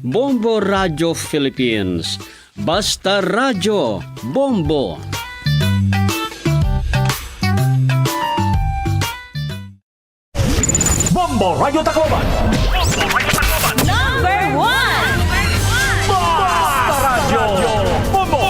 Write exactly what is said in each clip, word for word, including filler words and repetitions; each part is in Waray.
Bombo Radyo Philippines. Basta Radyo, Bombo! Bombo Radyo Tacloban. Number one. Basta Radyo, Bombo!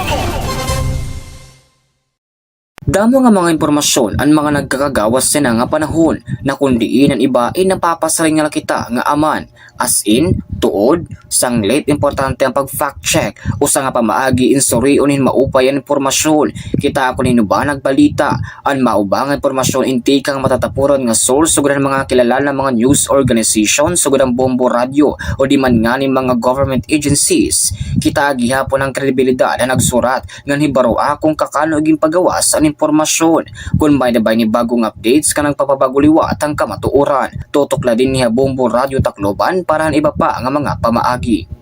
Damo nga mga impormasyon an mga nagkakagawas yana nga panahon, na kon diin an iba, eh, napapasiring na la kita nga aman. As in, tuod, sanglit, importante an pag-fact check. Usa nga pamaagi in surion hin maupay an impormasyon. Kita kon hin-o ba nagbalita. An mao ba nga impormasyon in tikang matatapuran nga source, sugad han mga kilala nga mga news organization, sugad han Bombo Radyo, o di man ngani mga government agencies. Kita gihapon an kredibilidad han nagsurat ngan hibaroa kon kakano ginpagawas an impormasyon. Kon may-ada ba ini bag-ong updates nga nagpapabag-o liwat han kamatuoran, tutok la dinhi ha Bombo Radyo Tacloban para han iba pa nga mga pamaagi.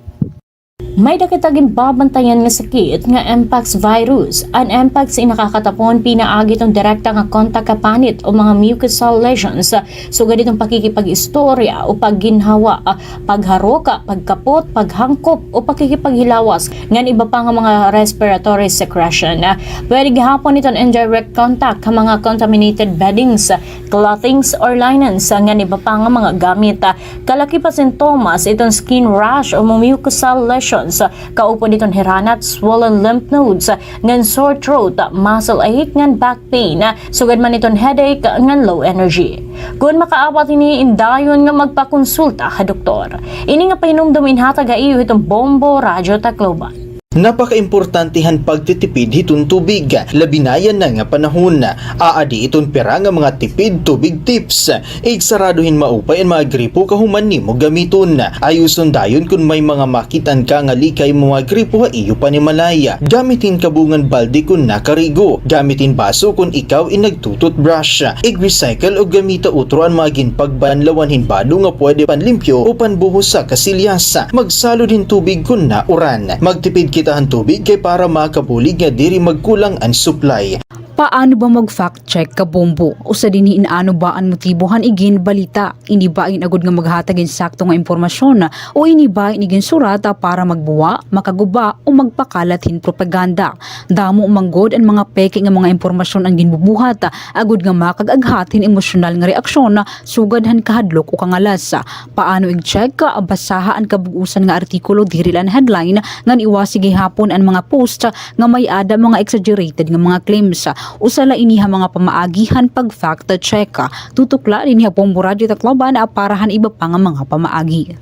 May-ada kita ginbabantayan nga sakit nga mpox virus. An mpox in nakakatapon pinaagi hiton direkta nga kontak ha panit o mga mucosal lesions, sugad hiton pakikipag-istorya o pagginhawa, pagharok, pagkapot, paghangkop o pakikipaghilawas, ngan iba pa nga mga respiratory secretion. Pwede gihapon iton indirect contact ha mga contaminated beddings, clothings or linens, ngan iba pa nga mga gamit. Kalakip ha sintomas iton skin rash o mucosal lesions, kaupod iton hiranat, swollen lymph nodes, ngan sore throat, muscle ache, ngan back pain, sugad man iton headache ngan low energy. Kon makaabat ini, indayon nga magpakonsulta ha doktor. Ini nga pahinumdom inhatag ha iyo hiton Bombo Radyo Tacloban. Napakaimportante han pagtitipid hiton tubig, labi na yana nga panahon. Aadi iton pira nga mga tipid tubig tips. Igsarado hin maupay an mga gripo kahuman nimo gamiton. Ayuson dayon kon may mga makit-an ka nga likay mga gripo ha iyo panimalay. Gamit hin kabungan balde kon nakarigo. Gamit hin baso kon ikaw in nagtu-toothbrush. Ig-recycle o gamita utro an mga ginpagbanlawan hin bado nga pwede panlimpyo o panbuhos ha kasilyas. Magsalod hin tubig kon nauran. Magtipid kita han tubig kay para makabulig nga diri magkulang an supply. Paano ba mag-fact check, kabombo? Usa dinhi in ano ba an motibo han iginbalita. Ini ba in agod nga maghatag hin sakto nga impormasyon, o ini ba in iginsurat para magbuwa, makaguba, o magpakalat hin propaganda? Damo man gud an mga peke nga mga impormasyon an ginbubuhat, agod nga makag-aghat hin emosyonal nga reaksyon, sugad han kahadlok o kangalas. Paano ig-check? Basaha an kabug-osan nga artikulo, diri la an headline, ngan iwasi gihapon an mga post nga may-ada mga exaggerated nga mga claims. Usa la ini ha mga pamaagi han pag-fact check. Tutok la dinhi ha Bombo Radyo Tacloban para han iba pa nga mga pamaagi.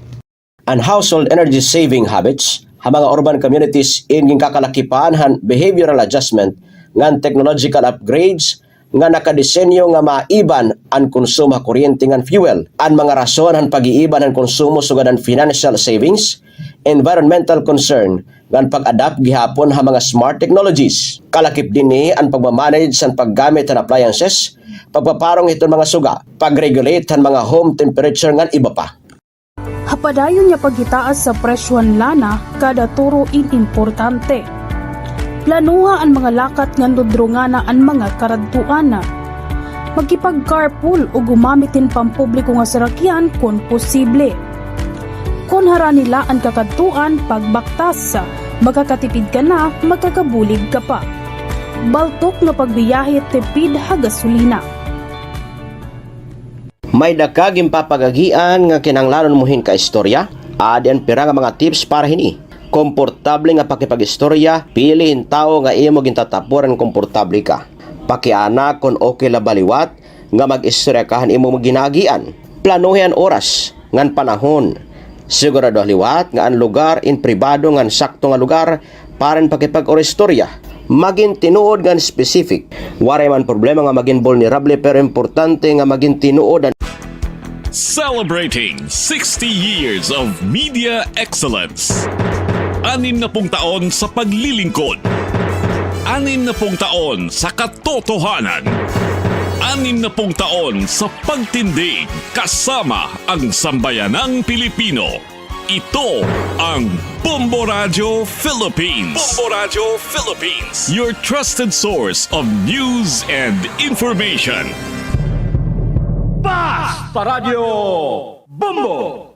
An household energy saving habits ha mga urban communities in ginkakalakipan han behavioral adjustment ngan technological upgrades nga nakadesenyo nga maiban an konsumo ha kuryente ngan fuel. An mga rason han pag-iiban han konsumo sugad han financial savings, environmental concern, ngan pag-adapt gihapon ha mga smart technologies. Kalakip dinhi an pagma-manage han paggamit han appliances, pagpaparong hiton mga suga, pag-regulate han mga home temperature ngan iba pa. Ha padayon nga paghitaas sa presyo han lana, kada turo in importante. Planoha an mga lakat ngan dudrongana an mga karadtuan. Magkipag-carpool o gumamit hin pampubliko nga sarakyan kon posible. Kon harani la an kakadtuan, pagbaktas. Makakatipid ka na, makakabulig ka pa. Baltok nga pagbiyahe, tipid ha gasolina. May-ada ka ginpapagagian nga kinahanglanon mo hin kaistorya? Aadi an pira nga mga tips para hini. Komportable nga pakipag-istorya, pili hin tawo nga imo gintatapuran, komportable ka. Pakiana kon okay la ba liwat nga mag-istorya ka han imo ginaagian. Planohi an oras ngan panahon. Siguradoha liwat nga an lugar in pribado ngan sakto nga lugar para hin pakipag-istorya. Magin tinuod ngan specific. Waray man problema nga magin vulnerable, pero importante nga magin tinuod an Celebrating sixty years of media excellence. Anim na pung taon sa paglilingkod. Anim na pung taon sa katotohanan. Anim na pung taon sa pagtindig kasama ang sambayanang Pilipino. Ito ang Bombo Radyo Philippines. Bombo Radyo Philippines, your trusted source of news and information. Basta Radyo Bombo!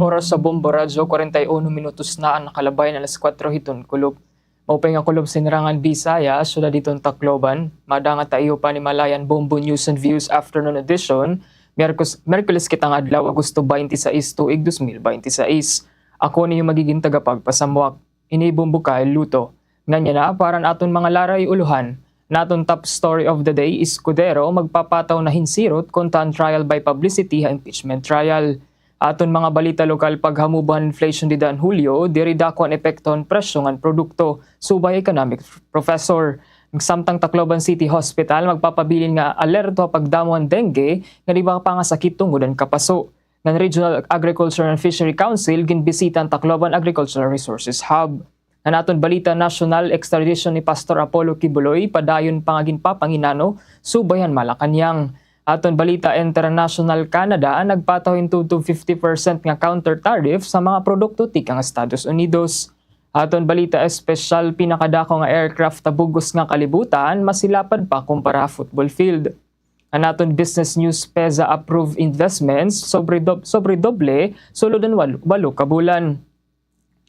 Oras sa Bombo Radyo, kwarenta y uno minutos na an nakalabay na alas kuwatro hiton kulop. Maupay nga kulop sa Hinurangan Bisaya, syudad hiton Tacloban. Madangata iyo panimalayan Bombo News and Views Afternoon Edition, Miyerkos-, Miyerkules kita nga adlaw, Agosto twenty-six, tuig dos mil bente seis. Ako an iyo magigin tagapagpasamwak. Ini Bombo Kyle Luto. Nganhi na, para han aton mga laray-ulohan. An aton top story of the day, Escudero magpapataw na hinsirot kontra han trial by publicity ha impeachment trial. Aton mga balita lokal, paghamubo han inflation dida han Hulyo, diri dako an epekto han presyo ngan produkto, subay ha economic professor. Samtang Tacloban City Hospital magpapabilin nga alerto ha pagdamo han dengue ngan iba pa nga sakit tungod han kapaso. Ngan Regional Agriculture and Fishery Council ginbisita an Tacloban Agricultural Resources Hub. Ngan aton balita nasyonal, extradition ni Pastor Apollo Quiboloy padayon pa nga ginpapanginano subay han Malacañang. Aton balita international, Canada nagpataw hin tubtob fifty percent nga counter tariff sa mga produkto tikang Estados Unidos. Aton balita espesyal, pinakadako nga aircraft ha bug-os nga kalibutan masilapad pa kumpara ha football field. An aton business news, PEZA approve investments, sobre dob-, sobre doble, sulod han wal-, walo ka bulan.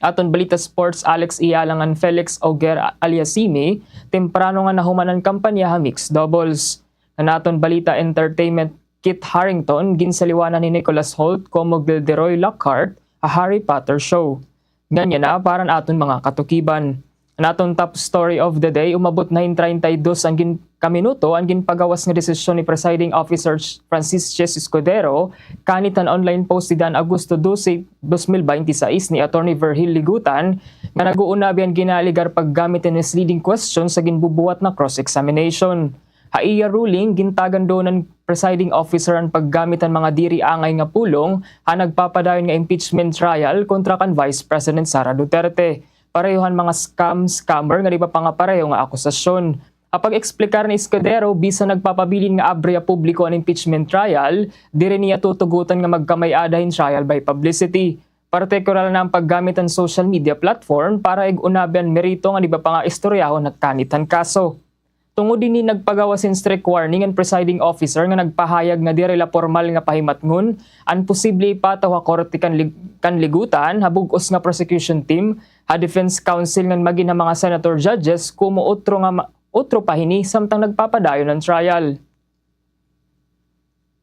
Aton balita sports, Alex Eala ngan Felix Auger alias Simi, temprano nga nahuman an kampanya ha mixed doubles. An aton balita entertainment, Kit Harington ginsaliwanan ni Nicholas Hoult komo Gilderoy Lockhart ha Harry Potter show. Nganhi na para han aton mga katukiban. An aton top story of the day, umabot na hin treinta y dos an gin-, ka minuto an ginpagawas nga desisyon ni Presiding Officer Francis Ches Escudero kanit han online post dida han Agosto dose, dos mil bente seis ni Attorney Virgil Ligutan nga nag-uunabi han ginaalegar paggamit hin misleading questions sa ginbubuhat na cross-examination. Ha iya ruling, gintagan duon han presiding officer an paggamit han mga diri angay nga pulong ha nagpapadayon nga impeachment trial kontra kan Vice President Sara Duterte. Pareho han mga scam, scammer ngan iba pa nga pareho nga akusasyon. Ha pag-eksplikar ni Escudero, bisan nagpapabilin nga abre ha publiko an impeachment trial, diri niya tutugotan nga magkamay-ada hin trial by publicity. Partikular na an paggamit han social media platform para ig-unabi an merito ngan iba pa nga istoryahon ha kanit han kaso. Tungod hini, nagpagawas hin strict warning an presiding officer nga nagpahayag nga diri la pormal nga pahimatngon an posible ipataw ha korte kan Lig-, kan Ligutan ha bug-os nga prosecution team, ha defense counsel ngan magin ha mga senator judges komo utro nga ma-, utro pa hini samtang nagpapadayon an trial.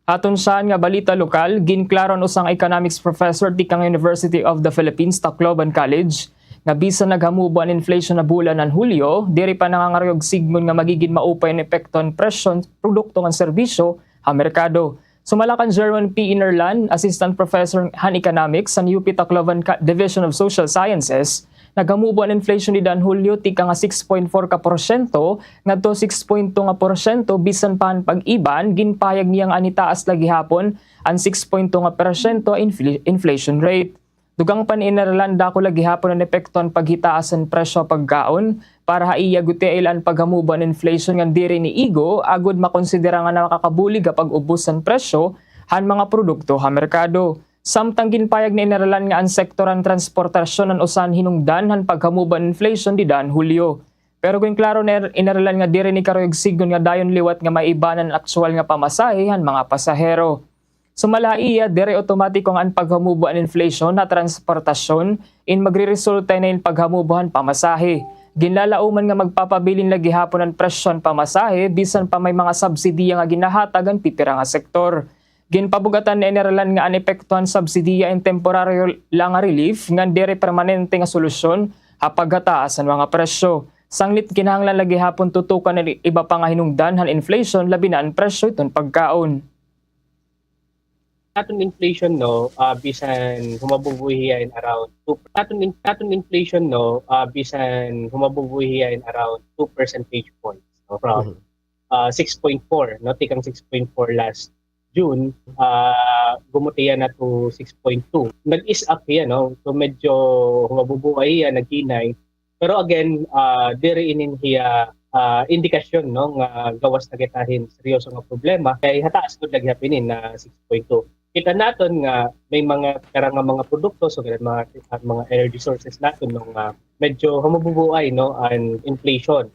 Aton siyahan nga balita lokal, ginklaro han usa nga economics professor tikang University of the Philippines Tacloban College nga bisan naghamubo an inflation ha bulan han Hulyo, diri pa nangangaruyog sidngon nga magigin maupay an epekto han presyo han produkto ngan serbisyo ha merkado. Sumala kan Jerwin P. Inerlan, Assistant Professor han Economics han U P Tacloban Ka-, Division of Social Sciences, naghamubo an inflation dida han Hulyo tikang ha six point four ka porsyento ngadto six point two nga porsyento, bisan pa han pag-iban, ginpahayag niya nga nitaas la gihapon an six point two nga porsyento infl-, inflation rate. Dugang pa ni Inerlan, dako la gihapon an epekto han paghitaas han presyo ha pagkaon. Para ha iya, guti la an paghamubo han inflation ngan diri ini igo agod makonsidera nga nakakabulig ha pag-ubos han presyo han mga produkto ha merkado. Samtang ginpahayag ni Inerlan nga an sektor han transportasyon an usa han hinungdan han paghamubo han inflation dida han Hulyo. Pero ginklaro ni Er-, Inerlan nga diri ini karuyog sidngon nga dayon liwat nga maibanan an aktuwal nga pamasahe han mga pasahero. Sumala ha iya, diri awtomatiko nga an paghamubo han inflation ha transportasyon in magreresulta na hin paghamubo han pamasahe. Ginlalauman nga magpapabilin la gihapon an presyo han pamasahe bisan pa may mga subsidiya nga ginahatag an pipira nga sektor. Ginpabug-atan ni Inerlan nga an epekto han subsidiya in temporaryo la nga relief ngan diri permanente nga solusyon ha paghataas han mga presyo. Sanglit, kinahanglan la gihapon tutukan an iba pa nga hinungdan han inflation, labi na an presyo hiton pagkaon. Aton inflation, no, ah, bisan humabubo hiya in around two, aton in-, aton inflation, no, ah, bisan humabubo hiya in around two percentage points, no, from, mhm, ah, six point four, no, tikang six point four last June, ah, gumuti yana to six point two. Nag-ease up hiya, no? So, medyo humabubo hiya, naghinay. Pero again, ah, diri inin hiya, ah, indikasyon, no, nga gawas na kita hin seryoso nga problema. Kay hataas gud la gihap inin na six point two. Kita naton nga may mga karang nga mga produkto, so, mga, mga energy sources naton, no, nga medyo humububuay, no, an inflation.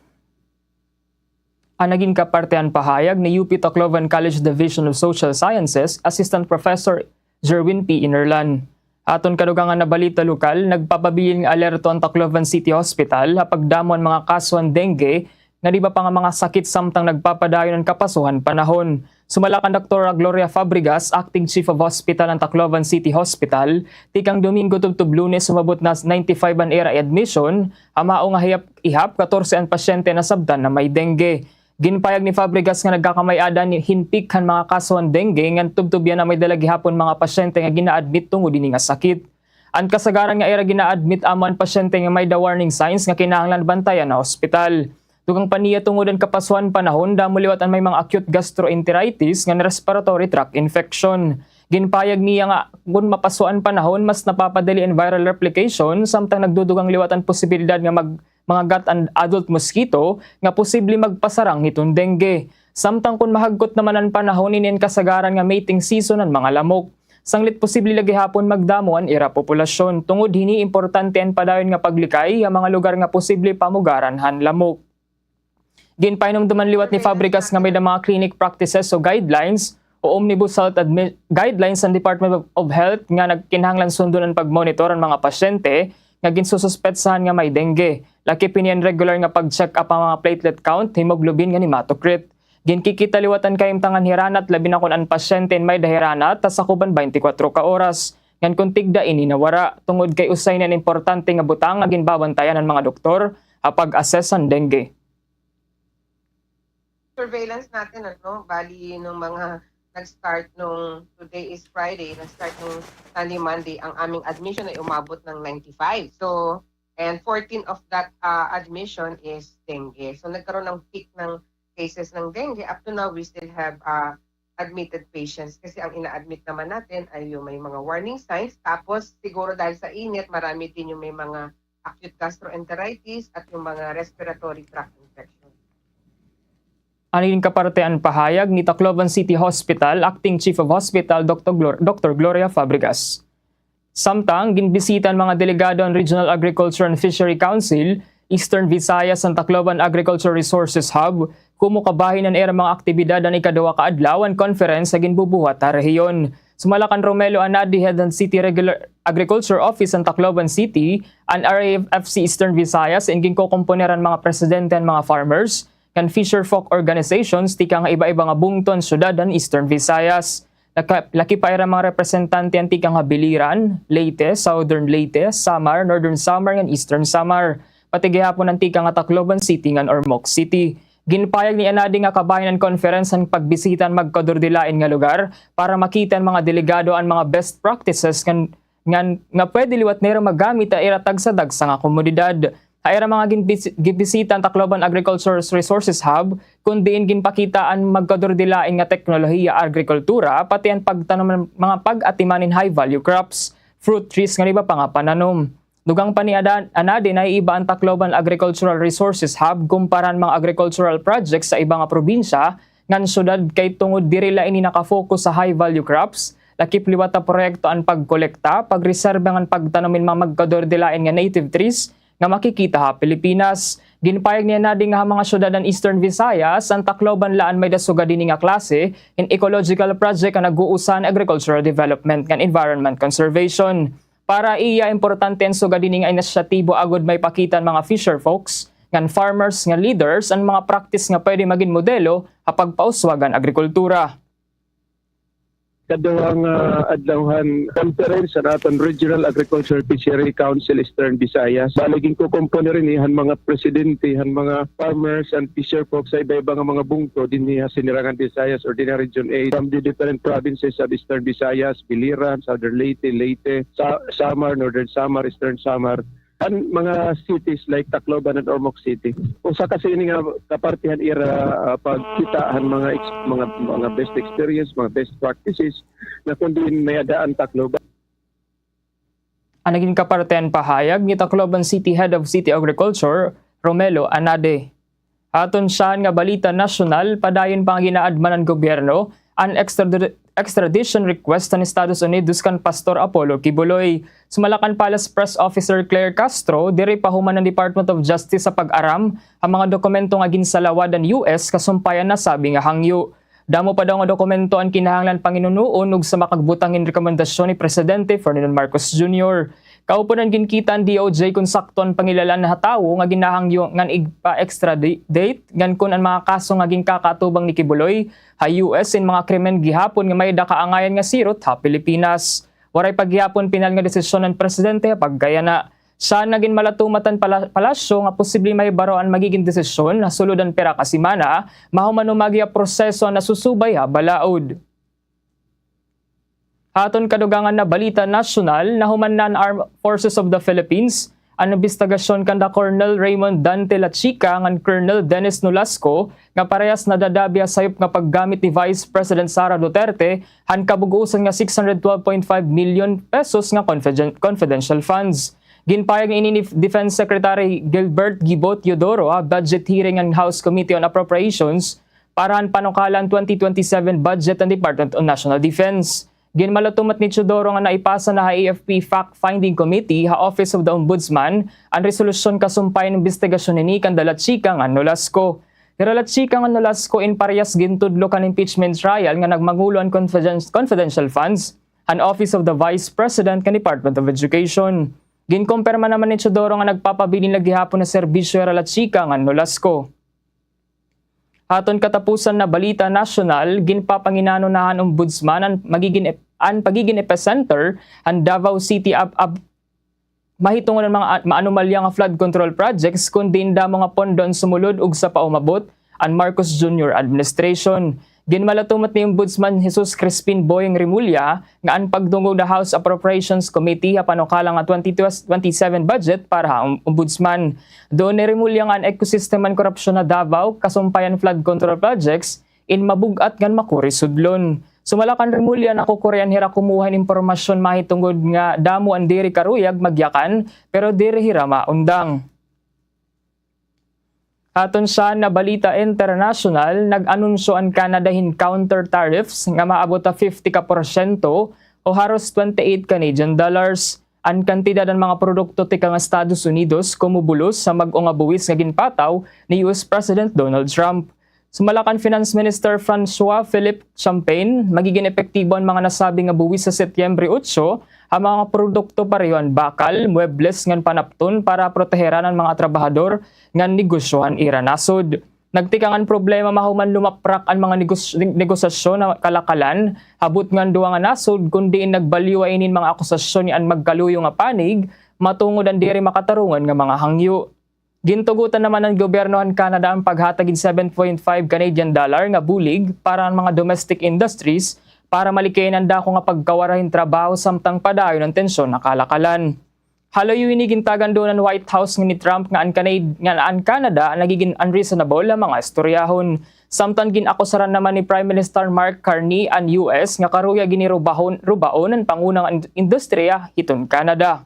An nagin kaparte han pahayag ni U P Tacloban College Division of Social Sciences Assistant Professor Jerwin P. Inerlan. Aton kadugangan nga balita lokal, nagpapabilin nga alerto an Tacloban City Hospital ha pagdamo han mga kaso han dengue ngan iba pa nga mga sakit samtang nagpapadayon an kapaso han panahon. Sumala kan Doktora Gloria Fabregas, Acting Chief of Hospital han Tacloban City Hospital, tikang Domingo tubtob Lunes umabot na ninety-five an ira admission, ha mao nga ihap, ihap katorse an pasyente nasabtan nga may dengue. Ginpayag ni Fabregas nga nagkakamay-ada hin peak han mga kaso han dengue ngan tubtob yana may dala gihapon mga pasyente nga gina-admit tungod hini nga sakit. An kasagaran nga ira gina-admit amo an pasyente nga may-da warning signs nga kinahanglan bantayan ha ospital. Dugang pa niya, tungod han kapaso han panahon, damo liwat an may mga acute gastroenteritis ngan respiratory tract infection. Ginpayag niya nga kon mapaso an panahon, mas napapadali an viral replication samtang nagdudugang liwat an posibilidad nga mag-, mangagat an adult mosquito nga posible magpasarang hiton dengue. Samtang kon mahagkot naman an panahon, ini an kasagaran nga mating season han mga lamok. Sanglit posible la gihapon magdamo an ira populasyon. Tungod hini, importante an padayon nga paglikay ha mga lugar nga posible pamugaran han lamok. Ginpahinumduman liwat ni Fabregas nga may-da mga clinic practices o guidelines o Omnibus Health Admi-, Guidelines han Department of, of Health nga nagkinahanglan sundon an pagmonitor han mga pasyente nga ginsususpetsahan nga may dengue. Lakip hini an regular nga pag-check-up han mga platelet count, hemoglobin ngan hematocrit. Ginkikita liwat an kahimtangan hiranat, labi na kon an pasyente in may-da hiranat ha sakob han baynte kwatro ka oras. Ngan kon tigda ini nawara, tungod kay usa ini an importante nga butang nga ginbabantayan han mga doktor ha pag-assess han dengue. Surveillance natin, ano, bali nung mga nag-start nung today is Friday, nag-start nung Sunday, Monday, ang aming admission ay umabot ng ninety-five. So, and fourteen of that, ah, admission is dengue. So, nagkaroon ng peak ng cases ng dengue. Up to now, we still have, ah, admitted patients kasi ang ina-admit naman natin ay yung may mga warning signs. Tapos, siguro dahil sa init, marami din yung may mga acute gastroenteritis at yung mga respiratory tract infection. An ini nga kaparte an pahayag ni Tacloban City Hospital Acting Chief of Hospital, Doktor Glor-, Doktor Gloria Fabregas. Samtang ginbisita han mga delegado an Regional Agriculture and Fishery Council Eastern Visayas han Tacloban Agriculture Resources Hub, komo kabahin han ira mga aktibidad han ikaduha ka adlaw han conference nga ginbubuhat ha rehiyon. Sumala kan Romelo Anadi, head han City Regular Agriculture Office han Tacloban City, an R A F C Eastern Visayas, in ginkokomponer han mga presidente han mga farmers ngan fisherfolk organizations tikang ha iba-iba nga bungto han syudad han Eastern Visayas. Laka-, lakip pa ira mga representante an tikang ha Biliran, Leyte, Southern Leyte, Samar, Northern Samar ngan Eastern Samar, pati gihapon an tikang ha Tacloban City ngan Ormoc City. Ginpayag ni Anadi nga kabahin han conference an pagbisita han magkadurdilain nga lugar para makita han mga delegado an mga best practices ngan, ngan nga pwede liwat nira magamit ha ira tagsa-tagsa nga komunidad. Ha ira mga ginbis-, ginbisita an Tacloban Agriculture Resources Hub, kon diin ginpakita an magkadurdilain nga teknolohiya agrikultura, pati an pagtanom han mga pag-atiman hin high-value crops, fruit trees, ngan iba pa nga pananom. Dugang pa ni Ada-, Anadi, naiiba an Tacloban Agricultural Resources Hub kumpara han mga agricultural projects sa iba nga probinsya ngan syudad kay tungod diri la ini naka-focus sa high-value crops, lakip liwat ha proyekto an pagkolekta, pagreserba ngan pagtanom hin mga magkadurdilain nga native trees nga makikita ha Pilipinas. Ginpayag ni Anadi nga ha mga syudad han Eastern Visayas, an Tacloban la an may-da sugad hini nga klase hin ecological project nga nag-uusa han agricultural development ngan environment conservation. Para iya, importante an sugad hini nga inisyatibo agod maipakita an mga fisherfolks ngan farmers nga leaders an mga practice nga pwede magin modelo ha pagpauswag han agrikultura. Kaduha nga adlaw han conference han aton Regional Agriculture Fishery Council Eastern Visayas. Bali, ginkokomponer ini han mga presidente han mga farmers and fisherfolks sa iba-iba nga mga bungto dinhi ha Sinirangan Visayas or dinhi ha Region eight, from the different provinces of Eastern Visayas, Biliran, Southern Leyte, Leyte, Sa-, Samar, Northern Samar, Eastern Samar, and mga cities like Tacloban and Ormoc City. Usa kasi ini nga kaparte han ira, ah, pagkita han mga ex-, mga, mga best experience, mga best practices na kon diin may-ada an Tacloban. An nagin kaparte han pahayag ni Tacloban City Head of City Agriculture, Romelo Anade. Ha aton syahan nga balita nasyonal, padayon pa nga ginaadman han gobyerno an extradi-, extradition request han Estados Unidos kan Pastor Apollo Quiboloy. Sumala kan Palace Press Officer Claire Castro, diri pa human an Department of Justice sa pag-aram ha mga dokumento nga ginsalawad han U S kasumpay han nasabi nga hangyo. Damo pa daw nga dokumento an kinahanglan panginunuon ug sa makagbutang hin rekomendasyon ni Presidente Ferdinand Marcos Junior. Kaupunan ginkita an D O J kon sakto an pangilalan ha tawo nga ginahangyo ngan igpa-extradite ngan kon an mga kaso nga ginkakaatubang ni Quiboloy ha U S in mga krimen gihapon nga may-ada kaangayan nga sirot ha Pilipinas. Waray pa gihapon pinal nga desisyon an presidente ha pagkayana. Siya nga ginmalatumat an pala-, palasyo nga posible mahibaro an magigin desisyon ha sulod an pira ka semana, mahuman humagi ha proseso an nasusubay ha balaod. Ha aton kadugangan na balita nasyonal, nahuman na han Armed Forces of the Philippines an imbestigasyon kanda Colonel Raymond Dante Lachica ngan Colonel Dennis Nolasco nga parehas nadadabi ha sayop nga paggamit ni Vice President Sara Duterte han kabug-osan nga six hundred twelve point five million pesos nga confiden-, confidential funds. Ginpahayag ini ni Defense Secretary Gilbert Gibo Teodoro ha budget hearing han House Committee on Appropriations para han panukalang twenty twenty-seven budget han Department of National Defense. Ginmalatumat ni Teodoro nga naipasa na ha A F P Fact-Finding Committee ha Office of the Ombudsman an resolusyon kasumpay han imbestigasyon hini kanda Lachica ngan Nolasco. Hira Lachica ngan Nolasco in parehas gintudlok han impeachment trial nga nagmangulo han confidence-, confidential funds han Office of the Vice President ngan Department of Education. Ginkumpirma naman ni Teodoro nga nagpapabilin la gihapon nga serbisyo hira Lachica ngan Nolasco. Ha aton katapusan na balita nasyonal, ginpapanginano na han Ombudsman an magigin ep-, an pagigin epicenter han Davao City ab-, ab-, mahitungod han mga a-, maanomalya nga flood control projects, kon diin damo nga pondo an sumulod ugsa pa umabot an Marcos Junior administration. Ginmalatumat ni Ombudsman Jesus Crispin Boying Remulla nga an pagdungog ha House Appropriations Committee ha panukala nga twenty twenty-seven budget para ha Om-, Ombudsman. Duon ni Remulla nga an ekosistema han korupsyon ha Davao, kasumpay an flood control projects, in mabug-at ngan makuri sudlon. Sumala kan Remulla, nakukurian hira kumuha hin impormasyon mahitungod nga damo an diri karuyag magyakan, pero diri hira maundang. Aton sa na balita internasyonal, nag-anunsyo an Canada hin counter tariffs nga maabot ha fifty ka porsyento o haros twenty-eight Canadian dollars an kantidad han mga produkto tikang Estados Unidos komo bulos sa mag-o nga buwis nga ginpataw ni U S President Donald Trump. Sumala kan Finance Minister François Philippe Champagne, magigin epektibo an mga nasabi nga buwis sa Setyembre otso ha mga produkto pareho an bakal, muebles ngan panapton para proteheran an mga trabahador ngan negosyo han ira nasod. Nagtikang an problema mahuman lumaprak an mga negos-, negosasyon ha kalakalan, ha butngan duha nga nasod, kon diin nagbalyua ini hin mga akusasyon ni an magkaluyo nga panig, matungod an diri makatarungan nga mga hangyo. Gintugotan naman han gobyerno han Canada an paghatag hin seven point five Canadian dollar nga bulig para han mga domestic industries para malikayan an dako nga pagkawara hin trabaho samtang padayon an tensyon ha kalakalan. Ha luyo hini, gintagan duon han White House nga ni Trump nga an Canad-, nga an Canada an nagigin unreasonable ha mga istoryahon. Samtang gin-akusaran naman ni Prime Minister Mark Carney an U S nga karuyag ini rubaon, rubaon an pangunang ind-, industriya hiton Canada.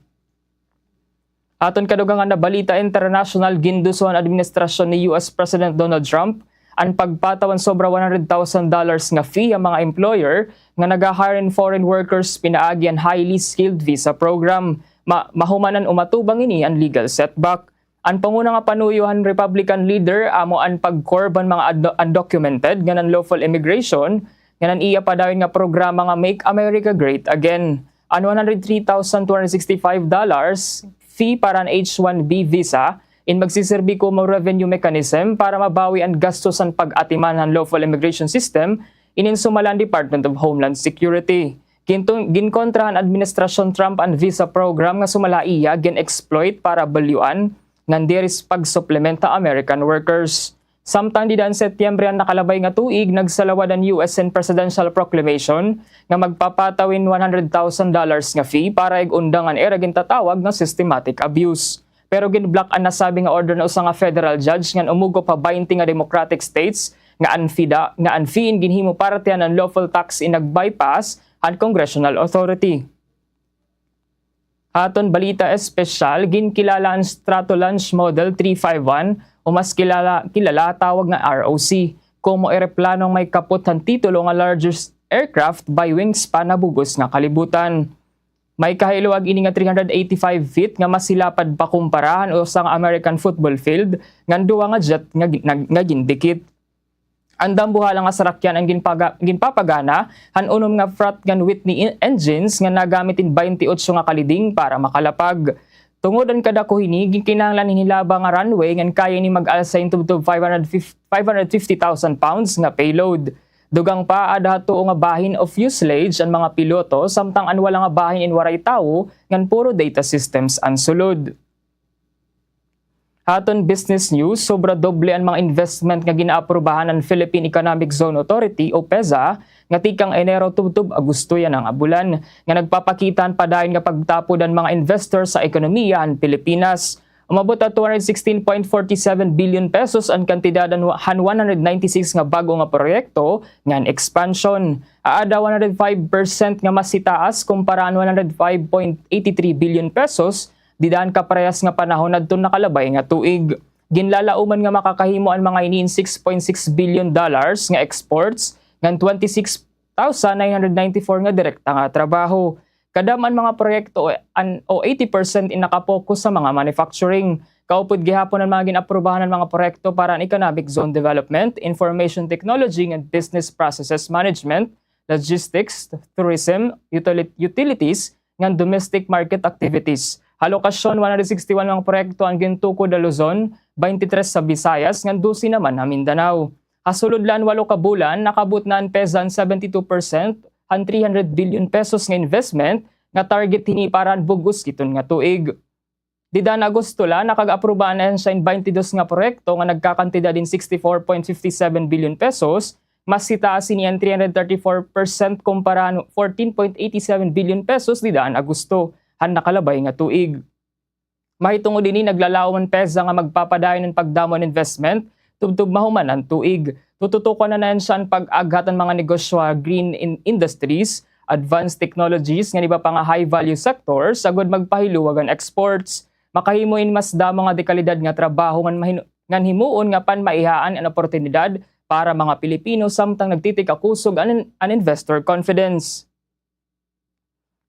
Aton kadugangan na balita internasyonal, ginduso han administrasyon ni U S President Donald Trump an pagpataw han sobra one hundred thousand dollars nga fee ha mga employer nga naga-hire hin foreign workers pinaagi han highly skilled visa program. Ma-, mahuman an umatubang ini an legal setback. An panguna nga panuyo han Republican leader amo an pag-curb han mga ad-, undocumented ngan unlawful immigration ngan an iya padayon nga programa nga Make America Great Again. An one hundred three thousand two hundred sixty-five dollars fee para an H one B visa in magsiserbi komo revenue mechanism para mabawi an gastos han pag-atiman han lawful immigration system, inin sumala han Department of Homeland Security. Gintu-, ginkontra han Administrasyon Trump an visa program nga sumala ha iya gin-exploit para balyuan ngan diri pagsuplementa American workers. Samtang dida han Setyembre han nakalabay nga tuig, nagsalawad an U S hin presidential proclamation nga magpapataw hin one hundred thousand dollars nga fee para ig-undang an ira gintatawag nga systematic abuse. Pero gin-block an nasabi nga order han usa nga federal judge ngan umugop ha baynte nga democratic states nga an fee da-, nga an fee in ginhimo parte han unlawful tax in nag-bypass han congressional authority. Aton balita espesyal, ginkilala an Stratolaunch Model three five one o mas kilala, kilala tawag nga R O C, komo eroplanong may kapot han titulo nga largest aircraft by wingspan ha bug-os nga kalibutan. May kahiluag ini nga three hundred eighty-five feet nga mas hilapad pa kumpara han usa nga American football field ngan duha nga jet nga gi-, nga, nga gindikit. Andam buhala nga sarakyan an ginpaga-, ginpapagana han unom nga Pratt ngan Whitney en-, engines nga nagamit in baynte otso nga kaliding para makalapag. Tungod an kadako hini, ginkinahanglan hin hilaba nga runway ngan kaya ini mag-alsa hin tubtob five hundred fifty, five hundred fifty thousand pounds nga payload. Dugang pa, aada ha tuo nga bahin o fuselage an mga piloto, samtang an wala nga bahin in waray tawo ngan puro data systems an sulod. Ha aton business news, sobra doble an mga investment nga ginaaprubahan han Philippine Economic Zone Authority o peza nga tikang Enero tubtob Agosto yana nga bulan, nga nagpapakita han padayon nga pagtapod han mga investor sa ekonomiya han Pilipinas. Umabot ha two hundred sixteen point forty seven billion pesos an kantidad han, han one hundred ninety-six nga bag-o nga proyekto ngan expansion. Aada one hundred five percent nga mas hitaas kumpara han one hundred five point eighty three billion pesos dida han kaparehas nga panahon hadton nakalabay nga tuig. Ginlalauman nga makakahimo an mga ini hin six point six billion dollars nga exports ngan twenty-six thousand nine hundred ninety-four nga direkta nga trabaho. Kadam an mga proyekto o, an, o eighty percent in nakapokus sa mga manufacturing. Kaupod gihapon an mga gin-aprubahan nga mga proyekto para han economic zone development, information technology ngan business processes management, logistics, tourism, utili-, utilities, ngan domestic market activities. Ha lokasyon, one hundred sixty-one nga proyekto an gintukod ha Luzon, twenty-three sa Visayas, ngan dose naman ha Mindanao. Ha sulod la han walo ka bulan, nakab-ot na an peza han seventy-two percent han three hundred billion pesos nga investment nga target hini para han bug-os hiton nga tuig. Dida han Agosto la, nakag-apruba na siya hin twenty-dos nga proyekto nga nagkakantidad hin sixty-four point fifty-seven billion pesos, mas hitaas ini han three hundred thirty-four percent kumpara han fourteen point eighty-seven billion pesos dida han Agosto han nakalabay nga tuig. Mahitungod ini, naglalaom an peza nga magpapadayon an pagdamo han investment tubtob mahuman an tuig. Tututukan na na siya an pag-aghat han mga negosyo ha green in-, industries, advanced technologies, ngan iba pa nga high-value sectors, agod magpahiluwag an exports. Makahimo in mas damo nga dekalidad nga trabaho ngan mahin-, ngan himuon nga panmaihaan an oportunidad para mga Pilipino samtang nagtitik-a kusog an, an investor confidence.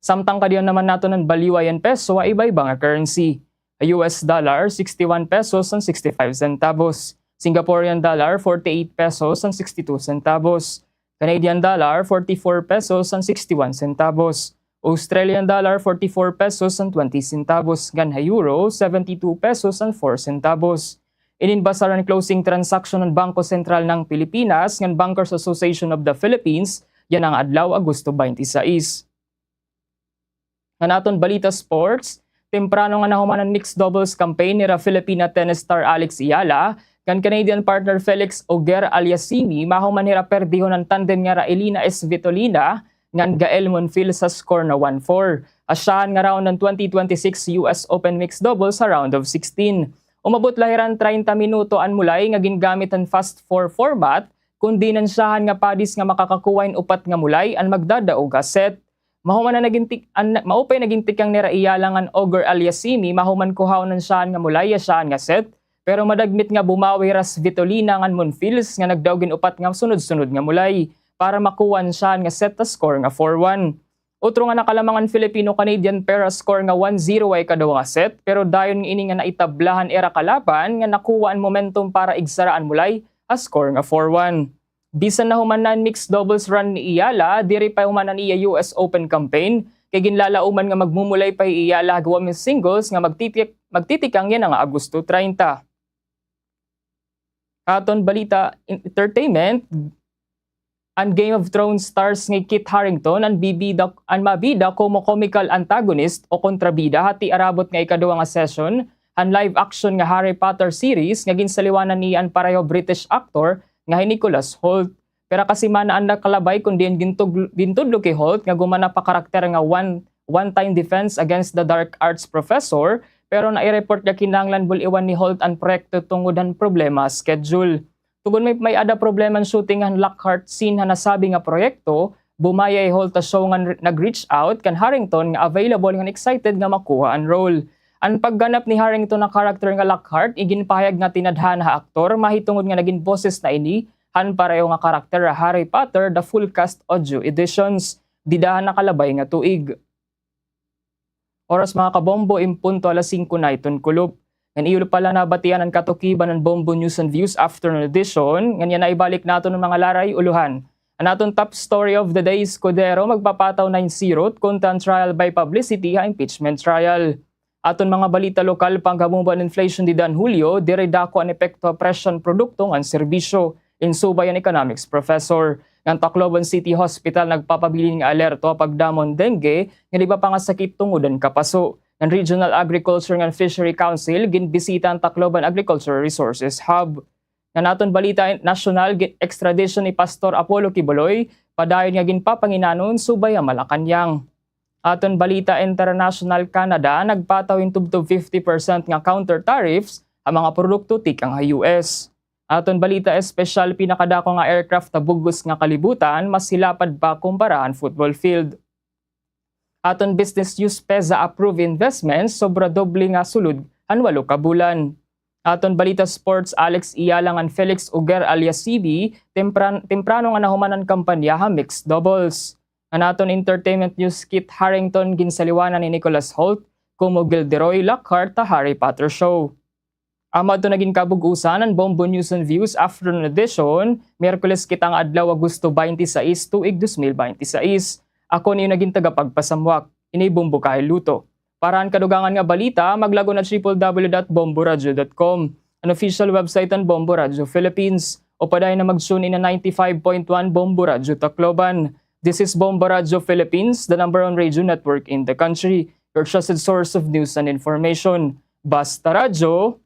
Samtang kadiyon naman naton an balyo han peso ha iba-iba nga currency. Ha U S dollar, sixty-one pesos and sixty-five centavos. Singaporean dollar, forty-eight pesos and sixty-two centavos. Canadian dollar, forty-four pesos and sixty-one centavos. Australian dollar, forty-four pesos and twenty centavos. Ngan ha euro, seventy-two pesos and four centavos. Inin basta an closing transaction han Bangko Sentral ng Pilipinas ngan Bankers Association of the Philippines yana nga adlaw, Agosto twenty-six. Ngan aton balita sports, temprano nga nahuman an mixed doubles campaign nira Filipina tennis star Alex Eala ngan Canadian partner Felix Auger-Aliassime, mahuman hira perdihon an tandem nira Elina Svitolina ngan Gaël Monfils sa score na one four. Ha syahan nga round han twenty twenty-six U S Open mixed doubles ha round of sixteen. Umabot la hira han treinta minuto an mulay nga gingamit han fast four format, kon diin an syahan nga parties nga makakakuha hin upat nga mulay an magdadaog ha set. Mahuman na nagin tik-, an, maupay nagin tikang nira Eala ngan Auger-Aliassime, mahuman kuhaon an syahan nga mulay ha syahan nga set, pero madagmit nga bumawi hira Svitolina ngan Monfils nga nagdaog hin upat nga sunod-sunod nga mulay para makuha an syahan nga set ha score nga four one. Utro nga nakalamang an Filipino-Canadian pair ha score nga one zero ha ikaduha nga set, pero dayon nga ini nga naitabla han ira kalaban nga nakuha an momentum para igsara an mulay ha score nga four one. Bisan nahuman na an mixed doubles run ni Eala, diri pa human an iya U S Open campaign, kay ginlalauman nga magmumulay pa hi Eala ha women's singles nga magtitik-, magtitikang yana nga Agosto treinta. Aton balita, entertainment, an Game of Thrones stars nga Kit Harington an bibida, an mabida komo comical antagonist o kontrabida ha tiarabot nga ikaduha nga session han live action nga Harry Potter series nga ginsaliwanan niya an pareho British actor nga hi Nicholas Hoult. Pira ka semana an nakalabay kon diin gintug-, gintudlo ki Hoult nga gumanap ha karakter nga one, one-time Defense Against the Dark Arts professor, pero nai-report nga kinahanglan bul-iwan ni Hoult an proyekto tungod han problema ha schedule. Tugon may, may-ada problema an shooting han Lockhart scene ha nasabi nga proyekto, bumaya hi Hoult ha show ngan re-, nag-reach out kan Harington nga available ngan excited nga makuha an role. An pagganap ni Harington ha karakter nga Lockhart, iginpahayag nga tinadhana ha aktor, mahitungod nga nagin boses na ini han pareho nga karakter ha Harry Potter The Full Cast Audio Editions dida han nakalabay nga tuig. Oras, mga kabombo, in punto alas singko na iton kulop. Ngan iyo pa la nabatian an katukiban han Bombo News and Views Afternoon Edition, ngan yana ibalik naton an mga laray-ulohan. An aton top story of the day, Escudero magpapataw na hin sirot kontra an trial by publicity ha impeachment trial. Aton mga balita lokal, paghamumpa han inflation dida han Hulyo, diri dako an epekto ha presyo han produkto ngan serbisyo, insubay han economics professor. Ngan Tacloban City Hospital nagpapabilin nga alerto ha pagdamo han dengue ngan iba pa nga sakit tungod han kapaso. Ngan Regional Agriculture ngan Fishery Council ginbisita an Tacloban Agricultural Resources Hub. Ngan aton balita nasyonal, gi-, extradition ni Pastor Apollo Quiboloy padayon nga ginpapanginanon subay ha Malacañang. Aton balita international, Canada nagpataw hin tubtob fifty percent nga counter tariffs ha mga produkto tikang ha U S. Aton balita espesyal, pinakadako nga aircraft ha bug-os nga kalibutan, mas hilapad pa kumpara han football field. Aton business news, PEZA approve investments, sobra doble nga sulod han walo ka bulan. Aton balita sports, Alex Iyala ngan Felix Uger alias C B, tempran-, temprano nga nahuman an kampanya ha mixed doubles. Ngan aton entertainment news, Kit Harington ginsaliwanan ni Nicholas Hoult komo Gilderoy Lockhart ha Harry Potter show. Amo adto na gin kabug-osan an Bombo News and Views Afternoon Edition, Miyerkules kita nga adlaw, Agosto twenty-six, tuig dos mil binte y seis. Ako an iyo nagin tagapagpasamwak, ini Bombo Kahiluto. Para han kadugangan nga balita, maglago na triple W dot bombo radio dot com, an official website han Bombo Radio Philippines, o padayon na mag-tune in ha ninety-five point one Bombo Radio Tacloban. This is Bombo Radio Philippines, the number one radio network in the country, your trusted source of news and information. Basta Radyo,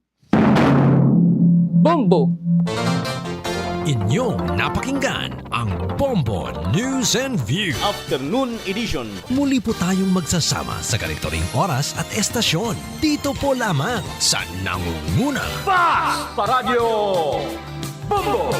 Bombo! Inyong napakinggan ang Bombo News and View Afternoon Edition. Muli po tayong magsasama sa ganito ring oras at estasyon. Dito po lamang sa nangunguna. Basta Radyo, Bombo!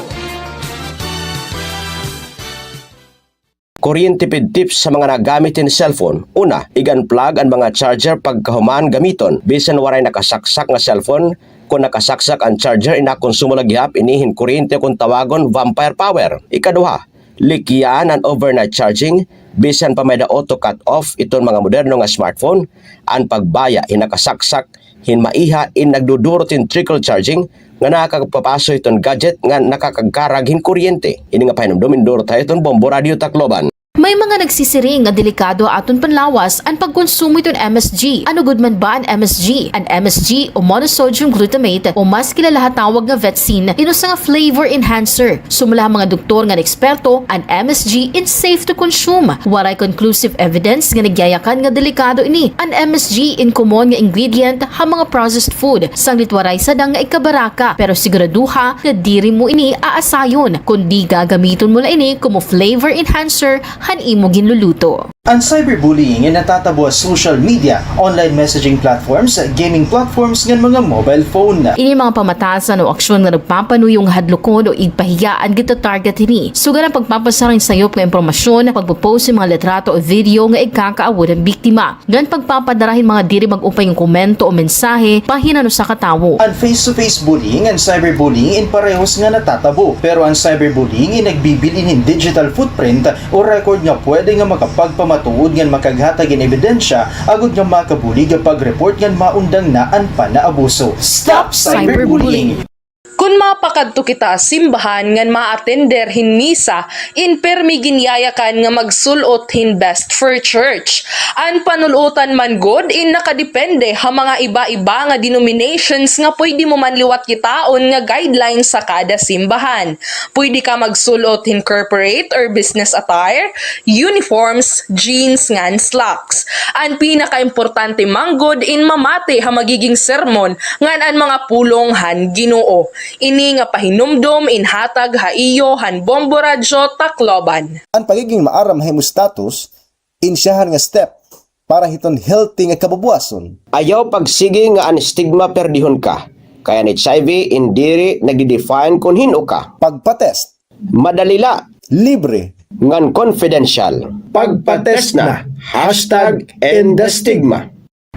Kuryente pid tips sa mga nagamit hin cellphone. Una, ig-unplug an mga charger pagkahuman gamiton. Bisan waray nakasaksak nga cellphone, kon nakasaksak an charger, inakonsumo la gihap ini hin kuryente, kon tawagon vampire power. Ikaduha, likyan an overnight charging. Bisan pa may-ada auto cut off iton mga moderno nga smartphone, an pagbaya hin nakasaksak hin maiha in nagdudurot hin trickle charging nga nakakapapaso hiton gadget nga nakakagkarag hin kuryente. Ini nga pahinumdom indurot ha iton Bombo Radio Tacloban. May mga nagsisiring nga delikado ha aton panlawas an pagkonsumo hiton M S G. Ano gud man ba an M S G? An M S G o monosodium glutamate o mas kilala ha tawag nga vetsin, in usa nga flavor enhancer. Sumala ha mga doktor ngan eksperto, an M S G in safe to consume. Waray conclusive evidence nga nagyayakan nga delikado ini. An M S G in common nga ingredient ha mga processed food, sanglit waray sadang nga ikabaraka, pero siguraduha nga diri mo ini aasayon, kundi gagamiton mo la ini komo flavor enhancer han imo ginluluto. An cyberbullying in natatabo ha social media, online messaging platforms, gaming platforms, ngan mga mobile phone. Ini mga pamatasan o aksyon nga nagpapanuyo nga hadlokon o igpahiya an gita-target hini. Sugad an pagpapasara hin sayop nga impormasyon, pagpo-post hin mga litrato o video nga igkakaawod han biktima, ngan pagpapadara hin mga diri mag-upay nga komento o mensahe pa hin an usa ka tawo. An face-to-face bullying ngan cyberbullying in parehos nga natatabo, pero an cyberbullying in nagbibilin hin digital footprint o record nga pwede nga makapagpamatuod ngan makaghatag hin ebidensya agod nga makabulig ha pag-report ngan maundang na an panaabuso. Stop cyberbullying! Kon mapakadto kita ha simbahan ngan ma-attender hin misa, in pirmi ginyayakan nga magsul-ot hin best for church. An panul-otan man gud in nakadepende ha mga iba-iba nga denominations nga pwede mo man liwat kitaon nga guidelines ha kada simbahan. Pwede ka magsul-ot hin corporate or business attire, uniforms, jeans, ngan slacks. An pinakaimportante man gud in mamati ha magiging sermon ngan an mga pulong han Ginoo. Ini nga pahinumdom in hatag ha iyo han Bombo Radyo Tacloban. An pagiging maaram ha imo status, in siyahan nga step para hiton healthy nga kabubuwason. Ayaw pagsigi nga an stigma perdihon ka, kay an H I V in diri nagde-define kon hin-o ka. Pagpa-test. Madali la. Libre. Ngan confidential. Pagpa-test na. Hashtag end the stigma.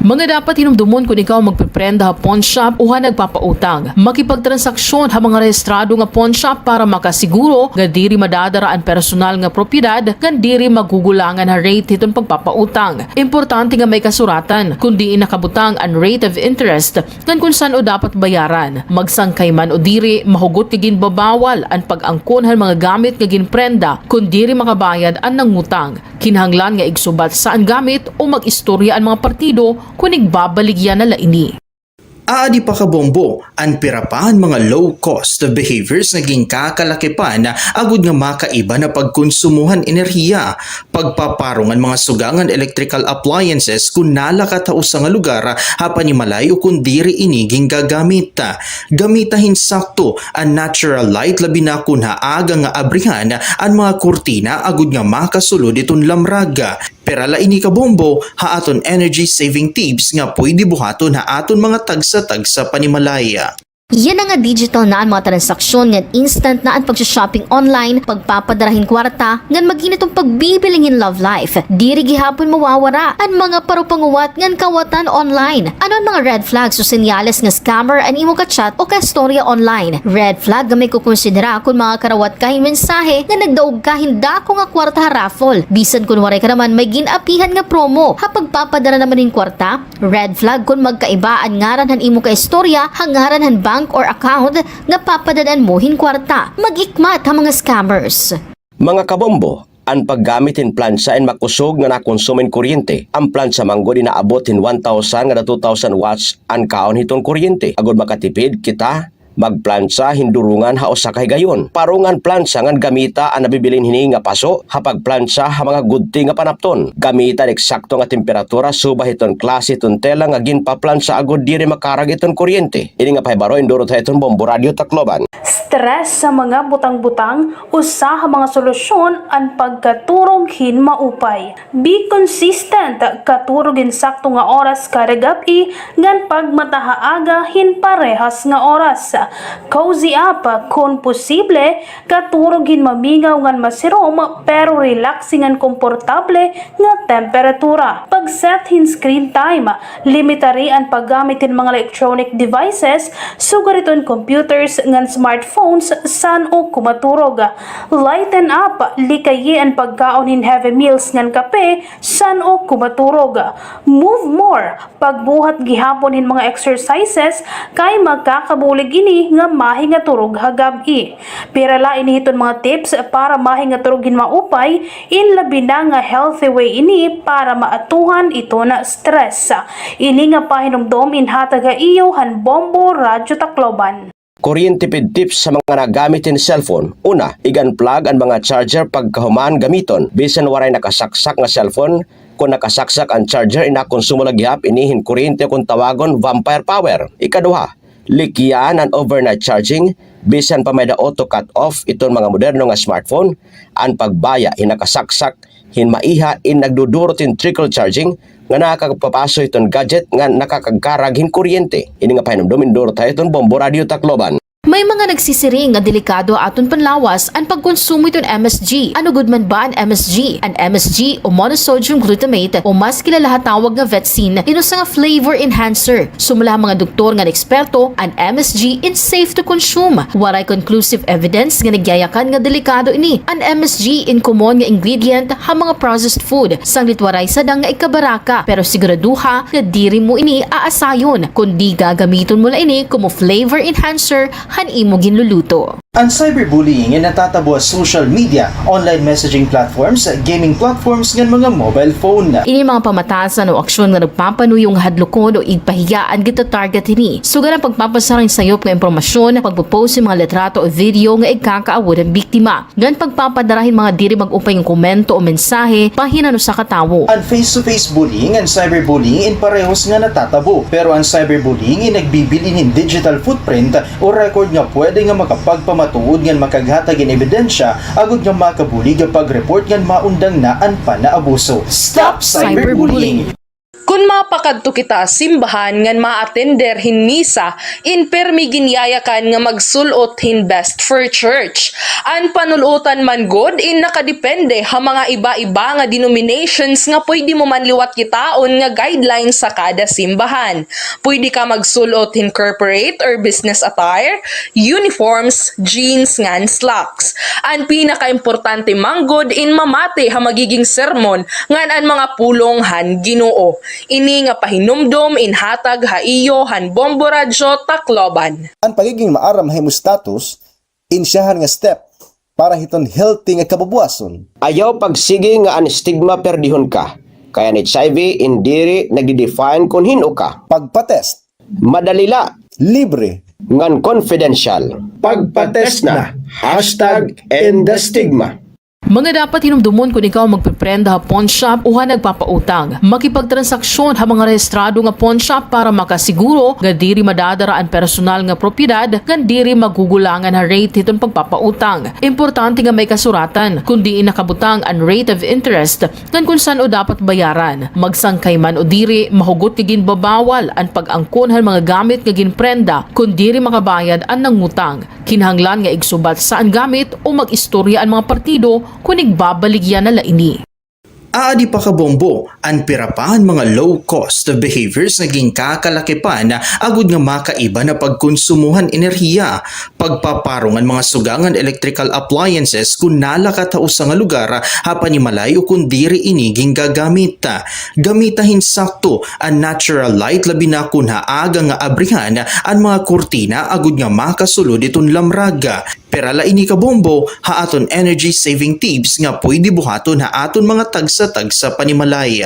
Mga dapat hinumdomon kon ikaw magpeprenda ha pawnshop o ha nagpapautang. Makipagtransaksyon ha mga rehistrado nga pawnshop para makasiguro nga diri madadara an personal nga propiedad ngan diri magugulangan ha rate hiton pagpapautang. Importante nga may kasuratan kon diin nakabutang an rate of interest ngan kon san-o dapat bayaran. Magsangkay man o diri, mahugot nga ginbabawal an pag-angkon han mga gamit nga ginprenda kon diri makabayad an nangutang. Kinahanglan nga igsubat sa an gamit o mag-istorya an mga partido kon igbabaligya na la ini. Aadi pa, kabombo, an pira pa han mga low-cost behaviors nga ginkakalakipan agod nga makaiba na pagkonsumo han enerhiya, pagpaparong han mga suga ngan electrical appliances kon nalakat ha usa nga lugar ha panimalay o kon diri ini gingagamit. Gamita hin sakto an natural light, labi na kon ha aga nga abrihan an mga kurtina agod nga makasulod hiton lamrag. Pira la ini, kabombo, ha aton energy saving tips nga pwede buhaton ha aton mga tagsa-tagsa panimalay. Yana nga digital na an mga transaksyon ngan instant na an pag-shopping online, pagpapadara hin kwarta, ngan maghinay hiton pagbibiling hin love life. Diri gihapon mawawara an mga parupanguwat ngan kawatan online. Ano an mga red flags o senyales nga scammer an imo ka-chat o ka-istorya online? Red flag nga may kukonsidera kon makarawat ka hin mensahe nga nagdaog ka hin dako nga kwarta ha raffle, bisan kon waray ka naman may gin-apihan nga promo. Ha pagpapadara naman hin kwarta, red flag kon magkaiba an ngaran han imo ka-istorya ha ngaran han bank or account nga papadad-an mo hin kwarta. Mag-ikmat ha mga scammers. Mga kabombo, an paggamit hin plantsa in makusog nga nakonsumo hin kuryente. An plantsa man gud inaabot hin one thousand ngada two thousand watts an kaon hiton kuryente. Agod makatipid kita, magplantsa hin durungan ha usa ka higayon. Parunga an plantsa ngan gamita an nabibilin hini nga paso ha pagplantsa ha mga gudti nga panapton. Gamita an eksakto nga temperatura subay hiton klase hiton tela nga ginpaplantsa agod diri makarag iton kuryente. Ini nga pahibaro indurot ha iton Bombo Radyo Tacloban. Stress sa mga butang-butang, usa ha mga solusyon an pagkaturog hin maupay. Be consistent, katurog hin sakto nga oras kada gab-i, ngan pagmata ha aga hin parehas nga oras. Cozy up, kon posible, katurog hin mamingaw ngan masirom, pero relaxing ngan komportable nga temperatura. Pag-set hin screen time, limitari an paggamit hin mga electronic devices, sugad hiton computers ngan smartphones, san-o kumaturog. Lighten up, likayi an pagkaon hin heavy meals ngan kape, san-o kumaturog. Move more, pagbuhat gihapon hin mga exercises, kay makakabulig ini nga mahingaturog ha gab-i. Pira la ini hiton mga tips para mahingaturog hin maupay, in labi na nga healthy way ini para maatuhan iton stress. Ini nga pahinumdom inhatag ha iyo han Bombo Radyo Tacloban. Kuryentipid tips sa mga nagamit hin cellphone. Una, ig-unplug an mga charger pagkahuman gamiton. Bisan waray nakasaksak nga cellphone, kon nakasaksak an charger, inakonsumo la gihap ini hin kuryente, kon tawagon vampire power. Ikaduha, likyan an overnight charging. Bisan pa may-ada auto cut off iton mga moderno nga smartphone, an pagbaya hin nakasaksak hin maiha in nagdudurot hin trickle charging nga nakakapapaso hiton gadget nga nakakagkarag hin kuryente. Ini nga pahinumdom indurot ha iton Bombo Radyo Tacloban. May mga nagsisiring nga delikado ha aton panlawas an pagkonsumo hiton M S G. Ano gud man ba an M S G? An M S G o monosodium glutamate o mas kilala ha tawag nga vetsin in usa nga flavor enhancer. Sumala ha mga doktor ngan eksperto, an M S G in safe to consume. Waray conclusive evidence nga nagyayakan nga delikado ini. An M S G in common nga ingredient ha mga processed food, sanglit waray sadang nga ikabaraka, pero siguraduha nga diri mo ini aasayon, kundi gagamiton mo la ini komo flavor enhancer han imo ginluluto. An cyberbullying in natatabo ha social media, online messaging platforms, gaming platforms, ngan mga mobile phone. Ini mga pamatasan o aksyon nga nagpapanuyo nga hadlukon o igpahiya an gita-target hini. Sugad an pagpapasar hin sayop nga impormasyon, pagpo-post hin mga litrato o video nga igkakaawod han biktima, ngan pagpapadara hin mga diri mag-upay nga komento o mensahe bahin han usa ka tawo. An face-to-face bullying ngan cyberbullying in parehos nga natatabo, pero an cyberbullying in nagbibilin hin digital footprint o record nga pwede nga makapagpamatuod ngan makaghatag hin ebidensya agod nga makabulig ha pag-report ngan maundang na an panaabuso. Stop cyberbullying! Kun mapakadto kita ha simbahan ngan ma-attender hin misa, in pirmi ginyayakan nga magsul-ot hin best for church. An panul-otan man gud in nakadepende ha mga iba-iba nga denominations nga pwede mo man liwat kitaon nga guidelines sa kada simbahan. Pwede ka magsul-ot hin corporate or business attire, uniforms, jeans ngan slacks. An pinakaimportante man gud in mamati ha magiging sermon ngan an mga pulong han Ginoo. Ini nga pahinumdom in hatag ha iyo han Bombo Radyo Tacloban. An pagiging maaram ha imo status, in siyahan nga step para hiton healthy nga kabubuwason. Ayaw pagsigi nga an stigma perdihon ka. Kay an H I V in diri nagde-define kon hin-o ka. Pagpa-test. Madali la. Libre. Ngan confidential. Pagpa-test na. Hashtag end the stigma. Mga dapat hinumdomon kon ikaw magpeprenda ha pawnshop o ha nagpapautang. Makipagtransaksyon ha mga rehistrado nga pawnshop para makasiguro nga diri madadara an personal nga propiedad ngan diri magugulangan ha rate hiton pagpapautang. Importante nga may kasuratan kon diin nakabutang an rate of interest ngan kon san-o dapat bayaran. Magsangkay man o diri, mahugot nga ginbabawal an pag-angkon han mga gamit nga ginprenda kon diri makabayad an nangutang. Kinahanglan nga igsubatsay an gamit o mag-istorya an mga partido kon igbabaligya na la ini. Aadi pa, kabombo, an pira pa han mga low-cost behaviors nga ginkakalakipan agod nga makaiba na pagkonsumo han enerhiya, pagpaparong han mga suga ngan electrical appliances kon nalakat ha usa nga lugar ha panimalay o kon diri ini gingagamit. Gamita hin sakto an natural light, labi na kon ha aga nga abrihan an mga kurtina agod nga makasulod iton lamrag. Pira la ini, kabombo, ha aton energy saving tips nga pwede buhaton ha aton mga tagsa-tagsa panimalay.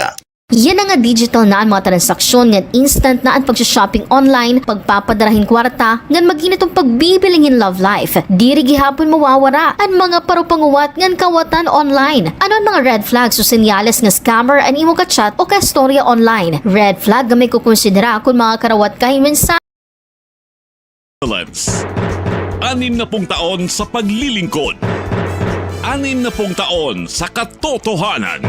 Yana nga digital na an mga transaksyon ngan instant na an pagsha-shopping online, pagpapadara hin kwarta, ngan magin iton pagbibiling hin love life. Diri gihapon mawawara an mga parupanguwat ngan kawatan online. Ano an mga red flags o senyales nga scammer an imo ka-chat o kaistorya online? Red flag nga may kukonsidera kon makakarawat ka hin mensahe Excellence. Anim na pung taon sa paglilingkod. Anim na pung taon sa katotohanan.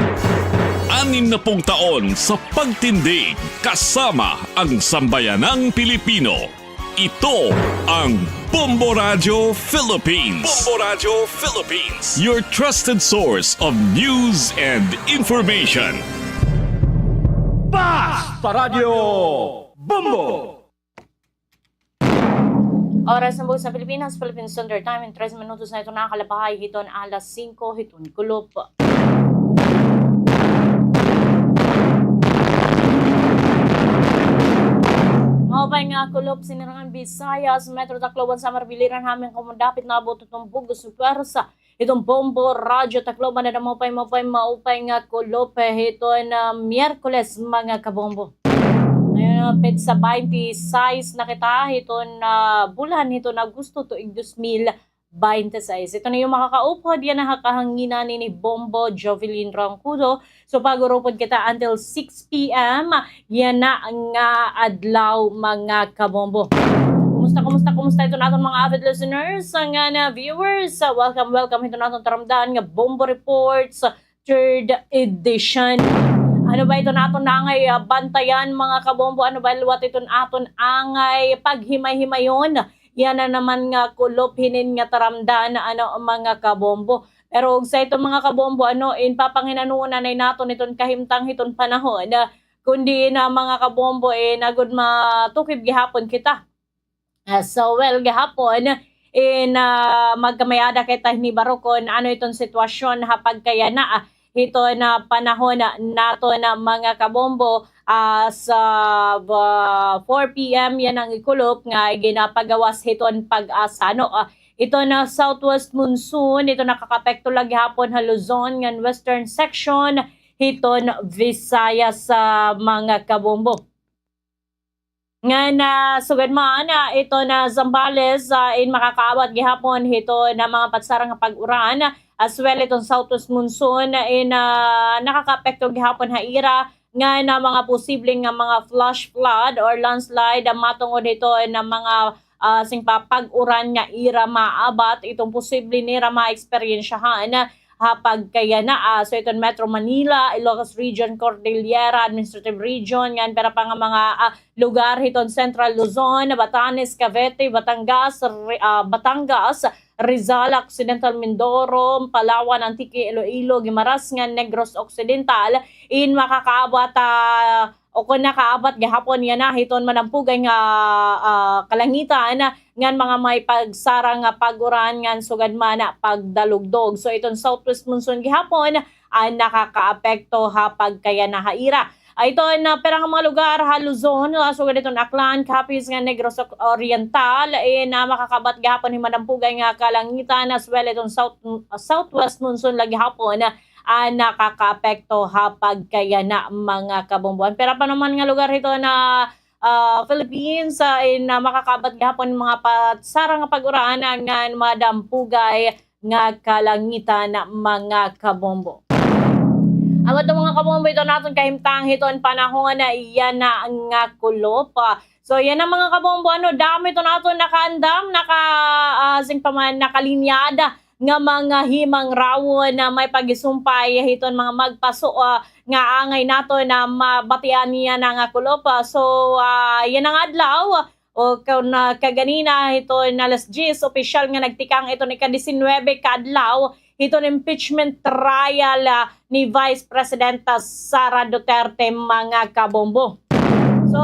Anim na pung taon sa pagtindig kasama ang sambayanang Pilipino. Ito ang Bombo Radyo Philippines. Bombo Radyo Philippines. Your trusted source of news and information. Basta Radyo Bombo! Oras na buhis sa Pilipinas, Philippine Standard Time, in trese minutos na ito nakalabay hiton alas singko hiton kulop. Maupay nga kulop, Sinirangan Visayas, Metro Tacloban, Samar, Biliran, hamya kon dapit naabot iton bug-os nga pwersa hiton Bombo Radyo Tacloban, ada maupay, maupay, maupay nga kulop hiton, ah, Miyerkules, mga kabombo. Ngayon, ah, petsa baynte sais na kita hiton, ah, bulan hiton Agosto, tuig dos mil baynte sais. Ito na iyo makakaupod, yana ha kahanginan ni Bombo Jovelyn Roncudo. So, pag-urupod kita until six p.m. yana nga adlaw, mga kabombo. Kumusta, kumusta, kumusta iton aton mga avid listeners ngan viewers? Welcome, welcome hiton aton taramdan nga Bombo Reports third edition. Ano ba iton aton angay, ah, bantayan, mga kabombo? Ano ba liwat iton aton angay paghimay-himayon? Yana naman nga kulop hinin nga taramdan, ano, mga kabombo. Pero ugsa iton, mga kabombo, ano, in papanghinanuon anay naton iton kahimtang hiton panahon, ah, kundi na, mga kabombo, eh, nagud matukib gihapon kita. Ah, so, well, gihapon, in, ah, magkamay-ada kita hini baro kon ano iton sitwasyon ha pagkayana, ah, hiton panahon naton, mga kabombo, ah, sa, ah, four p.m. yana nga ikulop nga ginapagawas hiton PAGASA, no? Ah, iton southwest monsoon, iton nakakaapekto la gihapon ha Luzon ngan western section hiton Visayas, ah, mga kabombo. Ngan, ah, sugad man, ah, iton Zambales, ah, in makakaawat gihapon hiton mga patsarang nga pag-uran, as well iton southwest monsoon, in, ah, nakakaapekto gihapon ha ira ngan mga posible nga mga flash flood or landslide, ah, matungod hiton mga, ah, singpa pag-uran nga ira maabat, iton posible nira maeksperiensyahan ha pagkayana. Ah, so iton Metro Manila, Ilocos Region, Cordillera Administrative Region, ngan pira pa nga mga, ah, lugar hiton Central Luzon, Batanes, Cavite, Batangas, Ri-, ah, Batangas, Rizal, Occidental Mindoro, Palawan, Antique, Iloilo, Guimaras, ngan Negros Occidental, in makakaabat, ah, o kon nakaabat gihapon yana hiton madampugay nga, ah, kalangitan, ngan mga may pagsarang nga pag-uran ngan sugad man pagdalugdog. So, iton southwest monsoon gihapon an nakakaapekto ha pagkayana ha ira. Ah, iton pira nga mga lugar ha Luzon, ah, sugad iton Aklan, Capiz ngan Negros Oc-, Oriental, in, ah, makakaabat gihapon hin madampugay nga kalangitan, as well iton south, southwest monsoon la gihapon, ah, nakakaapekto ha pagkayana, mga kabombo. An pira pa naman nga lugar hiton, ah, Philippines, ah, in, ah, makakaabat gihapon mga pagsarang nga pag-uran ngan madampugay nga kalangitan, mga kabombo. Amo ito, mga kabombo, iton aton kahimtang hiton panahon yana nga kulop. Ah, so, yana, mga kabombo, ano, damo iton aton nakaandam, naka, ah, siring pa man, nakalinyada nga mga himangrawon nga may paghisumpay hiton mga magpaso, ah, nga angay naton nga mabatian yana nga kulop. Ah, so, ah, yana nga adlaw, o kon, ah, kaganina hiton alas diyes, opisyal nga nagtikang iton ika-disinwebe ka adlaw hiton impeachment trial, ah, ni Vice President, ah, Sara Duterte, mga kabombo. So,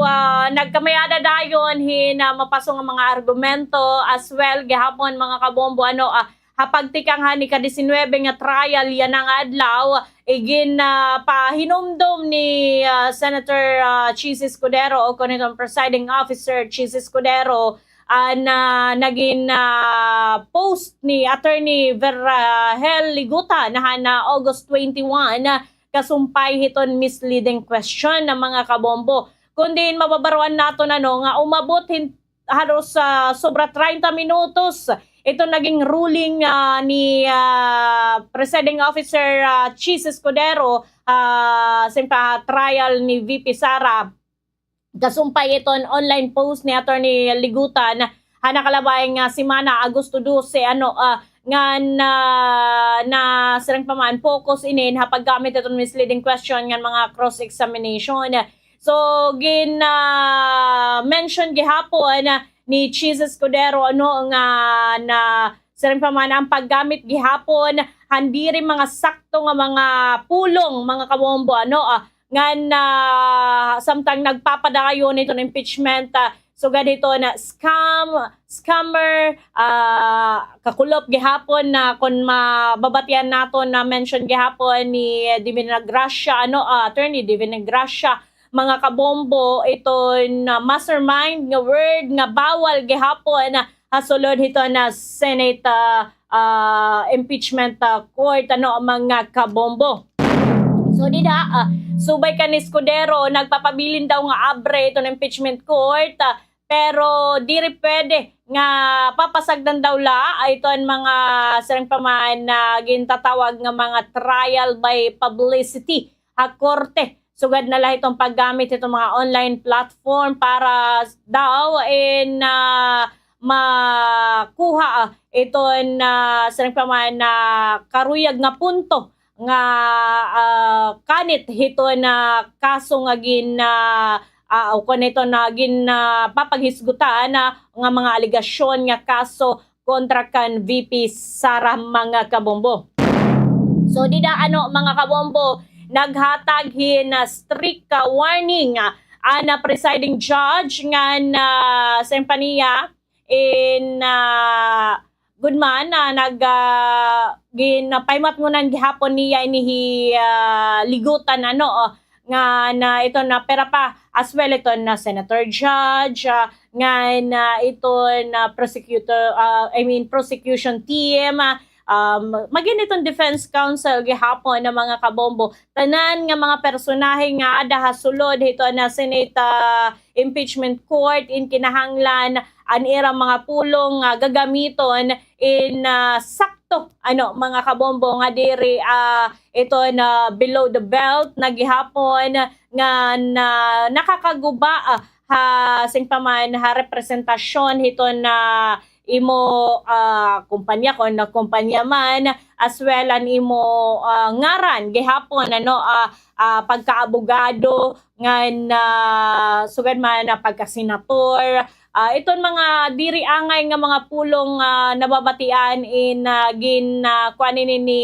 ah, nagkamay-ada dayon hin, ah, mapaso nga mga argumento, as well gihapon, mga kabombo, ano, ah, ha pagtikang han ika-disinwebe nga trial yana nga adlaw, igin, ah, pahinumdom ni, ah, Senator, ah, Chiz Escudero, o kon iton presiding officer Chiz Escudero, ah, na nagin, ah, post ni Attorney Verahel Ligutan han, ah, August twenty-one, ah, kasumpay hiton misleading question, mga kabombo. Kon diin mababaroan naton, ano, nga umabot hin haros, ah, sobra treinta minutos iton naging ruling, ah, ni, ah, Presiding Officer, ah, Chiz Escudero, ah, siring pa trial ni V P Sara. Kasumpay iton online post ni Attorney Ligutan ha nakalabay nga semana, Agosto dose, ano, ah, nga na, na siring pa man focus inin ha paggamit iton misleading question ngan mga cross-examination. So, gin, ah, mention gihapon ni Chiz Escudero, ano, nga na siring pa man an paggamit gihapon han diri mga sakto nga mga pulong, mga kabombo, ano, ah, ngan, ah, samtang nagpapadayon iton impeachment, ah, sugad hiton scam, scammer, ah, kakulop gihapon na kon mababatian naton na mention gihapon ni Divina Gracia, ano, ah, Attorney Divina Gracia, mga kabombo, iton, ah, mastermind nga word nga bawal gihapon ha sulod hiton Senate, ah, ah, impeachment, ah, court, ano, mga kabombo. So, dida, ah, subay kan Escudero, nagpapabilin daw nga abre iton impeachment court, ah, pero diri pwede nga papasagdan daw la iton mga siring pa man na gintatawag nga mga trial by publicity ha korte. Sugad na la hiton paggamit hiton mga online platform para daw in, ah, makuha, ah, iton, ah, siring pa man na karuyag nga punto nga, ah, kanit hiton kaso nga gin, ah, ah, o kon iton gin, ah, papaghisgutan, ah, nga mga alegasyon nga kaso kontra kan V P Sara, mga kabombo. So, dida, ano, mga kabombo, naghatag hin, ah, strict, ah, warning, ah, an, ah, presiding judge ngan, ah, siring pa niya in, ah, gud man, ah, nag, ah, gin, ah, pahimatngonan gihapon niya ini hi, ah, Ligutan, ano, oh, nga na ito na pera pa, as well ito na senator judge, ah, nga na ito na prosecutor, ah, I mean, prosecution team, ah, um, magin iton defense counsel gihapon na mga kabombo. Tanan nga mga personahe nga ada ha sulod hito na Senate, ah, impeachment court in kinahanglan an ira mga pulong nga gagamiton in, ah, sakto, ano, mga kabombo, nga diri, ah, ito na below the belt na gihapon nga na nakakaguba, ah, ha, siring pa man, ha representasyon hito na imo, ah, kumpanya, kon kumpanya man, as well an imo, ah, ngaran gihapon, ano, ah, ah, pagkaabogado ngan, ah, sugad man, ah, pagkasenator, ah, iton mga diri angay nga mga pulong, ah, nababatian in, ah, gin, ah, kuan ini ni,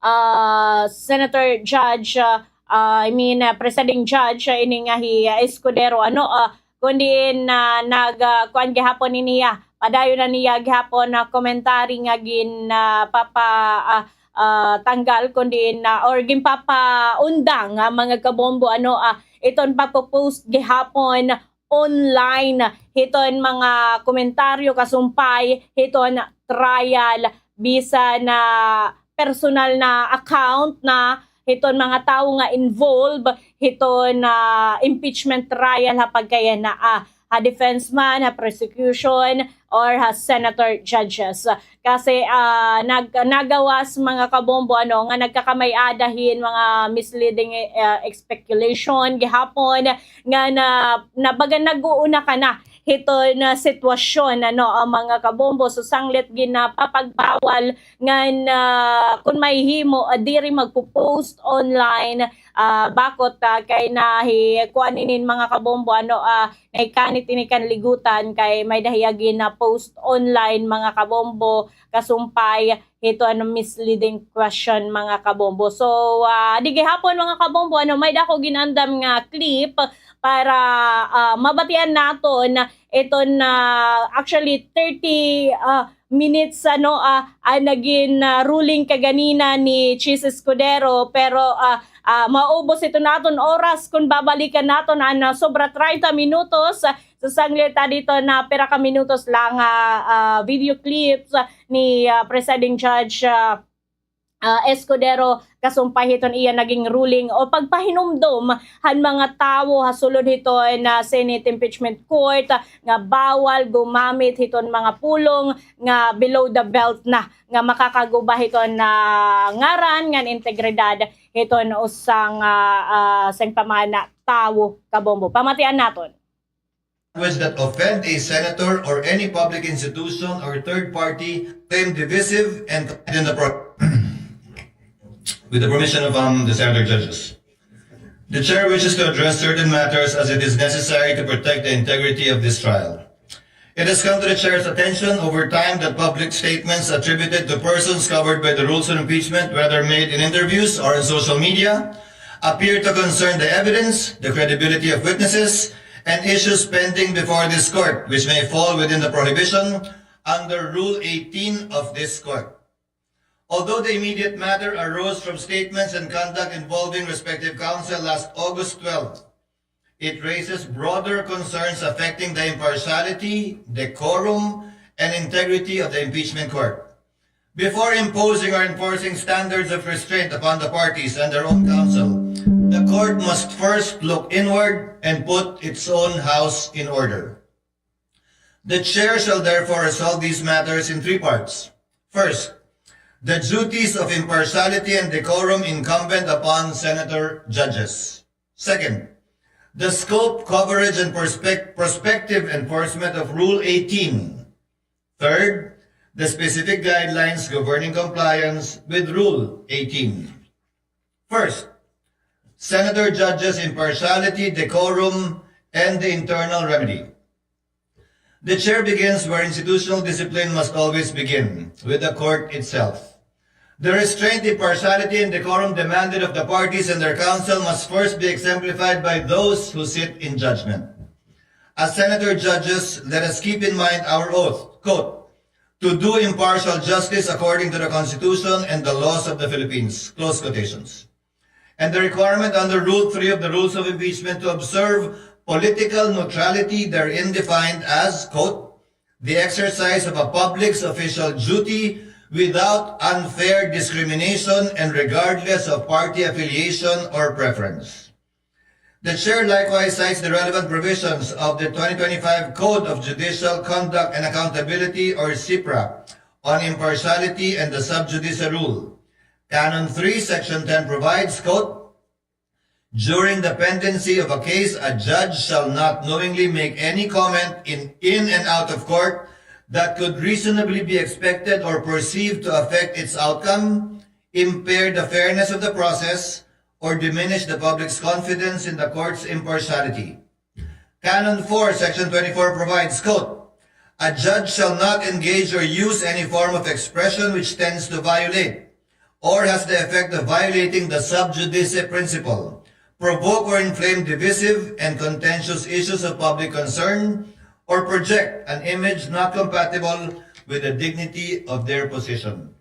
ah, Senator Judge, ah, ah, I mean, ah, Presiding Judge, ah, ini nga hi, ah, Escudero, ano, ah, kundi in, ah, nag, ah, kuan gihapon ini, ah, padayon na niya gihapon na commentary nga gin, ah, papa, ah, ah, tanggal, kundi in, ah, or ginpapaundang, ah, mga kabombo, ano, ah, iton pagpo-post gihapon online hiton mga komentaryo kasumpay hiton trial bisan na personal na account na hiton mga tawo nga involved hiton, ah, impeachment trial ha pagkayanaa, ha defense man, ha prosecution, or ha senator judges. Kasi, ah, nag-, nagawas mga kabombo, ano, nga nagkakamay-ada hin mga misleading, ah, speculation gihapon nga na, na baga nag-uuna ka na hiton, ah, sitwasyon, ano, ang mga kabombo. So, sanglit ginapapagbawal ngan, ah, kun mahihimo, ah, diri magpo-post online, ah, bakot, ah, kay nahi-, kuan inin mga kabombo, ano, ah, nahikanit ini kan ligutan kay may-ada hiya gina-post online, mga kabombo, kasumpay hiton misleading question, mga kabombo. So, ah, adi gihapon, mga kabombo, ano, may-ada ako gin-andam nga clip para, ah, mabatian naton iton, ah, actually, thirty, ah, minutes, ano, ah, an nagin, ah, ruling kaganina ni Chiz Escudero, pero, ah, ah, maubos iton aton oras kun babalikan naton an, ah, sobra treinta minutos, ah, so sanglit, ah, dito na pira ka minutos lang, ah, ah, video clips, ah, ni, ah, Presiding Judge, ah, ah, Escudero kasumpay hiton iya naging ruling o pagpahinumdom han mga tawo ha sulod hiton, ah, Senate Impeachment Court, ah, nga bawal gumamit hiton mga pulong nga below the belt na, nga makakaguba hiton, ah, ngaran ngan integridad hiton usa nga, ah, sangpamana tawo, kabombo. Pamatian naton. Language that offend a senator or any public institution or third party claim divisive and in the pro-, with the permission of, um, the senator judges. The chair wishes to address certain matters as it is necessary to protect the integrity of this trial. It has come to the chair's attention over time that public statements attributed to persons covered by the rules of impeachment, whether made in interviews or on social media, appear to concern the evidence, the credibility of witnesses, and issues pending before this court, which may fall within the prohibition under Rule eighteen of this court. Although the immediate matter arose from statements and conduct involving respective counsel last August twelve, it raises broader concerns affecting the impartiality, decorum, and integrity of the impeachment court. Before imposing or enforcing standards of restraint upon the parties and their own counsel, the court must first look inward and put its own house in order. The chair shall therefore resolve these matters in three parts. First, the duties of impartiality and decorum incumbent upon senator judges. Second, the scope, coverage, and prospect-, prospective enforcement of Rule eighteen. Third, the specific guidelines governing compliance with Rule eighteen. First, senator judges' impartiality, decorum, and the internal remedy. The chair begins where institutional discipline must always begin, with the court itself. The restraint, impartiality, and decorum demanded of the parties and their counsel must first be exemplified by those who sit in judgment. As senator judges, let us keep in mind our oath, quote, "To do impartial justice according to the Constitution and the laws of the Philippines," close quotations. And the requirement under Rule three of the Rules of Impeachment to observe political neutrality, therein defined as, quote, "the exercise of a public's official duty without unfair discrimination and regardless of party affiliation or preference." The chair likewise cites the relevant provisions of the twenty twenty-five Code of Judicial Conduct and Accountability, or CIPRA, on impartiality and the sub judice rule. Canon three, Section ten provides, quote, During the pendency of a case, a judge shall not knowingly make any comment in, in and out of court that could reasonably be expected or perceived to affect its outcome, impair the fairness of the process, or diminish the public's confidence in the court's impartiality. Canon four, Section twenty-four provides, quote, "A judge shall not engage or use any form of expression which tends to violate or has the effect of violating the sub judice principle, provoke or inflame divisive and contentious issues of public concern, or project an image not compatible with the dignity of their position."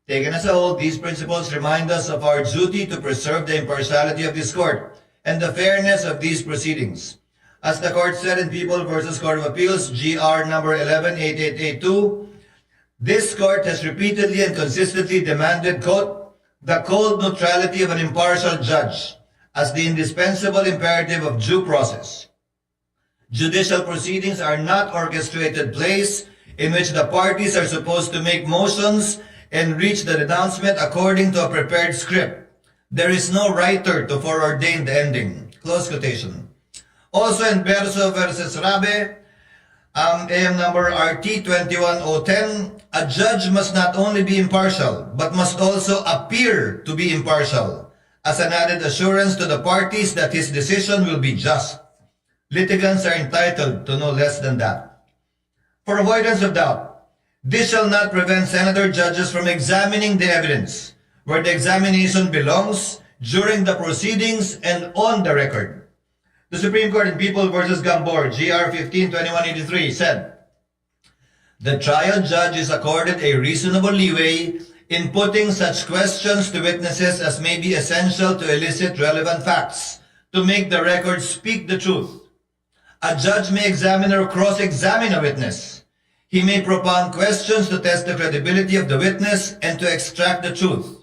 Taken as a whole, these principles remind us of our duty to preserve the impartiality of this court and the fairness of these proceedings. As the court said in People versus Court of Appeals, G R number eleven eight eight eight two, this court has repeatedly and consistently demanded, quote, "the cold neutrality of an impartial judge as the indispensable imperative of due process. Judicial proceedings are not orchestrated plays in which the parties are supposed to make motions and reach the denouncement according to a prepared script. There is no writer to foreordain the ending." Close quotation. Also in Verso versus Rabe, um, A M number R T twenty-one oh ten, "A judge must not only be impartial, but must also appear to be impartial, as an added assurance to the parties that his decision will be just. Litigants are entitled to no less than that." For avoidance of doubt, this shall not prevent senator judges from examining the evidence where the examination belongs, during the proceedings and on the record. The Supreme Court in People versus Gambor, G R fifteen twenty-one eighty-three, said, "The trial judge is accorded a reasonable leeway in putting such questions to witnesses as may be essential to elicit relevant facts to make the record speak the truth. A judge may examine or cross-examine a witness. He may propound questions to test the credibility of the witness and to extract the truth.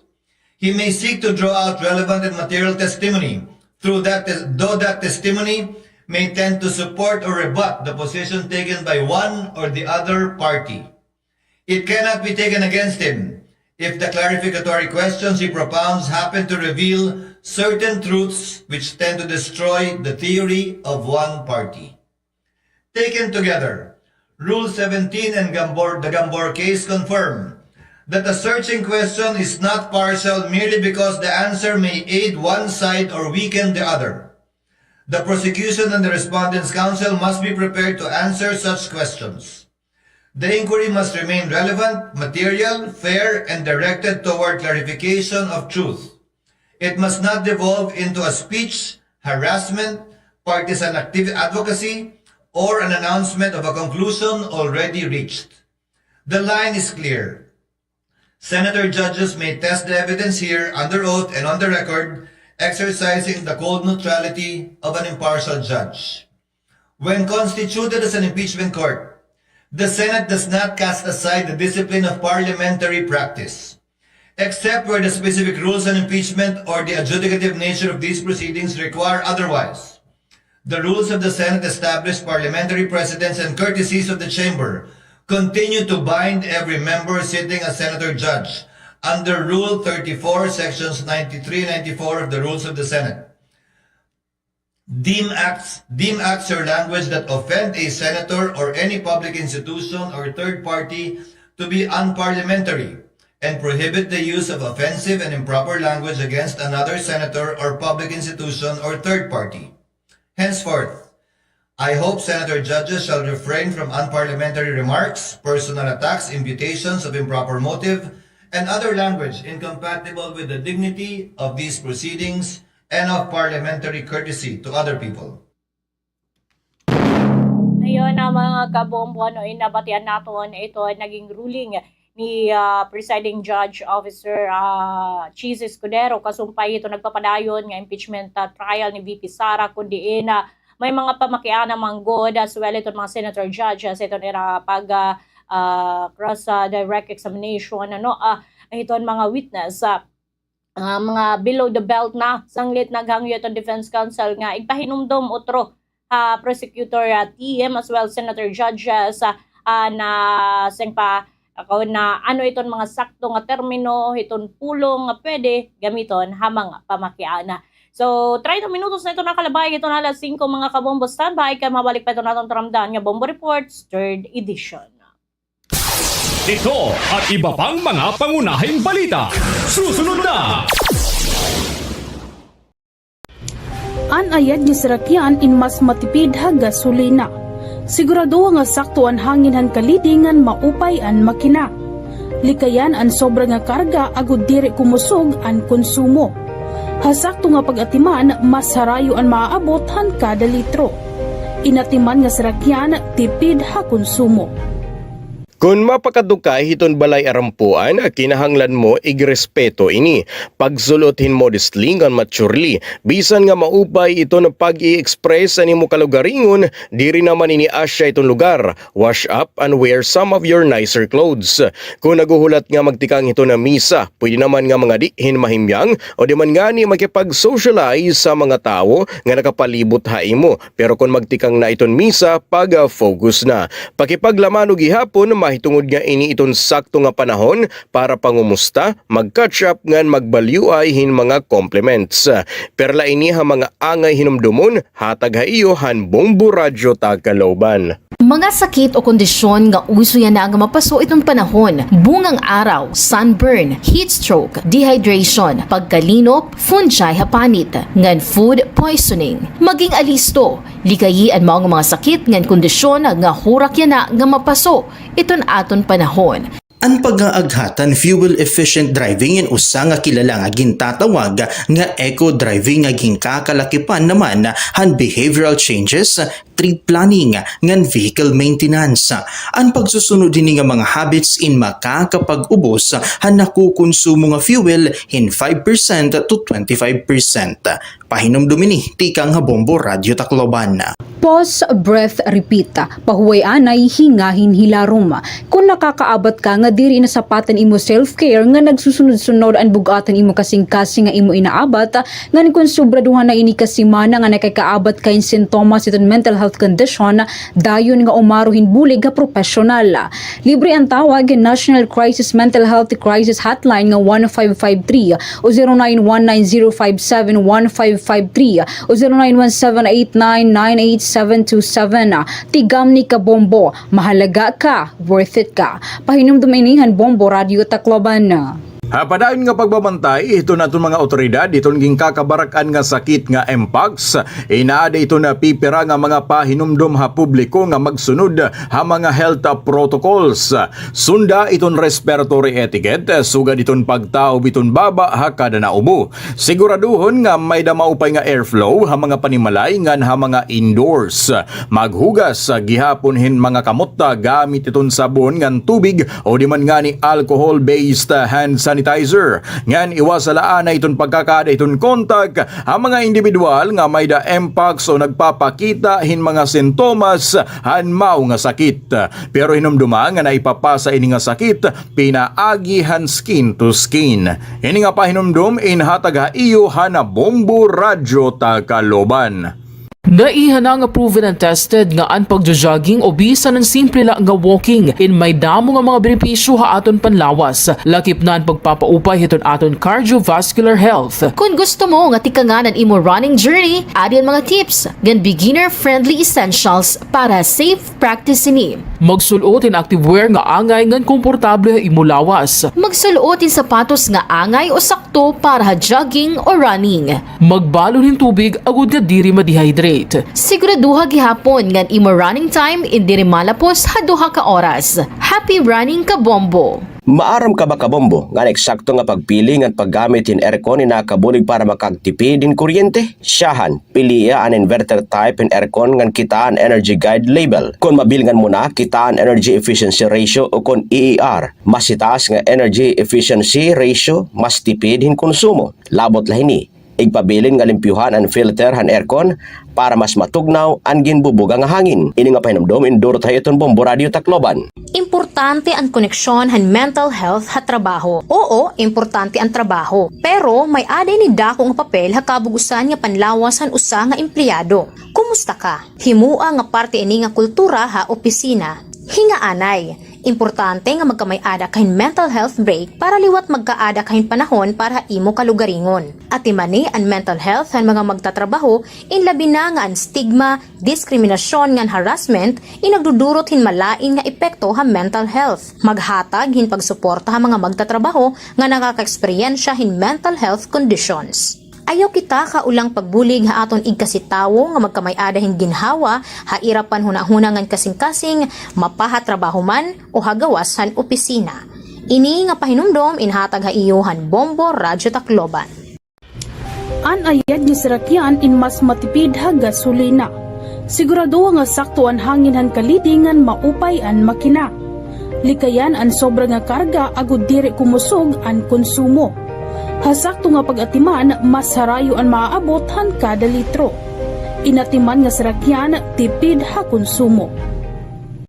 He may seek to draw out relevant and material testimony, through that tes-, though that testimony may tend to support or rebut the position taken by one or the other party. It cannot be taken against him if the clarificatory questions he propounds happen to reveal certain truths which tend to destroy the theory of one party." Taken together, Rule seventeen and Gambor, the Gambor case confirm that a searching question is not partial merely because the answer may aid one side or weaken the other. The prosecution and the respondent's counsel must be prepared to answer such questions. The inquiry must remain relevant, material, fair, and directed toward clarification of truth. It must not devolve into a speech, harassment, partisan activ-, advocacy, or an announcement of a conclusion already reached. The line is clear. Senator judges may test the evidence here under oath and on the record, exercising the cold neutrality of an impartial judge. When constituted as an impeachment court, the Senate does not cast aside the discipline of parliamentary practice, except where the specific rules on impeachment or the adjudicative nature of these proceedings require otherwise. The rules of the Senate established parliamentary precedents and courtesies of the chamber continue to bind every member sitting as senator judge under Rule thirty-four, Sections ninety-three and ninety-four of the Rules of the Senate. Deem acts, deem acts or language that offend a senator or any public institution or third party to be unparliamentary and prohibit the use of offensive and improper language against another senator or public institution or third party. Henceforth, I hope senator judges shall refrain from unparliamentary remarks, personal attacks, imputations of improper motive, and other language incompatible with the dignity of these proceedings and of parliamentary courtesy to other people. Ayon, ah, mga kabombo, ano, inabatian naton ito, naging ruling ni, ah, Presiding Judge Officer, ah, Chiz Escudero, kasumpay hito nagpapadayon nga impeachment, ah, trial ni V P Sara, kun diin, ah, may mga pamakiana man gud, as well, iton mga senator judge, ah, sa iton ira pag, ah, ah, cross, ah, direct examination, ano, ah, iton mga witness, ah, ah, mga below the belt na, sanglit naghangyo iton defense counsel nga igpahinumdom utro ha prosecutor, ah, team, as well senator judges, ah, ah, na sing pa, ako na ano iton mga sakto nga termino, iton pulong nga pwede gamiton ha mga pamakiana. So, treinta minutos na ito nakalabay, ito na alas singko, mga kabombo. Standby kay mabalik pa ito natong taramdan nga Bombo Reports, third edition. Ito at iba pang mga pangunahing balita. Susunod na! An ayad nga sarakyan in mas matipid ha gasolina. Siguradoha nga sakto an hangin han kalidi ngan maupay an makina. Likayan an sobra nga karga agod diri kumusog an konsumo. Ha sakto nga pag-atiman, mas harayo an maaabot han kada litro. In atiman nga sarakyan, tipid ha konsumo. Kon mapakadto ka hiton balay arampuan, kinahanglan mo igrespeto ini. Pagsul-ot hin modestly ngan maturely. Bisan nga maupay iton pag-i-express an imo kalugaringon, diri naman ini asya iton lugar. Wash up and wear some of your nicer clothes. Kon naghuhulat nga magtikang hiton misa, pwede naman nga mangadi hin mahimyang o di man ngani makipag-socialize sa mga tawo nga nakapalibot ha imo. Pero kon magtikang na iton misa, pag-focus na. Pakipaglamano gihapon, mahitungod nga ini iton sakto nga panahon para pangumusta, mag-catch up ngan magbalyuay hin mga compliments. Perla ini ha mga angay hinumdomon, hatag ha iyo han Bombo Radyo Tagkaloban. Mga sakit o kondisyon nga uso yana nga mapaso iton panahon, bungang araw, sunburn, heat stroke, dehydration, pagkalinop, fungi ha panit, ngan food poisoning. Maging alisto, likayi an mao nga mga sakit ngan kondisyon nga hurak yana nga mapaso iton aton panahon. An pag-aaghat han fuel-efficient driving in usa nga kilala nga gintatawag nga eco-driving nga ginkakalakipan naman han behavioral changes, trip planning, ngan vehicle maintenance. An pagsusunod hini nga mga habits in makakapag-ubos han nakukonsumo nga fuel hin five percent to twenty-five percent. Pahinumdom ini tikang ha Bombo Radyo Tacloban. Pause, breath, repeat. Pahuway anay, hingahin hilarom. Kon nakakaabat ka nga diri na sapat an imo self-care, nga nagsusunod-sunod an bug-at han imo kasingkasing nga imo inaabat, ngan kon sobra duha na ini ka semana nga nakakaabat ka hin sintomas hiton mental health condition, dayon nga umaro hin bulig ha propesyonal. Libre an tawag hin National Crisis Mental Health Crisis Hotline nga one five five three o zero nine one nine zero five seven one five five three o zero nine one seven eight nine nine eight seven two seven. Tigamni ka Bombo, mahalaga ka, worth it ka. Pahinumdom ini han Bombo Radyo Tacloban. Ha padayon nga pagbabantay hiton aton mga awtoridad hiton ginkakabarak-an nga sakit nga mpox, inaada iton pipira nga mga pahinumdom ha publiko nga magsunod ha mga health protocols. Sunda iton respiratory etiquette, sugad iton pagtaob iton baba ha kada naubo. Siguraduhon nga may-ada maupay nga airflow ha mga panimalay ngan ha mga indoors. Maghugas gihapon hin mga kamot gamit iton sabon ngan tubig o di man ngani alcohol-based hand sanitizer. Ngan iwasa la anay iton pagkakaada hiton kontak ha mga indibidwal nga may-ada mpox o nagpapakita hin mga sintomas han mao nga sakit. Pero hinumdoma nga naipapasa ini nga sakit pinaagi han skin to skin. Ini nga pahinumdom inhatag ha iyo han Bombo Radyo Tacloban. Naiha na nga proven and tested nga an pagjo-jogging o bisan an simple la nga walking in may damo nga mga benepisyo ha aton panlawas, lakip na an pagpapaupay hiton aton cardiovascular health. Kon gusto mo nga tikangan an imo running journey, adi an mga tips ngan beginner-friendly essentials para safe practice ini. Magsul-ot hin activewear nga angay ngan komportable ha imo lawas. Magsul-ot hin sapatos nga angay o sakto para ha jogging o running. Magbalon hin tubig agod nga diri ma-dehydrate. Siguraduha gihapon nga an imo running time in diri malapos ha duha ka oras. Happy running, Kabombo! Maaram ka ba, Kabombo, nga an eksakto nga pagpili ngan paggamit hin aircon in nakakabulig para makagtipid hin kuryente? Syahan, pilia an inverter type hin aircon ngan kitaa an Energy Guide label. Kon mabilingan mo na, kitaa an Energy Efficiency Ratio ukon E E R. Mas hitaas nga Energy Efficiency Ratio, mas tipid hin konsumo. Labot la hini, igpabilin nga limpyuhan an filter han aircon para mas matugnaw an ginbubuga nga hangin. Ini nga pahinumdom indurot ha iyo hiton Bombo Radyo Tacloban. Importante an koneksyon han mental health ha trabaho. Oo, importante an trabaho, pero may-ada ini dako nga papel ha kabug-osan nga panlawas han usa nga empleyado. Kumusta ka? Himoa nga parte ini nga kultura ha opisina. Hingaanay, Importante nga magkamay-ada ka hin mental health break para liwat magkaada ka hin panahon para ha imo kalugaringon. Atimani an mental health han mga magtatrabaho, in labi na nga an stigma, diskriminasyon ngan harassment in nagdudurot hin malain nga epekto ha mental health. Maghatag hin pagsuporta ha mga magtatrabaho nga nakakaeksperyensya hin mental health conditions. Ayaw kita kaulang pagbulig ha aton igkasi tawo nga magkamay-ada hin ginhawa ha ira panhunahuna ngan kasingkasing, mapa ha trabaho man o ha gawas han opisina. Ini nga pahinumdom inhatag ha iyo han Bombo Radyo Tacloban. An ayad nga sarakyan in mas matipid ha gasolina. Siguradoha nga sakto an hangin han kaliding ngan maupay an makina. Likayan an sobra nga karga agod diri kumusog an konsumo. Ha sakto nga pag-atiman, mas harayo an maaabot han kada litro. In atiman nga sarakyan, tipid ha konsumo.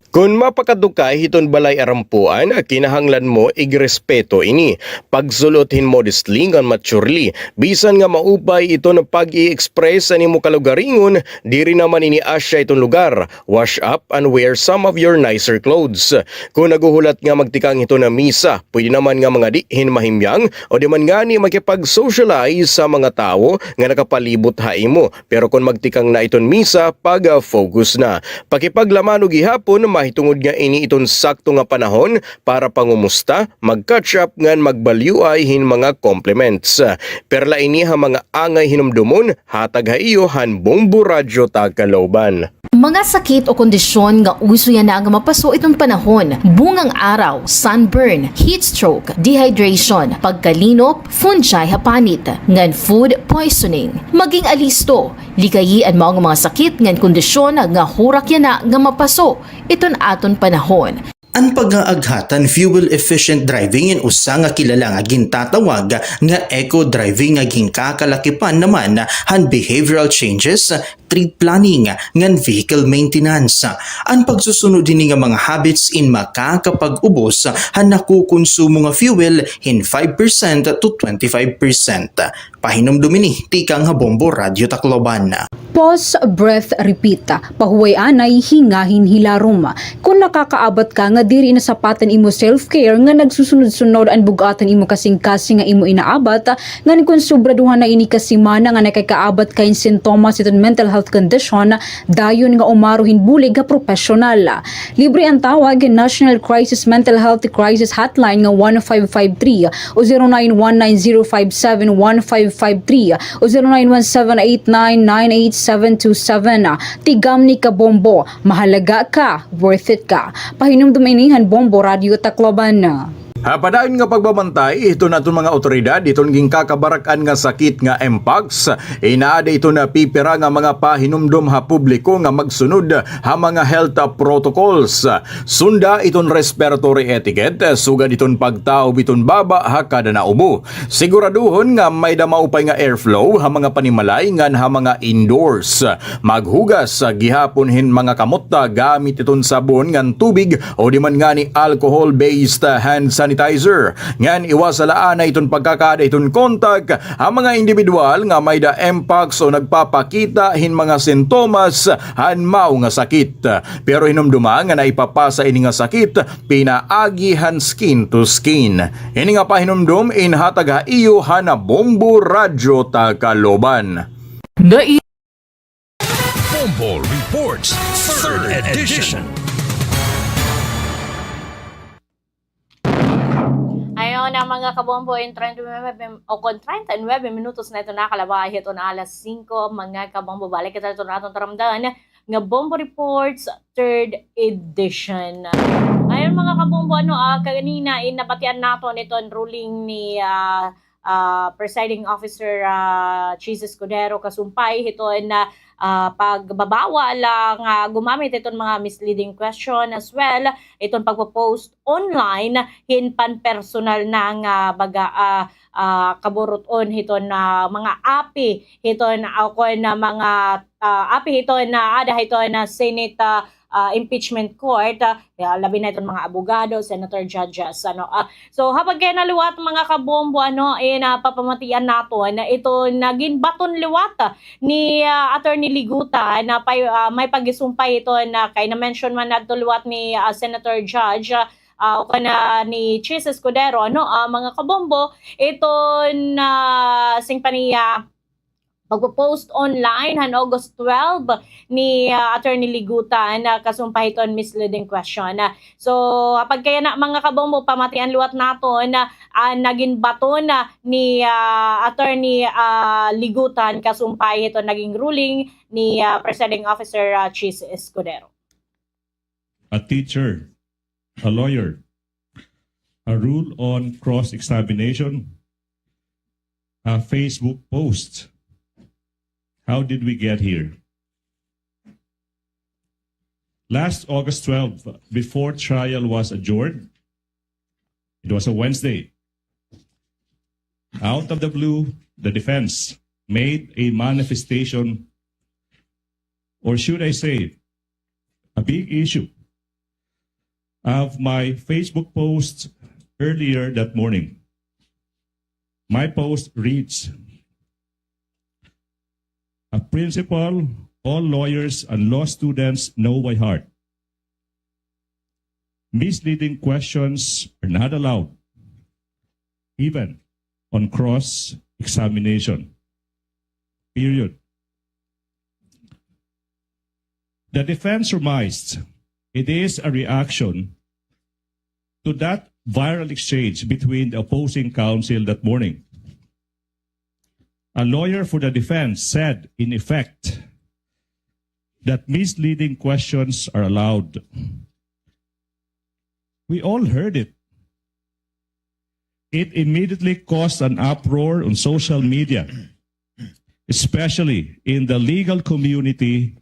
Kon mapakadto ka hiton balay arampuan, kinahanglan mo igrespeto ini. Pagsul-ot hin modestly ngan maturely. Bisan nga maupay iton pag-i-express han imo kalugaringon, diri naman ini asya iton lugar. Wash up and wear some of your nicer clothes. Kon naghuhulat nga magtikang hiton misa, pwede naman nga mangadi hin mahimyang o di man ngani makipag-socialize ha mga tawo nga nakapalibot ha imo. Pero kon magtikang na iton misa, pag-focus na. Pakipaglamano gihapon, mahitungod nga ini iton sakto nga panahon para pangumusta, mag-catch up ngan magbalyuay hin mga compliments. Perla ini ha mga angay hinumdomon, hatag ha iyo han Bombo Radyo Tacloban. Mga sakit o kondisyon nga uso yana nga mapaso iton panahon, bungang araw, sunburn, heat stroke, dehydration, pagkalinop, fungi ha panit, ngan food poisoning. Maging alisto, likayi an mao nga mga sakit ngan kondisyon nga hurak yana nga mapaso iton aton panahon. An pag-aaghat han fuel-efficient driving in usa nga kilala nga gintatawag nga eco-driving nga ginkakalakipan naman han behavioral changes, trip planning, ngan vehicle maintenance. An pagsusunod hini nga mga habits in makakapag-ubos han nakukonsumo nga fuel hin five percent to twenty-five percent. Pahinumdom ini tikang ha Bombo Radyo Tacloban. Pause, breath, repeat. Pahuway anay, hingahin, hilarom. Kon nakakaabat ka nga diri nasapat an imo self-care, nga nagsusunod-sunod an bug-at han imo kasingkasing nga imo inaabat, ngan kon sobraduhan na ini ka semana nga nakakaabat ka hin sintomas hiton mental health condition, dayon nga umaro hin bulig ha propesyonal. Libre an tawag hin National Crisis Mental Health Crisis Hotline nga one five five three o zero nine one nine zero five seven one five five three o zero nine one seven eight nine nine eight seven two seven. Tigamni, kabombo, mahalaga ka, worth it ka. Pahinumdom ini han Bombo Radyo Tacloban. Ha padayon nga pagbabantay hiton aton mga awtoridad hiton ginkakabarak-an nga sakit nga mpox, inaada iton pipira nga mga pahinumdom ha publiko nga magsunod ha mga health protocols. Sunda iton respiratory etiquette, sugad iton pagtaob hiton baba ha kada naubo. Siguraduhon nga may-da maupay nga airflow ha mga panimalay ngan ha mga indoors. Maghugas gihapon hin mga kamot gamit iton sabon ngan tubig o di man ngani alcohol-based hand sanitizer. Ngan iwasa la anay iton pagkakaada hiton kontak ha mga indibidwal nga may-da mpox o nagpapakita hin mga sintomas han mao nga sakit. Pero hinumdoma nga naipapasa ini nga sakit pinaagi han skin to skin. Ini nga pahinumdom inhatag ha iyo han Bombo Radyo Tacloban. Nai- Bombo Reports, third edition. Ayon na, mga kabombo, in treinta y nueve, o kon treinta y nueve minutos na iton nakalabay hiton alas singko, mga kabombo. Balik kita hiton aton taramdan nga Bombo Reports, third edition. Ayon, mga kabombo, ano, ah, kaganina, in nabatian naton iton ruling ni, ah, ah, Presiding Officer, ah, Chiz Escudero kasumpay hiton, ah, pagbabawal, ah, nga gumamit hiton mga misleading question, as well iton pagpo-post online hin pan-personal na nga baga, ah, ah, kaburut-on hiton, ah, mga api hiton, ah, kon, ah, mga, ah, api hiton, ah, ada hiton, ah, Senate, ah, ah, impeachment court, ah, ya, labi na iton mga abogado, senator, judges, ano, ah. So, ha pagkayana liwat, mga kabombo, ano, in, ah, papamatian naton na iton nagin baton liwat ni, ah, Attorney Liguta na pay-, ah, may pagisumpay iton na kay na-mention man adto liwat ni, ah, Senator Judge, ah, ah, o kana ni Chiz Escudero, ano, ah, mga kabombo, iton, ah, siring pa niya, pagpo-post online han August twelve ni, ah, Attorney Ligutan, ah, kasumpay hiton misleading question. Ah, so, apagkayana, mga kabombo, pamatian liwat naton, ah, an nagin baton, ah, ni, ah, Attorney, ah, Ligutan kasumpay hiton nagin ruling ni, ah, Presiding Officer, ah, Chiz Escudero. A teacher, a lawyer, a rule on cross-examination, a Facebook post. How did we get here? Last August twelve, before trial was adjourned, it was a Wednesday. Out of the blue, the defense made a manifestation, or should I say, a big issue of my Facebook post earlier that morning. My post reads, "A principle all lawyers and law students know by heart. Misleading questions are not allowed, even on cross-examination." Period. The defense surmised it is a reaction to that viral exchange between the opposing counsel that morning. A lawyer for the defense said, in effect, that misleading questions are allowed. We all heard it. It immediately caused an uproar on social media, especially in the legal community,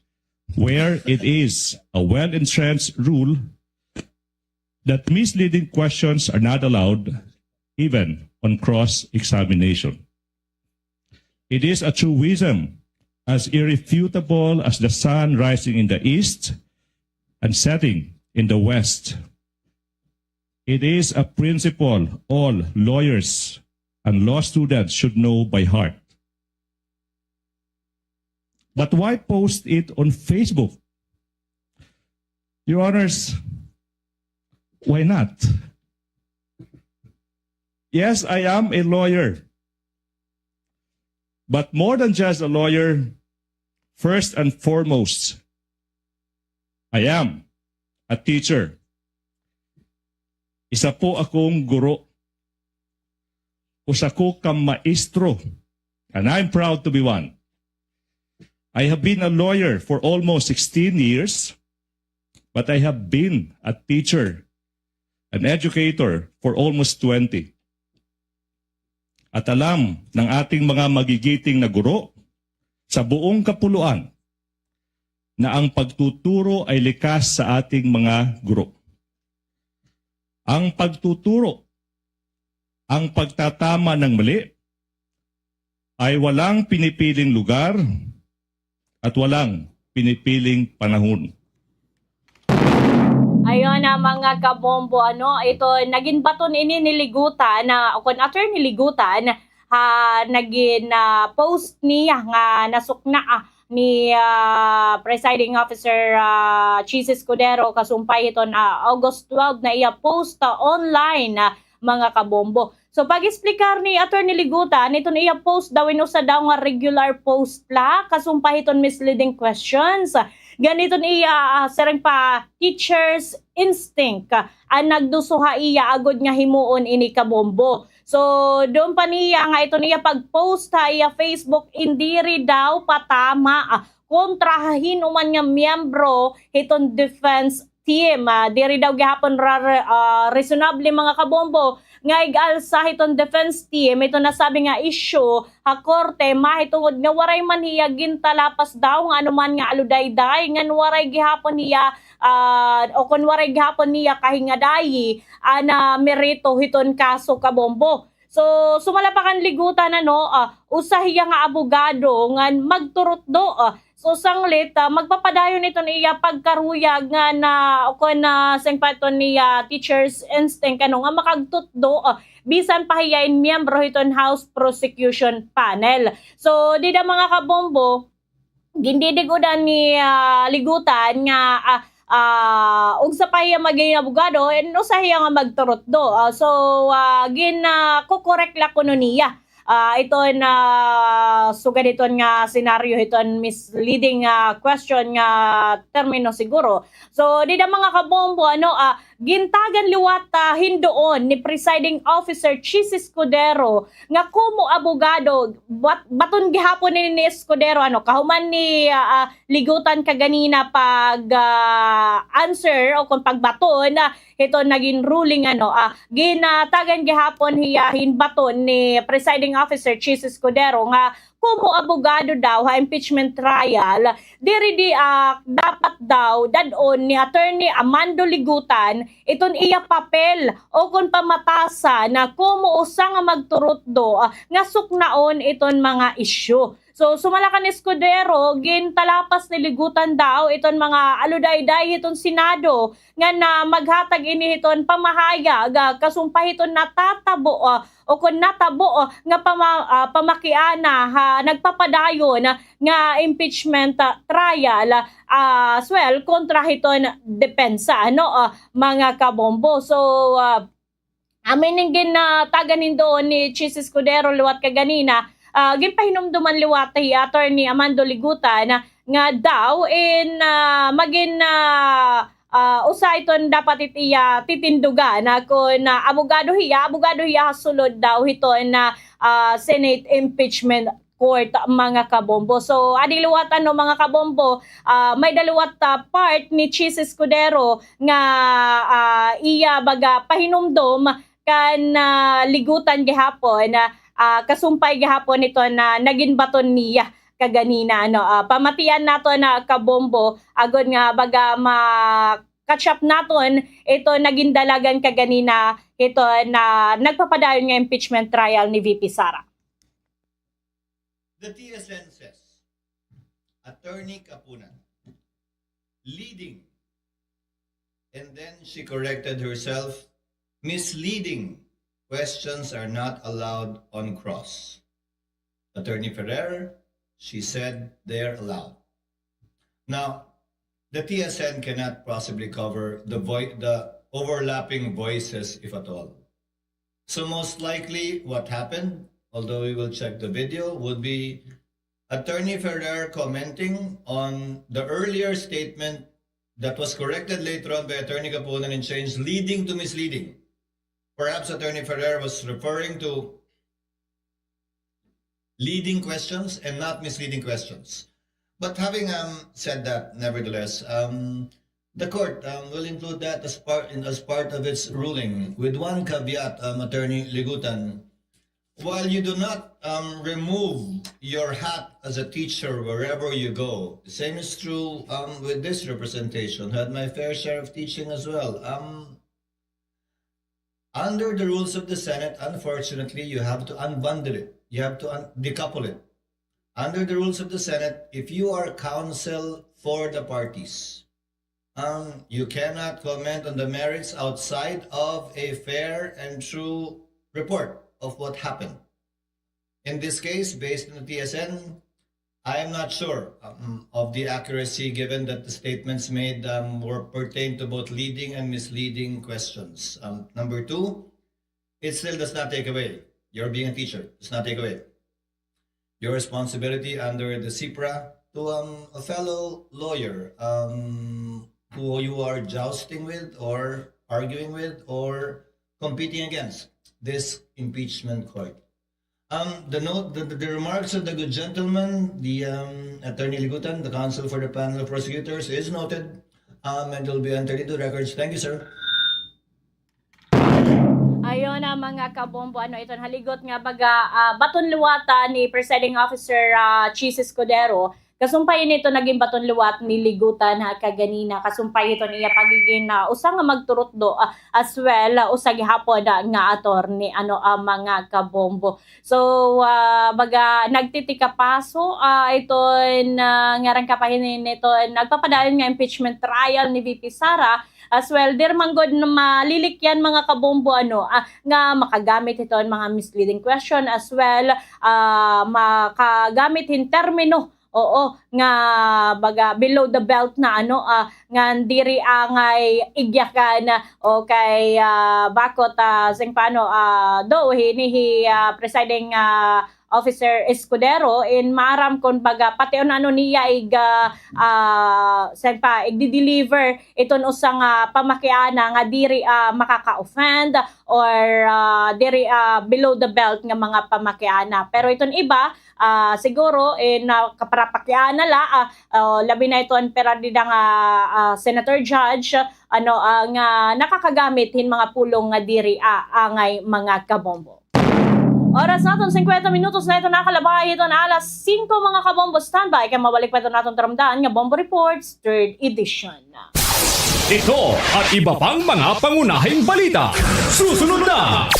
where it is a well-entrenched rule that misleading questions are not allowed, even on cross-examination. It is a truism as irrefutable as the sun rising in the east and setting in the west. It is a principle all lawyers and law students should know by heart. But why post it on Facebook? Your Honors, why not? Yes, I am a lawyer. But more than just a lawyer, first and foremost, I am a teacher. Isa po akong guro. Usa ko ka maestro, and I'm proud to be one. I have been a lawyer for almost sixteen years, but I have been a teacher, an educator for almost twenty. At alam ng ating mga magigiting na guro sa buong kapuluan na ang pagtuturo ay likas sa ating mga guro. Ang pagtuturo, ang pagtatama ng mali, ay walang pinipiling lugar at walang pinipiling panahon. Ayon, ah, mga kabombo, ano, ito, nagin baton ini ni Ligutan, na, o kon Attorney Ligutan, ha, nagin, ah, post niya nga nasukna, ah, ni, ah, Presiding Officer, ah, Chiz Escudero, kasumpay hiton, ah, August twelve na iya post, ah, online, ah, mga kabombo. So, pag-explicar ni Attorney Ligutan, iton iya post daw in usa daw nga regular post la, kasumpay hiton misleading questions. Ngan iton iya, ah, siring pa, teacher's instinct, ah, an nagduso ha iya agod nga himuon ini, kabombo. So, duon pa niya nga iton iya pag-post ha iya Facebook, in diri daw patama, ah, kontra ha hin-o man nga miyembro hiton defense team. Ah, diri daw gihapon ra-, ah, reasonable, mga kabombo, nga ig-alsa hiton defense team iton nasabi nga issue ha korte, mahitungod nga waray man hiya gintalapas daw nga ano man nga aludayday, ngan waray gihapon hiya, ah, o kon waray gihapon niya kahingadayi an, ah, merito hiton kaso, kabombo. So, sumala pa kan Ligutan, ano, ah, usa hiya nga abogado ngan magturutdo, ah, so, sanglit, ah, magpapadayon iton iya pagkaruyag nga na, o kon na, siring pa iton niya, teacher's instinct, ano, nga makagtutdo, ah, bisan pa hiya in miyembro hiton House Prosecution Panel. So, dida, mga kabombo, gindidig-udan ni, ah, Ligutan nga, ah, ah, ugsa pa hiya magin abogado, and usa hiya nga magturutdo. Ah, so, ah, gin, ah, kukorek la kuno niya. Ah, iton, ah, sugad iton nga senaryo, iton misleading, ah, question nga termino siguro. So, dida mga kabombo, ano, ah, gintagan liwat, ah, hin duon ni Presiding Officer Chiz Escudero nga komo abogado, bat-, baton gihapon ini ni Escudero, ano, kahuman ni, ah, ah, Ligutan kaganina pag, ah, answer o kon pagbaton, ah, hiton nagin ruling, ano, ah, gintagan gihapon hiya hin baton ni Presiding Officer Chiz Escudero nga komo abogado daw ha impeachment trial, diri di, ah, dapat daw dad-on ni Attorney Amando Ligutan iton iya papel o kon pamatasan na komo usa nga magturutdo, ah, nga suknaon iton mga isyu. So, sumala kan Escudero, gintalapas ni Ligutan daw iton mga aludayday hiton Senado ngan maghatag ini hiton pamahayag, ah, kasumpay hiton natatabo, ah, o kon natabo, ah, nga pama-, ah, pamakiana ha nagpapadayon, ah, nga impeachment, ah, trial, ah, as well kontra hiton depensa, ano, ah, mga kabombo. So, ah, amin ning gin, ah, tagan hin duon ni Chiz Escudero liwat kaganina, ah, ginpahinumduman liwat hi Attorney Amando Ligutan nga daw in, ah, magin, ah, ah, usa iton dapat it iya titindugan, ah, kon, ah, abogado hiya, abogado hiya ha sulod daw hiton, ah, ah, Senate impeachment court, mga kabombo. So, adi liwat, ano, mga kabombo, ah, may-ada liwat, ah, part ni Chiz Escudero nga, ah, iya baga pahinumdom kan, ah, Ligutan gihapon, ah, kasumpay gihapon hiton nagin baton niya kaganina, ano. Ah, pamatian naton, kabombo, agod nga baga ma-catch up naton iton nagin dalagan kaganina hiton nagpapadayon nga impeachment trial ni V P Sara. The T S N says, Attorney Kapunan, leading, and then she corrected herself, misleading questions are not allowed on cross. Attorney Ferrer, she said they're allowed. Now, the T S N cannot possibly cover the voi-, the overlapping voices, if at all. So most likely what happened, although we will check the video, would be Attorney Ferrer commenting on the earlier statement that was corrected later on by Attorney Kapunan and changed leading to misleading. Perhaps Attorney Ferrer was referring to leading questions and not misleading questions. But having, um, said that, nevertheless, um, the court, um, will include that as part, in, as part of its ruling, with one caveat, um, Attorney Ligutan. While you do not, um, remove your hat as a teacher wherever you go, the same is true, um, with this representation. Had my fair share of teaching as well. Um, Under the rules of the Senate, unfortunately, you have to unbundle it. You have to un-, decouple it. Under the rules of the Senate, if you are counsel for the parties, um, you cannot comment on the merits outside of a fair and true report of what happened. In this case, based on the T S N, I am not sure, um, of the accuracy, given that the statements made, um, were pertain to both leading and misleading questions. Um, number two, it still does not take away your being a teacher. Does not take away your responsibility under the CIPRA to, um, a fellow lawyer, um, who you are jousting with or arguing with or competing against this impeachment court. Um, the note, the, the, the remarks of the good gentleman, the, um, Attorney Ligutan, the counsel for the panel of prosecutors, is noted, um, and will be entered into records. Thank you, sir. Ayon na, mga kabombo, ano, iton haligot nga baga, ah, baton liwata ni Presiding Officer, ah, Chiz Escudero. Kasumpay ini iton nagin baton liwat ni Ligutan ha kaganina, kasumpay hiton iya pagigin, ah, usa nga magturutdo, ah, as well, ah, usa gihapon, ah, nga attorney, ano, ah, mga kabombo. So, ah, baga nagtitikapaso, ah, iton, ah, ngaran ka pa hinin iton nagpapadayon nga impeachment trial ni V P Sara, as well, diri man gud na malilikyan, mga kabombo, ano, ah, nga makagamit hiton mga misleading question, as well, ah, makagamit hin termino Oo, nga baga below the belt na ano, ah, ngan diri angay igyakan, ah, o kay, ah, bakot, ah, sing paano, ah, do hini hi, ah, presiding, ah, Officer Escudero in maaram kon baga pati on ano niya ig, ah, ah, saan pa, igdi-deliver iton usa nga pamakiana nga diri, ah, makaka-offend or, ah, diri, ah, below the belt nga mga pamakiana. Pero iton iba, ah, siguro, eh, na kaparapakiana la, ah, ah, labi na iton pira dida nga, ah, senator judge, ano, ah, nga nakakagamit hin mga pulong nga diri, ah, angay mga kabombo. Oras naton, singkwenta minutos na iton nakalabay hiton alas singko, mga kabombo. Standby kay mabalik pa iton aton taramdan nga Bombo Reports, third edition. Ito at iba pang mga pangunahing balita. Susunod na!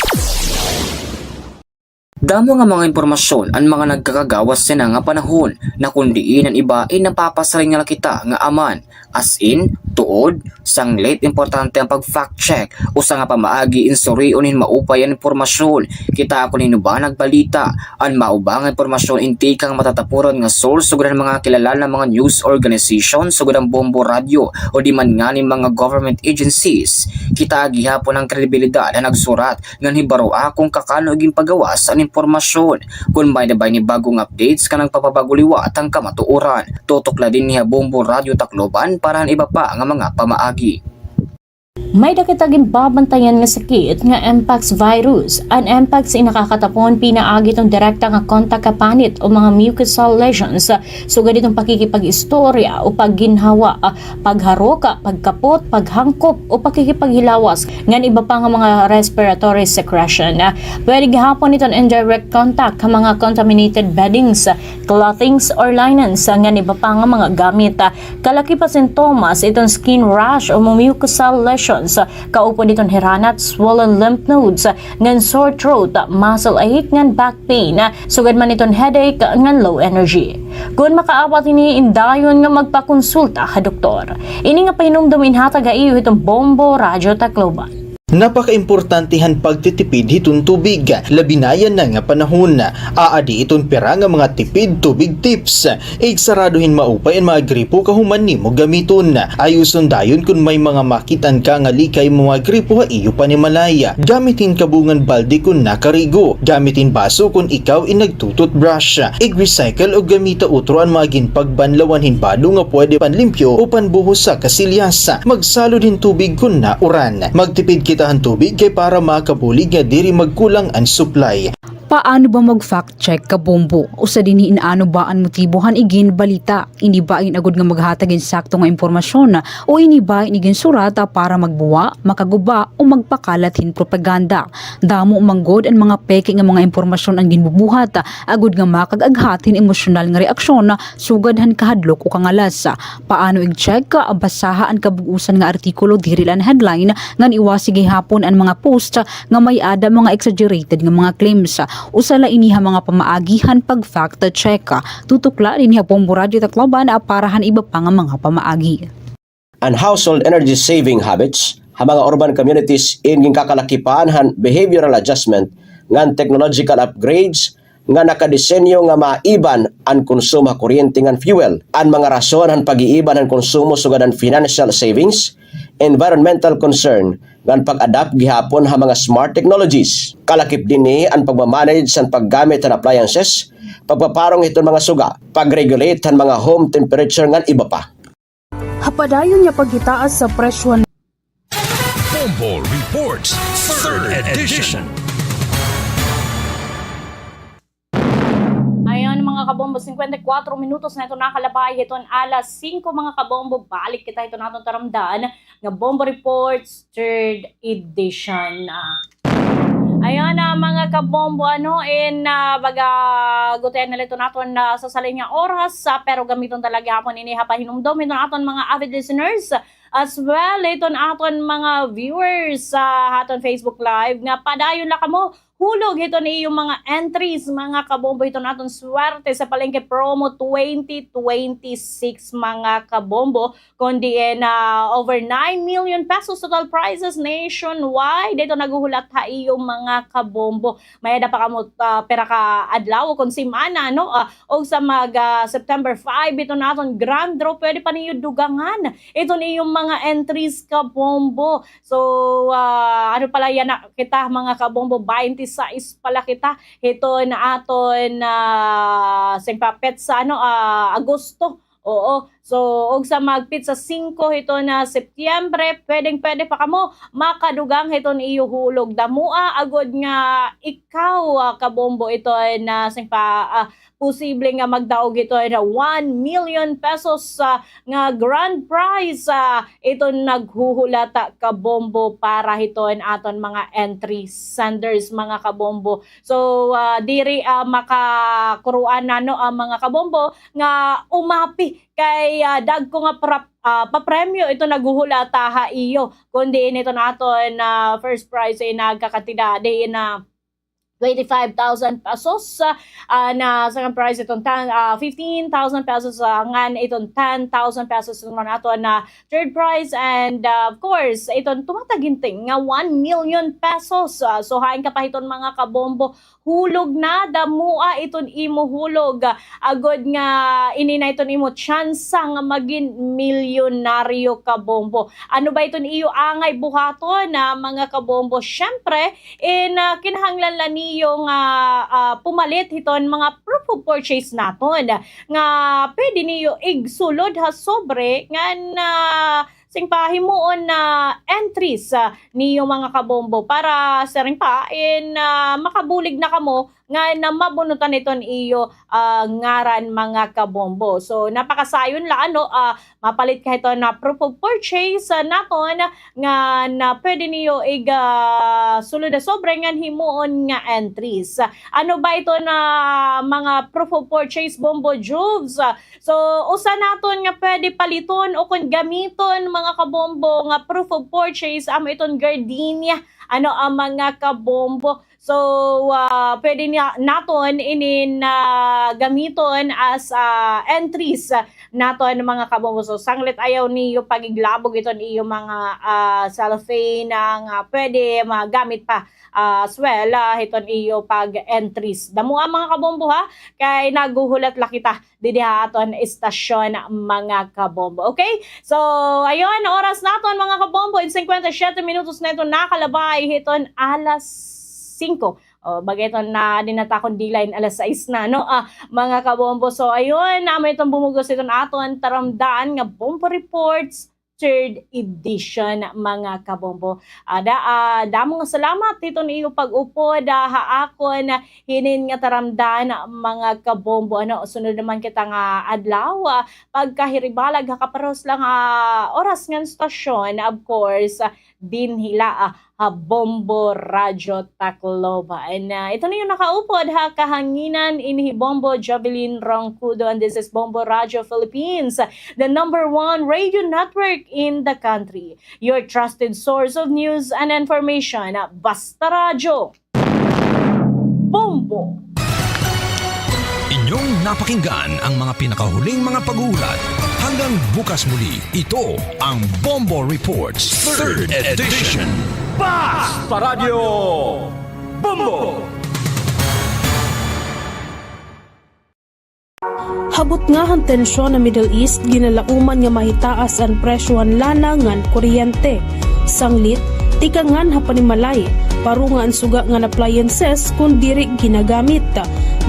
Damo nga mga impormasyon an mga nagkakagawas yana nga panahon na kon diin an iba in napapasiring na la kita nga aman. As in, tuod, sanglit importante an pag-fact check, usa nga pamaagi in surion hin maupay an impormasyon. Kitaa kon hin-o ba nagbalita, an mauba nga impormasyon in tikang matatapuran nga source sugad han mga kilala nga mga news organization sugad han Bombo Radyo o di man ngani mga government agencies. Kitaa gihapon an kredibilidad han nagsurat ngan hibaroa kon kakano ginpagawas an impormasyon. Kon may-ada ba ini bag-ong updates, kanang pagpabago liwat han kamatuoran, tutok la dinhi ha Bombo Radyo Tacloban para han iba pa nga mga pamaagi. May-ada kita ginbabantayan nga sakit nga mpox virus. An mpox in nakakatapon pinaagi hiton direkta nga kontak ha panit o mga mucosal lesions, sugad hiton pakikipag-istorya o pagginhawa, pagharok, pagkapot, paghangkop, o pakikipaghilawas, ngan iba pa nga mga respiratory secretion. Pwede gihapon iton indirect contact ha mga contaminated beddings, clothings, or linens, ngan iba pa nga mga gamit. Kalakip ha sintomas iton skin rash o mucosal lesions, kaupod iton hiranat, swollen lymph nodes, ngan sore throat, muscle ache, ngan back pain, sugad man iton headache ngan low energy. Kon makaabat hini, indayon nga magpakonsulta ha doktor. Ini nga pahinumdom inhatag ha iyo hiton Bombo Radyo Tacloban. Napakaimportante han pagtitipid hiton tubig, labi na yana nga panahon. Aadi iton pira nga mga tipid tubig tips. Igsarado hin maupay an mga gripo kahuman nimo gamiton. Ayuson dayon kon may mga makit-an ka nga lika ha imo mga gripo ha iyo panimalay. Gamit hin kabungan balde kon nakarigo. Gamit hin baso kon ikaw in nagtu-toothbrush. Ig-recycle o gamita utro an mga ginpagbanlawan hin bado nga pwede panlimpyo o panbuhos ha kasilyas. Magsalod hin tubig kon nauran. Magtipid kita han tubig kay para makabulig nga diri magkulang an supply. Paano ba mag-fact check, kabombo? Usa dinhi in ano ba an motibo han iginbalita? Ini ba in agod nga maghatag hin sakto nga impormasyon, o ini ba in iginsurat para magbuwa, makaguba, o magpakalat hin propaganda? Damo man gud an mga peke nga mga impormasyon an ginbubuhat, agod nga makag-aghat hin emosyonal nga reaksyon, sugad han kahadlok o kangalas. Paano ig-check? Basaha an kabug-osan nga artikulo, diri la an headline, ngan iwasi gihapon an mga post nga may-ada mga exaggerated nga mga claims. Usa la ini ha mga pamaagi han pag-fact check. Tutok la dinhi ha Bombo Radyo Tacloban para han iba pa nga mga pamaagi. An household energy saving habits ha mga urban communities in ginkakalakipan han behavioral adjustment ngan technological upgrades nga nakadesenyo nga maiban an konsumo ha kuryente ngan fuel. An mga rason han pag-iiban han konsumo sugad han financial savings, environmental concern, ngan pag-adapt gihapon ha mga smart technologies. Kalakip dinhi an pagmamanage han paggamit han appliances, pagpaparong hiton mga suga, pag-regulate han mga home temperature ngan iba pa. Ha padayon nga pagitaas sa presyo han Bombo Reports, third edition. Ayan, mga kabombo, singkwenta y kuwatro minutos na iton nakalabay hiton alas singko, mga kabombo. Balik kita hiton aton taramdan nga Bombo Reports, third edition. Ah, ayan na, mga kabombo, ano, in, ah, baga, gutiay na la iton aton, ah, sasalin nga oras, ah, pero gamiton ta la gihapon ini ha pahinumdom hiton aton mga avid listeners, as well iton aton mga viewers, ah, ha aton Facebook Live nga padayon la kamo hulog hiton iyo mga entries, mga kabombo, hiton aton Swerte sa Palengke Promo twenty twenty-six, mga kabombo. Kon diin, ah, over nine million pesos total prizes nationwide. Ito naghuhulat ha iyo, mga kabombo. May-ada pa kamo, ah, pira ka adlaw kon semana, no? Ah, og sa mag, ah, September five, ito na aton grand draw. Pwede pa niyo dugangan iton iyong mga entries, kabombo. So, ah, ano pala yana kita, mga kabombo, twenty-six pala kita. Hiton aton, ah, singpa petsa, ano, ah, Agosto. Oo. So, og sa magpetsa singko hiton Setyembre, pwedeng-pwede pa kamo makadugang hiton iyo hulog. Damoa agod nga ikaw, ah, kabombo, iton, ah, singpa, ah, posible nga magdaog hiton one million pesos, ah, nga grand prize, ah, iton naghuhulat, ah, kabombo, para hiton aton mga entry senders, mga kabombo. So, ah, diri, ah, makakuruan nano ang mga kabombo nga umapi kay, ah, dagko nga pra-, ah, papremyo ito naghuhulat ha iyo. Kundi ito naton, ah, first prize ay nagkakantidad na twenty-five thousand pesos, ah, ah, na second prize iton tan-, ah, fifteen thousand pesos, ah, ngan iton ten thousand pesos naman aton na third prize, and, ah, of course, iton tumataginting nga one million pesos. Ah, so, hain ka pa hiton, mga kabombo, hulog na, damoa iton imo hulog. Ah, agod nga ini na iton imo tsansa nga magin milyonaryo, kabombo. Ano ba iton iyo angay buhaton, ah, mga kabombo? Syempre, in, ah, kinahanglan la niyo nga, ah, pumalit hiton mga proof of purchase naton nga pwede niyo igsulod ha sobre ngan, ah, singpa himuon na entries, ah, niyo, mga kabombo, para siring pa in, ah, makabulig na kamo nga na mabunutan iton iyo, ah, ngaran, mga kabombo. So, napakasayon la, ano, ah, mapalit ka hiton na proof of purchase, ah, naton nga na pwede niyo ig, ah, sulod ha sobre ngan himuon nga entries. Ano ba ito na mga proof of purchase, Bombo Jubes? So, usa naton nga pwede paliton o kon gamiton, mga kabombo, nga proof of purchase, amo iton gardenia, ano, ang mga kabombo. So, ah, pwede niya, naton inin, ah, gamiton as, ah, entries naton, mga kabombo. So, sanglit ayaw niyo pagiglabog iton iyo mga, ah, cellophane nga pwede magamit pa, ah, as well, ah, hiton iyo pag-entries. Damoa, mga kabombo, ha, kay naghuhulat la kita didi ha aton estasyon, mga kabombo. Okay? So, ayun, oras naton, mga kabombo, in singkwenta y siyete minutos na iton nakalabay hiton alas singko. O, bagay iton na dinata kon dila in alas sais na, no? Ah, mga kabombo. So, ayun, amo iton bumuhos iton aton taramdan nga Bombo Reports third edition, mga kabombo. Ah, da-, ah, damo nga salamat hiton iyo pag-upod, ah, ha akon hinin nga taramdan, mga kabombo. Ano, sunod naman kita nga adlaw, ah, pagkahiribalag ha kaparehas la nga oras ngan estasyon, of course, ah, dinhi la, ah, ha Bombo Radyo Tacloban. Ah, ito na iton nakaupod ha kahanginan, ini hi Bombo Jovelyn Roncudo, and this is Bombo Radyo Philippines, the number one radio network in the country. Your trusted source of news and information, Basta Radyo. Bombo. Inyong napakinggan ang mga pinakahuling mga pag-uulat. Hanggang bukas muli, ito ang Bombo Reports third edition. Basta Radyo Bombo! Ha butnga han tensyon ha Middle East, ginalauman nga mahitaas an presyo han lana ngan kuryente. Sanglit, tikangan ha panimalay, paro nga an suga ngan appliances kon diri ginagamit.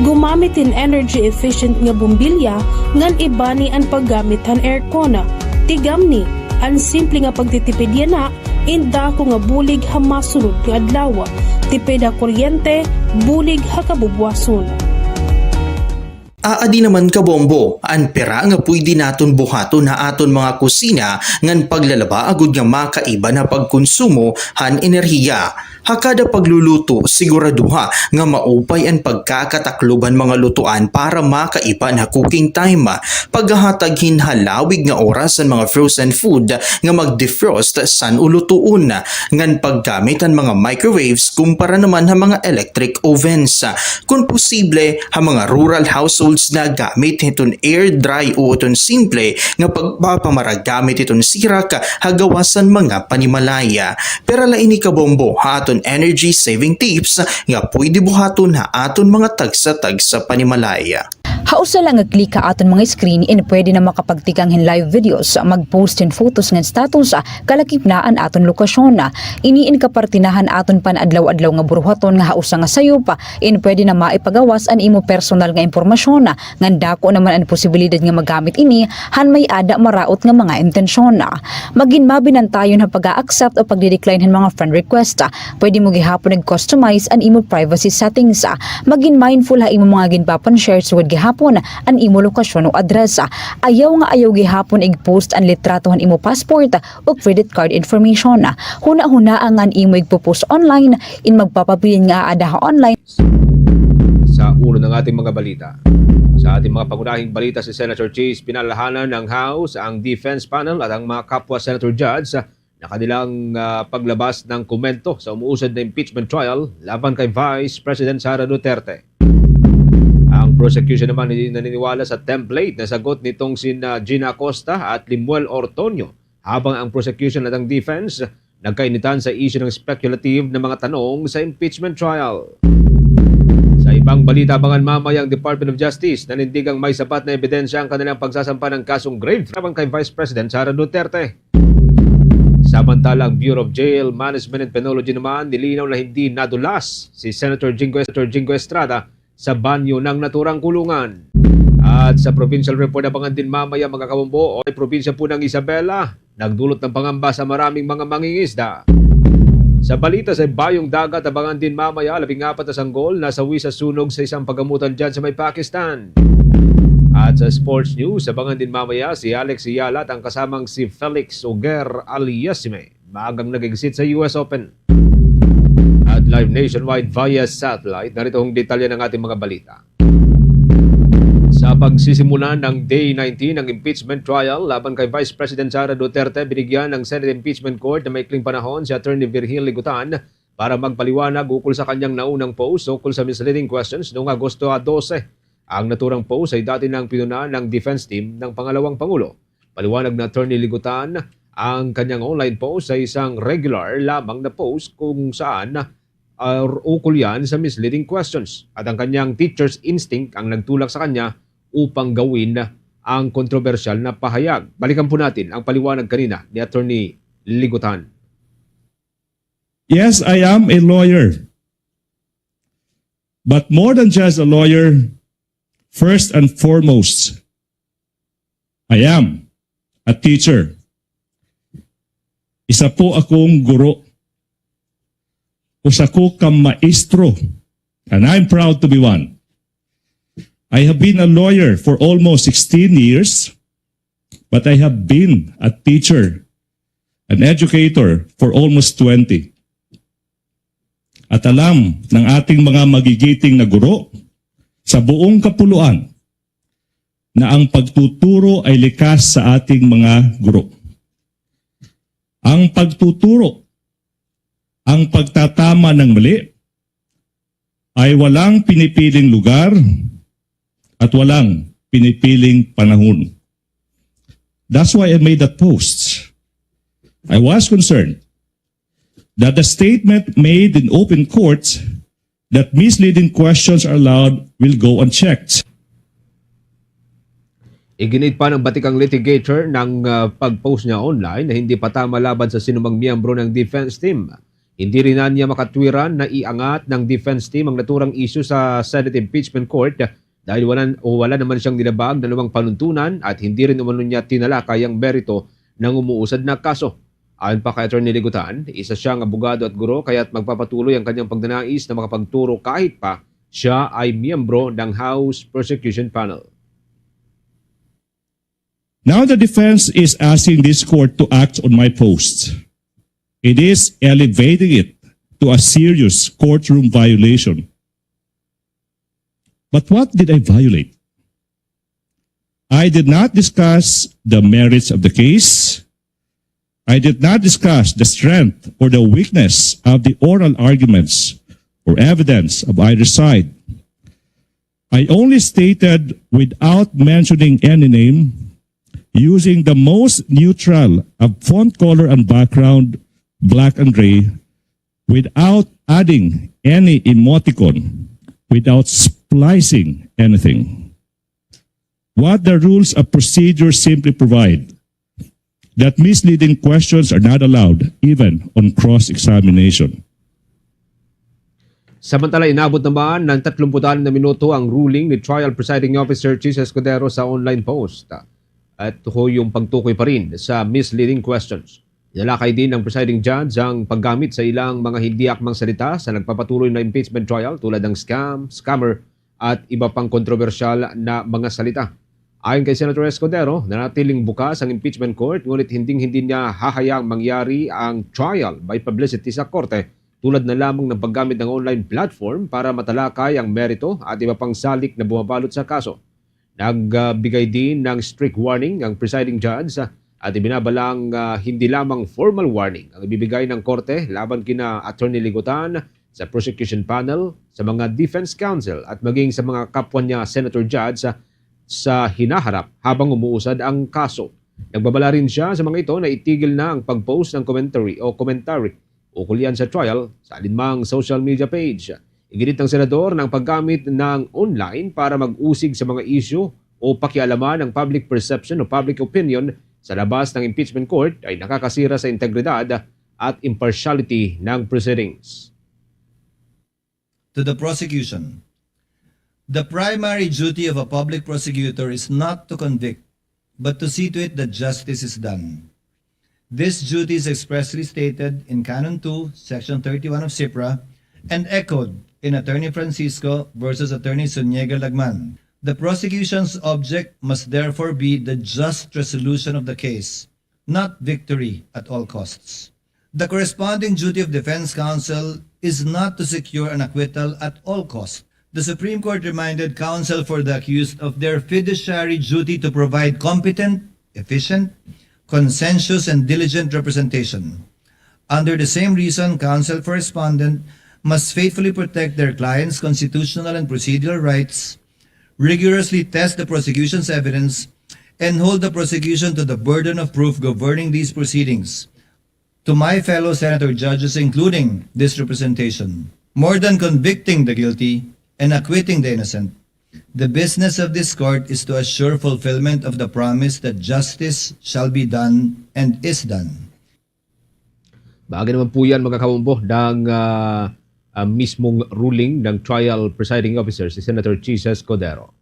Gumamit hin energy efficient nga bombilya ngan ibani an paggamit han aircon. Tigamni, an simple nga pagtitipid yana in dako nga bulig ha masunod nga adlaw. Tipid ha kuryente, bulig ha kabubuwason. Aadi naman, kabombo, an pira nga pwede naton buhaton ha aton mga kusina ngan paglalaba agod nga makaiban ha pagkonsumo han enerhiya. Ha kada pagluluto, siguraduha nga maupay an pagkakataklob han mga lutuan para makaiba an ha cooking time. Paghahatag hin halawig nga oras han mga frozen food nga mag-defrost san o lutuon, ngan paggamit han mga microwaves kumpara naman ha mga electric ovens. Kon posible, ha mga rural households na gamit hiton air dry o iton simple nga pagpapamara gamit hiton sirak ha gawas han mga panimalay. Pero la ini kabombo ha aton energy saving tips nga pwede buhaton ha aton mga tagsa-tagsa panimalay. Ha usa la nga click ha aton mga screen, in pwede na makapagtikang hin live videos, mag-post hin photos ngan status, kalakip na an aton lokasyon. Ini in kaparte na han aton pan-adlaw-adlaw nga buruhaton nga ha usa nga sayop, in pwede na maipagawas an imo personal nga impormasyon, ngan dako naman an posibilidad nga magamit ini han may-ada maraot nga mga intensyon. Magin mabinantayon ha pag-a-accept o pagdi-decline han mga friend request. Pwede mo gihapon ig-customize an imo privacy settings. Magin mindful ha imo mga ginpapan-share sugad gihapon an imo lokasyon o address. Ayaw nga ayaw gihapon ig-post an litrato han imo passport o credit card information. Hunahunaa nga an imo igpo-post online in magpapabilin nga aada ha online. Sa ulo ng ating mga balita. Sa ating mga pangunahing balita, si Senator Chis, pinalalahanan ng House ang defense panel at ang mga kapwa Senator Judge na kanilang, ah, paglabas ng komento sa umuusad na impeachment trial laban kay Vice President Sara Duterte. Ang prosecution naman ay naniniwala sa template na sagot nitong sina Gina Acosta at Lemuel Ortonio, habang ang prosecution at ang defense nagkainitan sa issue ng speculative na mga tanong sa impeachment trial. Sa ibang balita, abangan mamaya ang Department of Justice, nanindigang may sapat na ebidensya ang kanilang pagsasampa ng kasong grave theft laban kay Vice President Sara Duterte. Samantala, ang Bureau of Jail Management and Penology naman, nilinaw na hindi nadulas si Senator Jinggoy, Senator Jinggoy Estrada sa banyo ng naturang kulungan. At sa provincial report, abangan din mamaya, mga kabombo, o probinsya po ng Isabela, nagdulot ng pangamba sa maraming mga mangingisda. Sa balita sa Ibayong Dagat, abangan din mamaya, labing apat na sanggol nasawi sa sunog sa isang pagamutan dyan sa may Pakistan. At sa sports news, abangan din mamaya si Alex Eala at ang kasamang si Felix Auger-Aliassime. Maagang nag-exit sa U S Open. At live nationwide via satellite, narito ang detalye ng ating mga balita. Sa pagsisimula ng Day nineteen ng impeachment trial laban kay Vice President Sara Duterte, binigyan ng Senate Impeachment Court ng maikling panahon si Attorney Virgil Ligutan para magpaliwanag ukol sa kanyang naunang post ukol sa misleading questions noong Agosto dose. Ang naturang post ay dati nang pinuna ng defense team ng pangalawang pangulo. Paliwanag ni Attorney Ligutan, ang kanyang online post ay isang regular lamang na post kung saan, ah, ukol yan sa misleading questions. At ang kanyang teacher's instinct ang nagtulak sa kanya upang gawin ang kontrobersyal na pahayag. Balikan po natin ang paliwanag kanina ni Attorney Ligutan. Yes, I am a lawyer. But more than just a lawyer, first and foremost, I am a teacher. Isa po akong guro. Usa ko ka maestro. And I'm proud to be one. I have been a lawyer for almost sixteen years, but I have been a teacher, an educator for almost twenty. At alam ng ating mga magigiting na guro sa buong kapuluan na ang pagtuturo ay likas sa ating mga guro. Ang pagtuturo, ang pagtatama ng mali, ay walang pinipiling lugar at walang pinipiling panahon. That's why I made that post. I was concerned that the statement made in open court that misleading questions are allowed will go unchecked. Iginiit pa ng batikang litigator ng, ah, pag-post niya online na hindi pa tama laban sa sinumang miyembro ng defense team. Hindi rin niya makatwiran na iangat ng defense team ang naturang issue sa Senate Impeachment Court dahil wala, o wala naman siyang nilabag na anumang panuntunan at hindi rin umano niya tinalakay ang merito ng umuusad na kaso. Ayon pa kay Attorney Ligutan, isa siyang abogado at guro kaya't magpapatuloy ang kanyang pagnanais na makapagturo kahit pa siya ay miyembro ng House Prosecution Panel. Now the defense is asking this court to act on my post. It is elevating it to a serious courtroom violation. But what did I violate? I did not discuss the merits of the case. I did not discuss the strength or the weakness of the oral arguments or evidence of either side. I only stated, without mentioning any name, using the most neutral of font color and background, black and gray, without adding any emoticon, without splicing anything. What the rules of procedure simply provide, that misleading questions are not allowed even on cross-examination. Samantala, inabot naman ng tatlumpu't anim na minuto ang ruling ni Trial Presiding Officer Chiz Escudero sa online post. At ho yung pagtukoy pa rin sa misleading questions. Inalakay din ng presiding judge ang paggamit sa ilang mga hindi akmang salita sa nagpapatuloy na impeachment trial, tulad ng scam, scammer, at iba pang kontrobersyal na mga salita. Ayon kay Senator Escudero, nanatiling bukas ang impeachment court, ngunit hinding-hindi niya hahayaang mangyari ang trial by publicity sa korte, tulad na lamang ng paggamit ng online platform para matalakay ang merito at iba pang salik na bumabalot sa kaso. Nagbigay din ng strict warning ang presiding judge, ah, at ibinabalang, ah, hindi lamang formal warning ang ibibigay ng korte laban kina Attorney Ligutan, sa prosecution panel, sa mga defense counsel at maging sa mga kapwa niya senator judge, ah, sa hinaharap habang umuusad ang kaso. Nagbabala rin siya sa mga ito na itigil na ang pag-post ng commentary o commentary ukol yan sa trial sa alinmang social media page. Iginit ng senador na ang paggamit ng online para mag-usig sa mga isyu o pakialaman ang public perception o public opinion sa labas ng impeachment court ay nakakasira sa integridad at impartiality ng proceedings. To the prosecution. The primary duty of a public prosecutor is not to convict, but to see to it that justice is done. This duty is expressly stated in Canon two, Section thirty-one of SIPRA, and echoed in Attorney Francisco versus Attorney Zuniga Lagman. The prosecution's object must therefore be the just resolution of the case, not victory at all costs. The corresponding duty of defense counsel is not to secure an acquittal at all costs. The Supreme Court reminded counsel for the accused of their fiduciary duty to provide competent, efficient, conscientious, and diligent representation. Under the same reason, counsel for respondent must faithfully protect their client's constitutional and procedural rights, rigorously test the prosecution's evidence, and hold the prosecution to the burden of proof governing these proceedings. To my fellow senator judges, including this representation, more than convicting the guilty and acquitting the innocent, the business of this court is to assure fulfillment of the promise that justice shall be done and is done. Bagay naman po yan, mga kabombo, ng, ah, ah, mismong ruling ng trial presiding officer, si Senator Chiz Escudero.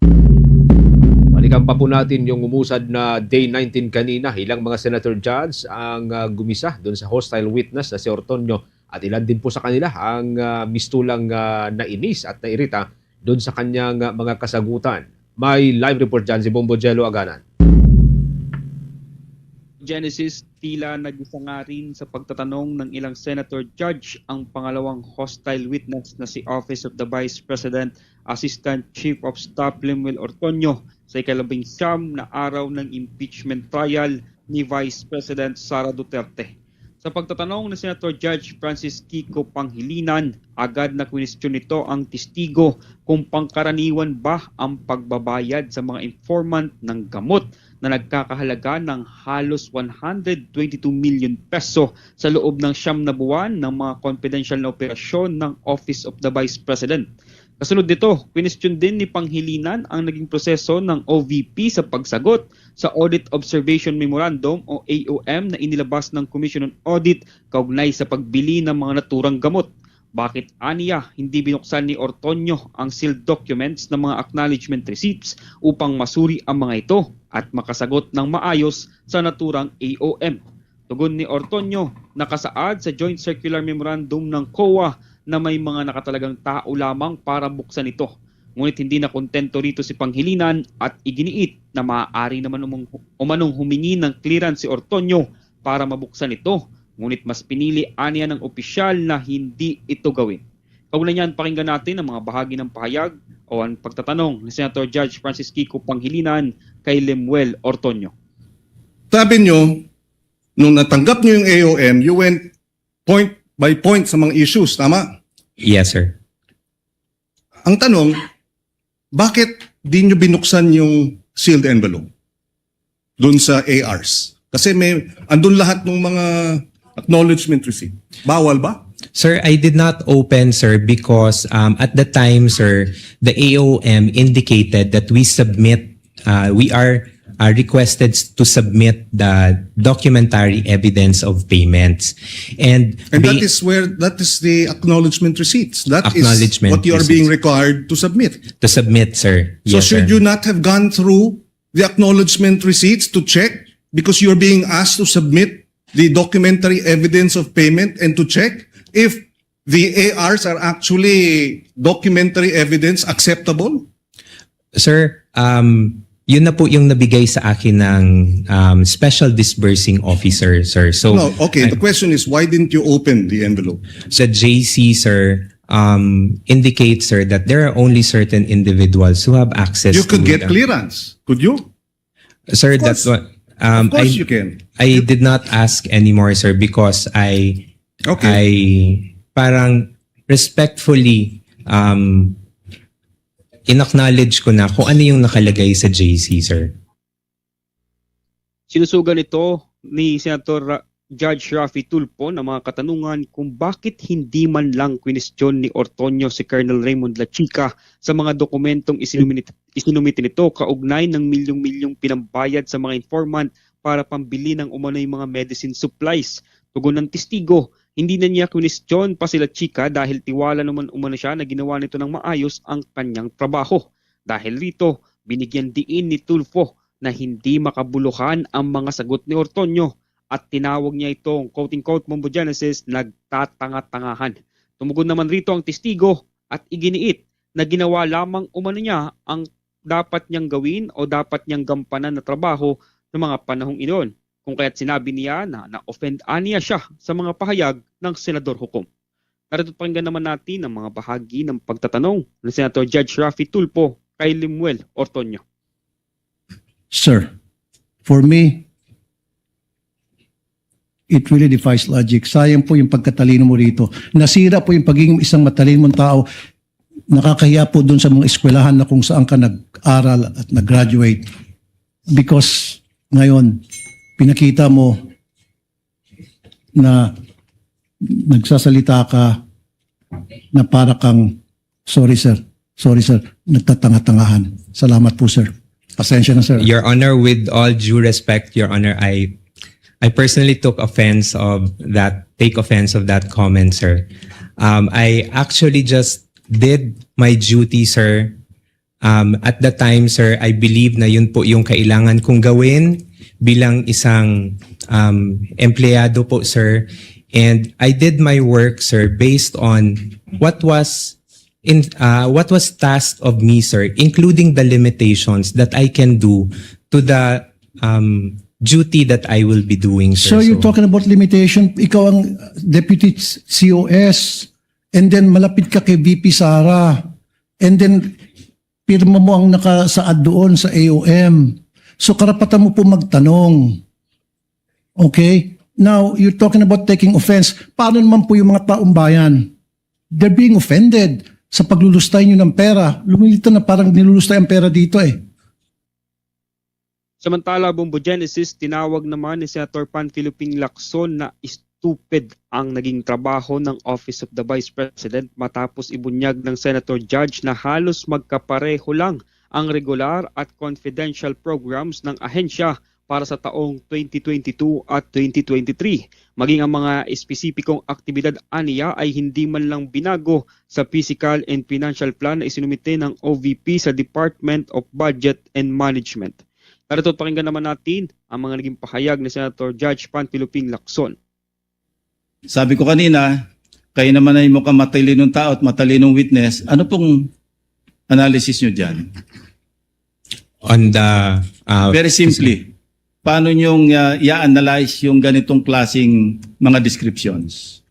Balikan pa po natin yung umusad na day nineteen kanina. Ilang mga senator judge ang, ah, gumisa dun sa hostile witness na si Ortonio at ilan din po sa kanila ang, ah, mistulang, ah, nainis at nairita dun sa kanyang, ah, mga kasagutan. May live report dyan si Bombo Jello Aganan. Genesis, tila nagisa nga rin sa pagtatanong ng ilang senator judge ang pangalawang hostile witness na si Office of the Vice President Assistant Chief of Staff Lemuel Ortonio sa ikalabing siyam na araw ng impeachment trial ni Vice President Sara Duterte. Sa pagtatanong ni Senator Judge Francis Kiko Pangilinan, agad na kwinestiyon nito ang testigo kung pangkaraniwan ba ang pagbabayad sa mga informant ng gamot na nagkakahalaga ng halos one hundred twenty-two million peso sa loob ng siyam na buwan ng mga confidential na operasyon ng Office of the Vice President. Kasunod nito, kwinestiyon din ni Pangilinan ang naging proseso ng O V P sa pagsagot sa Audit Observation Memorandum o A O M na inilabas ng Commission on Audit kaugnay sa pagbili ng mga naturang gamot. Bakit, aniya, hindi binuksan ni Ortonio ang sealed documents ng mga acknowledgement receipts upang masuri ang mga ito at makasagot ng maayos sa naturang A O M? Tugon ni Ortonio, nakasaad sa Joint Circular Memorandum ng COA na may mga nakatalagang tao lamang para buksan ito. Ngunit hindi nakontento rito si Pangilinan at iginiit na maaari naman umang-, umanong humingi ng clearance si Ortonio para mabuksan ito Ngunit mas pinili aniya ng opisyal na hindi ito gawin. Kaugnay niyan, pakinggan natin ang mga bahagi ng pahayag o ang pagtatanong ni Senator Judge Francis Kiko Pangilinan kay Lemuel Ortoño. Sabi nyo, nung natanggap nyo yung A O M, you went point by point sa mga issues, tama? Yes, sir. Ang tanong, bakit di nyo binuksan yung sealed envelope doon sa A Rs? Kasi may, andun lahat ng mga acknowledgement receipt. Bawal ba? Sir, I did not open, sir, because um, at the time, sir, the A O M indicated that we submit, uh, we are uh, requested to submit the documentary evidence of payments. And, And ba- that is where, that is the acknowledgement receipts. That is Acknowledgement what you are being receipts. Required to submit. To submit, sir. So Yes, should sir. You not have gone through the acknowledgement receipts to check because you're being asked to submit the documentary evidence of payment and to check if the A Rs are actually documentary evidence acceptable? Sir, um, yun na po yung nabigay sa akin ng um, special disbursing officer, sir. So, No, okay. I- The question is, why didn't you open the envelope? The J C, sir, um, indicates, sir, that there are only certain individuals who have access You could to get the- clearance, could you? Sir, Of course. that's what um, Of course I, you can. I did not ask anymore, sir, because I Okay. I parang respectfully um, in-acknowledge ko na kung ano yung nakalagay sa J C, sir. Sinusugan ito ni Senator Ra- Judge Raffy Tulfo ng mga katanungan kung bakit hindi man lang kwinestiyon ni Ortoño si Colonel Raymond Lachica sa mga dokumentong isinumit- isinumite nito kaugnay ng milyong-milyong pinambayad sa mga informant para pambili ng umano'y mga medicine supplies. Tugon ng testigo, hindi na niya kwinestiyon pa si Lachica dahil tiwala naman umano siya na ginawa nito ng maayos ang kanyang trabaho. Dahil rito, binigyan diin ni Tulfo na hindi makabuluhan ang mga sagot ni Ortoño at tinawag niya itong, quote-unquote, Bombo Genesis, nagtatanga-tangahan. Tumugon naman rito ang testigo at iginiit na ginawa lamang umano niya ang dapat niyang gawin o dapat niyang gampanan na trabaho sa mga panahong iyon. Kung kaya't sinabi niya na na-offend aniya siya sa mga pahayag ng Senador Hukom. Narito pakinggan naman natin ang mga bahagi ng pagtatanong ni Senator Judge Raffy Tulfo kay Lemuel Ortoño. Sir, for me, it really defies logic. Sayang po yung pagkatalino mo rito. Nasira po yung pagiging isang matalinong tao. Nakakahiya po dun sa mga eskwelahan na kung saan ka nag-aral at nag-graduate. Because ngayon, pinakita mo na nagsasalita ka na para kang, sorry sir, sorry sir, nagtatanga-tangahan. Salamat po sir. Pasensya na sir. Your Honor, with all due respect, Your Honor, I I personally took offense of that, take offense of that comment, sir. Um, I actually just did my duty, sir. Um, at the time, sir, I believe na yun po yung kailangan kong gawin bilang isang um, empleyado po, sir. And I did my work, sir, based on what was in uh, what was tasked of me, sir, including the limitations that I can do to the um, duty that I will be doing, sir. So you're talking about limitation, ikaw ang deputy C O S, and then malapit ka kay V P Sara, and then pirma mo ang nakasaad doon sa A O M. So karapatan mo po magtanong. Okay? Now, you're talking about taking offense. Paano naman po yung mga taong bayan? They're being offended sa paglulustay nyo ng pera. Lumilitaw na parang nilulustay ang pera dito eh. Samantala, Bombo Genesis, tinawag naman ni Senator Panfilo Ping Lacson na stupid ang naging trabaho ng Office of the Vice President matapos ibunyag ng Senator Judge na halos magkapareho lang ang regular at confidential programs ng ahensya para sa taong twenty twenty-two at twenty twenty-three. Maging ang mga espesipikong aktibidad aniya ay hindi man lang binago sa physical and financial plan na isinumite ng O V P sa Department of Budget and Management. Narito, pakinggan naman natin ang mga naging pahayag ni Senator Judge Panfilo Ping Lacson. Sabi ko kanina, kayo naman ay mukhang matalinong tao at matalinong witness. Ano pong analysis nyo dyan? On the uh, Very simply, Paano niyong, ah, i-analyze yung ganitong klaseng mga descriptions?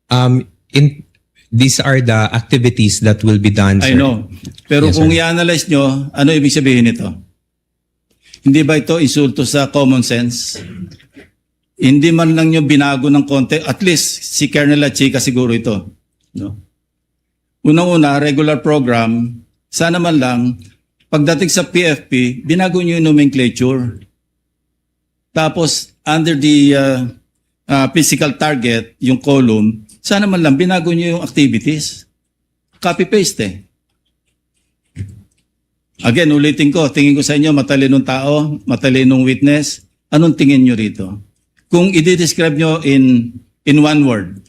Um, in, these are the activities that will be done, I sir. Know. Pero Yes, kung sir. I-analyze nyo, ano ibig sabihin nito? Hindi ba ito insulto sa common sense? Hindi man lang nyo binago ng konti, at least si Colonel Lachica siguro ito. No? Unang-una, regular program, sana man lang, pagdating sa P F P, binago nyo yung nomenclature. Tapos, under the uh, uh, physical target, yung column, sana man lang binago niyo yung activities. Copy-paste eh. Again, ulitin ko, tingin ko sa inyo, matalinong tao, matalinong witness, anong tingin niyo rito? Kung i-describe niyo in, in one word.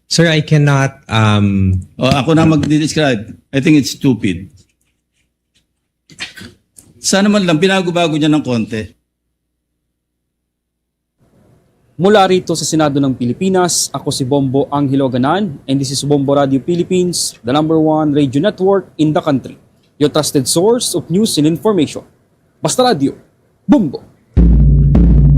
Sir, I cannot, um, O, ako na magdi-describe. I think it's stupid. Sana man lang, binago-bago niya ng konti. Mula rito sa Senado ng Pilipinas, ako si Bombo Angelo Ganan, and this is Bombo Radio Philippines, the number one radio network in the country. Your trusted source of news and information. Basta Radio, Bombo!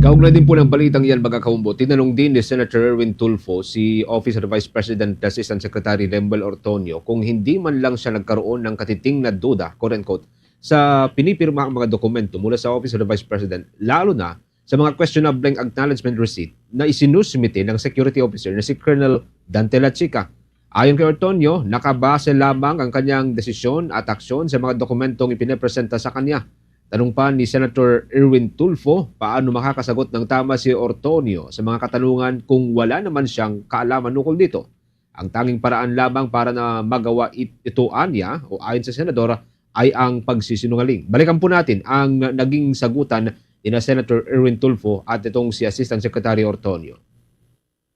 Kaugnay din po ng balitang yan, mga kaumbo, tinanong din ni Senator Erwin Tulfo si Office of the Vice President Assistant Secretary Lemuel Ortonio kung hindi man lang siya nagkaroon ng katiting na duda, quote-unquote, sa pinipirma ang mga dokumento mula sa Office of the Vice President, lalo na sa mga questionableng acknowledgement receipt na isinusumite ng security officer na si Colonel Dante Lachica. Ayon kay Ortonio, nakabase lamang ang kanyang desisyon at aksyon sa mga dokumentong ipinapresenta sa kanya. Tanong pa ni Senator Erwin Tulfo, paano makakasagot ng tama si Ortonio sa mga katanungan kung wala naman siyang kaalaman ukol dito? Ang tanging paraan lamang para na magawa it-, ito anya o ayon sa senador ay ang pagsisinungaling. Balikan po natin ang naging sagutan ni na Senator Erwin Tulfo at itong si Assistant Secretary Ortonio.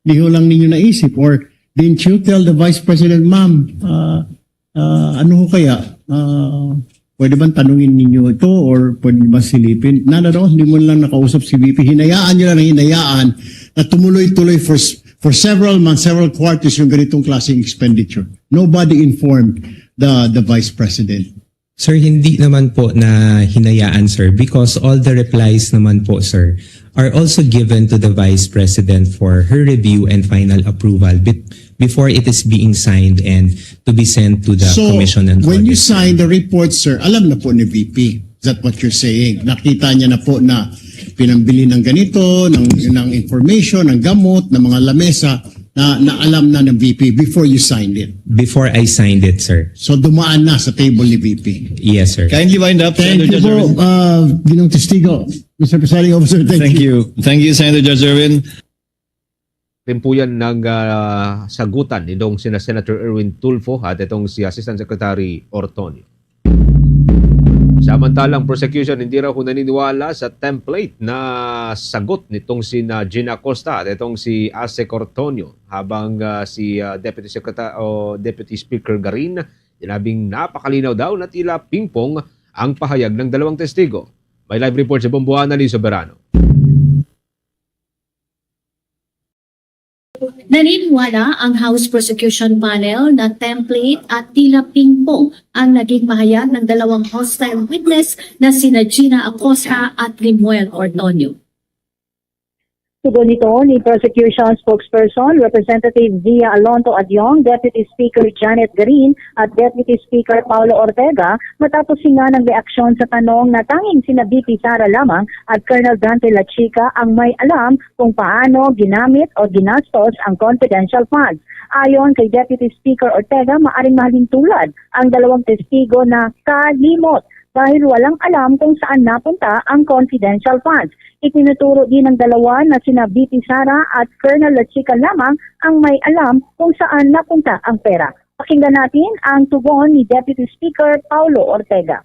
Di ho lang ninyo naisip, or didn't you tell the Vice President, "Ma'am, ah, ah, ano ho kaya? Ah, pwede bang tanungin ninyo ito or pwede ba silipin?" Nada daw, hindi mo lang nakausap si V P. Hinayaan nyo lang, hinayaan na tumuloy-tuloy for s-, for several months, several quarters yung ganitong klaseng expenditure. Nobody informed the, the Vice President. Sir, hindi naman po na hinayaan, sir, because all the replies naman po, sir, are also given to the Vice President for her review and final approval be-, before it is being signed and to be sent to the Commission on Audit. So, when you sign the report, sir, alam na po ni V P. Is that what you're saying? Nakita niya na po na pinambili ng ganito, ng, ng information, ng gamot, ng mga lamesa, na, na alam na ng V P before you signed it? Before I signed it, sir. So, dumaan na sa table ni V P? Yes, sir. Kindly wind up, Senator Jerwin. Thank you po, uh, Ginoong Testigo. Mister Presiding Officer, thank you. Thank you. Thank you, Senator Jerwin. Rin po yan ng, ah, sagutan nitong sina Senator Erwin Tulfo at itong si Assistant Secretary Ortonio. Samantalang prosecution, hindi raw ho naniniwala sa template na sagot nitong sina Gina Acosta at itong si Asec Ortonio, habang, ah, si, ah, Deputy Secreta-, o Deputy Speaker Garin, sinabing napakalinaw daw na tila pingpong ang pahayag ng dalawang testigo. May live report si Bombo Annalyn Soberano. Naniniwala ang House Prosecution Panel na template at tila pingpong ang naging pahayag ng dalawang hostile witness na sina Gina Acosta at Lemuel Ortonio. Tugon nito ni Prosecution Spokesperson Representative Zia Alonto Adiong, Deputy Speaker Janet Garin at Deputy Speaker Paulo Ortega matapos hingan ng reaksyon sa tanong na tanging sina V P Sara lamang at Colonel Dante Lachica ang may alam kung paano ginamit o ginastos ang confidential funds. Ayon kay Deputy Speaker Ortega, maaring mahalintulad ang dalawang testigo na kalimot dahil walang alam kung saan napunta ang confidential funds. Itinuturo din ng dalawa na sina V P Sara at Colonel Lachica lamang ang may alam kung saan napunta ang pera. Pakinggan natin ang tugon ni Deputy Speaker Paulo Ortega.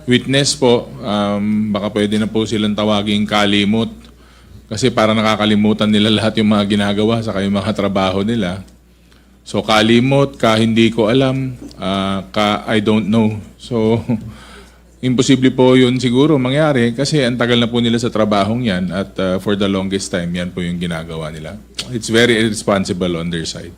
Witness po, um, baka pwede na po silang tawaging kalimot. Kasi parang nakakalimutan nila lahat yung mga ginagawa saka yung mga trabaho nila. So, kalimot, ka hindi ko alam, ah, ka I don't know. So, imposible po yun siguro mangyari kasi ang tagal na po nila sa trabahong yan at, ah, for the longest time, yan po yung ginagawa nila. It's very irresponsible on their side.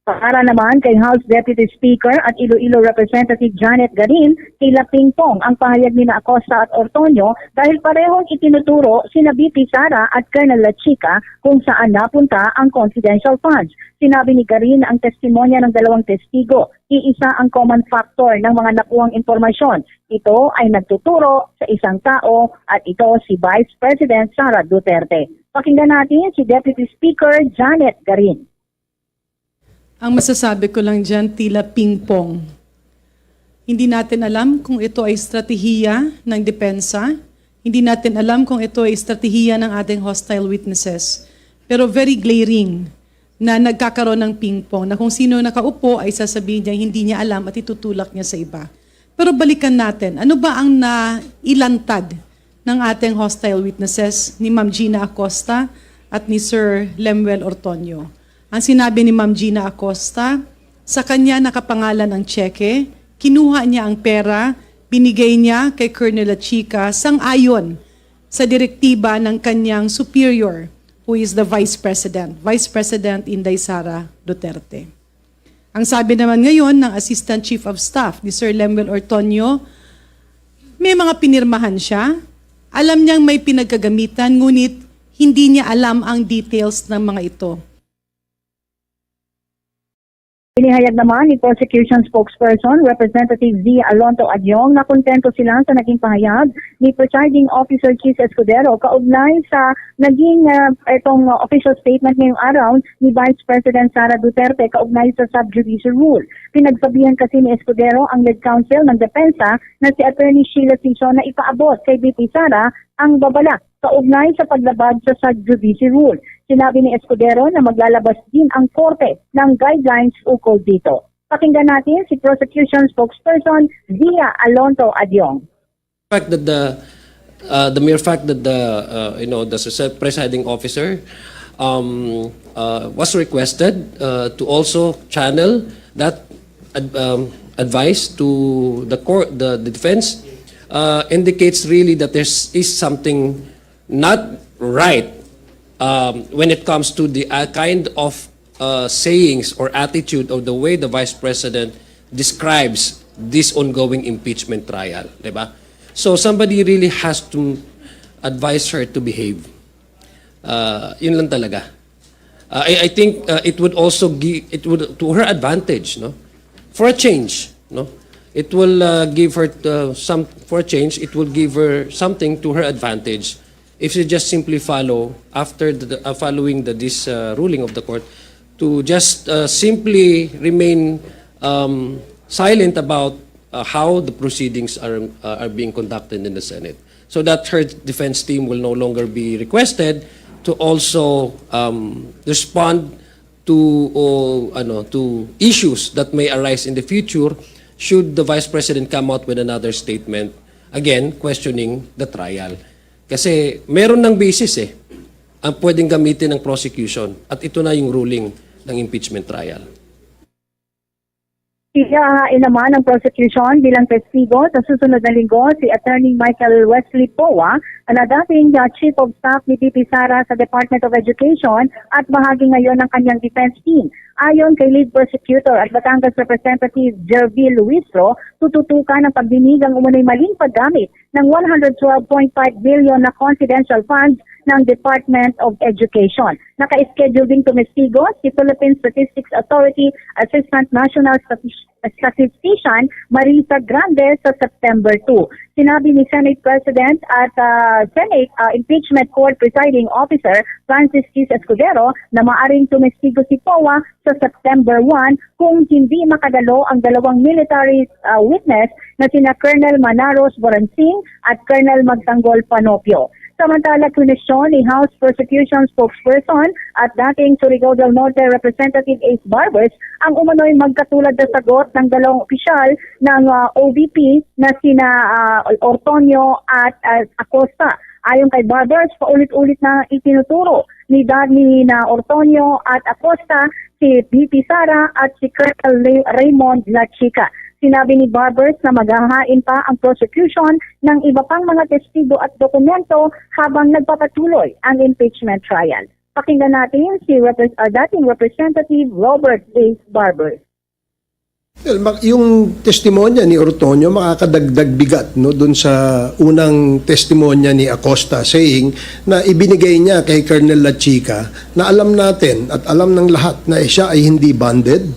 Para naman kay House Deputy Speaker at Iloilo Representative Janet Garin, tila ping-pong ang pahayag nina Acosta at Ortonio dahil parehong itinuturo sina V P Sara at Colonel Lachica kung saan napunta ang confidential funds. Sinabi ni Garin na ang testimonya ng dalawang testigo, iisa ang common factor ng mga nakuhang impormasyon. Ito ay nagtuturo sa isang tao at ito si Vice President Sara Duterte. Pakinggan natin si Deputy Speaker Janet Garin. Ang masasabi ko lang diyan, tila ping-pong. Hindi natin alam kung ito ay estratehiya ng depensa. Hindi natin alam kung ito ay estratehiya ng ating hostile witnesses. Pero very glaring na nagkakaroon ng ping-pong, na kung sino nakaupo ay sasabihin niya hindi niya alam at itutulak niya sa iba. Pero balikan natin, ano ba ang nailantad ng ating hostile witnesses, ni Ma'am Gina Acosta at ni Sir Lemuel Ortonio? Ang sinabi ni Ma'am Gina Acosta, sa kanya nakapangalan ang tseke, kinuha niya ang pera, binigay niya kay Colonel Lachica sang-ayon sa direktiba ng kanyang superior, who is the Vice President, Vice President Inday Sara Duterte. Ang sabi naman ngayon ng Assistant Chief of Staff ni Sir Lemuel Ortonio, may mga pinirmahan siya. Alam niyang may pinagkagamitan, ngunit hindi niya alam ang details ng mga ito. Inihayag naman ni Prosecution Spokesperson Representative Zia Alonto Adyong na kontento sila sa naging pahayag ni Presiding Officer Chiz Escudero kaugnay sa naging, ah, itong, ah, official statement ngayong araw ni Vice President Sara Duterte kaugnay sa sub judice rule. Pinagsabihan kasi ni Escudero ang lead counsel ng depensa na si Attorney Sheila Sison na ipaabot kay V P Sara ang babala kaugnay sa paglabag sa sub judice rule. Sinabi ni Escudero na maglalabas din ang korte ng guidelines ukol dito. Pakinggan natin si Prosecution Spokesperson Zia Alonto Adyong. Fact that the, uh, the mere fact that the, uh, you know, the s-, presiding officer, um, uh, was requested, uh, to also channel that ad-, um, advice to the court, the, the defense, uh, indicates really that there is something not right, um, when it comes to the, uh, kind of, uh, sayings or attitude of the way the Vice President describes this ongoing impeachment trial, di ba? So somebody really has to advise her to behave. Uh, yun lang talaga. Uh, I, I think, uh, it would also give, it would, to her advantage, no? For a change, no? It will, uh, give her, uh, some, for a change, it will give her something to her advantage if you just simply follow after the, uh, following the, this, uh, ruling of the court, to just, uh, simply remain, um, silent about, uh, how the proceedings are, uh, are being conducted in the Senate, so that her defense team will no longer be requested to also, um, respond to, o, ano, to issues that may arise in the future should the Vice President come out with another statement, again, questioning the trial. Kasi meron ng basis, eh, ang pwedeng gamitin ng prosecution, at ito na yung ruling ng impeachment trial. Ihahain naman ng prosecution bilang testigo sa susunod na linggo si Attorney Michael Wesley Poa na dating, ah, Chief of Staff ni V P Sara sa Department of Education at bahagi ngayon ng kanyang defense team. Ayon kay Lead Prosecutor at Batangas Representative Gerville Luistro, tututukan ng pagdinig ang umano'y maling paggamit ng one hundred twelve point five billion na confidential funds ng Department of Education. Naka-schedule ding tumestigo si Philippine Statistics Authority Assistant National Stati-, Statistician Marisa Grande sa September two. Sinabi ni Senate President at, ah, Senate, ah, Impeachment Court Presiding Officer Francis Chiz Escudero na maaring tumestigo si Poa sa September one kung hindi makadalo ang dalawang military, ah, witness na sina Colonel Manaros Boransing at Colonel Magtanggol Panopio. Samantala, kinuwestiyon ni House Prosecution Spokesperson at dating Surigao del Norte Representative Ace Barbers ang umano'y magkatulad na sagot ng dalawang opisyal ng, ah, O V P na sina, ah, Ortonio at, ah, Acosta. Ayon kay Barbers, paulit-ulit na itinuturo ni Danny na Ortonio at Acosta si V P Sara at si Colonel Lay-, Raymond Lachica. Sinabi ni Barbers na maghahain pa ang prosecution ng iba pang mga testigo at dokumento habang nagpapatuloy ang impeachment trial. Pakinggan natin si Repres- ah, dating Representative Robert Ace Barber. Well, ma- yung testimonya ni Ortonio makakadagdag bigat, no, dun sa unang testimonya ni Acosta, saying na ibinigay niya kay Colonel Lachica na alam natin at alam ng lahat na siya ay hindi bonded,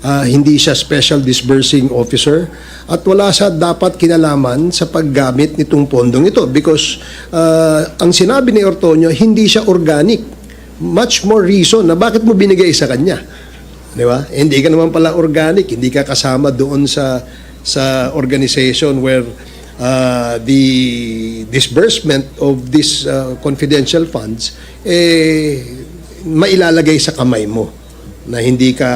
ah, hindi siya special disbursing officer, at wala siya dapat kinalaman sa paggamit nitong pondong ito because, ah, ang sinabi ni Ortonio, hindi siya organic. Much more reason na bakit mo binigay sa kanya. Di ba? Hindi ka naman pala organic, hindi ka kasama doon sa sa organization where, ah, the disbursement of this, ah, confidential funds, eh, mailalagay sa kamay mo na hindi ka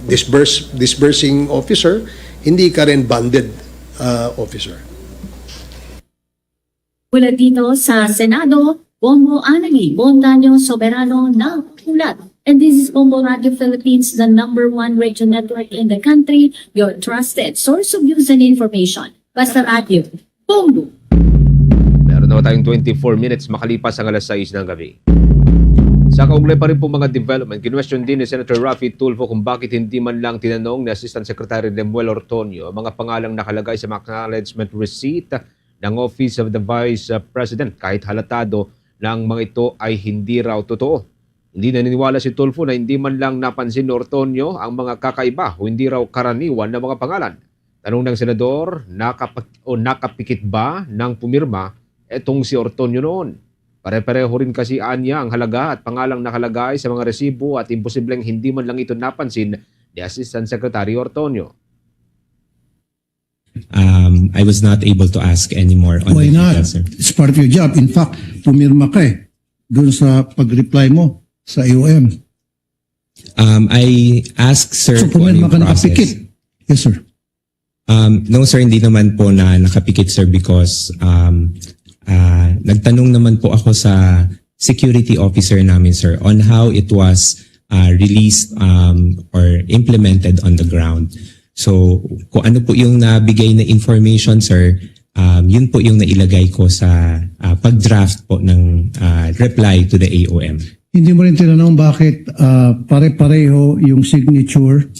disburse, disbursing officer, hindi ka rin bonded, ah, officer. Mula dito sa Senado, Bombo Annalie Bondaño Soberano nag-uulat. And this is Bombo Radio Philippines, the number one radio network in the country, your trusted source of news and information. Basta Radio, Bombo! Meron na tayong twenty-four minutes makalipas ang alas sais ng gabi. Sa kaugnay pa rin po mga development, kinwestiyon din ni Senator Raffy Tulfo kung bakit hindi man lang tinanong ni Assistant Secretary Lemuel Ortonio ang mga pangalang nakalagay sa mga acknowledgement receipt ng Office of the Vice President kahit halatado na ang mga ito ay hindi raw totoo. Hindi naniniwala si Tulfo na hindi man lang napansin ni Ortonio ang mga kakaiba o hindi raw karaniwan na mga pangalan. Tanong ng senador, nakap- o nakapikit ba ng pumirma itong si Ortonio noon? Pare-pareho rin kasi anya ang halaga at pangalang nakalagay sa mga resibo at imposibleng hindi man lang ito napansin ni Assistant Secretary Ortonio. Um, I was not able to ask anymore on the details, sir. Why not? It's part of your job. In fact, pumirma ka eh, dun sa pag-reply mo sa A O M. Um, I asked, sir, kung ano yung process. So, pumirma ka nakapikit? Yes, sir. Um, no, sir, hindi naman po na nakapikit, sir, because, um, ah, nagtanong naman po ako sa security officer namin, sir, on how it was, ah, released, um, or implemented on the ground. So, kung ano po yung nabigay na information, sir, um, yun po yung nailagay ko sa, ah, pag-draft po ng, ah, reply to the A O M. Hindi mo rin tinanong bakit, ah, pare-pareho yung signature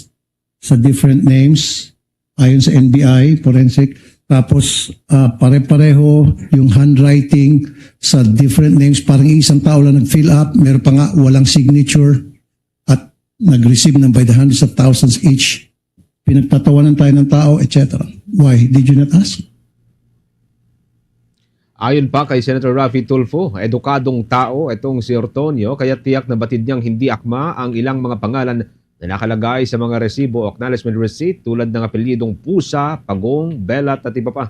sa different names ayon sa N B I, forensic. Tapos, ah, pare-pareho yung handwriting sa different names. Parang isang tao lang nag-fill up, meron pa nga walang signature at nag-receive ng by the hundreds of thousands each. Pinagtatawanan tayo ng tao, et cetera. Why did you not ask? Ayon pa kay Senator Raffy Tulfo, edukadong tao itong si Ortonio, kaya tiyak na batid niyang hindi akma ang ilang mga pangalan na nakalagay sa mga resibo o acknowledgement receipt tulad ng apelyidong Pusa, Pagong, Belat at iba pa.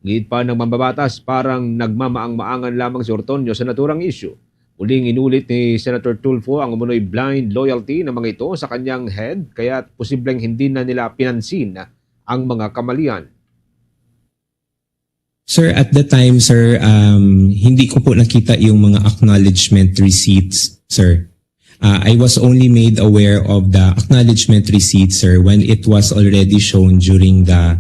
Giit pa ng mambabatas, parang nagmamaang-maangan lamang si Ortonio sa naturang issue. Muling inulit ni Senator Tulfo ang umunoy blind loyalty ng mga ito sa kanyang head, kaya posibleng hindi na nila pinansin ang mga kamalian. Sir, at the time, sir, um, hindi ko po nakita yung mga acknowledgement receipts, sir. Uh, I was only made aware of the acknowledgement receipts, sir, when it was already shown during the,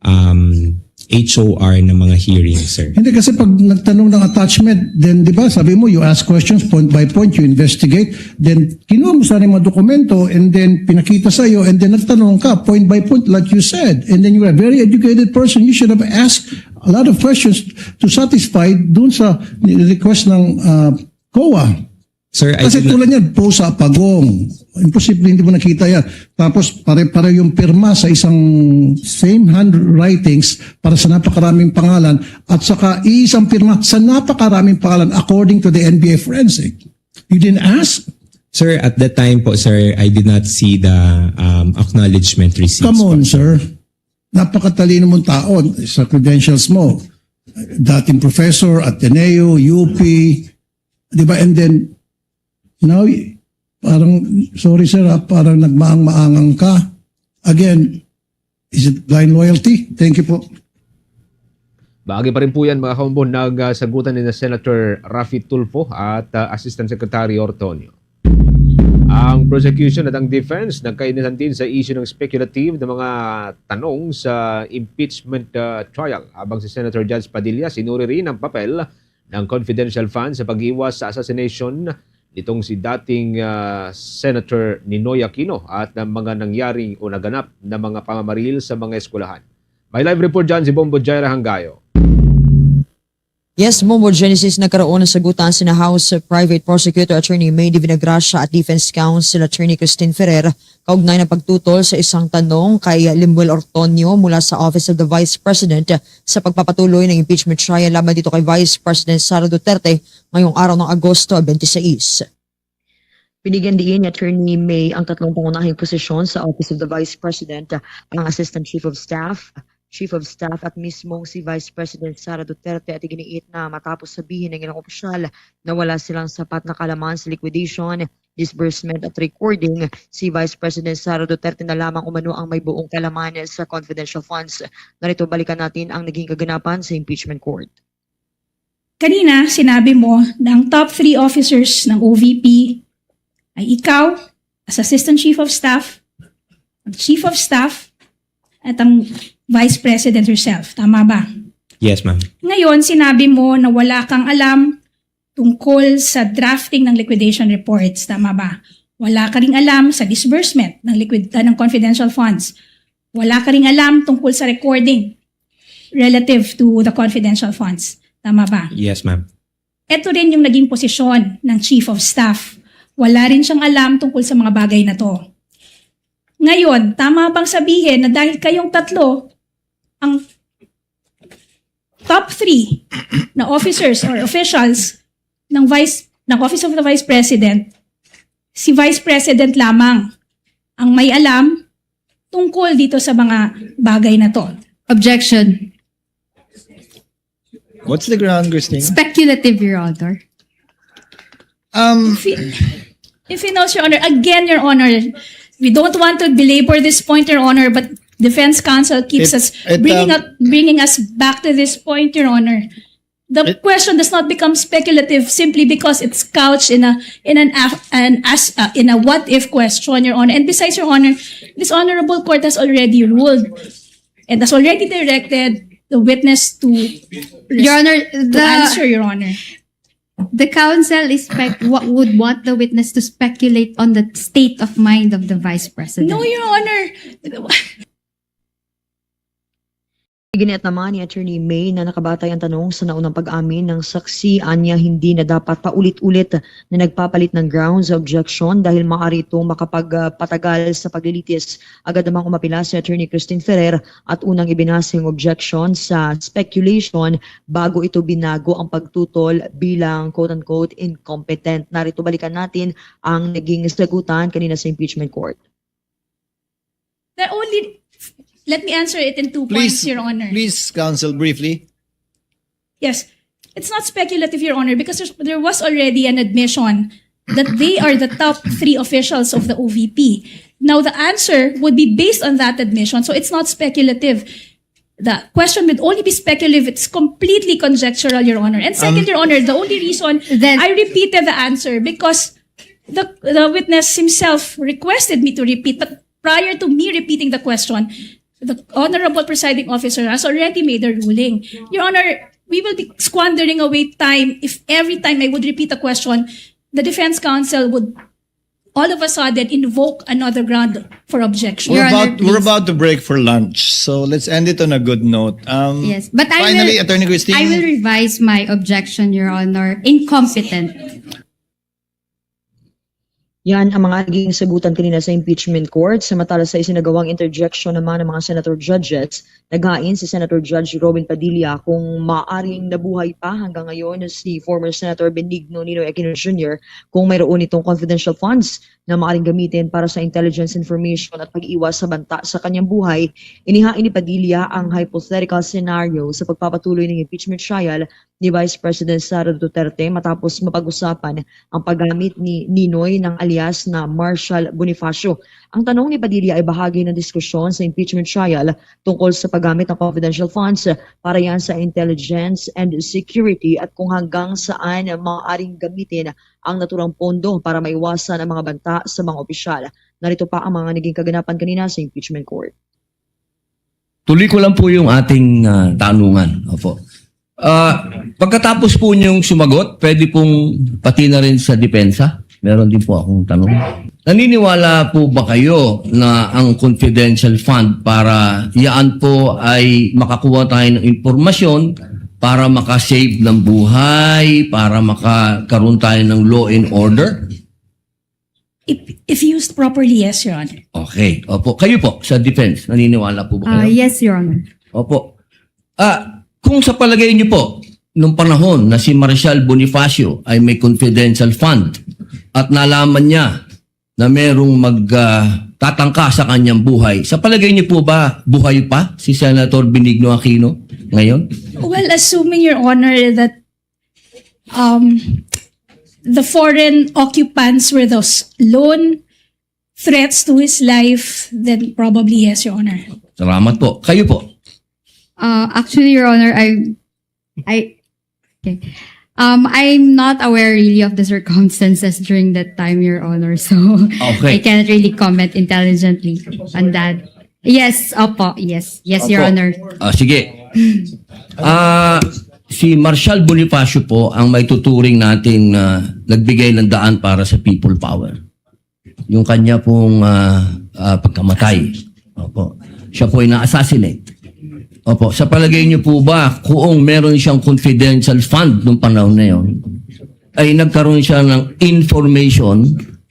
um, H O R na mga hearings, sir. Hindi, kasi pag nagtanong ng attachment, then, di ba, sabi mo, you ask questions point by point, you investigate, then kinuha mo sana yung mga dokumento and then pinakita sa iyo and then nagtanong ka point by point like you said, and then you are a very educated person, you should have asked a lot of questions to satisfy dun sa request ng, ah, COA. Sir, I did not. Kasi tulad niyan, Pusa, Pagong. Imposible hindi mo nakita yan. Tapos pare-pareho yung pirma sa isang same handwritings para sa napakaraming pangalan at saka iisang pirma sa napakaraming pangalan according to the N B I forensic. You didn't ask? Sir, at that time po, sir, I did not see the, um, acknowledgement receipts po, sir. Come on, sir. Napakatalino mong tao sa credentials mo. Dating professor, Ateneo, U P, di ba? And then, now, parang, sorry, sir, ha, parang nagmaang-maangang ka. Again, is it blind loyalty? Thank you po. Bahagi pa rin po yan, mga kaumbo, nagsagutan ni na Senator Raffy Tulfo at, ah, Assistant Secretary Ortonio. Ang prosecution at ang defense nagkainitan din sa issue ng speculative na mga tanong sa impeachment, ah, trial, habang si Senator Judge Padilla sinuri rin ang papel ng confidential funds sa pag-iwas sa assassination nitong si dating, ah, Senator Ninoy Aquino at ang mga nangyaring o naganap na mga pamamaril sa mga eskwelahan. May live report dyan si Bombo Jaira Hanggayo. Yes, Bombo Genesis, nagkaroon ng sagutan sina House Private Prosecutor Attorney May de Vinagracia at Defense Counsel Attorney Christine Ferrer kaugnay ng pagtutol sa isang tanong kay Lemuel Ortonio mula sa Office of the Vice President sa pagpapatuloy ng impeachment trial laban dito kay Vice President Sara Duterte ngayong araw ng Agosto twenty-six. Binigyan diin ni Attorney May ang tatlong pangunahing posisyon sa Office of the Vice President, ang Assistant Chief of Staff, Chief of Staff at mismong si Vice President Sara Duterte, at iginiit na matapos sabihin ng ilang opisyal na wala silang sapat na kaalaman sa liquidation, disbursement at recording, si Vice President Sara Duterte na lamang umano ang may buong kaalaman sa confidential funds. Narito, balikan natin ang naging kaganapan sa impeachment court. Kanina, sinabi mo na ang top three officers ng O V P ay ikaw, as Assistant Chief of Staff, ang Chief of Staff, at ang Vice President herself. Tama ba? Yes, ma'am. Ngayon, sinabi mo na wala kang alam tungkol sa drafting ng liquidation reports. Tama ba? Wala ka ring alam sa disbursement ng liquid-, ah, ng confidential funds. Wala ka ring alam tungkol sa recording relative to the confidential funds. Tama ba? Yes, ma'am. Ito rin yung naging posisyon ng Chief of Staff. Wala rin siyang alam tungkol sa mga bagay na 'to. Ngayon, tama bang sabihin na dahil kayong tatlo ang top three na officers or officials ng Vice, ng Office of the Vice President, si Vice President lamang ang may alam tungkol dito sa mga bagay na 'to? Objection. What's the ground, Christine? Speculative, Your Honor. Um, if he, if he knows, Your Honor, again, Your Honor, we don't want to belabor this point, Your Honor, but defense counsel keeps us bringing up, bringing us back to this point, Your Honor. The question does not become speculative simply because it's couched in a, in an af-, an as-, uh, in a what if question, Your Honor. And besides, Your Honor, this honorable court has already ruled and has already directed the witness to res-, Your Honor, to the answer, Your Honor. The counsel is spec-, wa-, would want the witness to speculate on the state of mind of the Vice President. No, Your Honor. Iginiit naman ni Attorney May na nakabatay ang tanong sa naunang pag-amin ng saksi, anya hindi na dapat paulit-ulit na nagpapalit ng grounds sa objection dahil maaari itong makapagpatagal sa paglilitis. Agad namang umapila si Attorney Christine Ferrer at unang ibinase ang objection sa speculation bago ito binago ang pagtutol bilang quote-unquote incompetent. Narito, balikan natin ang naging sagutan kanina sa impeachment court. The only, let me answer it in two points, Your Honor. Please, counsel, briefly. Yes. It's not speculative, Your Honor, because there's, there was already an admission that they are the top three officials of the O V P. Now, the answer would be based on that admission, so it's not speculative. The question would only be speculative. It's completely conjectural, Your Honor. And second, Your Honor, the only reason I repeated the answer because the, the witness himself requested me to repeat, but prior to me repeating the question, the honorable presiding officer has already made a ruling. Your Honor, we will be squandering away time if every time I would repeat a question, the defense counsel would all of a sudden invoke another ground for objection. We're about, we're about to break for lunch, so let's end it on a good note. Um, yes, but I will, finally, Attorney Christine. I will revise my objection, Your Honor. Incompetent. Yan ang mga naging sagutan kanina sa impeachment court. Samantala, sa isinagawang interjection naman ng mga senator judges, naghain si Senator Judge Robin Padilla kung maaaring nabuhay pa hanggang ngayon si former Senator Benigno Ninoy Aquino Junior kung mayroon itong confidential funds na maaaring gamitin para sa intelligence information at pag-iwas sa banta sa kanyang buhay. Inihain ni Padilla ang hypothetical scenario sa pagpapatuloy ng impeachment trial ni Vice President Sara Duterte matapos mapag-usapan ang paggamit ni Ninoy ng alias na Marshal Bonifacio. Ang tanong ni Padilla ay bahagi ng diskusyon sa impeachment trial tungkol sa paggamit ng confidential funds para yan sa intelligence and security at kung hanggang saan maaaring gamitin ang naturang pondo para maiwasan ang mga banta sa mga opisyal. Narito pa ang mga naging kaganapan kanina sa impeachment court. Tuloy ko lang po yung ating, ah, tanungan. Opo. Ah, pagkatapos po niyong sumagot, pwede pong pati na rin sa depensa? Meron din po akong tanong. Naniniwala po ba kayo na ang confidential fund para yaan po ay makakuha tayo ng impormasyon para makasave ng buhay, para makakaroon tayo ng law and order? If, if used properly, yes, Your Honor. Okay. Opo. Kayo po, sa defense, naniniwala po ba kayo? Ah, yes, Your Honor. Opo. Ah, kung sa palagay niyo po, nung panahon na si Marshal Bonifacio ay may confidential fund at nalaman niya na merong mag, ah, tatangka sa kanyang buhay, sa palagay niyo po ba buhay pa si Senator Benigno Aquino ngayon? Well, assuming, Your Honor, that, um, the foreign occupants were those lone threats to his life, then probably yes, Your Honor. Salamat po. Kayo po? Uh, actually, Your Honor, I, I, okay. Um, I'm not aware really of the circumstances during that time, Your Honor. So, okay. I can't really comment intelligently on that. Yes, opo, yes. Yes, Your Honor. Ah, sige. Ah, si Marshal Bonifacio po ang maituturing natin na nagbigay ng daan para sa People Power. Yung kanya pong, ah, ah, pagkamatay. Opo. Siya po ay na-assassinate. Opo. Sa palagay niyo po ba, kung meron siyang confidential fund nung panahon na yon, ay nagkaroon siya ng information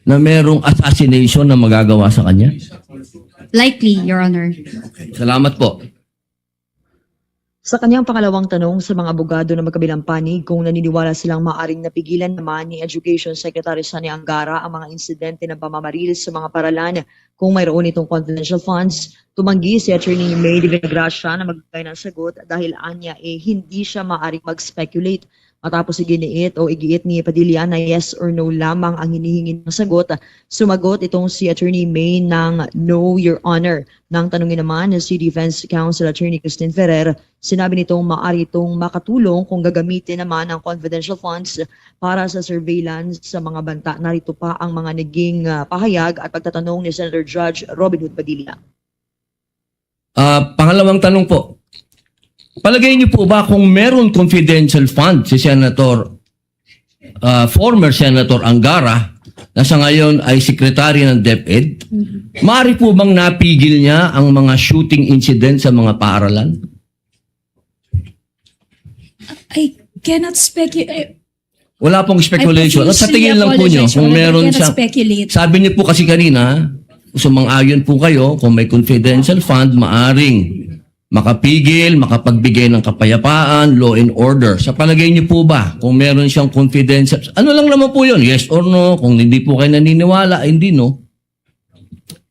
na merong assassination na magagawa sa kanya? Likely, Your Honor. Okay. Salamat po. Sa kanyang pangalawang tanong sa mga abogado na magkabilang panig kung naniniwala silang maaring napigilan naman ni Education Secretary Sonny Angara ang mga insidente ng pamamaril sa mga paralan kung mayroon itong confidential funds, tumanggi si Attorney May de Villagracia na magbigay ng sagot dahil anya, eh, hindi siya maaring mag-speculate. Matapos iginiit o igiit ni Padilla na yes or no lamang ang hinihingi ng sagot, sumagot itong si Attorney May ng "No, Your Honor." Nang tanungin naman si Defense Counsel Attorney Christine Ferrer, sinabi nitong maaari itong makatulong kung gagamitin naman ang confidential funds para sa surveillance sa mga banta. Narito pa ang mga naging, ah, pahayag at pagtatanong ni Senator Judge Robin Hood Padilla. Ah, pangalawang tanong po. Palagay niyo po ba kung meron confidential fund si Senator, ah, former Senator Angara, na sa ngayon ay secretary ng DepEd, maaari po bang napigil niya ang mga shooting incident sa mga paaralan? I cannot specu-, I Wala pong speculation. I profusely apologize, Your Honor, I cannot speculate. At sa tingin lang po niyo, kung meron siyang, sabi niyo po kasi kanina, sumang-ayon po kayo, kung may confidential fund, maaring makapigil, makapagbigay ng kapayapaan, law and order. Sa palagay niyo po ba, kung meron siyang confidential, ano lang naman po yun, yes or no, kung hindi po kayo naniniwala, hindi, no?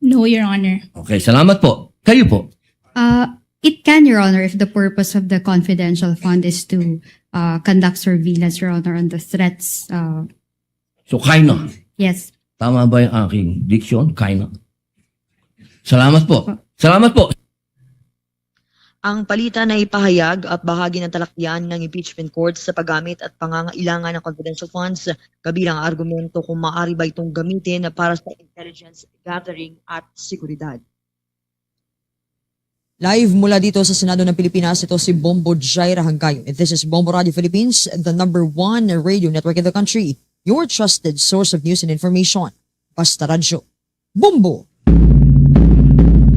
No, Your Honor. Okay, salamat po. Kayo po? Uh, it can, Your Honor, if the purpose of the confidential fund is to, uh, conduct surveillance, Your Honor, on the threats. Uh, So, kinda. Yes. Tama ba yung aking diction? Kinda. Salamat po. Opo. Salamat po. Ang palitan na ipahayag at bahagi ng talakyan ng impeachment court sa paggamit at pangangailangan ng confidential funds kabilang argumento kung maaari ba itong gamitin para sa intelligence gathering at seguridad. Live mula dito sa Senado ng Pilipinas, ito si Bombo Jaira Hanggayo. And this is Bombo Radio Philippines, the number one radio network in the country. Your trusted source of news and information. Basta Radyo. Bombo!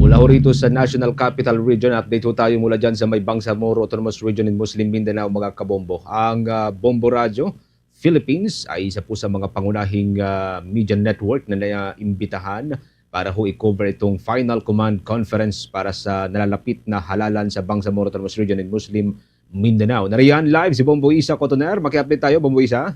Mula ho rito sa National Capital Region, update ho tayo mula dyan sa may Bangsamoro Autonomous Region in Muslim Mindanao, mga kabombo. Ang, ah, Bombo Radio Philippines ay isa po sa mga pangunahing, ah, media network na naimbitahan para ho i-cover itong Final Command Conference para sa nalalapit na halalan sa Bangsamoro Autonomous Region in Muslim Mindanao. Nariyan live si Bombo Isa Cotoner. Maki-update tayo, Bombo Isa.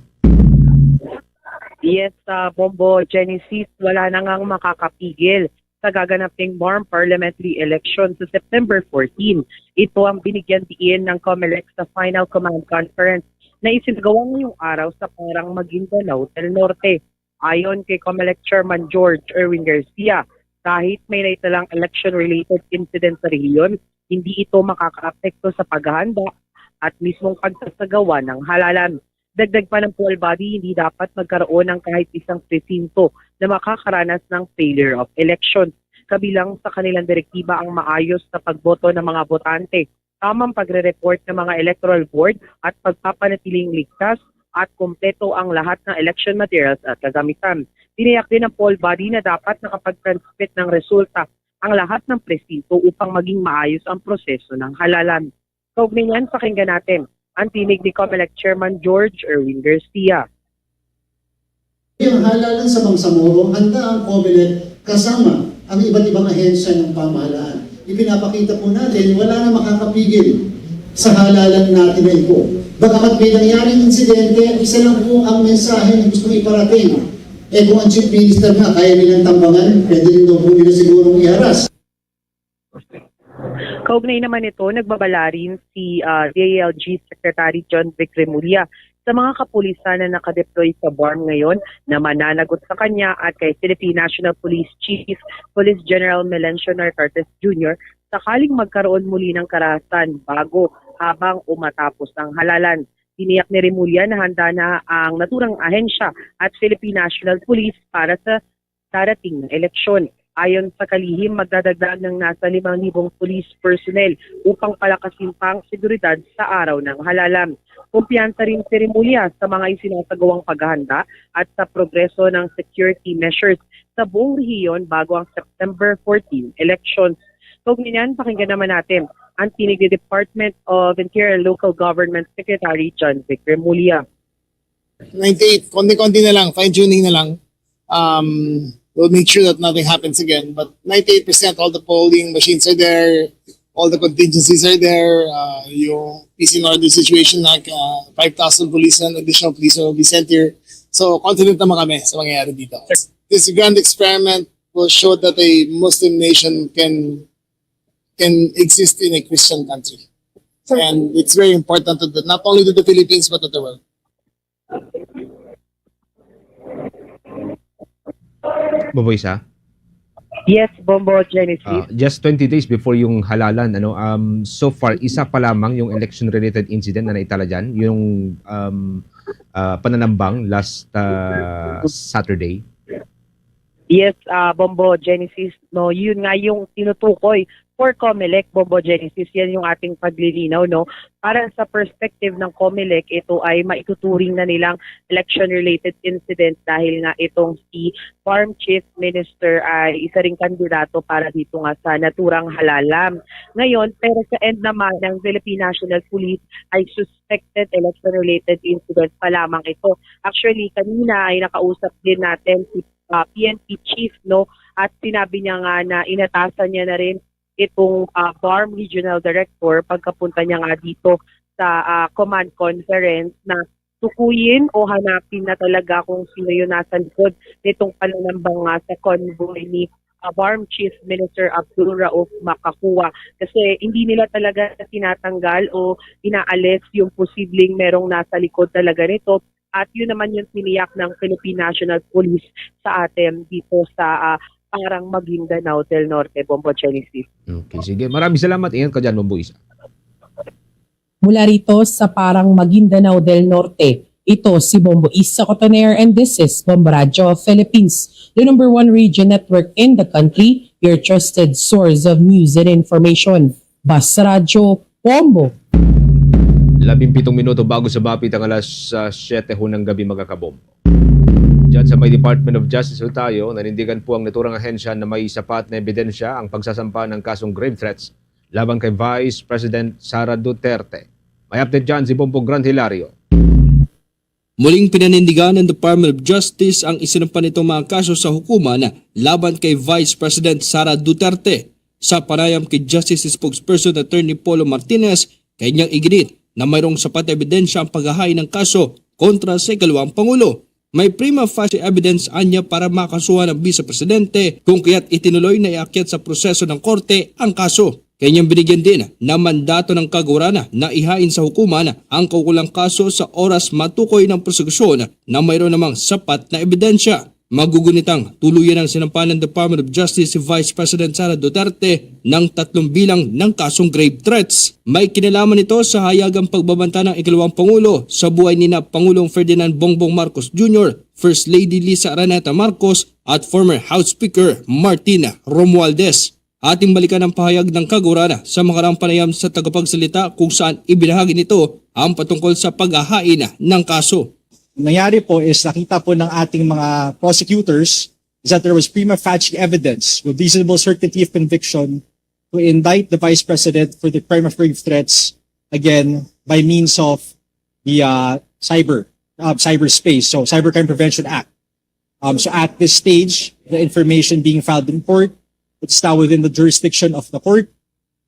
Yes, ah, Bombo Genesis, wala na ngang makakapigil sa gaganaping MARM parliamentary election sa September fourteen. Ito ang binigyan diin ng COMELEC sa Final Command Conference na isinagawa ngayong araw sa Parang, Maguindanao del Norte. Ayon kay COMELEC Chairman George Erwin Garcia, kahit may naitalang election-related incident sa rehiyon, hindi ito makakaapekto sa paghahanda at mismong pagsasagawa ng halalan. Dagdag pa ng poll body, hindi dapat magkaroon ng kahit isang presinto na makakaranas ng failure of elections. Kabilang sa kanilang direktiba ang maayos na pagboto ng mga botante, tamang pagre-report ng mga electoral board at pagpapanatiling ligtas at kumpleto ang lahat ng election materials at kagamitan. Tiniyak din ng poll body na dapat nakapag-transmit ng resulta ang lahat ng presinto upang maging maayos ang proseso ng halalan. Kaugnay niyan, pakinggan natin ang tinig ni Comelec Chairman George Erwin Garcia. Ang halalan sa Bangsamoro, handa ang Comelec kasama ang iba't ibang ahensya ng pamahalaan. Ipinapakita po natin, wala na makakapigil sa halalan natin na ito. Bagamat may nangyaring insidente, isa lang po ang mensahe na gusto iparating. Eh, kung ang Chief Minister nga, kaya nilang tambangan, pwede rin daw po nila sigurong iharas. Kaugnay naman nito, nagbabala rin si, ah, D I L G Secretary John Vic Remulla sa mga kapulisan na nakadeploy sa BARMM ngayon na mananagot sa kanya at kay Philippine National Police Chief Police General Melencio Narcartes Junior sakaling magkaroon muli ng karahasan bago, habang o matapos ang halalan. Tiniyak ni Remulla na handa na ang naturang ahensya at Philippine National Police para sa darating na eleksyon. Ayon sa kalihim, magdadagdag ng nasa limang libong police personnel upang palakasin pa ang seguridad sa araw ng halalan. Kumpiyansa rin si Remulla sa mga isinasagawang paghahanda at sa progreso ng security measures sa buong rehiyon bago ang September fourteen elections. Kaugnay niyan, pakinggan naman natin ang tinig ni Department of Interior Local Government Secretary John Vic Remulla. Ninety-eight, konti-konti na lang, fine-tuning na lang. Um, we'll make sure that nothing happens again. But ninety-eight percent, all the polling machines are there, all the contingencies are there, uh, yung peace and order situation, like, uh, five thousand police and additional police will be sent here. So, confident naman kami sa mangyayari dito. This grand experiment will show that a Muslim nation can can exist in a Christian country. And it's very important to the, not only to the Philippines, but to the world. Bombo Isa? Yes, Bombo Genesis. Ah, just twenty days before yung halalan, ano, um, so far, isa pa lamang yung election-related incident na naitala dyan, yung, um, ah, pananambang last, ah, Saturday. Yes, ah, Bombo Genesis, no, yun nga yung tinutukoy for Comelec, Bombo Genesis, yan yung ating paglilinaw, no. Para sa perspective ng Comelec, ito ay maituturing na nilang election-related incident dahil nga itong si BARMM Chief Minister ay isa ring kandidato para dito nga sa naturang halalan. Ngayon, pero sa end naman ng Philippine National Police ay suspected election-related incident pa lamang ito. Actually, kanina ay nakausap din natin si, ah, P N P chief, no? At sinabi niya nga na inatasan niya na rin itong, ah, BARMM Regional Director pagkapunta niya nga dito sa, ah, command conference na tukuyin o hanapin na talaga kung sino yung nasa likod nitong pananambang nga sa convoy ni, ah, BARMM Chief Minister Abdul Rauf Macacua. Kasi hindi nila talaga tinatanggal o inaalis yung posibleng merong nasa likod talaga nito. At yun naman yung tiniyak ng Philippine National Police sa atin dito sa, ah, Parang Maguindanao del Norte, Bombo Genesis. Okay, sige. Maraming salamat. Ingat ka dyan, Bombo Isa. Mula rito sa Parang Maguindanao del Norte, ito si Bombo Isa Cotoner, and this is Bombo Radyo Philippines, the number one radio network in the country, your trusted source of news and information. Basta Radyo, Bombo. Labing pitong minuto bago sumapit ang alas, ah, siyete ho ng gabi, mga kabombo. Diyan sa may Department of Justice ho tayo, nanindigan po ang naturang ahensya na may sapat na ebidensya ang pagsasampa ng kasong grave threats laban kay Vice President Sara Duterte. May update dyan si Bombo Grand Hilario. Muling pinanindigan ng Department of Justice ang isinampa nitong mga kaso sa hukuman laban kay Vice President Sara Duterte. Sa panayam kay Justice Spokesperson Attorney Paulo Martinez, kanyang iginit na mayroong sapat na ebidensya ang paghahain ng kaso kontra sa ikalawang Pangulo. May prima facie evidence anya para makasuhan ang Vice Presidente kung kaya't itinuloy na iakyat sa proseso ng korte ang kaso. Kanyang binigyan din ng mandato ng kagurana na ihain sa hukuman ang kaukulang kaso sa oras matukoy ng prosekusyon na mayroon namang sapat na ebidensya. Magugunitang tuluyan ng sinampa ng Department of Justice si Vice President Sara Duterte ng tatlong bilang ng kasong grave threats. May kinalaman ito sa hayagang pagbabanta ng ikalawang Pangulo sa buhay nina Pangulong Ferdinand Bongbong Marcos Junior, First Lady Liza Araneta Marcos at former House Speaker Martin Romualdez. Ating balikan ang pahayag ng kagurana sa makaraang panayam sa tagapagsalita kung saan ibinahagi nito ang patungkol sa paghahain ng kaso. Ang nangyari po is nakita po ng ating mga prosecutors is that there was prima facie evidence with reasonable certainty of conviction to indict the Vice President for the crime of grave threats, again, by means of the uh, cyber uh, cyberspace, so Cybercrime Prevention Act. Um, so at this stage, the information being filed in court, it's now within the jurisdiction of the court,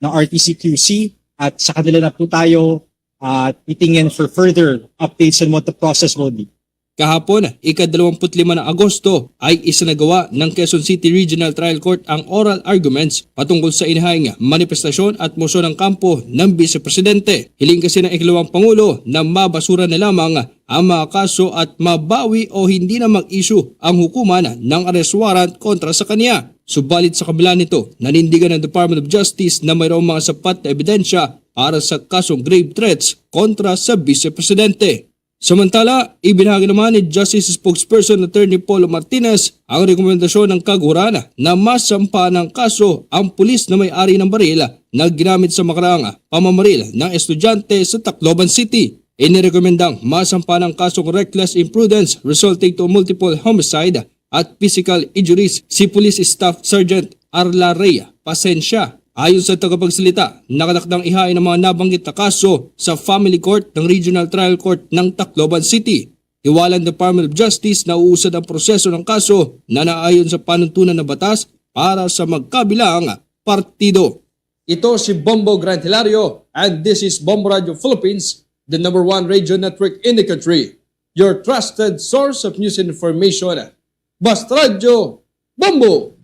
ng R T C Q C, at sa kanila na po tayo uh, titingin for further updates on what the process will be. Kahapon, ikadalawamput lima ng Agosto, ay isinagawa ng Quezon City Regional Trial Court ang oral arguments patungkol sa inihayng manifestasyon at mosyon ng kampo ng Vice Presidente. Hiling kasi ng ikalawang Pangulo na mabasura na lamang ang mga kaso at mabawi o hindi na mag-issue ang hukuman ng arrest warrant kontra sa kanya. Subalit sa kabila nito, nanindigan ng Department of Justice na mayroong mga sapat na ebidensya para sa kasong grave threats kontra sa Vice Presidente. Samantala, ibinahagi naman ni Justice Spokesperson Attorney Paul Martinez ang rekomendasyon ng kaguran na masampa ng kaso ang pulis na may-ari ng baril na ginamit sa makaraang pamamaril ng estudyante sa Tacloban City. Inirekomendang masampa ng kasong reckless imprudence resulting to multiple homicide at physical injuries si Police Staff Sergeant Arla Rhea Pasencia. Ayon sa tagapagsalita, nakatakdang ihain ang mga nabanggit na kaso sa Family Court ng Regional Trial Court ng Tacloban City. Hiwalang Department of Justice na uusad ang proseso ng kaso na naayon sa panuntunan na batas para sa magkabilang partido. Ito si Bombo Grant Hilario, and this is Bombo Radio Philippines, the number one radio network in the country. Your trusted source of news and information. Basta Radyo, Bombo!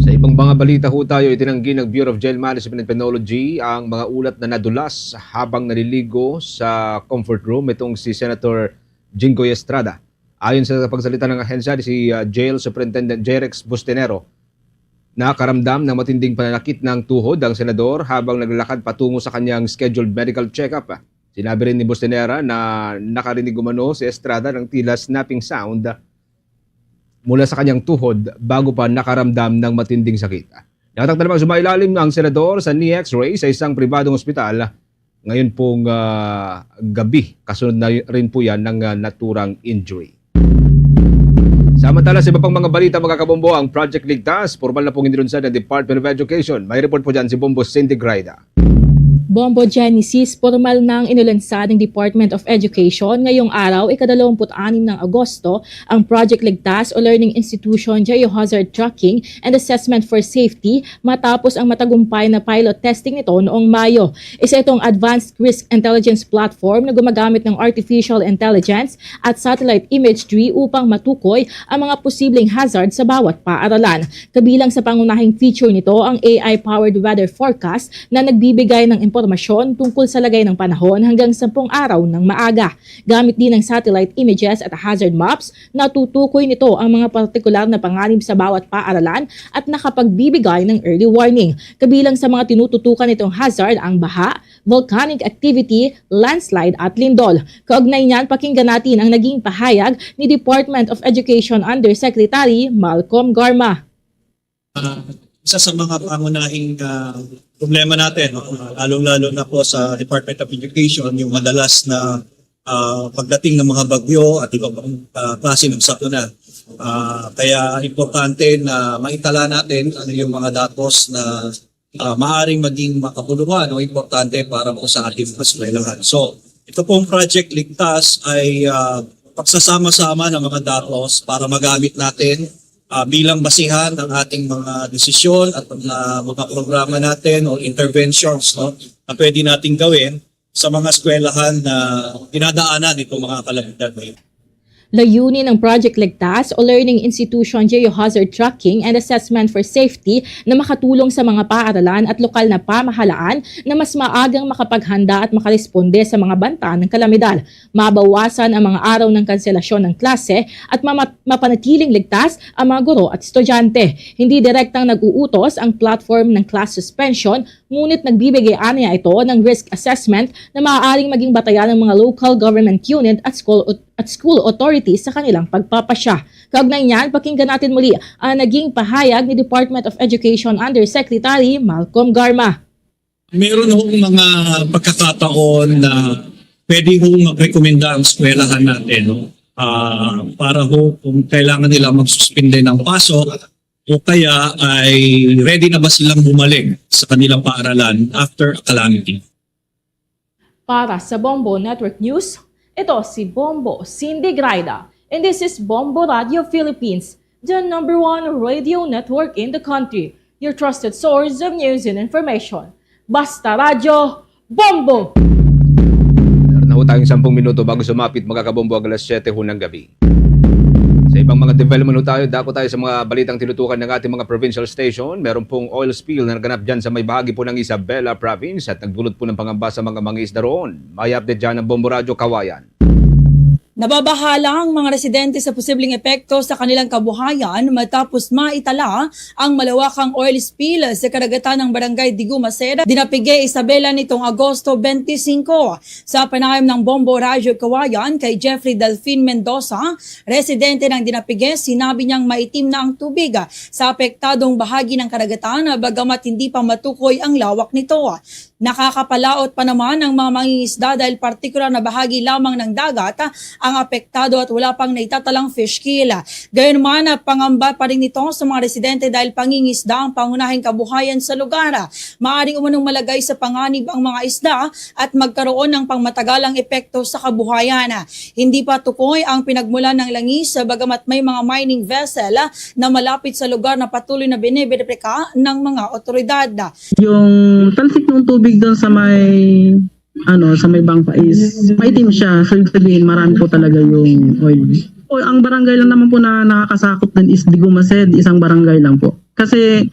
Sa ibang mga balita ho tayo, itinanggi ng Bureau of Jail Management and Penology ang mga ulat na nadulas habang naliligo sa comfort room itong si Senator Jinggoy Estrada. Ayon sa pagsalita ng ahensya, si uh, Jail Superintendent Jerex Bustinero, nakaramdam ng matinding pananakit ng tuhod ang senador habang naglalakad patungo sa kanyang scheduled medical check-up. Sinabi rin ni Bustinera na nakarinig umano si Estrada ng tila snapping sound mula sa kanyang tuhod bago pa nakaramdam ng matinding sakit. Nakatakda namang sumailalim ang senador sa knee x-ray sa isang pribadong ospital ngayon pong uh, gabi. Kasunod na rin po yan ng uh, naturang injury. Samantala, sa iba pang mga balita, mga kabombo, ang Project Ligtas, formal na pong inilunsad ng Department of Education. May report po dyan si Bombo Cindy Graida. Bombo Genesis, formal nang inilunsad ng Department of Education ngayong araw, ikadalawamput-anim ng Agosto, ang Project Ligtas o Learning Institution Geohazard Tracking and Assessment for Safety matapos ang matagumpay na pilot testing nito noong Mayo. Isa itong advanced risk intelligence platform na gumagamit ng artificial intelligence at satellite imagery upang matukoy ang mga posibleng hazard sa bawat paaralan. Kabilang sa pangunahing feature nito ang A I-powered weather forecast na nagbibigay ng impormasyon tungkol sa lagay ng panahon hanggang sampung araw ng maaga. Gamit din ang satellite images at hazard maps, natutukoy nito ang mga partikular na panganib sa bawat paaralan at nakapagbibigay ng early warning. Kabilang sa mga tinututukan nitong hazard ang baha, volcanic activity, landslide at lindol. Kaugnay niyan, pakinggan natin ang naging pahayag ni Department of Education Undersecretary Malcolm Garma. Uh, isa sa mga pangunahing uh, problema natin, no? Uh, lalong-lalo na po sa Department of Education, yung madalas na uh, pagdating ng mga bagyo at iba pang uh, klase ng sakuna. Uh, kaya importante na maitala natin ano yung mga datos na uh, maaring maging makabuluhan o importante para po sa ating eskwelahan. So, ito pong Project Ligtas ay uh, pagsasama-sama ng mga datos para magamit natin uh, bilang basihan ng ating mga desisyon at mga, mga programa natin o interventions, no, na pwede nating gawin sa mga eskwelahan na dinadaanan itong mga kalamidad na ito. Layunin ng Project Ligtas o Learning Institution Geohazard Tracking and Assessment for Safety na makatulong sa mga paaralan at lokal na pamahalaan na mas maagang makapaghanda at makaresponde sa mga banta ng kalamidad. Mabawasan ang mga araw ng kanselasyon ng klase at mama- mapanatiling ligtas ang mga guro at estudyante. Hindi direktang nag-uutos ang platform ng class suspension, ngunit nagbibigay aniya ito ng risk assessment na maaaring maging batayan ng mga local government unit at school, at school authorities sa kanilang pagpapasya. Kaugnay niyan, pakinggan natin muli ang naging pahayag ni Department of Education Undersecretary Malcolm Garma. Meron hong mga pagkakataon na pwede ho magrekomenda ang eskwelahan natin, no? Ah, para ho kung kailangan nila magsuspinde ng pasok o kaya ay ready na ba silang bumalik sa kanilang paaralan after a calamity. Para sa Bombo Network News, ito si Bombo Cindy Graida, and this is Bombo Radio Philippines, the number one radio network in the country, your trusted source of news and information. Basta Radyo, Bombo! Meron na ho tayong sampung minuto bago sumapit, mga kabombo, ang alas siyete ho ng gabi. Sa ibang mga development ho tayo, dako tayo sa mga balitang tinutukan ng ating mga provincial station. Meron pong oil spill na naganap dyan sa may bahagi po ng Isabela Province at nagdulot po ng pangamba sa mga mangingisda roon. May update dyan ang Bombo Radyo Kawayan. Nababahala ang mga residente sa posibleng epekto sa kanilang kabuhayan matapos maitala ang malawakang oil spill sa karagatan ng Barangay Digumased, Dinapigue, Isabela nitong Agosto twenty-five. Sa panayam ng Bombo Radyo Kawayan kay Jeffrey Delfin Mendoza, residente ng Dinapigue, sinabi niyang maitim na ang tubig sa apektadong bahagi ng karagatan, bagamat hindi pa matukoy ang lawak nito. Nakakapalaot pa naman ang mga mangingisda dahil partikular na bahagi lamang ng dagat ang apektado at wala pang naitatalang fish kill. Gayunman, pangamba pa rin ito sa mga residente dahil pangingisda ang pangunahing kabuhayan sa lugar. Maaring umunong malagay sa panganib ang mga isda at magkaroon ng pangmatagalang epekto sa kabuhayan. Hindi pa tukoy ang pinagmulan ng langis, bagamat may mga mining vessel na malapit sa lugar na patuloy na biniberepreka ng mga otoridad. Yung talsik ng tubig doon sa may, ano, sa may bangka is maitim siya. So, ibig sabihin, marami po talaga yung oil. O, ang barangay lang naman po na nakakasakop din is Digumased, isang barangay lang po. Kasi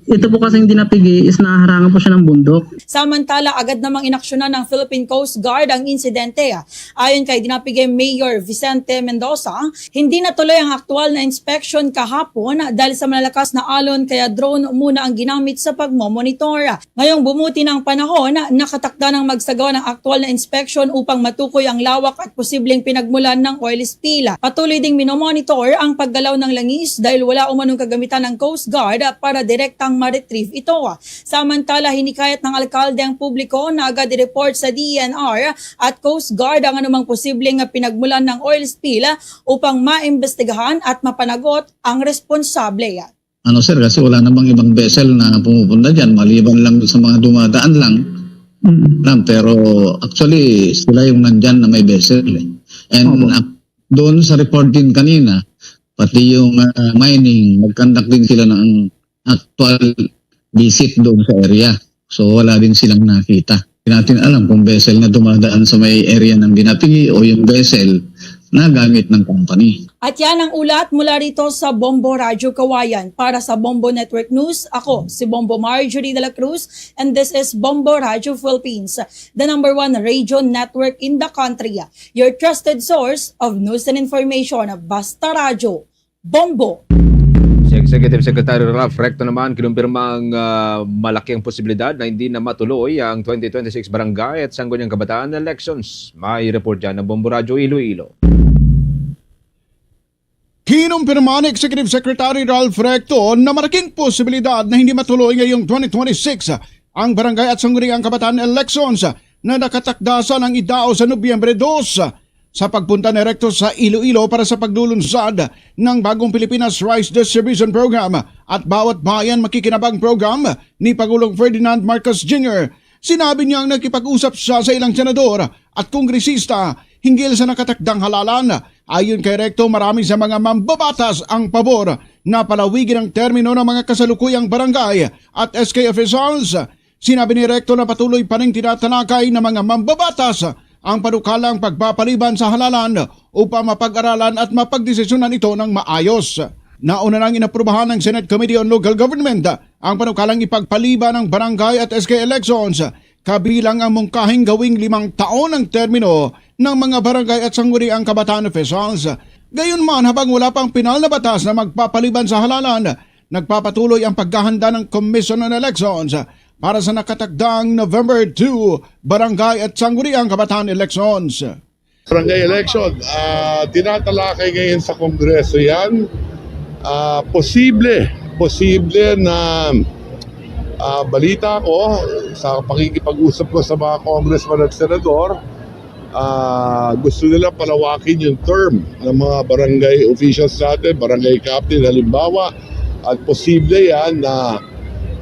ito po kasing Dinapigue is naharangan po siya ng bundok. Samantala, agad namang inaksyonan ng Philippine Coast Guard ang insidente. Ayon kay Dinapigue Mayor Vicente Mendoza, hindi natuloy ang aktual na inspection kahapon dahil sa malalakas na alon, kaya drone muna ang ginamit sa pagmomonitor. Ngayong bumuti na ang panahon, nakatakda ng magsagawa ng aktual na inspection upang matukoy ang lawak at posibleng pinagmulan ng oil spill. Patuloy ding minomonitor ang paggalaw ng langis dahil wala umanong kagamitan ng Coast Guard para direktang ma-retrieve ito. Samantala, hinikayat ng alkalde ang publiko na agad i-report sa D E N R at Coast Guard ang anumang posibleng pinagmulan ng oil spill upang maimbestigahan at mapanagot ang responsable. Ano, sir, kasi wala namang ibang vessel na pumupunta diyan maliban lang sa mga dumadaan lang. Mm. Lang, pero actually, sila yung nandyan na may vessel, eh. And, Opo. Ah, doon sa report din kanina, pati yung, ah, mining, nag-conduct din sila ng actual visit doon sa area. So, wala din silang nakita. Hindi natin alam kung vessel na dumadaan sa may area ng Dinapigue o yung vessel na gamit ng company. At yan ang ulat mula rito sa Bombo Radyo Kawayan. Para sa Bombo Network News, ako si Bombo Marjorie de la Cruz, and this is Bombo Radyo Philippines, the number one radio network in the country. Your trusted source of news and information. Basta Radyo, Bombo. Si Executive Secretary Ralph Recto naman kinumpirmang, ah, malaki ang posibilidad na hindi na matuloy ang twenty twenty-six Barangay at Sangguniang Kabataan elections. May report dyan ng Bombo Radyo Iloilo. Kinumpirma ni Executive Secretary Ralph Recto na malaking posibilidad na hindi matuloy ngayong twenty twenty-six ang Barangay at Sangguniang Kabataan elections na nakatakda sanang idaos sa Nobyembre dos. Sa pagpunta ni Recto sa Iloilo para sa paglulunsad ng bagong Pilipinas Rice Distribution Program at Bawat Bayan Makikinabang Program ni Pangulong Ferdinand Marcos Junior, sinabi niyang nakipag-usap siya sa ilang senador at kongresista hinggil sa nakatakdang halalan. Ayon kay Recto, marami sa mga mambabatas ang pabor na palawigin ang termino ng mga kasalukuyang barangay at S K officials. Sinabi ni Recto na patuloy pa ring tinatalakay ng mga mambabatas ang panukalang pagpapaliban sa halalan upang mapag-aralan at mapagdesisyonan ito ng maayos. Nauna nang inaprubahan ng Senate Committee on Local Government ang panukalang ipagpaliban ang barangay at S K elections, kabilang ang mungkahing gawing limang taon ang termino ng mga barangay at sangguniang kabataan officials. Gayunman, habang wala pang pinal na batas na magpapaliban sa halalan, nagpapatuloy ang paghahanda ng Commission on Elections para sa nakatakdang November two Barangay at Sangguniang Kabataan Elections. Barangay election, ah, tinatalakay ngayon sa Kongreso yan. Ah, posible, posible na, ah, balita ko sa pakikipag-usap ko sa mga congressman at senador, Ah, gusto nila palawakin yung term ng mga barangay officials natin, barangay captain halimbawa, at posible yan na,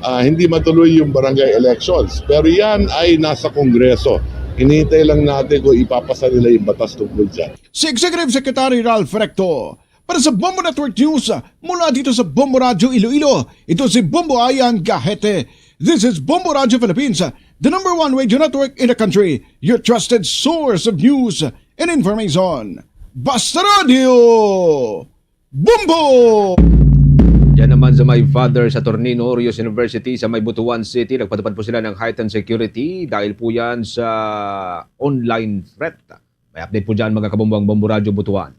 ah, hindi matuloy yung barangay elections. Pero yan ay nasa Kongreso. Hinihintay lang natin kung ipapasa nila yung batas tungkol dyan. Si Executive Secretary Ralph Recto. Para sa Bombo Network News, mula dito sa Bombo Radyo Iloilo, ito si Bombo Ayan Gahete. This is Bombo Radyo Philippines, the number one radio network in the country, your trusted source of news and information. Basta Radio Bombo! Diyan naman sa may Father Saturnino Orius University sa may Butuan City, nagpatupad po sila ng heightened security dahil po yan sa online threat. May update po dyan, mga kabombo, ang Bombo Radyo Butuan.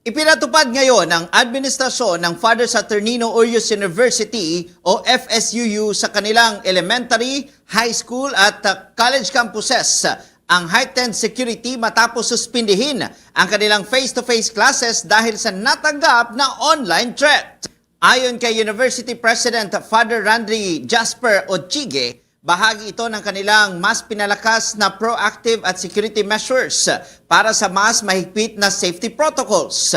Ipinatupad ngayon ng administrasyon ng Father Saturnino Orius University o F S U U sa kanilang elementary, high school at, uh, college campuses ang heightened security matapos suspindihin ang kanilang face-to-face classes dahil sa natanggap na online threat. Ayon kay University President Father Randy Jasper Ochige, bahagi ito ng kanilang mas pinalakas na proactive at security measures para sa mas mahigpit na safety protocols.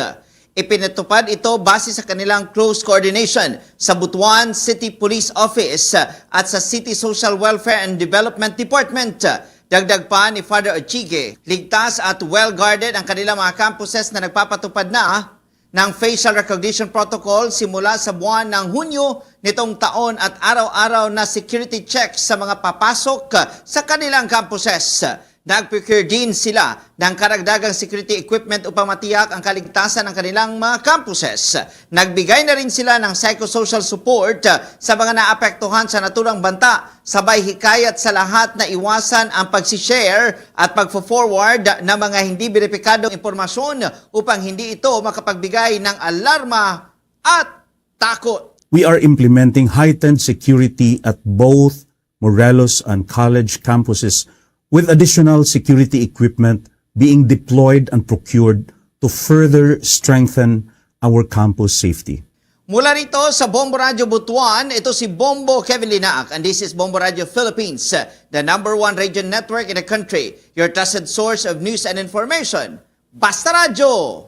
Ipinatupad ito base sa kanilang close coordination sa Butuan City Police Office at sa City Social Welfare and Development Department. Dagdag pa ni Father Ochige, ligtas at well-guarded ang kanilang mga campuses na nagpapatupad na ng facial recognition protocol simula sa buwan ng Hunyo nitong taon at araw-araw na security check sa mga papasok sa kanilang campuses. Nag-procure din sila ng karagdagang security equipment upang matiyak ang kaligtasan ng kanilang mga campuses. Nagbigay na rin sila ng psychosocial support, ah, sa mga naapektuhan sa naturang banta, sabay hikayat sa lahat na iwasan ang pagsi-share at pagfo-forward ng mga hindi beripikadong impormasyon upang hindi ito makapagbigay ng alarma at takot. We are implementing heightened security at both Morelos and college campuses, with additional security equipment being deployed and procured to further strengthen our campus safety. Mula rito sa Bombo Radyo Butuan, ito si Bombo Kevin Linac, and this is Bombo Radyo Philippines, the number one radio network in the country, your trusted source of news and information. Basta Radyo,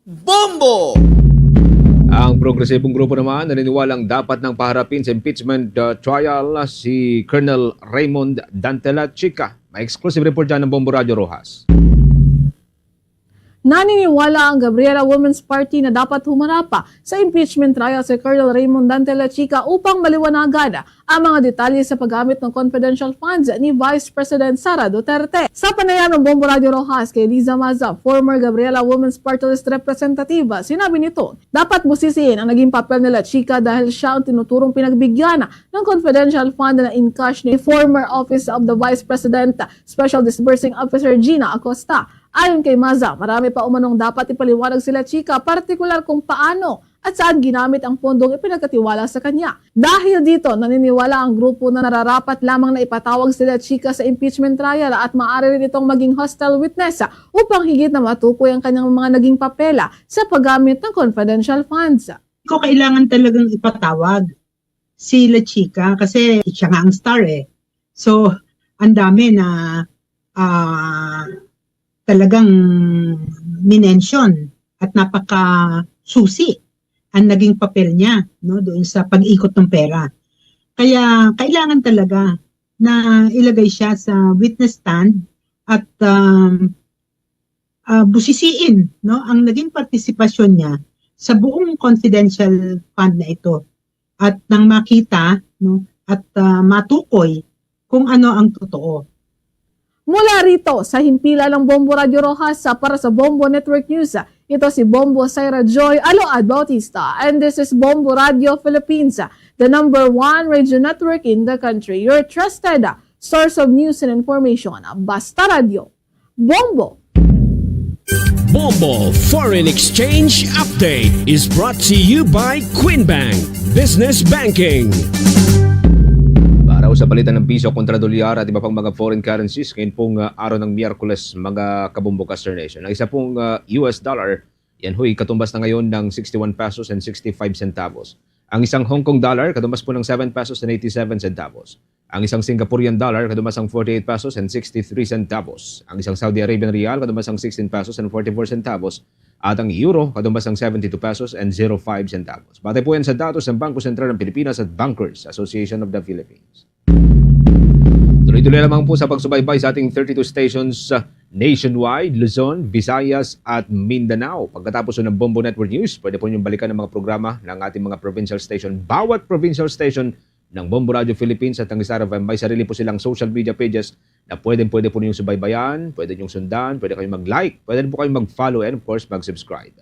Bombo! Ang progresibong grupo naman naniniwalang dapat nang paharapin sa impeachment, uh, trial si Colonel Raymond Dante La Chica. May exclusive report dyan ng Bombo Radyo Roxas. Naniniwala ang Gabriela Women's Party na dapat humarap sa impeachment trial si Colonel Raymond Dante La Chica upang maliwanagan ang mga detalye sa paggamit ng confidential funds ni Vice President Sara Duterte. Sa panayam ng Bombo Radyo Roxas kay Liza Maza, former Gabriela Women's Party List representative, sinabi nito, dapat busisiin ang naging papel nila Chica dahil siya ang tinuturong pinagbigyan ng confidential fund na in cash ni former Office of the Vice President Special Disbursing Officer Gina Acosta. Ayon kay Maza, marami pa umanong dapat ipaliwanag sila Chica, partikular kung paano at saan ginamit ang pondong ipinagkatiwala sa kanya. Dahil dito, naniniwala ang grupo na nararapat lamang na ipatawag sila Chica sa impeachment trial at maaari rin itong maging hostile witness upang higit na matukoy ang kanyang mga naging papel sa paggamit ng confidential funds. Ko kailangan talagang ipatawag si La Chica kasi siya nga ang star eh. So, ang dami na, ah, talagang minention at napakasusi ang naging papel niya, no, doon sa pag-ikot ng pera. Kaya kailangan talaga na ilagay siya sa witness stand at, um, ah, busisiin, no, ang naging partisipasyon niya sa buong confidential fund na ito. At nang makita, no, at, ah, matukoy kung ano ang totoo. Mula rito sa himpilan ng Bombo Radyo Roxas, sa, para sa Bombo Network News, ito si Bombo Syra Joy Aload Bautista, and this is Bombo Radyo Philippines, the number one radio network in the country, your trusted source of news and information. Basta Radyo, Bombo! Bombo Foreign Exchange Update is brought to you by Queen Bank Business Banking. Para sa palitan ng piso kontra dolyar at iba pang mga foreign currencies, ngayon pong, ah, araw ng Miyerkules, mga kabombo, Caster Nation. Ang isa pong, ah, U S dollar, yan ho'y katumbas na ngayon ng sixty-one pesos and sixty-five centavos. Ang isang Hong Kong dollar, kadumas po ng seven pesos and eighty-seven centavos. Ang isang Singaporean dollar, kadumas ng forty-eight pesos and sixty-three centavos. Ang isang Saudi Arabian riyal, kadumas ng sixteen pesos and forty-four centavos. At ang euro, kadumas ng seventy-two pesos and zero five centavos. Batay po yan sa datos ng Bangko Sentral ng Pilipinas at Bankers Association of the Philippines. Tuloy-tuloy lamang po sa pagsubaybay sa ating thirty-two stations, ah, nationwide, Luzon, Visayas, at Mindanao. Pagkatapos ng Bombo Network News, pwede po ninyong balikan ang mga programa ng ating mga provincial station. Bawat provincial station ng Bombo Radio Philippines at ng Star F M, may sarili po silang social media pages na pwedeng-pwede po ninyong subaybayan, pwede ninyong sundan, pwede kayong mag-like, pwede rin po kayong mag-follow, and of course, mag-subscribe.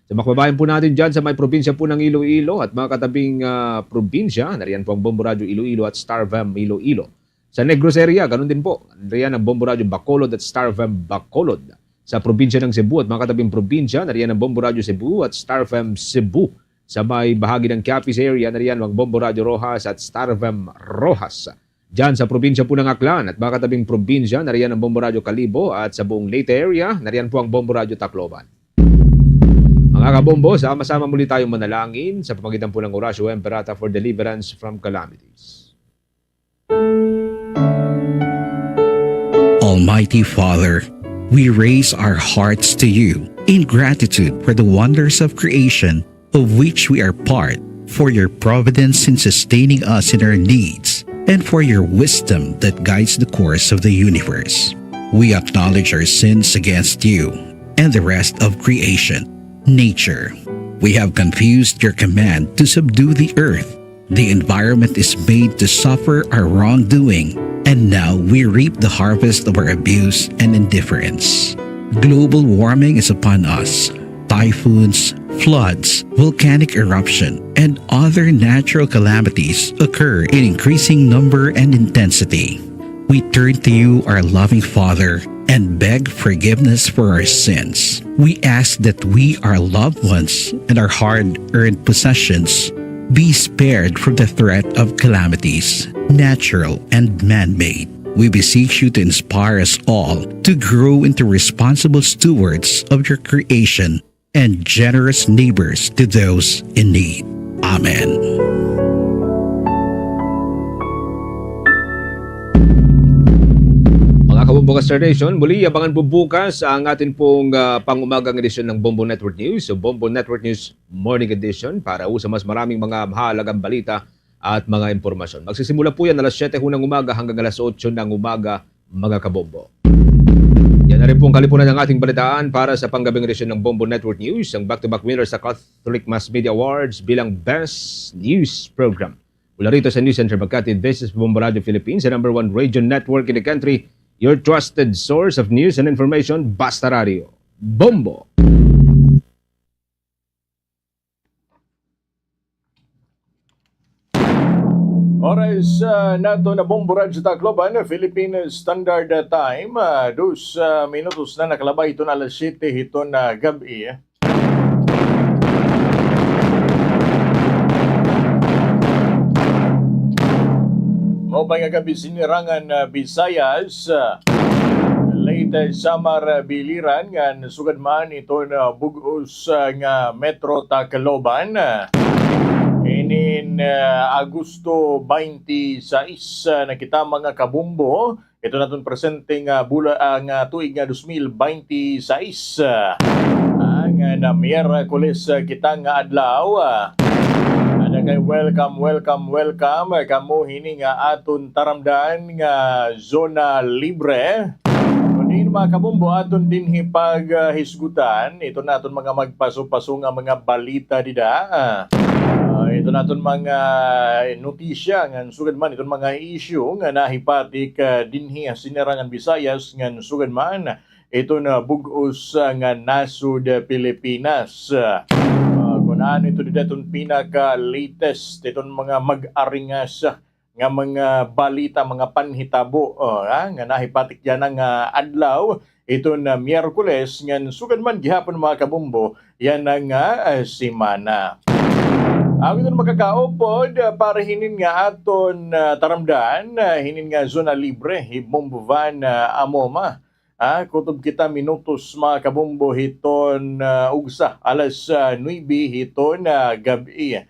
Sa mga kababayan po natin dyan sa may probinsya po ng Iloilo at mga katabing, ah, probinsya, nariyan po ang Bombo Radio Iloilo at Star F M Iloilo. Sa Negros area, ganun din po. Nariyan ang Bombo Radio Bacolod at Star F M Bacolod. Sa probinsya ng Cebu at mga katabing probinsya, nariyan ang Bombo Radio Cebu at Star F M Cebu. Sa may bahagi ng Capiz area, nariyan ang Bombo Radio Roxas at Star F M Roxas. Diyan sa probinsya po ng Aklan at mga katabing probinsya, nariyan ang Bombo Radio Kalibo, at sa buong Leyte area, nariyan po ang Bombo Radio Tacloban. Mga kabombo, sama-sama muli tayong manalangin sa pamagitan po ng Oratio Imperata for deliverance from calamities. Almighty Father, we raise our hearts to you in gratitude for the wonders of creation of which we are part, for your providence in sustaining us in our needs, and for your wisdom that guides the course of the universe. We acknowledge our sins against you and the rest of creation, nature. We have confused your command to subdue the earth. The environment is made to suffer our wrongdoing, and now we reap the harvest of our abuse and indifference. Global warming is upon us. Typhoons, floods, volcanic eruption, and other natural calamities occur in increasing number and intensity. We turn to you, our loving Father, and beg forgiveness for our sins. We ask that we, our loved ones, and our hard-earned possessions be spared from the threat of calamities, natural and man-made. We beseech you to inspire us all to grow into responsible stewards of your creation and generous neighbors to those in need. Amen. Mga kabombo ka Star Nation, muli abangan po bukas ang atin pong, ah, pang-umagang edisyon ng Bombo Network News o Bombo Network News Morning Edition para ho sa mas maraming mga mahalagang balita at mga impormasyon. Magsisimula po yan alas siyete ho ng umaga hanggang alas otso ng umaga, mga kabombo. Yan na rin po ang kalipunan ng ating balitaan para sa panggabing edisyon ng Bombo Network News, ang back-to-back winner sa Catholic Mass Media Awards bilang Best News Program. Mula rito sa News Center Makati, this is Bombo Radio Philippines, the number one radio network in the country, your trusted source of news and information, Basta Radio. Bombo! Oras, ah, naton na Bombo Radyo Tacloban, Philippine Standard Time, ah, dos, ah, minutos na nakalabay hiton alas siyete hiton, ah, gab-i. Maupay nga gab-i, Sinirangan, ah, Visayas, ah, Leyte, Samar, ah, Biliran, ngan sugad man iton, ah, bug-os, ah, nga Metro Tacloban. Inin, ah, Agosto twenty-six, ah, na kita, mga kabombo. Iton aton presente nga bula-, ah, nga tuig nga dos mil binte y seis. Ah, nga na Miyerkules, ah, kita nga adlaw, ah. Ada kay welcome, welcome, welcome, ah, kamo hini nga aton taramdan nga zona libre. Kon diin, mga kabombo, aton dinhi paghisgutan iton aton mga magpaso-paso nga mga balita dida. Ah, iton aton mga notisya ngan sugad man iton mga issue nga nahipatik, ah, dinhi ha Sinirangan Visayas ngan sugad man iton, ah, bug-os, ah, nga nasod, ah, Pilipinas. Ah, kon ano ito dida iton pinaka-latest iton mga mag-aringas, ah, nga mga balita, mga panhitabo, oh, ha, nga nahipatik yana nga adlaw, iton, ah, Miyerkules, ngan sugad man gihapon, mga kabombo, yana nga, ah, semana. Ako iton makakaupod, ah, para hinin nga aton, ah, taramdan, ah, hinin nga zona libre hi Bombo Van, ah, Amoma. Ah, kutob kita minutos, mga kabombo, hiton, ah, ugsa, alas, ah, nuebe hiton, ah, gab-i.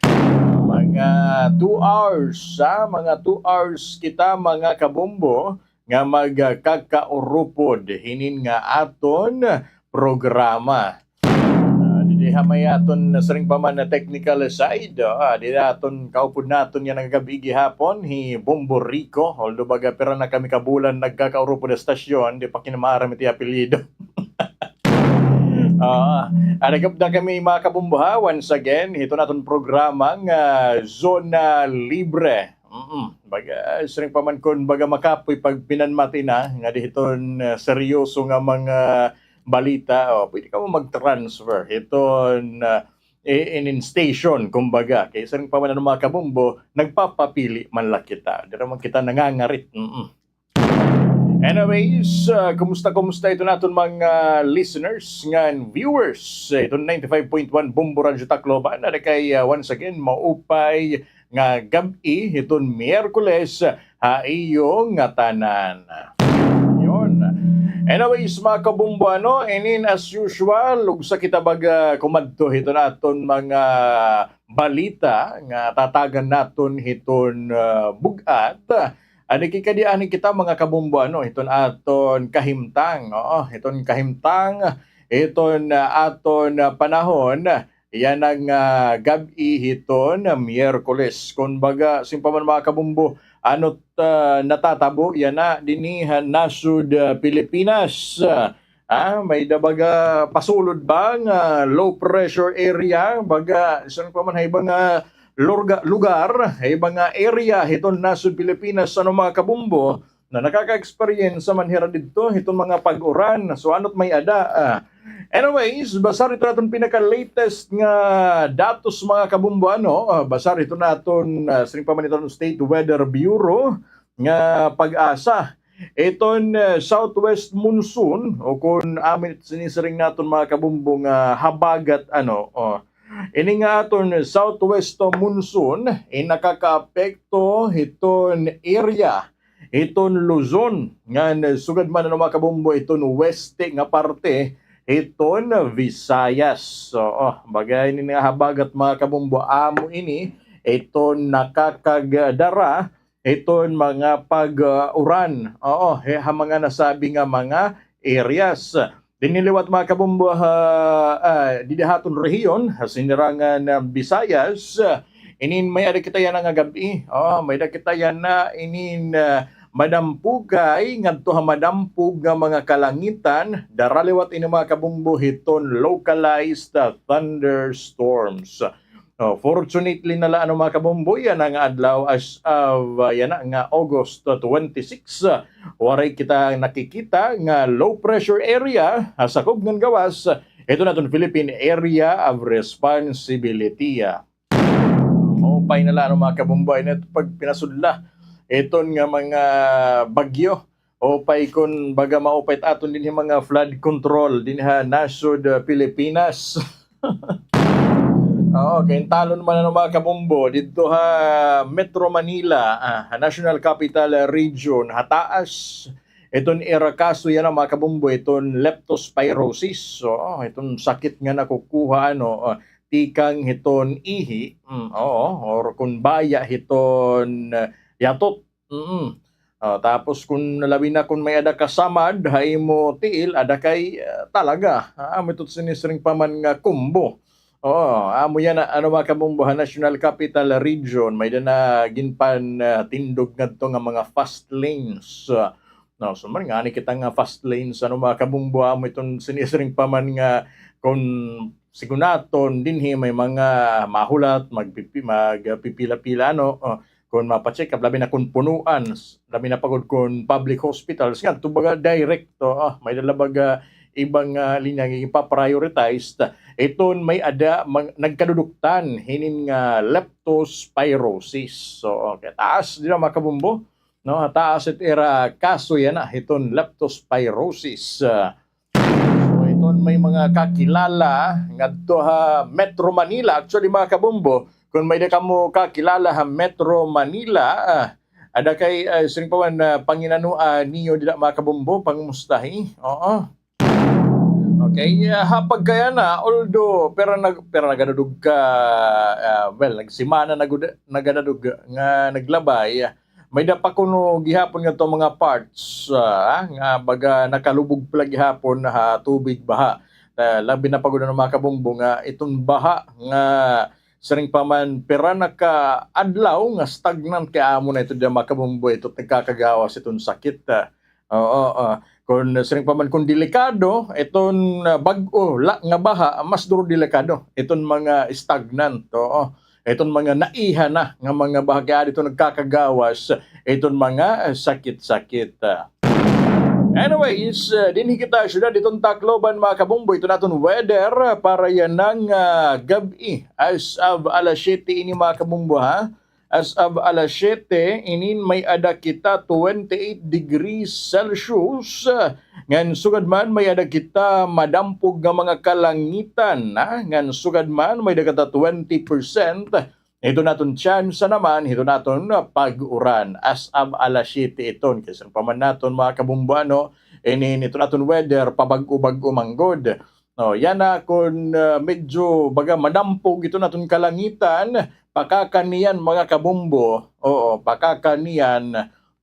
Mga Nga two hours, ha? Mga two hours kita, mga kabombo, nga magkakaurupod hinin nga aton programa. Ah, didi ha may aton siring pa man na technical side, ah, didi aton kaupod naton yana nga gab-i gihapon, hi Bombo Rico. Although baga pira na kami ka bulan nagkakaurupod ha estasyon, di pa kinamaaram it iya apelyido. Ah, ada gab na kami, mga kabombo, ha, once again, hiton aton programa nga Zona Libre. Mm-mm. Baga, siring pa man kon baga makapoy pag pinanmati na, nga di hiton, ah, seryoso nga mga balita, o, pwede kamo mag-transfer hiton, ah, i-, inin station, kumbaga. Kay siring pa man ano, mga kabombo, nagpapapili man la kita. Diri man kita nangangarit. Mm-mm. Anyways, ah, kumusta, kumusta iton aton mga listeners ngan viewers, ah, iton ninety-five point one Bombo Radyo Tacloban? Ada kay, ah, once again, maupay nga gab-i hiton Miyerkules ha iyo ngatanan. Yon. Anyways, mga kabombo, ano, inin as usual, ugsa kita baga kumadto hiton aton mga balita nga tatagan naton hiton, ah, bug-at. Adi kay kadi ani kita, mga kabombo, ano, hiton aton kahimtang, oo, hiton kahimtang, hiton, ah, aton, ah, panahon, yana nga gab-i hiton Miyerkules. Kon baga, siring pa man, mga kabombo, ano it, ah, natatabo yana dinhi ha nasod, ah, Pilipinas. Ah, may-ada baga pasulod ba nga low pressure area, baga, siring pa man, ha iba nga lurga-, lugar, ha iba nga area hiton nasod Pilipinas, ano, mga kabombo, na nakaka-experience man hira didto hiton mga pag-uran. So, ano it may-ada, ah? Anyways, basar hiton aton pinaka-latest nga datos, mga kabombo, ano, ah, basar hiton aton, ah, siring pa man hiton State Weather Bureau nga PAGASA. Iton, ah, southwest monsoon, o kon amo it sinisiring naton, mga kabombo, nga habagat, ano, o, ini nga aton southwest monsoon, in nakakaapekto hiton area hiton Luzon, ngan sugad man, ano, mga kabombo, iton weste nga parte hiton Visayas. Oo, baga ini nga habagat, mga kabombo, amo ini iton nakakagdara hiton mga pag-uran. Oo, he, ha mga nasabi nga mga areas. Dinhi liwat, mga kabombo, ha, ah, didi ha aton rehiyon, ha sinirangan, ah, Visayas, ah, inin may-ada kita yana nga gab-i. Oh, may-ada kita yana inin, ah, madampugay ngadto ha madampog nga mga kalangitan. Dara liwat ini, mga kabombo, hiton localized, ah, thunderstorms. Oh, fortunately na la, ano, mga kabombo, yana nga adlaw as of, ah, yana nga August twenty-six, ah, waray kita nakikita nga low pressure area ha sakob ngan gawas hiton aton Philippine Area of Responsibility, ah. Maupay na la, ano, mga kabombo, ini pagpinasudla iton nga mga bagyo. Upay kon baga maupay it aton dinhi mga flood control dinhi ha nasod, ah, Pilipinas. Oo, kay talon man, ano, mga kabombo, didto ha Metro Manila, ah, ha National Capital Region, ha taas iton ira kaso yana, mga kabombo, iton leptospirosis. Oo, iton sakit nga nakukuha, ano, ah, tikang hiton ihi, mm, oo, or kon baya hiton, ah, yatot. Mm. Ah, tapos kon labi na kon may-ada ka samad ha imo tiil, ada kay, ah, talaga. Ah, amo ito sinisiring pa man nga combo. Oo, amo yana, ano, mga kabombo, ha National Capital Region, may-ada na ginpan, ah, tindog ngadto nga mga fast lanes. Ah, no, so man ngani kita nga fast lanes, ano, mga kabombo, amo iton sinisiring pa man nga kon sigon naton dinhi may mga mahulat, magpipi-, magpipila-pila, ano, oh, kon mapa-check up, labi na kon punuan, s-, labi na pa gud kon public hospitals, ngadto baga direct, oh, ah, may-ada la baga ibang, ah, linya nga ipa-prioritize. Iton may-ada mang-, nagkaduduktan hinin nga leptospirosis. So, okay, taas dida, mga kabombo, no? Taas it ira kaso yana hiton leptospirosis. Ah, So, iton may mga kakilala ngadto ha Metro Manila. Actually, mga kabombo, kon may-ada kamo kakilala ha Metro Manila, ah, ada kay, ah, siring pa man, ah, panginanoa niyo dida, mga kabombo, pangumustahi. Oo. Okay, ah, ha pagkayana, although pira nag-, pira nagadadog ka, ah, well, nagsimana nagud-, nagadadog nga naglabay, ah, may-ada pa kuno gihapon ngadto mga parts, ah, nga baga nakalubog pa la gihapon ha tubig baha. Ah, labi na pa gud ano, mga kabombo, nga iton baha nga siring pa man pira na ka adlaw nga stagnant kay amo na ito dida, mga kabombo, ito nagkakagawas iton sakit, ah, Oo, ah, kon siring pa man, kon delikado iton, ah, bag-o la nga baha, mas duro delikado iton mga stagnant, oo. Iton mga naiha na nga mga baha, kay adi ito nagkakagawas iton mga, ah, sakit-sakit, ah. Anyways, ah, dinhi kita syudad iton Tacloban, mga kabombo, iton aton weather para yana nga, ah, gab-i, as of alas siyete ini, mga kabombo, ha. As of alas siyete, inin may-ada kita twenty-eight degrees Celsius. Ngan sugad man, may-ada kita madampog nga mga kalangitan, ha? Ngan sugad man, may-ada kita twenty percent. Ito naton tsansa naman, ito naton pag-uran. As of alas siyete iton. Kay siring pa man naton, mga kabombo, ano, inin ito naton weather, pabag-o-bag-o man gud. O, yana kon, ah, medyo baga madampog iton aton kalangitan, pakakaniyan, mga kabombo. Oo, pakakaniyan.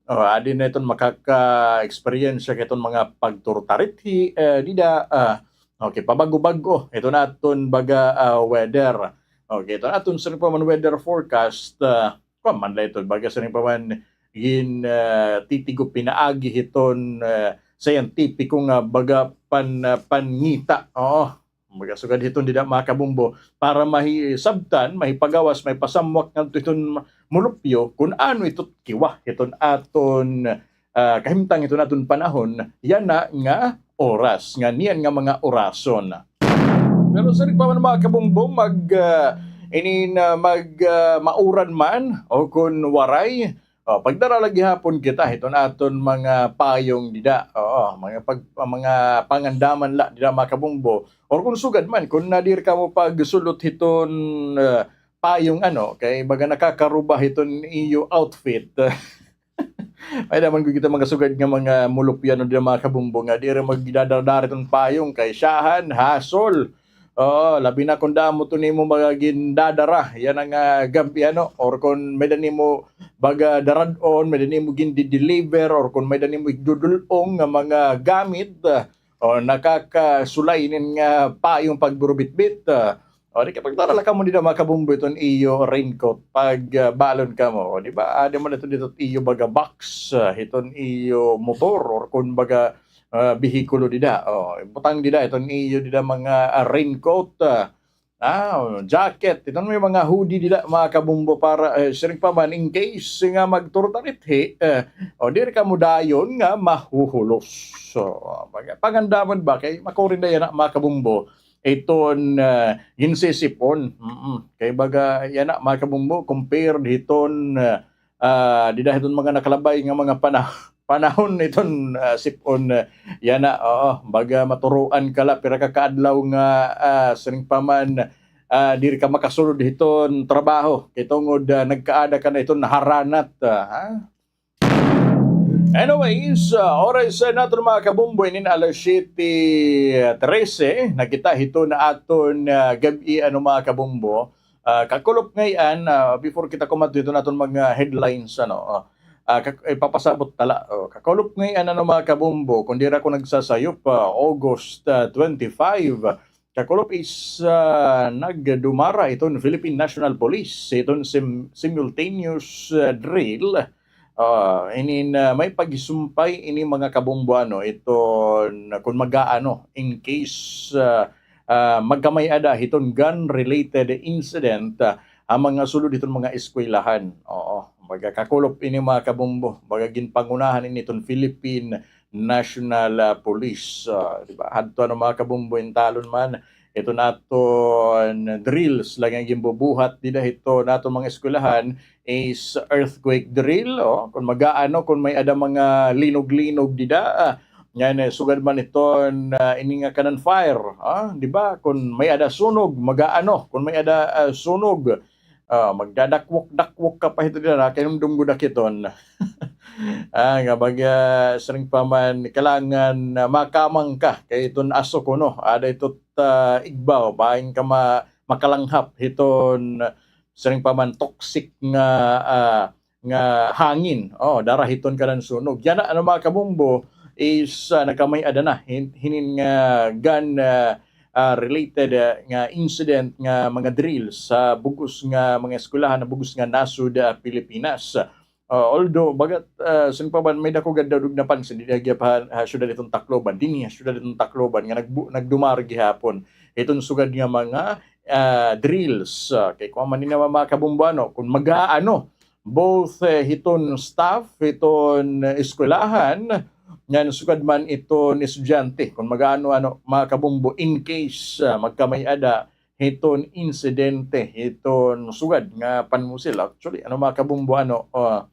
O, adi na iton makaka-experience ka iton mga pagturtarithi, eh, dida, ah, okay, pabag-o-bag-o iton aton baga, ah, weather. Okay, iton aton siring pa man weather forecast, ah, kuan man la ito, baga siring pa man gin-, ah, titigo pinaagi hiton, ah, siyentipiko nga baga pan-, ah, pangita. Oo. Baga sugad hiton dida, mga kabombo, para mahisabtan, mahipagawas, mahipasamwak ngadto hiton mulupyo kon ano ito kiwa hiton aton, ah, kahimtang hiton aton panahon, yana nga oras, ngan yana nga mga orason. Pero siring pa man, mga kabombo, mag, ah, inin, ah, mag, ah, mauran man o kon waray, o, pagdara la gihapon kita hiton aton mga payong dida. Oo, mga pag-, mga pangandaman la dida, mga kabombo. Or kon sugad man, kon nadiri kamo pagsulot hiton, ah, payong, ano, kay baga nakakaruba hiton iyo outfit. May-ada man gud kita mga sugad nga mga mulupyo, ano, dida, mga kabombo, nga diri magdadara-dara hiton payong kay syahan, hasol. Oo, labi na kon damo ito nimo mga gindadara yana nga, ah, gab-i, ano, or kon may-ada nimo baga darad-on, may-ada nimo gindi-deliver, or kon may-ada nimo igdudul-ong nga mga gamit, ah, o nakakasulay inin nga payong pagburubitbit, ah, O, di kay pagdara la kamo dida, mga kabombo, iton iyo raincoat pag, ah, balon kamo. O, di ba? Adi man ito dida it iyo baga box, ah, iton iyo motor, or kon baga, ah, behikulo dida. O, butang dida iton iyo dida mga, ah, raincoat, ah, ah, jacket, iton may mga hoodie dida, mga kabombo, para, eh, siring pa man, in case nga magturtarithi, eh, o, diri kamo dayon nga mahuhulos. So, baga, pangandaman ba kay makuri na yana, mga kabombo. Iton, ah, ginsisip-on. Mm. Kay baga yana, mga kabombo, compared hiton, ah, ah, dida hiton mga nakalabay nga mga pana-, panahon iton, ah, sip-on, ah, yana, oo, baga maturoan ka la pira ka kaadlaw nga, ah, siring pa man, ah, diri ka makasulod hiton trabaho kay tungod, ah, nagkaada ka na hiton haranat, ah, ha? Anyways, ah, oras, ah, naton, mga kabombo, inin alas siyete trese na kita hiton aton, ah, gab-i, ano, mga kabombo. Ah, kakulop ngay-an, ah, before kita kumadto hiton aton mga headlines, ano, ah, ah, kak-, ipapasabot ta la, oh, kakulop ngay-an, ano, mga kabombo, kon diri ako nagsasayop, ah, August, ah, twenty-five, Kakulop is, ah, nagdumara iton Philippine National Police, iton sim-, simultaneous, ah, drill. Ah, inin, ah, may pagsumpay ini mga kabombo, ano, iton kon mag-aano, in case, ah, ah, magkamay-ada hiton gun-related incident, ah, ha mga sulod hiton mga eskwelahan. Oo, baga kakulop ini mga kabombo, baga ginpangunahan ini iton Philippine National, ah, Police, ah, di ba? Hadto ano mga kabombo, intalon man, iton aton drills la nga ginbubuhat dida hiton aton mga eskwelahan is earthquake drill, o, kon mag-aano, kon may-ada mga linog-linog dida, ah, ngan, eh, sugad man iton, ah, ini nga kanan fire, ah, di ba? Kon may-ada sunog, mag-aano, kon may-ada, ah, sunog, Ah, magdadakwok-dakwok ka pa hito dida, nakahinumdom gud ak hiton. Ah, nga baga, siring pa man, kailangan, ah, makamang ka kay hiton aso kuno, ada hito, ah, igbaw, bahin ka ma-, makalanghap hiton, siring pa man, toxic nga, ah, nga hangin. Oh, darahiton ka na hin sunog. Yana, ano, mga kabombo, is, ah, nagkamay-ada na hin-, hinin nga gun, ah, ah, related, ah, nga incident nga mga drills sa bug-os nga mga eskwelahan, bug-os nga nasod, ah, Pilipinas. Ah, although, bagat, ah, siring pa man, may-ada ko gad daw napansin, dinhi gihap ha, ha syudad hiton Tacloban, dinhi ha syudad hiton Tacloban, nga nagbu-, nagdumar gihapon hiton sugad nga mga, ah, drills. Ah, kay kuan man ini, mga kabombo, ano, kun mag-aano, both, eh, hiton staff, hiton, eh, eskwelahan, ngan sugad man hiton estudyante, kun mag-aano, ano, mga kabombo, in case, ah, magkamay-ada hiton insidente, hiton sugad nga panmusil. Actually, ano, mga kabombo, ano, ah,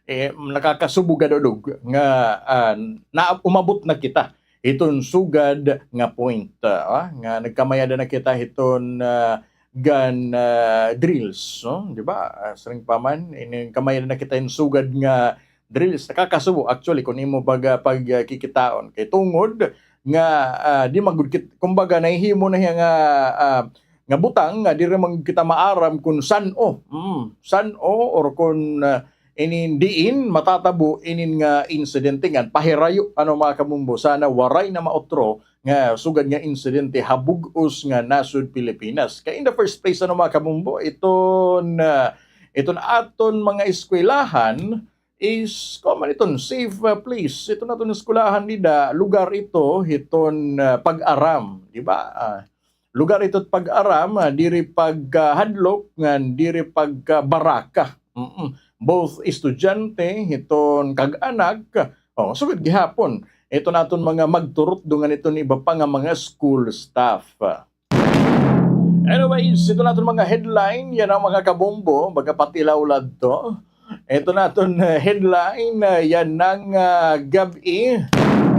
eh, nakakasubo gad, dudog, nga, ah, na, umabot na kita hiton sugad nga point, ah, nga nagkamay-ada na kita hiton, ah, gun, ah, drills, no? Di ba? Ah, siring pa man, ini, nagkamay-ada na kita hin sugad nga drills. Nakakasubo, actually, kun imo baga pagkikitaon. Kay tungod nga, ah, di man gud kit-, kumbaga, nahihimo na hiya nga, ah, nga butang nga diri man kita maaram kun san-o, mm, san-o or kun, ah, inin diin matatabo inin nga insidente ngan pahirayo, ano, mga kabombo, sana waray na mautro nga sugad nga insidente ha bug-os nga nasod Pilipinas. Kay in the first place, ano, mga kabombo, iton, ah, iton aton mga eskwelahan is, kuan man iton, safe, ah, place. Iton aton eskwelahan dida, lugar ito hiton, ah, pag-aram, di ba? Ah, lugar ito pag-aram, ah, diri pagkahadlok, ngan diri pagkabaraka. Mm-mm. Both estudyante, hiton kag-anak, oh, sugad gihapon iton aton mga magturutdo ngan iton iba pa nga mga school staff. Anyways, ito na aton mga headline. Yana, mga kabombo, baga patilaw la ito. Ito na aton, eh, headline, eh, yana nga, ah, gab-i.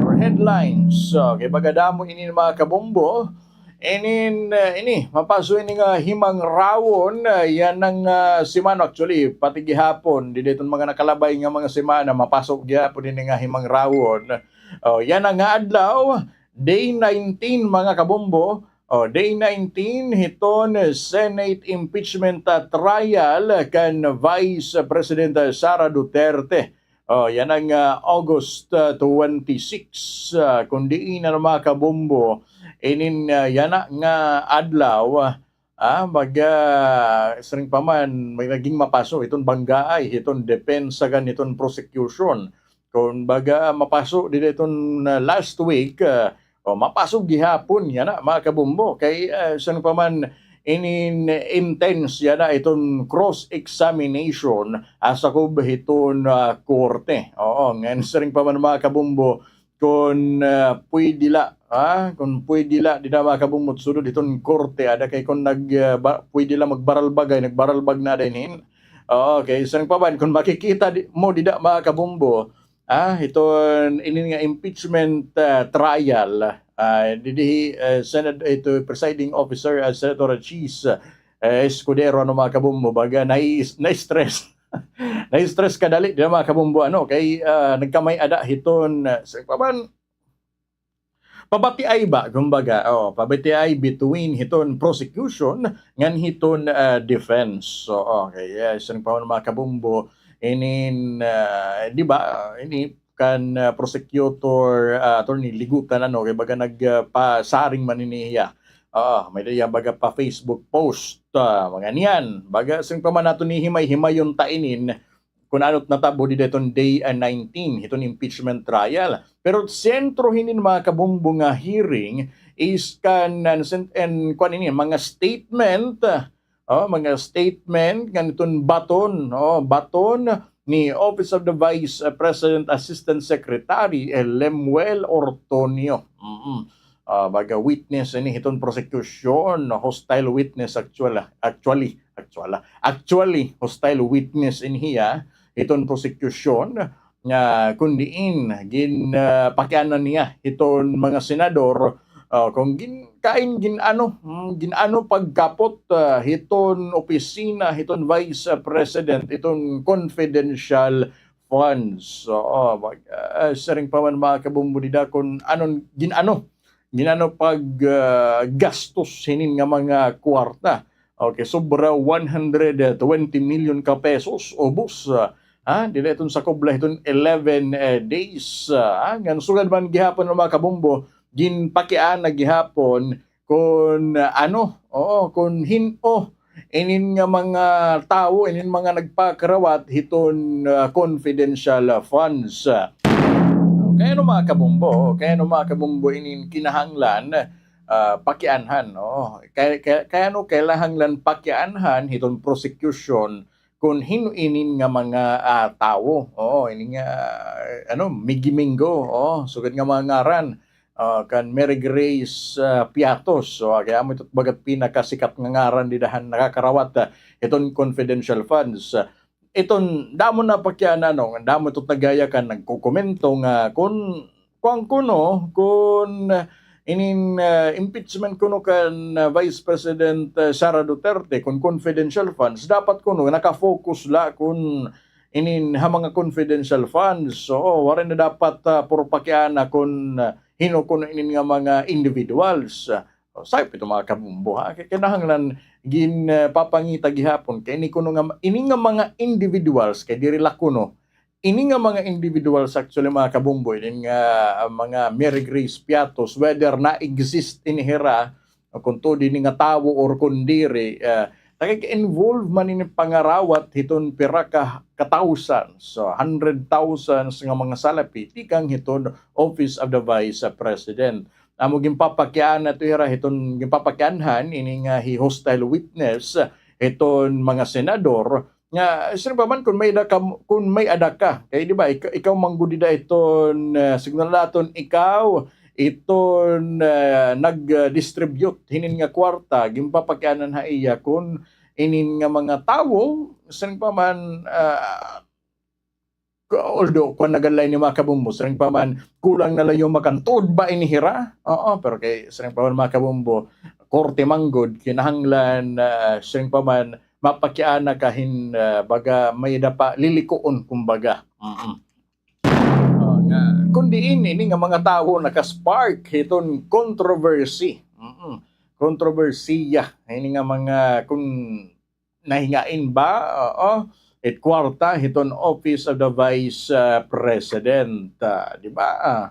Or headlines. So, kay baga damo inin, mga kabombo. Inin, eh, ini, mapaso ini nga himangrawon, eh, yana nga, ah, semana. Actually, pati gihapon, didi iton mga nakalabay nga mga semana, mapaso gihapon ini nga himangrawon. Oh, yana nga adlaw, day nineteen, mga kabombo. Oh, day nineteen hiton Senate impeachment, ah, trial kan Vice President, ah, Sara Duterte. Oh, yana nga, ah, August, ah, twenty-six, ah, kun diin, ano, mga kabombo, inin, ah, yana nga adlaw, ah, baga, siring pa man, may naging mapaso hiton banggaay, hiton depensa ngan hiton prosecution. Kun baga, mapaso dida iton, ah, last week, ah, o, mapaso gihapon yana, mga kabombo. Kay, ah, san pa man inin intense yana iton cross-examination, ah, sakob hiton, ah, korte. Oo, ngan siring pa man, mga kabombo, kun, ah, pwede la, ah, kun pwede la dida, mga kabombo, sudod hiton korte, ada kay kun nag, ah, ba, pwede la magbaralbagay, nagbaralbag na dinhi. Oo, kay siring pa man, kun makikita di, mo dida, mga kabombo, ah, hiton inin nga impeachment, ah, trial, ah, didi, eh, Senate, ito, presiding officer, ah, Senator Chiz, eh, Escudero, ano, mga kabombo, baga nai-, na-stress. Na-stress kadali dida, mga kabombo, ano, kay, ah, nagkamay-ada hiton, ah, sa pa man, pabatiay ba, kumbaga, oh, pabatiay between hiton prosecution ngan hiton, ah, defense. So, okay, yes, ano pa man, mga kabombo, inin, ah, di ba, ini kan, ah, prosecutor, ah, Attorney Ligutan, ano, kay baga nag, ah, pasaring man ini hiya. Oo, may-ada hiya baga pa Facebook post, ah, mga niyan. Baga, siring pa man naton hihimay-himayon ta inin, kun ano it natabo dida iton day, ah, nineteen, hiton impeachment trial. Pero sentro hinin, mga kabombo, nga hearing is kan, ah, sen-, en, kuan ini, mga statement, ah, oh, mga statement ngan iton baton, oh, baton ni Office of the Vice, ah, President Assistant Secretary, eh, Lemuel Ortonio. Mm-mm. Ah, baga witness ini hiton prosecution, hostile witness actual-, actually, actual-, actually, hostile witness ini hiya hiton prosecution, nga kun diin gin, ah, pakianan niya hiton mga senador, Oh, kon gin-, kain gin-ano, hmm, gin-ano pagkapot, ah, hiton opisina, hiton Vice President, iton confidential funds. Oo, mag-, ah, siring pa man, mga kabombo, dida kon anon gin-ano, gin-ano pag, ah, gastos hinin nga mga kwarta. Okay, sobra one hundred twenty million ka pesos, ubos, ah, ah, dida iton sakob la hiton eleven, eh, days, ah, ngan sugad man gihapon, mga kabombo, ginpakiana gihapon kon, ah, ano, oo, kon hin-o inin nga mga tawo, inin mga nagpakarawat hiton, ah, confidential, ah, funds. Kay ano, mga kabombo, kay ano, mga kabombo, inin kinahanglan, ah, pakianhan, no? Kay, kay, kay ano kinahanglan pakianhan hiton prosecution kon hin-o inin nga mga, ah, tawo? Oo, inin nga, ah, ano, Miggy Mingo, oo, sugad nga mga ngaran, ah, kan Mary Grace, ah, Piatos. So, ah, kay amo ito baga it pinakasikat nga ngaran dida han nakakarawat, ah, hiton confidential funds. Ah, iton damo na pakiana, no, damo ito nagayakan, nagkokomento nga kon, kuan kuno, kon inin, ah, impeachment kuno kan, ah, Vice President, ah, Sara Duterte, kon confidential funds, dapat kuno naka-focus la kon inin ha mga confidential funds. So, waray na dapat, ah, puro pakiana kon, ah, hin-o kuno inin nga mga individuals. Ah, sayop ito, mga kabombo, ha? Kay kinahanglan gin, ah, papangita gihapon kay ini kuno nga, ini nga mga individuals, kay diri la kuno, ini nga mga individuals, actually, mga kabombo, ini nga, ah, mga Mary Grace Piatos, whether na-exist ini hira, o kon tuod ini nga tawo or kon diri, ah, nakaka-involve man ini pangarawat hiton pira ka, ka thousands, so, hundred thousands nga mga salapi tikang hiton Office of the Vice President. Amo ginpapakiana ito hira hiton, ginpapakianhan ini nga hi hostile witness hiton mga senador, nga, siring pa man, kon may-ada ka, kon may-ada ka, kay, di ba, ikaw, ikaw man gud dida iton, ah, signal naton, ikaw iton, ah, nag-distribute hinin nga kwarta, ginpapakianan ha iya kon inin nga mga tawo, siring pa man, ah, although, kuan na gad la ini, mga kabombo, siring pa man, kulang na la yung makan. Tuod ba ini hira? Oo, pero kay, siring pa man, mga kabombo, korte man gud, kinahanglan, ah, siring pa man, mapakiana ka hin, ah, baga may-ada pa lilikuon, kumbaga. Mm-mm. Oh, nga, kon diin ini nga mga tawo naka-spark hiton controversy. Mm-mm. Kontrobersiya. Ini nga mga, kon nahingain ba, oo, it kwarta hiton Office of the Vice, ah, President, ah, di ba? Ah,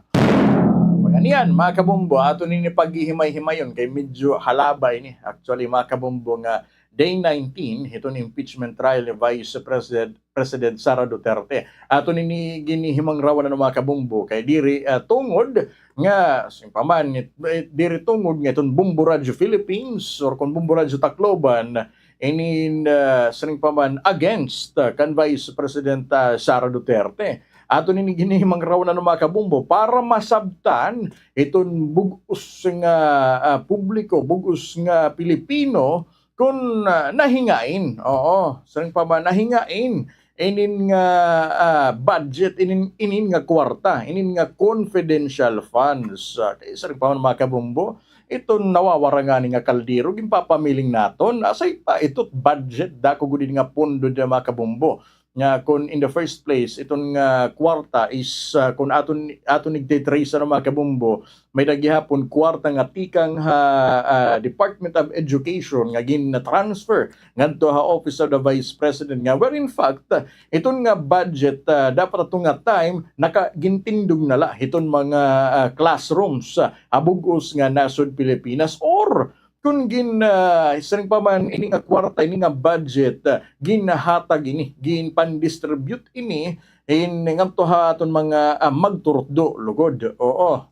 mga niyan, mga kabombo, aton ini paghihimay-himayon kay medyo halaba ini. Actually, mga kabombo, nga day nineteen hiton impeachment trial ni Vice President, President Sara Duterte. Aton ini ginhihimangrawan, ano, mga kabombo, kay diri, ah, tungod nga, siring pa man, it-, it-, diri tungod nga iton Bombo Radyo Philippines or kon Bombo Radyo Tacloban, inin, ah, siring pa man, against, ah, kan Vice President, ah, Sara Duterte. Aton ini ginhihimangrawan, ano, mga kabombo, para masabtan iton bug-os nga, ah, publiko, bug-os nga Pilipino, kon, ah, nahingain, oo, siring pa man, nahingain inin nga, ah, budget, inin, inin nga kwarta, inin nga confidential funds. Ah, kay siring pa man, mga kabombo, iton nawawara ngani nga kaldero, ginpapamiling naton, asay pa ito budget, dako gud ini nga pondo dida, mga kabombo. Nga kon in the first place, iton nga kwarta is, ah, kon aton, aton igtitrace, ano, mga kabombo, may-ada gihapon kwarta nga tikang ha, ah, Department of Education nga gin-transfer ngadto ha Office of the Vice President, nga where in fact, iton nga budget, ah, dapat ato nga time naka-, gintindog na la hiton mga, ah, classrooms, ah, ha bug-os nga nasod Pilipinas, or kon gin-, ah, siring pa man, ini nga kwarta, ini nga budget, ah, ginhatag ini, ginpan-distribute ini hin ngadto ha aton mga, ah, magturutdo lugod. Oo.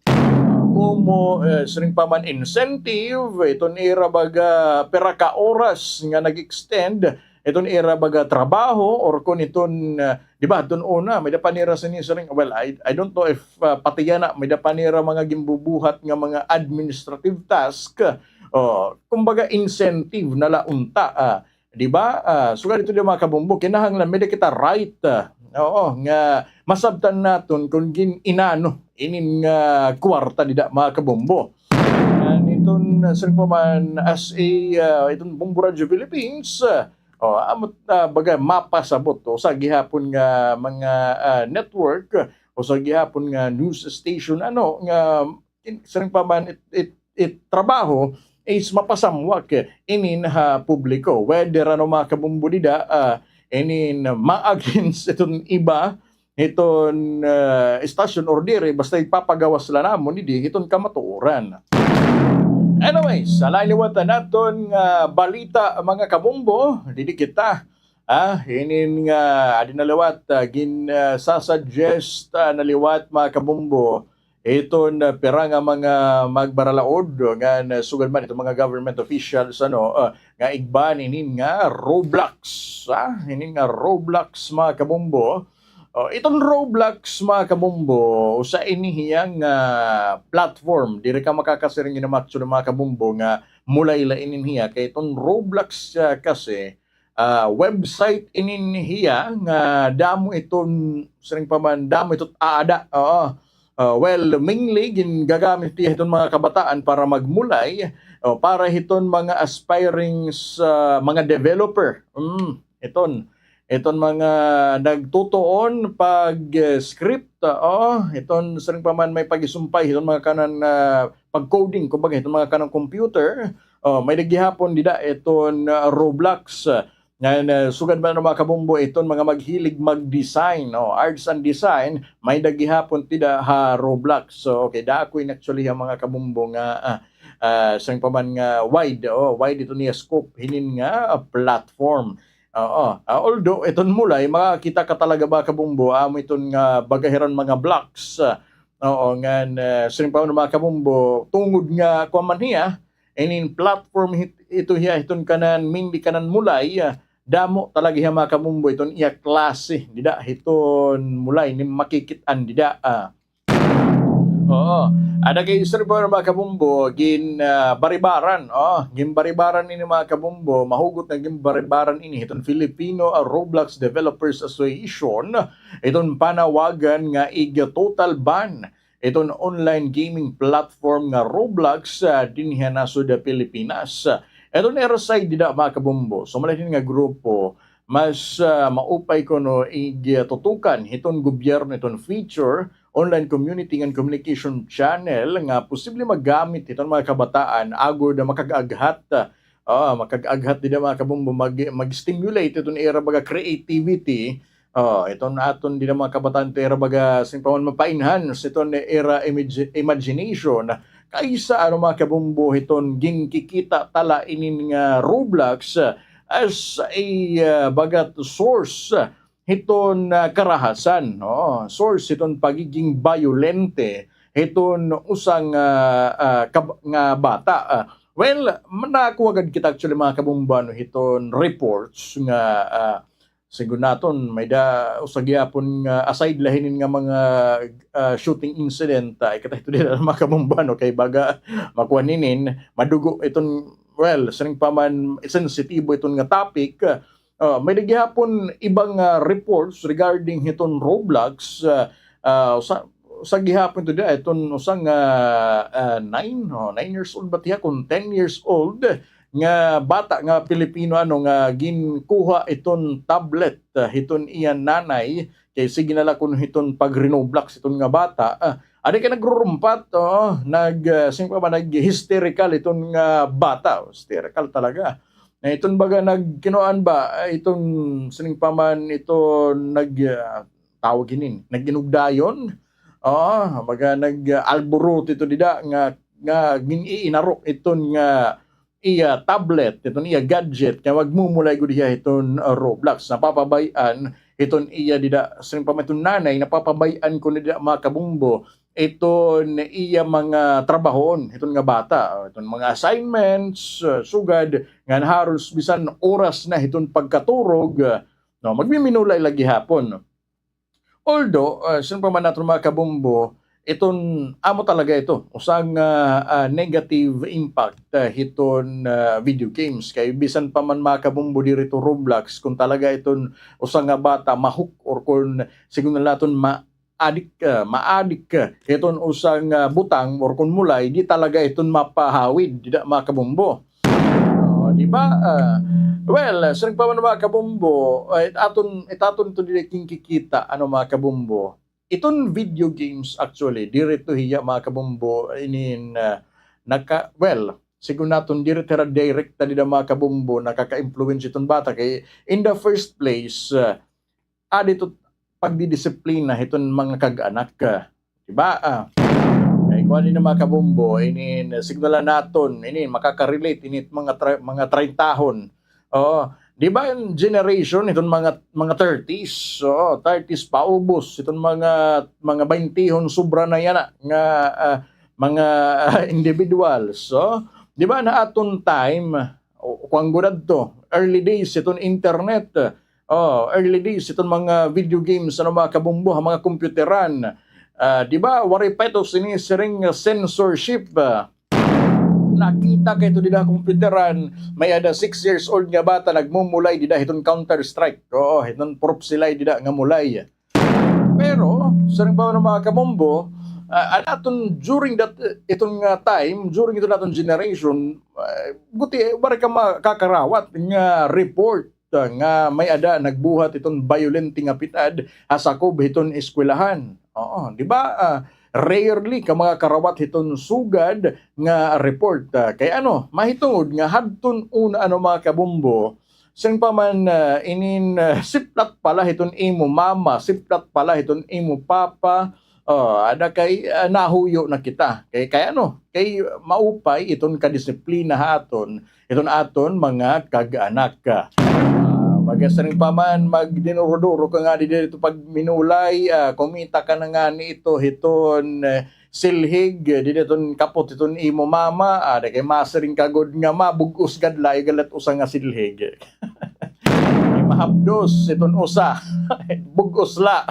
Komo, eh, siring pa man, incentive, iton ira baga pira ka oras nga nag-extend iton ira baga trabaho, or kon iton, ah, di ba, adton una, may-ada pa nira sini siring, well, I, I don't know if, ah, pati yana, may-ada pa nira mga ginbubuhat nga mga administrative task, o, kumbaga, incentive na la unta, ah, di ba? Ah, sugad ito dida, mga kabombo, kinahanglan may-ada kita right, ah, oo, nga masabtan naton kon gin-inano inin nga kwarta dida, mga kabombo. Iton, ah, siring pa man as a, ah, iton Bombo Radyo Philippines, ah, o, amo, ah, baga mapasabot, usa gihapon nga mga, ah, network, usa gihapon nga news station, ano, nga in-, siring pa man it, it, it trabaho is mapasamwak inin ha publiko. Whether ano, mga kabombo, dida, ah, inin ma-against iton iba, hiton, ah, estasyon or diri, basta ipapagawas la namon idi hiton kamatuoran. Anyways, sa lain liwat naton nga balita, mga kabombo, didi kita. Ah, inin nga, adi na liwat, ah, gin, ah, sasuggest, ah, na liwat, mga kabombo, iton, ah, pira nga mga magbaralaod ngan, ah, sugad man iton mga government officials, ano, ah, nga igban inin nga Roblox, ah, inin nga Roblox, mga kabombo. Oh, iton Roblox, mga kabombo, usa ini hiya nga platform. Diri ka makakasiring ini, actually, mga kabombo, nga mulay la inin hiya. Kay iton Roblox, ah, kasi, ah, website inin hiya nga damo iton, siring pa man, damo iton aada. Oo. Ah, well, mainly gingagamit hiya hiton mga kabataan para magmulay, o para hiton mga aspiring sa mga developer. Mm, iton, iton mga nagtutuon pag, eh, script, oo, iton siring pa man may pagisumpay hiton mga kanan, ah, pag-coding, kumbaga, hiton mga kanan computer. Oh, may-ada gihapon dida iton, ah, Roblox, ah, ngan, ah, sugad man, mga kabombo, iton mga maghilig mag-design, oh, arts and design, may-ada gihapon dida ha Roblox. So, okay, dako ini actually ha, mga kabombo, nga, ah, ah, siring pa man nga wide, oh, wide iton iya scope hinin nga, ah, platform. Oo. Ah, although iton mulay, makakita ka talaga, mga kabombo, amo iton nga baga hiran mga blocks, ah, oo, ngan, ah, siring pa man, mga kabombo, tungod nga kuan man hiya, inin platform hit-, ito hiya hiton kanan, mainly kanan mulay, ah, damo talaga hiya, mga kabombo, iton iya klase dida hiton mulay, inin makikit-an dida, ah. Oo. Ada kay istorya pa, mga kabombo, gin, ah, baribaran, oh, ginbaribaran ini, mga kabombo, mahugot nga ginbaribaran ini hiton Filipino, ah, Roblox Developers Association, iton panawagan nga ig-total ban iton online gaming platform nga Roblox, ah, dinhi ha nasod Pilipinas. Iton ira side dida, mga kabombo, sumala hinin nga grupo, mas, ah, maupay kuno igtutukan hiton gobyerno iton feature, online community ngan communication channel nga posible magamit hiton mga kabataan agod makag-aghat, ah, makag-aghat dida, mga kabombo, mag-, mag-stimulate iton ira baga creativity. Oh, iton aton dida mga kabataan, iton ira baga, siring pa man, mapa-enhance iton ira imag-, imagination. Kaysa, ano, mga kabombo, hiton ginkikita ta la inin nga Roblox, ah, as a, ah, baga source hiton, ah, karahasan, no? Source hiton pagiging bayolente hiton usa nga, ah, kab-, nga bata. Ah, well, nakuha gad kita actually, mga kabombo, ano, hiton reports nga, ah, siring naton, may-ada usa gihapon nga aside la hinin nga mga, ah, shooting incident, ah, ikatahi to dida, mga kabombo, ano, kay baga makuan hinin, madugo iton, well, siring pa man, sensitibo iton nga topic. Ah, may-ada gihapon ibang, ah, reports regarding hiton Roblox, ah, ah, usa, usa gihapon to dida, iton usa nga, ah, nine, oh, nine years old ba hiya, kon ten years old, nga bata nga Pilipino, ano, nga ginkuha iton tablet, ah, hiton iya nanay, kay sige na la kuno hiton pag-Roblox iton nga bata. Ah, adi kay nagrurumpat, oo, nag, ah, siring pa man, nag-hysterical iton nga bata. Hysterical talaga. Na iton baga nagkinuan ba, ah, iton siring pa man, iton nag, ah, tawag hinin, nag-inugdayon. Oo, baga nag-, ah, alborot ito dida nga, nga gin-iinaro iton nga iya tablet, iton iya gadget, kay magmumulay gud hiya hiton, ah, Roblox. Napapabay-an iton iya dida, siring pa man iton nanay, napapabay-an kuno dida, mga kabombo, iton iya mga trabahoon hiton nga bata, iton mga assignments, ah, sugad ngan haros bisan oras na hiton pagkaturog, ah, no, magmiminulay la gihapon. Although, ah, siring pa man naton, mga kabombo, iton amo talaga ito, usa nga, ah, negative impact, ah, hiton, ah, video games. Kay bisan pa man, mga kabombo, diri ito Roblox, kon talaga iton usa nga bata ma-hook or kon siring na la naton ma-, adik, ah, maadik, ah, iton usa nga butang or kon mulay, di talaga iton mapahawid, dida, mga kabombo. Oh, di ba? Ah, well, ah, siring pa man, mga kabombo, ah, it aton, it aton to dida kinkikita, ano, mga kabombo. Iton video games, actually, diri to hiya, mga kabombo, inin, ah, naka-, well, sigon naton, diri to hira direkta dida, mga kabombo, nakaka-influence iton bata. Kay, in the first place, ah, adi to pagdidisiplina hiton mga kag-anak, ah, di ba? Ah, kay kuan ini, mga kabombo, inin, signalan naton, ini, makaka-relate ini mga tra-, mga trayntahon. Oo. Di ba, in generation, iton mga, mga thirties, oo, thirties paubos, iton mga, mga baintihon, sobra na yana nga, ah, mga, ah, individuals, so, di ba, na aton time, o, kuan gud adto, early days iton internet, oh, early days iton mga video games, ano, mga kabombo, ha mga computeran. Ah, di ba, waray pa ito sinisiring nga censorship, ah. Nakita ko ito dida ha computeran, may-ada six years old nga bata nagmumulay dida hiton Counter Strike. Oo, hiton prop sila dida nga mulay. Pero, siring pa man, mga kabombo, ah, an aton during that, iton nga time, during iton aton generation, ah, gutiay, waray ka makakarawat nga report, ah, nga may-ada nagbuhat iton bayolente nga pitad ha sakob hiton eskwelahan. Oo, di ba? Ah, rarely ka makakarawat hiton sugad nga report. Ah, kay ano, mahitungod nga hadton una, ano, mga kabombo, siring pa man, ah, inin, ah, siplat pa la hiton imo mama, siplat pa la hiton imo papa, ah, ada kay, ah, nahuyo na kita. Kay, kay ano, kay maupay iton kadisiplina ha aton, iton aton mga kag-anak. Ah, baga siring pa man, magdinuro-duro ka ngani dida pagminulay, ah, kumita ka na ngani ito hiton, eh, silhig, eh, dida iton kapot iton imo mama, ah, ada kay masiring ka gud nga mabug-os gad la, igala it usa nga silhig. Mahapdos iton usa. Bug-os la.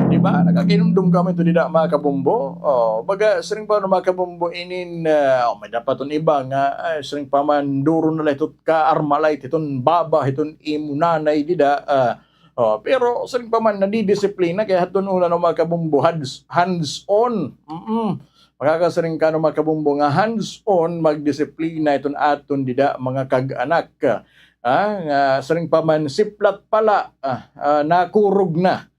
Di ba? Nakakinumdom kamo ito dida, mga kabombo. Oh, baga, siring pa, ano, mga kabombo, inin, ah, oh, may-ada pa iton iba nga, ay, siring pa man, duro na la ito ka-Armalite, iton baba, iton imo nanay dida, ah, oh, pero siring pa man, nadidisiplina kay hadton una, no, mga kabombo, hands, hands-on. Mm-mm. Makakasiring ka, no, mga kabombo, nga hands-on magdisiplina iton aton dida mga kag-anak. Ah, nga siring pa man, siplat pa la, ah, ah, nakurog na.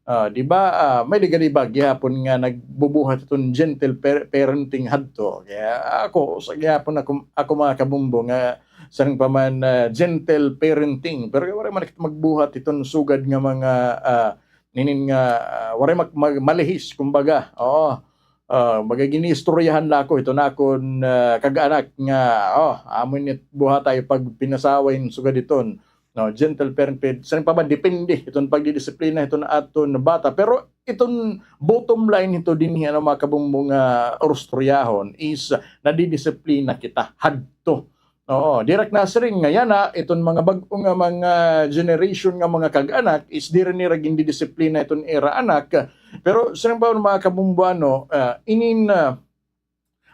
Ah, di ba, ah, may-ada gad iba gihapon nga nagbubuhat iton gentle par-, parenting hadto. Kay ako, usa gihapon ako, ako, mga kabombo, nga siring pa man, ah, gentle parenting. Pero waray man kita magbuhat iton sugad nga mga, ah, ninin nga, ah, waray mag-, mag-, malihis, kumbaga. Oo. Ah, baga gin-iistoryahan la ako hiton akon, ah, kag-anak nga, oh, amo ini it buhata pag pinasaway hin sugad hiton. No, gentle parent, siring pa man, depende iton pagdidisiplina hiton aton bata. Pero iton bottom line hito dinhi, ano, mga kabombo, nga urustoryahon is nadidisiplina kita hadto. Oo, diri ak nasiring nga yana, iton mga bag-o nga mga generation nga mga kag-anak is diri nira gindidisiplina iton ira anak. Pero siring pa, mga kabombo, ano, ah, inin, ah,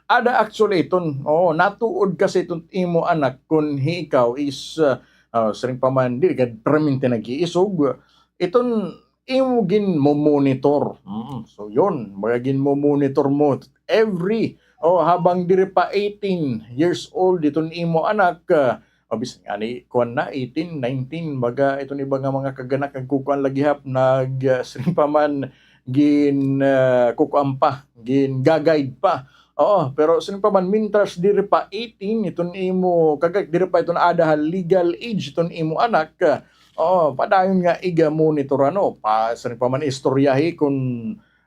ada actually iton, oo, natuod kasi iton imo anak kon hi ikaw is, ah, ah, siring pa man, diri gad permente nag-iisog. Iton imo ginmo-monitor. Mm, so, yun, baga ginmo-monitor mo every, oh, habang diri pa eighteen years old iton imo anak, ah, o bisan ngani, kuan na, eighteen, nineteen, baga iton iba nga mga kag-anak nagkukuan la gihap, nag, ah, siring pa man, gin, ah, kukuan pa, gin-ga-guide pa. Oo, pero siring pa man, mintras diri pa eighteen iton imo kag-anak, diri pa iton ada ha legal age iton imo anak, ah, oo, padayon nga iga-monitor, ano, pa, siring pa man, istoryahi kon,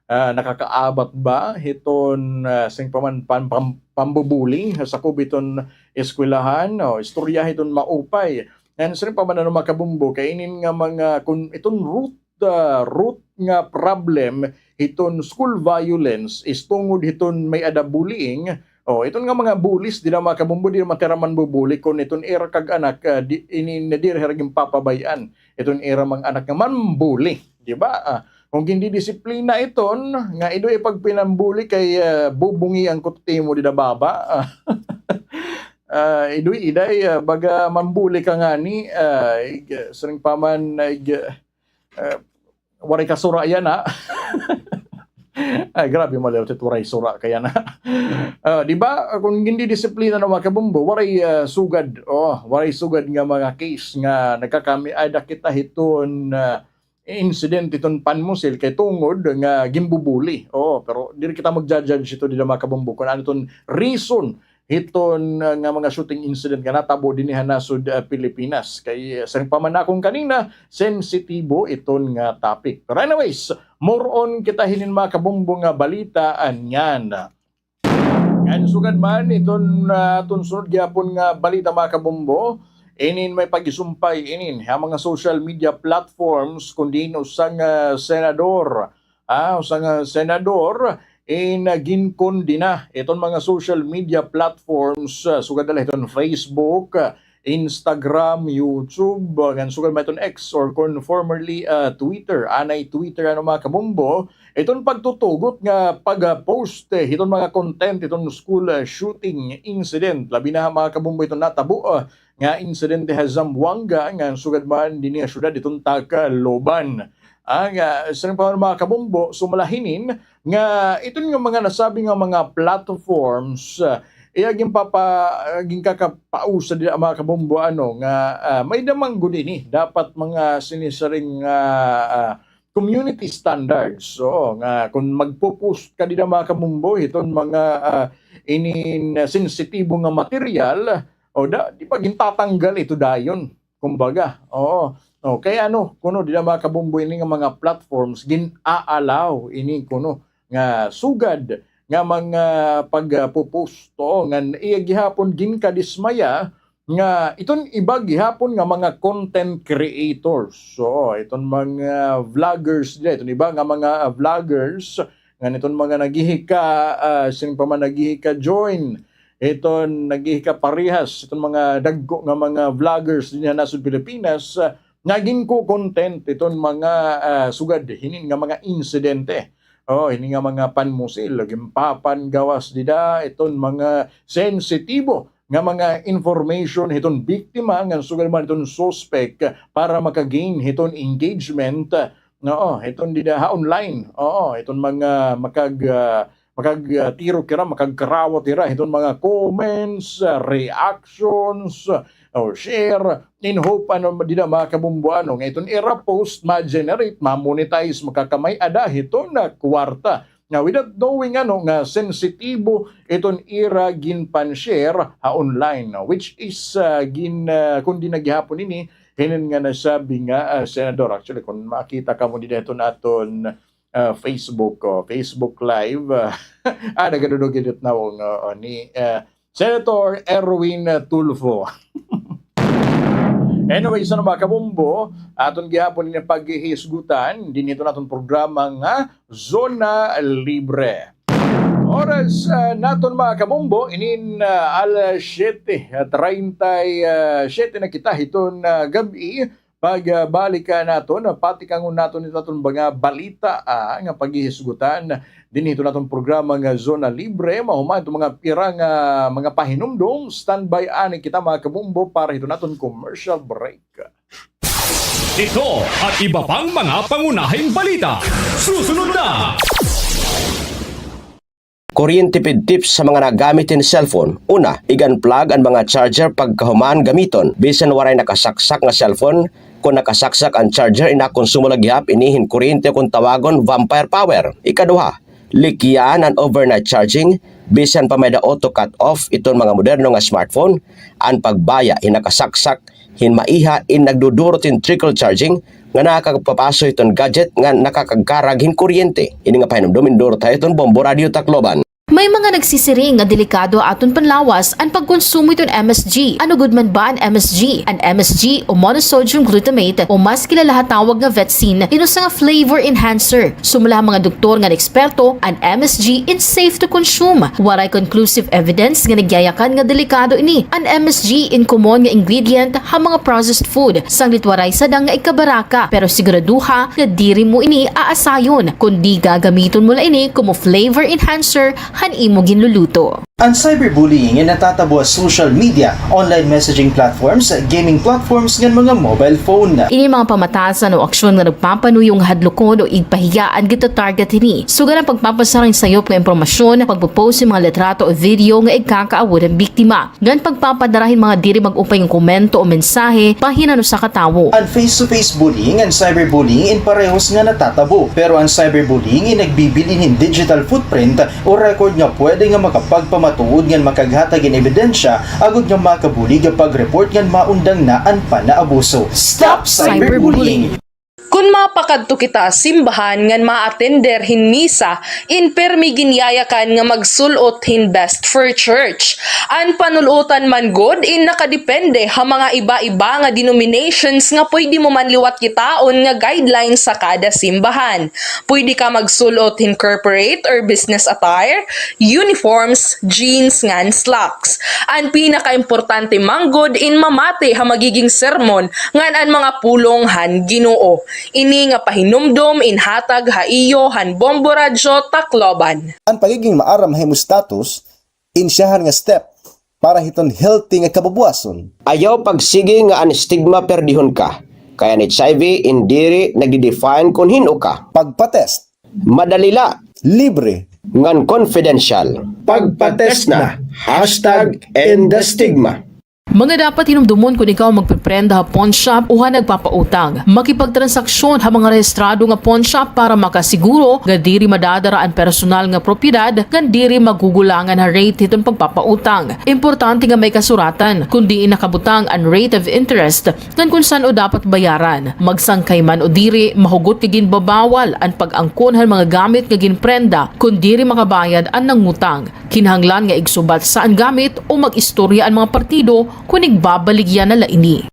ah, nakakaabat ba hiton, ah, siring pa man, pam-, pam-, pambubuli ha sakob hiton eskwelahan, o, istoryahi hiton maupay. And siring pa man, ano, mga kabombo, kay inin nga mga, kon iton root, ah, root nga problem hiton school violence is tungod hiton may-ada bullying. O, iton nga mga bullies, dida, mga kabombo, diri man hira manbubuli, kon iton ira kag-anak, ah, di, inin, diri hira ginpapabay-an iton ira mga anak nga manbuli, di ba? Ah, kon gindidisiplina iton, nga idoy ipagpinambuli kay, ah, bubungian ko it imo dida baba. Ah, ah, idoy, iday, ah, baga manbuli ka ngani, ah, ig-, siring pa man, ig-, ah, waray kasura yana. Ay, grabe, maliwat it waray sura kay yana. Ah, di ba, kon gindidisiplina na, mga kabombo, waray, ah, sugad. Oh, waray sugad nga mga case nga nagkakami-ada kita hiton, ah, incident hiton panmusil kay tungod nga ginbubuli. Oh, pero diri kita magja-judge hito dida, mga kabombo, kon ano iton reason hiton, ah, nga mga shooting incident nga natabo dinhi ha nasod, ah, Pilipinas. Kay, ah, siring pa man akon kanina, sensitibo iton nga topic. Pero anyways, more on kita hinin, mga kabombo, nga balita niyan. Ngan sugad man iton, ah, aton sunod gihapon nga balita, mga kabombo, inin may pagisumpay inin ha mga social media platforms kun diin usa nga senador, ah, usa nga senador in, ah, ginkondena iton mga social media platforms, ah, sugad na la hiton Facebook, ah, Instagram, YouTube, ah, ngan sugad man iton X or kon formerly, ah, Twitter. Anay Twitter, ano, mga kabombo, iton pagtutugot nga pag-post, eh, hiton mga content hiton school, ah, shooting incident. Labi na, mga kabombo, iton natabo, ah, nga insidente ha Zamboanga, ngan sugad man dinhi ha syudad hiton Tacloban. Ah, nga, siring pa man, mga kabombo, sumala hinin nga iton nga mga nasabi nga mga platforms, ah, iya ginpapa-, ah, ginkakapausa dida, mga kabombo, ano, nga, ah, may-ada man gud ini. Dapat mga sinisiring nga, ah, community standards. Oo, nga kon magpo-post ka dida, mga kabombo, hiton mga, ah, inin, ah, sensitibo nga material, o da, di ba, gintatanggal ito dayon. Kumbaga, oo. O, kay ano, kuno dida, mga kabombo, ini nga mga platforms, gin-a-allow ini kuno nga sugad nga mga pagpo-post. Oo, ngan iya gihapon ginkadismaya nga iton iba gihapon nga mga content creators. Oo, iton mga vloggers dida, iton iba nga mga vloggers, ngan iton mga naghihika, ah, siring pa man, naghihika-join, iton naghihikaparehas, iton mga dagko nga mga vloggers dinhi ha nasod Pilipinas, ah, nga ginko-content iton mga, ah, sugad hinin nga mga insidente. Oh, hini nga mga panmusil, ginpapangawas dida iton mga sensitibo nga mga information hiton biktima ngan sugad man hiton suspect para maka-gain hiton engagement. Oo, hiton dida ha online. Oo, hiton mga makag-, ah, makag-, ah, tirok hira, makagkarawat hira hiton mga comments, ah, reactions, o share, in hope, ano, dida, mga kabombo, ano, nga iton ira post ma-generate, ma-monetize, makakamay-ada hiton kwarta. Nga without knowing, ano, nga sensitibo iton ira ginpan-share ha online, no? Which is, ah, gin-, ah, kundi na gihapon ini, hinin nga nasabi nga, ah, senador. Actually, kon makita kamo dida hiton aton, ah, Facebook, oh, Facebook Live, ah, ah, nagadudugid it nawong, oo, ni, ah, Senator Erwin Tulfo. Anyway, so, mga kabombo, aton gihapon ini paghihisgutan dinhi hiton aton programa nga Zona Libre. Oras, ah, naton, mga kabombo, inin, ah, alas siyete, ah, treinta y siete na kita hiton, ah, gab-i. Pagbalikan naton, patikangon naton it aton mga balita, ah, nga paghihisgutan dinhi hiton aton programa nga Zona Libre. Mahuman iton mga pira nga mga pahinumdom, standby anay kita, mga kabombo, para hiton aton commercial break. Ito at iba pang mga pangunahing balita. Susunod na! Kuryente pid tips sa mga nagamit hin cellphone. Una, ig-unplug an mga charger pagkahuman gamiton. Bisan waray nakasaksak nga cellphone, kon nakasaksak an charger, inakonsumo la gihap ini hin kuryente, kon tawagon vampire power. Ikaduha, likyan an overnight charging. Bisan pa may-ada auto cut off iton mga moderno nga smartphone, an pagbaya hin nakasaksak hin maiha in nagdudurot hin trickle charging nga nakakapapaso hiton gadget nga nakakagkarag hin kuryente. Ini nga pahinumdom indurot ha iton Bombo Radio Tacloban. May mga nagsisiring nga delikado ha aton panlawas an pagkonsumo hiton M S G. Ano gud man ba an M S G? An M S G o monosodium glutamate o mas kilala ha tawag nga Vetsin, in usa nga flavor enhancer. Sumala ha mga doktor ngan eksperto, an M S G in safe to consume. Waray conclusive evidence nga nagyayakan nga delikado ini. An M S G in common nga ingredient ha mga processed food, sanglit waray sadang nga ikabaraka, pero siguraduha nga diri mo ini aasayon, kundi gagamiton mo la ini komo flavor enhancer han imo ginluluto. An cyberbullying in natatabo ha social media, online messaging platforms, gaming platforms ngan mga mobile phone. Ini mga pamatasan o aksyon nga nagpapanuyong hadlukon o igpahiya an gita-target hini. Sugad an pagpapasara hin sayop nga impormasyon, pagpo-post hin mga litrato o video nga igkakaawod han biktima, ngan pagpapadara hin mga diri mag-upay nga komento o mensahe bahin han usa ka tawo. An face-to-face bullying ngan cyberbullying in parehos nga natatabo, pero an cyberbullying in nagbibilin hin digital footprint o record nga pwede nga makapagpamatuod ngan makaghatag hin ebidensya agod nga makabulig ha pag-report ngan maundang na an panaabuso. Stop cyberbullying! Kon mapakadto kita ha simbahan ngan maatender hin misa, in pirmi ginyayakan nga magsul-ot hin best for church. An panul-otan man gud in nakadepende ha mga iba-iba nga denominations nga pwede mo man liwat kitaon nga guidelines sa kada simbahan. Pwede ka magsul-ot hin corporate or business attire, uniforms, jeans, ngan slacks. An pinakaimportante man gud in mamati ha magiging sermon ngan an mga pulong han Ginoo. Ini nga pahinumdom in hatag ha iyo han Bombo Radyo Tacloban. An pagiging maaram ha imo status, in siyahan nga step para hiton healthy nga kabubuwason. Ayaw pagsigi nga an stigma perdihon ka, kay an H I V in diri nagde-define kon hin-o ka. Pagpa-test. Madali la. Libre. Ngan confidential. Pagpa-test na. Hashtag end the stigma. Mga dapat hinumdomon kon ikaw magpeprenda ha pawnshop o ha nagpapautang. Makipagtransaksyon ha mga rehistrado nga pawnshop para makasiguro nga diri madadara an personal nga propiedad ngan diri magugulangan ha rate hiton pagpapautang. Importante nga may kasuratan kon diin nakabutang an rate of interest ngan kon san-o dapat bayaran. Magsangkay man o diri, mahugot nga ginbabawal an pag-angkon han mga gamit nga ginprenda kon diri makabayad an nangutang. Kinahanglan nga igsubatsay an gamit o mag-istorya an mga partido kon igbabaligya na la ini.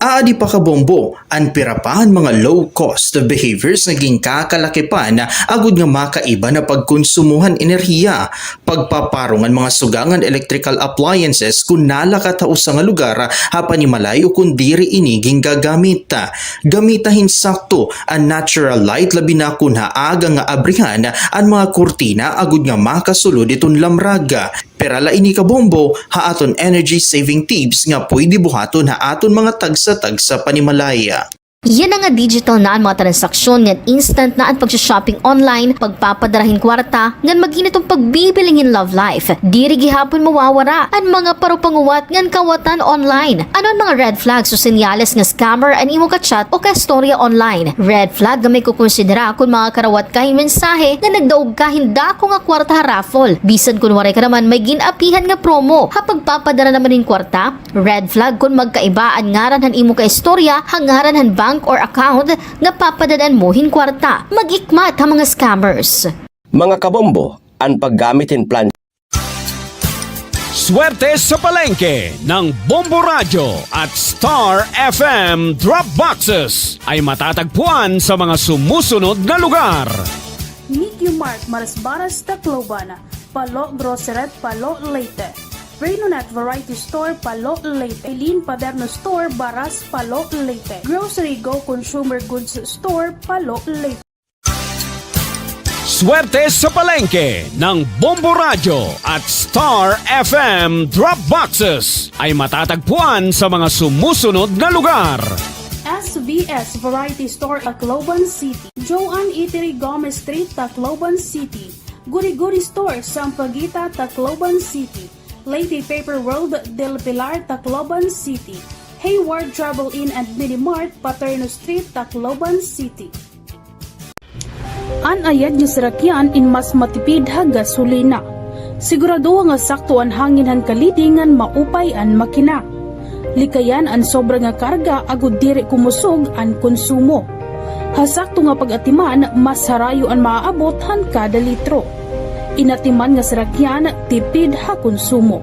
Aadi pa, kabombo, an pira pa han mga low-cost behaviors nga ginkakalakipan agod nga makaiba na pagkonsumo han enerhiya, pagpaparong han mga suga ngan electrical appliances kon nalakat ha usa nga lugar ha panimalay o kon diri ini gingagamit. Gamita hin sakto an natural light, labi na kon ha aga nga abrihan an mga kurtina agod nga makasulod hiton lamrag. Pira la ini, kabombo, ha aton energy saving tips nga pwede buhaton ha aton mga tagsa-tagsa panimalay. Yana nga digital na an mga transaksyon ngan instant na an pagsha-shopping online, pagpapadara hin kwarta, ngan mag-init an pagbibiling hin love life. Diri gihapon mawawara an mga parupanguwat ngan kawatan online. Ano an mga red flags o senyales nga scammer an imo ka-chat o ka-istorya online? Red flag nga may kukonsidera kon makakarawat ka hin mensahe nga nagdaog ka hin dako nga kwarta ha raffle, bisan kon waray ka naman may gin-apihan nga promo. Ha pagpapadara naman hin kwarta, red flag kon magkaiba an ngaran han imo ka-istorya ha ngaran han bank or account nga papadad-an mo hin kwarta. Mag-ikmat ha mga scammers. Mga kabombo, an paggamit hin plan Swerte sa Palengke ng Bombo Radyo at Star F M Drop Boxes ay matatagpuan sa mga sumusunod na lugar. Nikki Mart, Marasbaras, Tacloban. Palo Grocery, Palo, Leyte. Renonet Variety Store, Palo, Leyte. Eileen Paderno Store, Baras, Palo, Leyte. Grocery Go Consumer Goods Store, Palo, Leyte. Swerte sa Palengke ng Bombo Radyo at Star F M Drop Boxes ay matatagpuan sa mga sumusunod na lugar. S V S Variety Store, Tacloban City. Joanne Eatery, Gomez Street, Tacloban City. Guri Guri Store, Sampaguita, Tacloban City. Leyte Paper World, Del Pilar, Tacloban City. Hayward Travel Inn and Mini Mart, Paterno Street, Tacloban City. An ayad nga sarakyan in mas matipid ha gasolina. Siguradoha nga sakto an hangin han kaliding ngan maupay an makina. Likayan an sobra nga karga agod diri kumusog an konsumo. Ha sakto nga pag-atiman, mas harayo an maaabot han kada litro. In atiman nga sarakyan, tipid ha konsumo.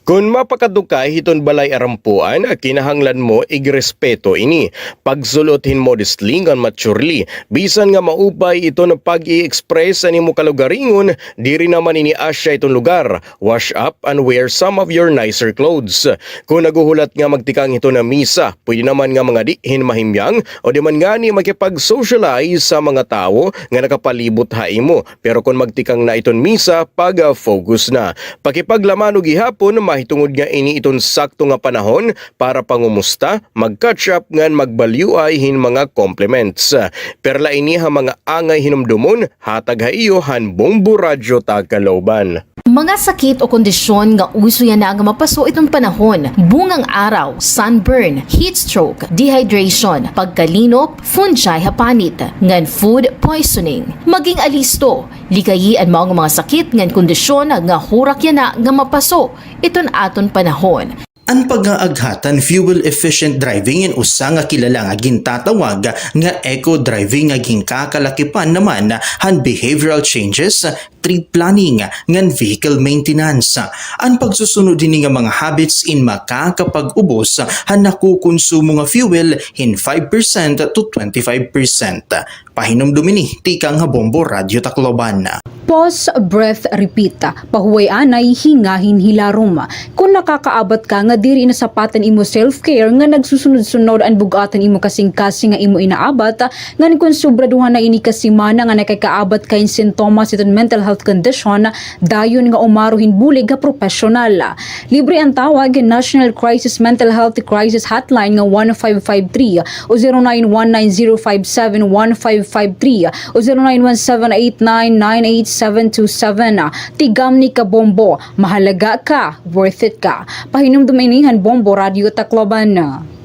Kon mapakadto ka hiton balay arampuan, kinahanglan mo igrespeto ini. Pagsul-ot hin modestly ngan maturely, bisan nga maupay iton pag-i-express han imo kalugaringon, diri naman ini asya iton lugar. Wash up and wear some of your nicer clothes. Kon naghuhulat nga magtikang hiton misa, pwede naman nga mangadi hin mahimyang o di man ngani makipag-socialize sa mga tawo nga nakapalibot ha imo. Pero kon magtikang na iton misa, pag-focus na. Pakipaglamano gihapon, mahitungod nga ini iton sakto nga panahon para pangumusta, mag-catch up ngan magbalyuay hin mga compliments. Perla ini ha mga angay hinumdomon, hatag ha iyo han Bombo Radyo Tacloban. Mga sakit o kondisyon nga uso yana nga mapaso iton panahon: bungang araw, sunburn, heat stroke, dehydration, pagkalinop, fungi ha panit, ngan food poisoning. Maging alisto, likayi an mao nga mga sakit ngan kondisyon nga hurak yana nga mapaso iton aton panahon. An pag-aaghat han fuel-efficient driving in usa nga kilala nga gintatawag nga eco-driving nga ginkakalakipan naman han behavioral changes, trip planning, ngan vehicle maintenance. An pagsusunod hini nga mga habits in makakapag-ubos han nakukonsumo nga fuel hin five percent to twenty-five percent. Pahinumdom ini tikang ha Bombo Radyo Tacloban. Pause, breath, repeat. Pahuway anay, hinga hin hilarom. Kon nakakaabat ka nga diri na sapat an imo self-care, nga nagsusunod-sunod an bug-at han imo kasingkasing nga imo inaabat, ngan kon sobraduhan na ini ka semana nga nakakaabat ka hin sintomas hiton mental health condition, dayon nga umaro hin bulig ha propesyonal. Libre an tawag hin National Crisis Mental Health Crisis Hotline nga one five five three o zero nine one nine zero five seven one five five three o zero nine one seven eight nine nine eight seven two seven. Tigamni ka Bombo, mahalaga ka, worth it ka. Pahinumdom ini han Bombo Radyo Tacloban.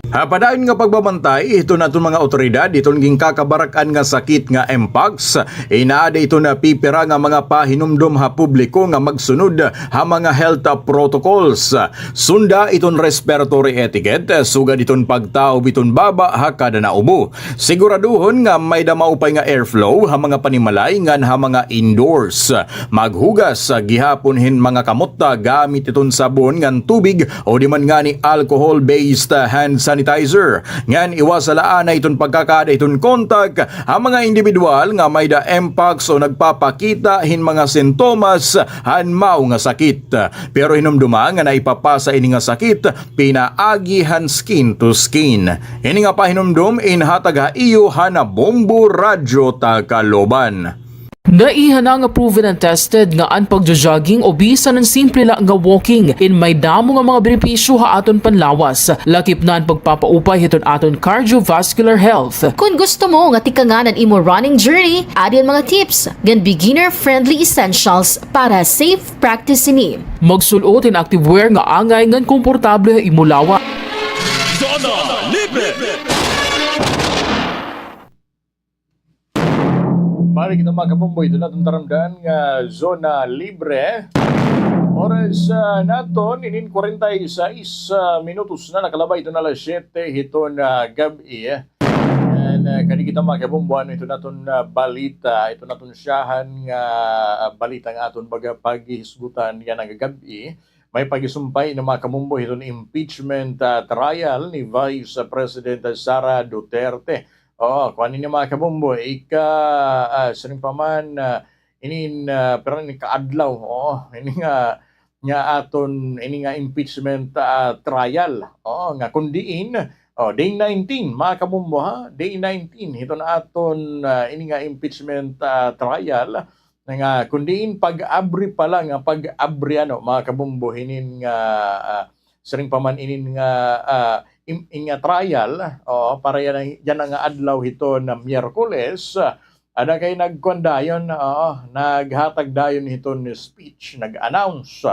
Ha padayon nga pagbabantay hiton aton mga awtoridad hiton ginkakabarak-an nga sakit nga mpox, inaada iton pipira nga mga pahinumdom ha publiko nga magsunod ha mga health protocols. Sunda iton respiratory etiquette, sugad iton pagtaob iton baba ha kada naubo. Siguraduhon nga may-ada maupay nga airflow ha mga panimalay ngan ha mga indoors. Maghugas gihapon hin mga kamot gamit iton sabon ngan tubig o di man ngani alcohol-based hand sanitizer. Ngan iwasa la anay iton pagkakaada hiton kontak ha mga indibidwal nga may-ada mpox o nagpapakita hin mga sintomas han mao nga sakit. Pero hinumdoma nga naipapasa ini nga sakit pinaagi han skin to skin. Ini nga pahinumdom inhatag ha iyo han Bombo Radyo Tacloban. Naiha na nga proven and tested nga an pagjo-jogging o bisan an simple la nga walking in may damo nga mga benepisyo ha aton panlawas, lakip na an pagpapaupay hiton aton cardiovascular health. Kon gusto mo nga tikangan an imo running journey, adi an mga tips ngan beginner-friendly essentials para safe practice ini. Magsul-ot hin activewear nga angay ngan komportable ha imo lawas. Zona Libre! Balik kita, mga kabombo, ito na aton taramdan nga Zona Libre. Oras, ah, naton, inin kwarenta y seis, ah, minutos na nakalabay iton alas siyete hiton, ah, gab-i. And, ah, kadi kita, mga kabombo, ano, ito naton, ah, balita, ito naton syahan nga, ah, balita nga aton baga paghisgutan yana nga gab-i. May pagisumpay ini, mga kabombo, hiton impeachment, ah, trial ni Vice President Sara Duterte. Oo, kuan ini, mga kabombo, ika, ah, siring pa man, ah, inin, ah, pero ini kaadlaw, oo, ini nga, nga aton, ini nga impeachment, ah, trial. Oo, nga kon diin, oh, day nineteen, mga kabombo, ha? Day nineteen, hiton aton, ah, ini nga impeachment, ah, trial. Nga kon diin pag-abri pa la nga pag-abri, ano, mga kabombo, hinin nga, ah, siring pa man inin nga, ah, im-, in nga trial, oo, para yana, yana nga adlaw hiton Miyerkules, ah, ada kay nagkuan dayon, oo, naghatag dayon hiton speech, nag-announce,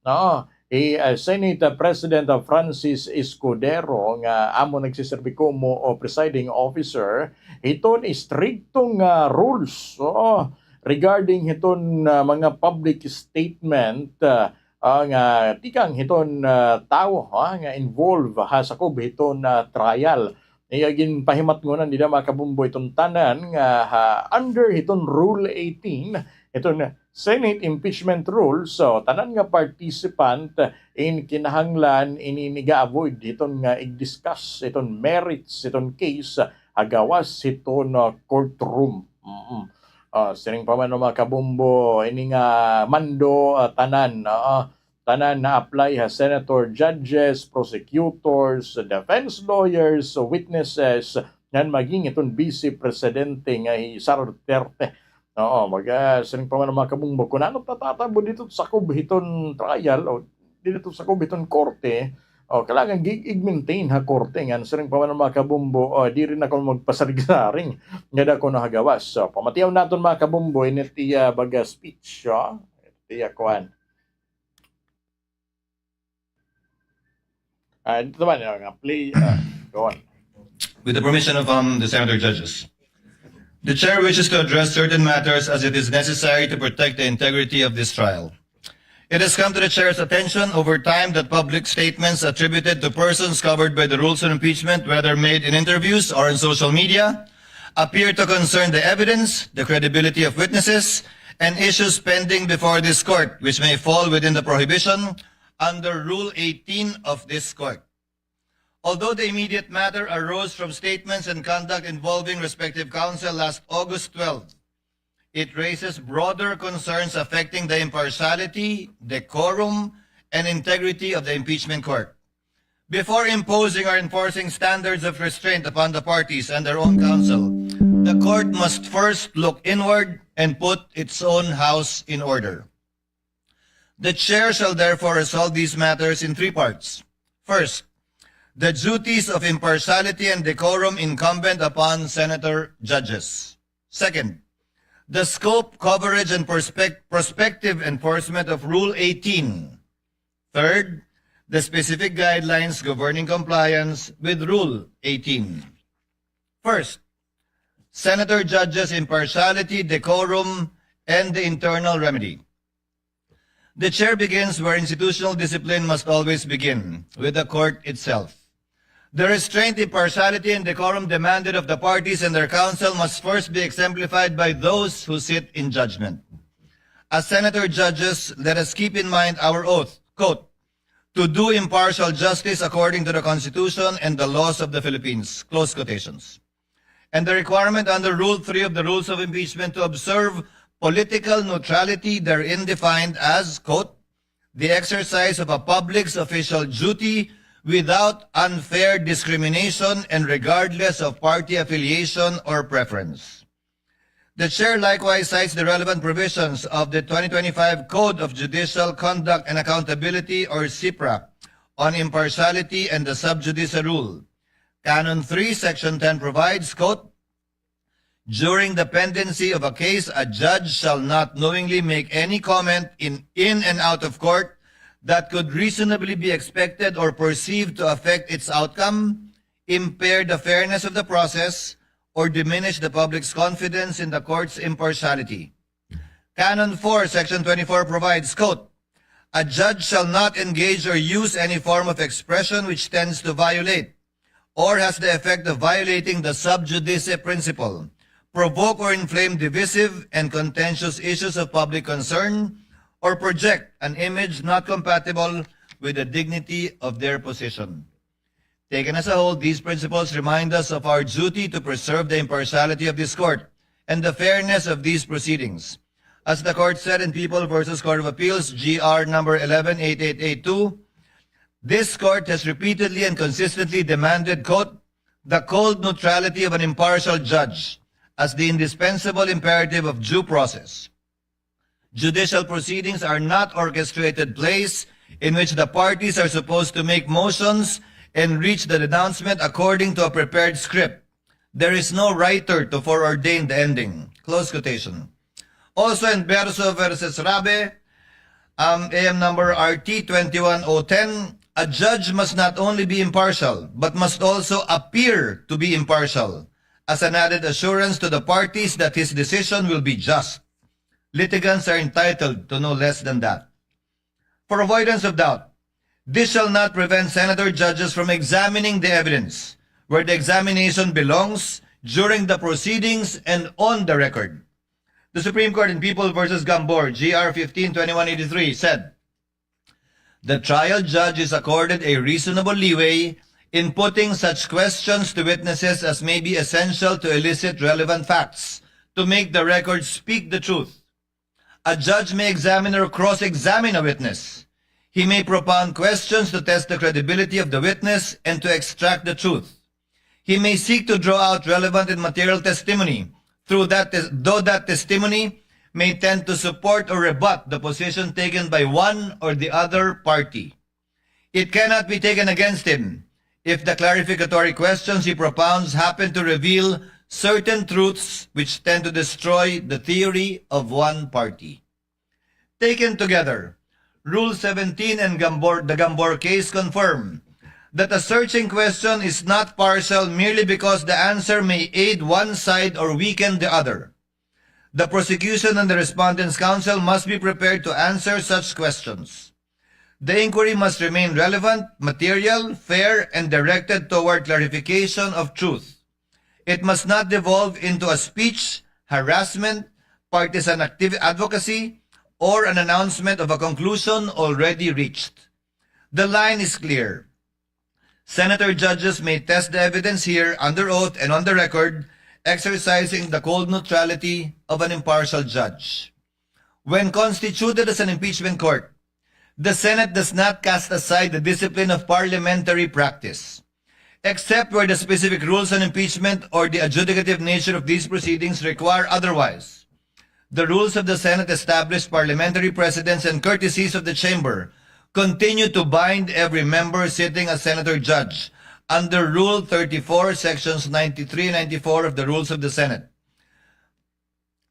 oo, hi, ah, Senate President, ah, Francis Escudero nga amo nagsiserbi komo, o, presiding officer, hiton istriktong, ah, rules, oo, regarding hiton, ah, mga public statement, ah, ah, nga tikang hiton, ah, tawo, ah, nga involved ha sakob hiton, ah, trial. Iya ginpahimatngonan dida, mga kabombo, iton tanan nga ha under hiton Rule eighteen, iton Senate impeachment rules, so tanan nga participant in kinahanglan ini nga ga-avoid hiton nga ig-discuss iton merits iton case ha gawas hiton, ah, courtroom. Mm. Ah, siring pa man, mga kabombo, ini nga mando, ah, tanan, ah, tanan na-apply ha senator, judges, prosecutors, defense lawyers, witnesses, ngan maging iton vice presidente nga hi Sara Duterte. Oo, mag-, ah, siring pa man, mga kabombo, kun ano tatatabo didto sakob hiton trial o didto sakob hiton korte, o, kailangan gi-, ig-maintain ha korte ngan siring pa man, mga kabombo, o, diri na kuno magpasarig-saring nga dako na ha gawas. So, pamatiaw naton, mga kabombo, ini it iya baga speech, o, it iya kuan. Ah, ito naman, ah, play, ah, go on. With the permission of, um, the senator judges. The chair wishes to address certain matters as it is necessary to protect the integrity of this trial. It has come to the chair's attention over time that public statements attributed to persons covered by the rules of impeachment, whether made in interviews or on social media, appear to concern the evidence, the credibility of witnesses, and issues pending before this court, which may fall within the prohibition under Rule eighteen of this court. Although the immediate matter arose from statements and conduct involving respective counsel last August twelve, it raises broader concerns affecting the impartiality, decorum, and integrity of the impeachment court. Before imposing or enforcing standards of restraint upon the parties and their own counsel, the court must first look inward and put its own house in order. The chair shall therefore resolve these matters in three parts. First, the duties of impartiality and decorum incumbent upon senator judges. Second, the scope, coverage, and prospect-, prospective enforcement of Rule eighteen. Third, the specific guidelines governing compliance with Rule eighteen. First, senator judges' impartiality, decorum, and the internal remedy. The chair begins where institutional discipline must always begin, with the court itself. The restraint, impartiality, and decorum demanded of the parties and their counsel must first be exemplified by those who sit in judgment. As senator judges, let us keep in mind our oath, quote, "To do impartial justice according to the Constitution and the laws of the Philippines," close quotations. And the requirement under Rule three of the Rules of Impeachment to observe political neutrality, therein defined as, quote, "the exercise of a public's official duty without unfair discrimination and regardless of party affiliation or preference." The chair likewise cites the relevant provisions of the twenty twenty-five Code of Judicial Conduct and Accountability, or CIPRA, on impartiality and the sub judice rule. Canon three, Section ten provides, quote, "During the pendency of a case, a judge shall not knowingly make any comment in, in and out of court that could reasonably be expected or perceived to affect its outcome, impair the fairness of the process, or diminish the public's confidence in the court's impartiality." Canon four, Section twenty-four provides, quote, "A judge shall not engage or use any form of expression which tends to violate or has the effect of violating the sub judice principle, provoke or inflame divisive and contentious issues of public concern, or project an image not compatible with the dignity of their position." Taken as a whole, these principles remind us of our duty to preserve the impartiality of this court and the fairness of these proceedings. As the court said in People versus Court of Appeals, G R number eleven eight eight eight two, this court has repeatedly and consistently demanded, quote, "the cold neutrality of an impartial judge as the indispensable imperative of due process." Judicial proceedings are not orchestrated plays in which the parties are supposed to make motions and reach the denouncement according to a prepared script. There is no writer to foreordain the ending. Close quotation. Also in Verso versus Rabe, um, A M number R T twenty-one oh ten, a judge must not only be impartial, but must also appear to be impartial, as an added assurance to the parties that his decision will be just. Litigants are entitled to no less than that. For avoidance of doubt, this shall not prevent senator judges from examining the evidence where the examination belongs during the proceedings and on the record. The Supreme Court in People versus Gambor, G R fifteen twenty-one eighty-three, said, "The trial judge is accorded a reasonable leeway in putting such questions to witnesses as may be essential to elicit relevant facts, to make the record speak the truth. A judge may examine or cross-examine a witness. He may propound questions to test the credibility of the witness and to extract the truth. He may seek to draw out relevant and material testimony, through that tes-, though that testimony may tend to support or rebut the position taken by one or the other party. It cannot be taken against him if the clarificatory questions he propounds happen to reveal certain truths which tend to destroy the theory of one party." Taken together, Rule seventeen and Gambor, the Gambor case confirm that a searching question is not partial merely because the answer may aid one side or weaken the other. The prosecution and the respondent's counsel must be prepared to answer such questions. The inquiry must remain relevant, material, fair, and directed toward clarification of truth. It must not devolve into a speech, harassment, partisan activ-, advocacy, or an announcement of a conclusion already reached. The line is clear. Senator judges may test the evidence here under oath and on the record, exercising the cold neutrality of an impartial judge. When constituted as an impeachment court, the Senate does not cast aside the discipline of parliamentary practice, except where the specific rules on impeachment or the adjudicative nature of these proceedings require otherwise. The rules of the Senate establish parliamentary precedents and courtesies of the chamber continue to bind every member sitting as senator judge under Rule thirty-four, Sections ninety-three and ninety-four of the Rules of the Senate.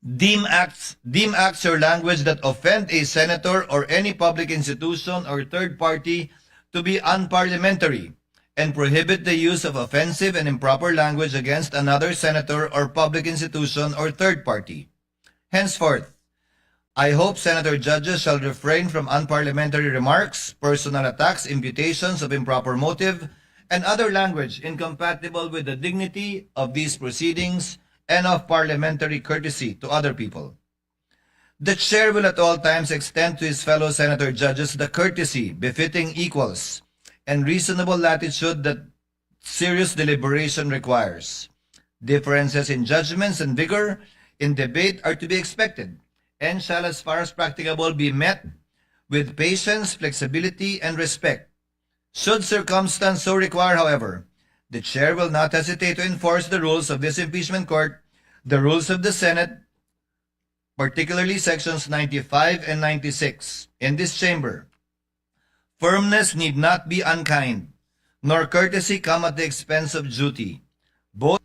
Deem acts, deem acts or language that offend a senator or any public institution or third party to be unparliamentary and prohibit the use of offensive and improper language against another senator or public institution or third party. Henceforth, I hope senator judges shall refrain from unparliamentary remarks, personal attacks, imputations of improper motive, and other language incompatible with the dignity of these proceedings and of parliamentary courtesy to other people. The chair will at all times extend to his fellow senator judges the courtesy befitting equals and reasonable latitude that serious deliberation requires. Differences in judgments and vigor in debate are to be expected and shall, as far as practicable, be met with patience, flexibility, and respect. Should circumstance so require, however, the chair will not hesitate to enforce the rules of this impeachment court, the rules of the Senate, particularly Sections ninety-five and ninety-six, in this chamber. Firmness need not be unkind, nor courtesy come at the expense of duty. Both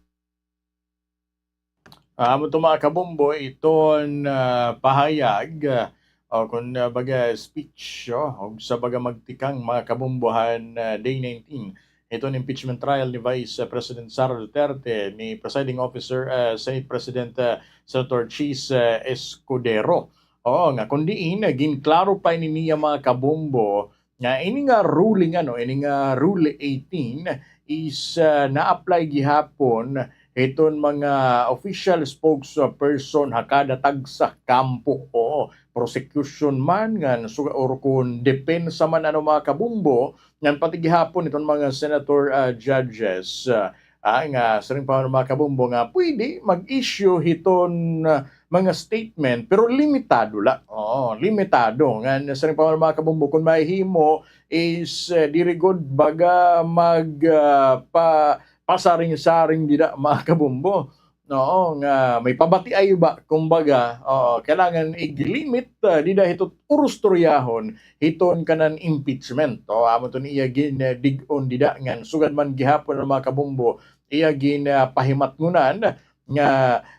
Ah, amo to, mga kabombo, iton, ah, pahayag, ah, o kun, ah, baga speech, o, ug sa baga magtikang, mga kabombo, han, ah, day nineteen, iton impeachment trial ni Vice, ah, President Sara Duterte, ni Presiding Officer, ah, Senate President, ah, Senator Chiz, ah, Escudero. Oo, nga kun diin, ah, gin-clarify ni niya, mga kabombo, nga ini nga ruling, ano, ini nga Rule eighteen is, ah, na-apply gihapon hiton mga official spokesperson ha kada tagsa kampo. Oo, prosecution man, ngan su-, or kun depensa man, ano, mga kabombo, ngan pati gihapon hiton mga senator, ah, judges, ah, ah, nga siring pa man, mga kabombo, nga pwede mag-issue hiton, ah, mga statement, pero limitado la. Oo, limitado. Ngan siring pa man, mga kabombo, kun mahihimo is, eh, diri gud baga mag, ah, pa-, pasaring-saring dida, mga kabombo. Oo, nga may pabatiay ba, kumbaga, oo, kailangan ig-limit, ah, dida hito urustoryahon hiton kanan impeachment. O, amo to niya gin-, eh, dig-on dida ngan sugad man gihapon, mga kabombo, iya gin-, ah, pahimatngunan nga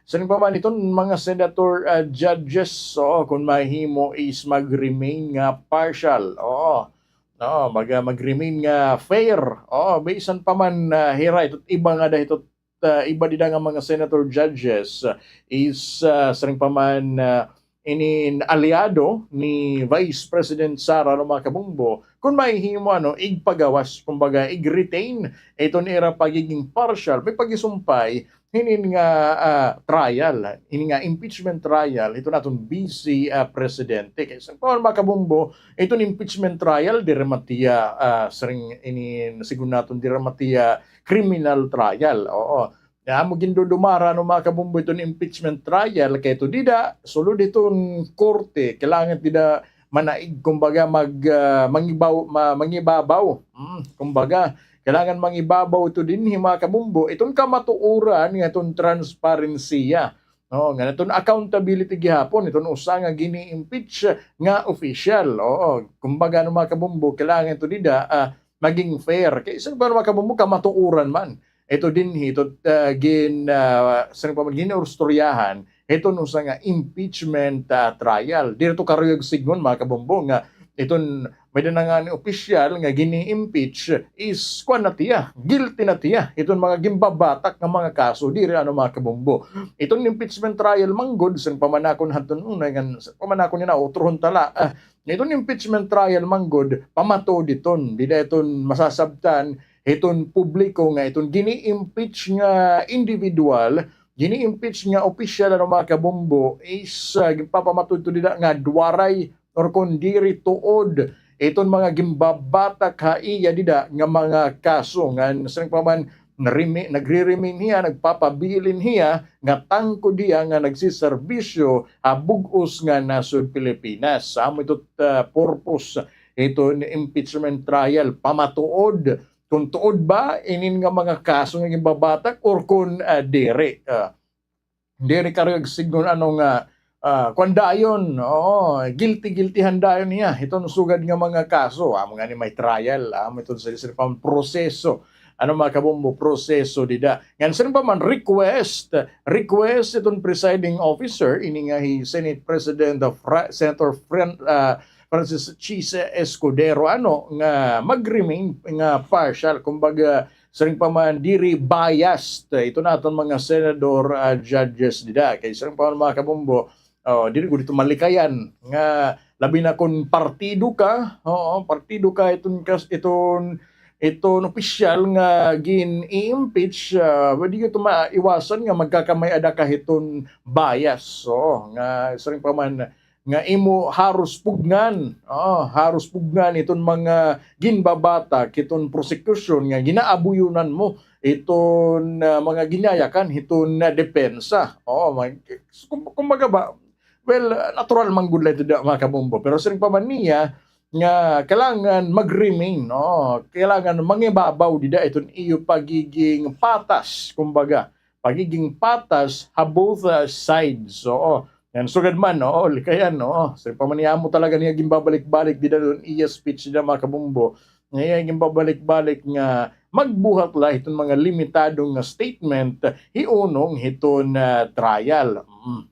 siring pa man hiton mga senator, ah, judges, oo, kun mahimo is mag-remain nga partial. Oo. Oo, mag-, ah, mag-remain nga fair. Oo, bisan pa man, ah, hira, ito, iba nga dahito, ah, iba dida nga mga senator judges, ah, is, ah, siring pa man, ah, inin alyado ni Vice President Sara, ano, mga kabombo, kun mahihimo, ano, igpagawas, kumbaga, ig-retain iton ira pagiging partial, may pagisumpay inin nga, ah, trial, ini nga impeachment trial, iton aton vice, ah, presidente. Kay siring pa man, mga kabombo, iton impeachment trial, diri man tiya, ah, siring ini, siring naton, diri man tiya criminal trial. Oo. Amo gindudumara, no, mga kabombo, iton impeachment trial, kay ito dida, sulod hiton korte, kailangan dida manaig, kumbaga, mag, ah, mangibaw-, ma-, mangibabaw. Hmm, kumbaga, kailangan mangibabaw ito dinhi, mga kabombo, iton kamatuoran nga iton transparensiya. No, nga iton accountability gihapon, iton usa nga gini-impeach nga opisyal. Oo, kumbaga, no, mga kabombo, kailangan ito dida, ah, maging fair. Kay siring pa man, mga kabombo, kamatuoran man ito dinhi, ito, ah, gin-, ah, siring pa man, gin-istoryahan hiton usa nga impeachment, ah, trial. Diri ito karuyag sidngon, mga kabombo, nga iton may-ada na ngani opisyal nga gini-impeach is kuan na tiya, guilty na tiya hiton mga ginbabatak nga mga kaso diri, ano, mga kabombo. Iton impeachment trial man gud, siring pa man nakon hadton una, ngan siring pa man nakon yana, utrohon ta la, ah, iton impeachment trial man gud, pamatuod iton, dida iton masasabtan hiton publiko nga iton gini-impeach nga individual, gini-impeach nga opisyal, ano, mga kabombo, is, ah, ginpapamatuod ito dida nga waray or kon diri tuod iton mga ginbabatak ha iya dida nga mga kaso. Ngan siring pa man, narimi-, nagre-remain hiya, nagpapabilin hiya nga tangkod hiya nga nagsiserbisyo ha bug-os nga nasod Pilipinas. Amo ito, ah, purpose iton impeachment trial, pamatuod kon tuod ba inin nga mga kaso nga ginbabatak or kon, ah, diri. Ah, diri karuyag sidngon, ano, nga, ah, kuan dayon, oo, guilty, guilty han dayon niya hiton sugad nga mga kaso. Amo ngani may trial, amo iton sa, sa pang proseso. Ano, mga kabombo, proseso dida. Ngan siring pa man, request, request iton presiding officer, ini nga hi Senate President of Fra-, Senator Fran-, ah, Francis Chis Escudero, ano, nga mag-remain nga partial, kumbaga, siring pa man, diri biased iton aton mga senador, ah, judges dida. Kay siring pa man, mga kabombo, oh, diri gud ito malikayan nga labi na kon partido ka, oo, partido ka iton kas-, iton, iton opisyal nga gin-i-impeach, ah, diri ito maiwasan nga magkakamay-ada ka hiton bias. Oo, nga siring pa man, nga imo haros pugngan, oo, haros pugngan iton mga ginbabatak hiton prosekusyon nga ginaabuyonan mo iton, ah, mga ginyayakan hiton, ah, depensa. Oo, mag-, kum-, kumbaga ba, well, ah, natural man gud la ito dida, mga kabombo. Pero siring pa man niya nga kailangan mag-remain, no? Kailangan mangibabaw dida iton iyo pagiging patas, kumbaga, pagiging patas ha both, ah, sides. Oo. Ngan sugad man, oo, likayan, oo. Siring pa man niya, amo talaga niya ginbabalik-balik dida iton iya speech dida, mga kabombo. Nga iya ginbabalik-balik nga magbuhat la hiton mga limitado nga statement hiunong hiton, ah, trial. Mm.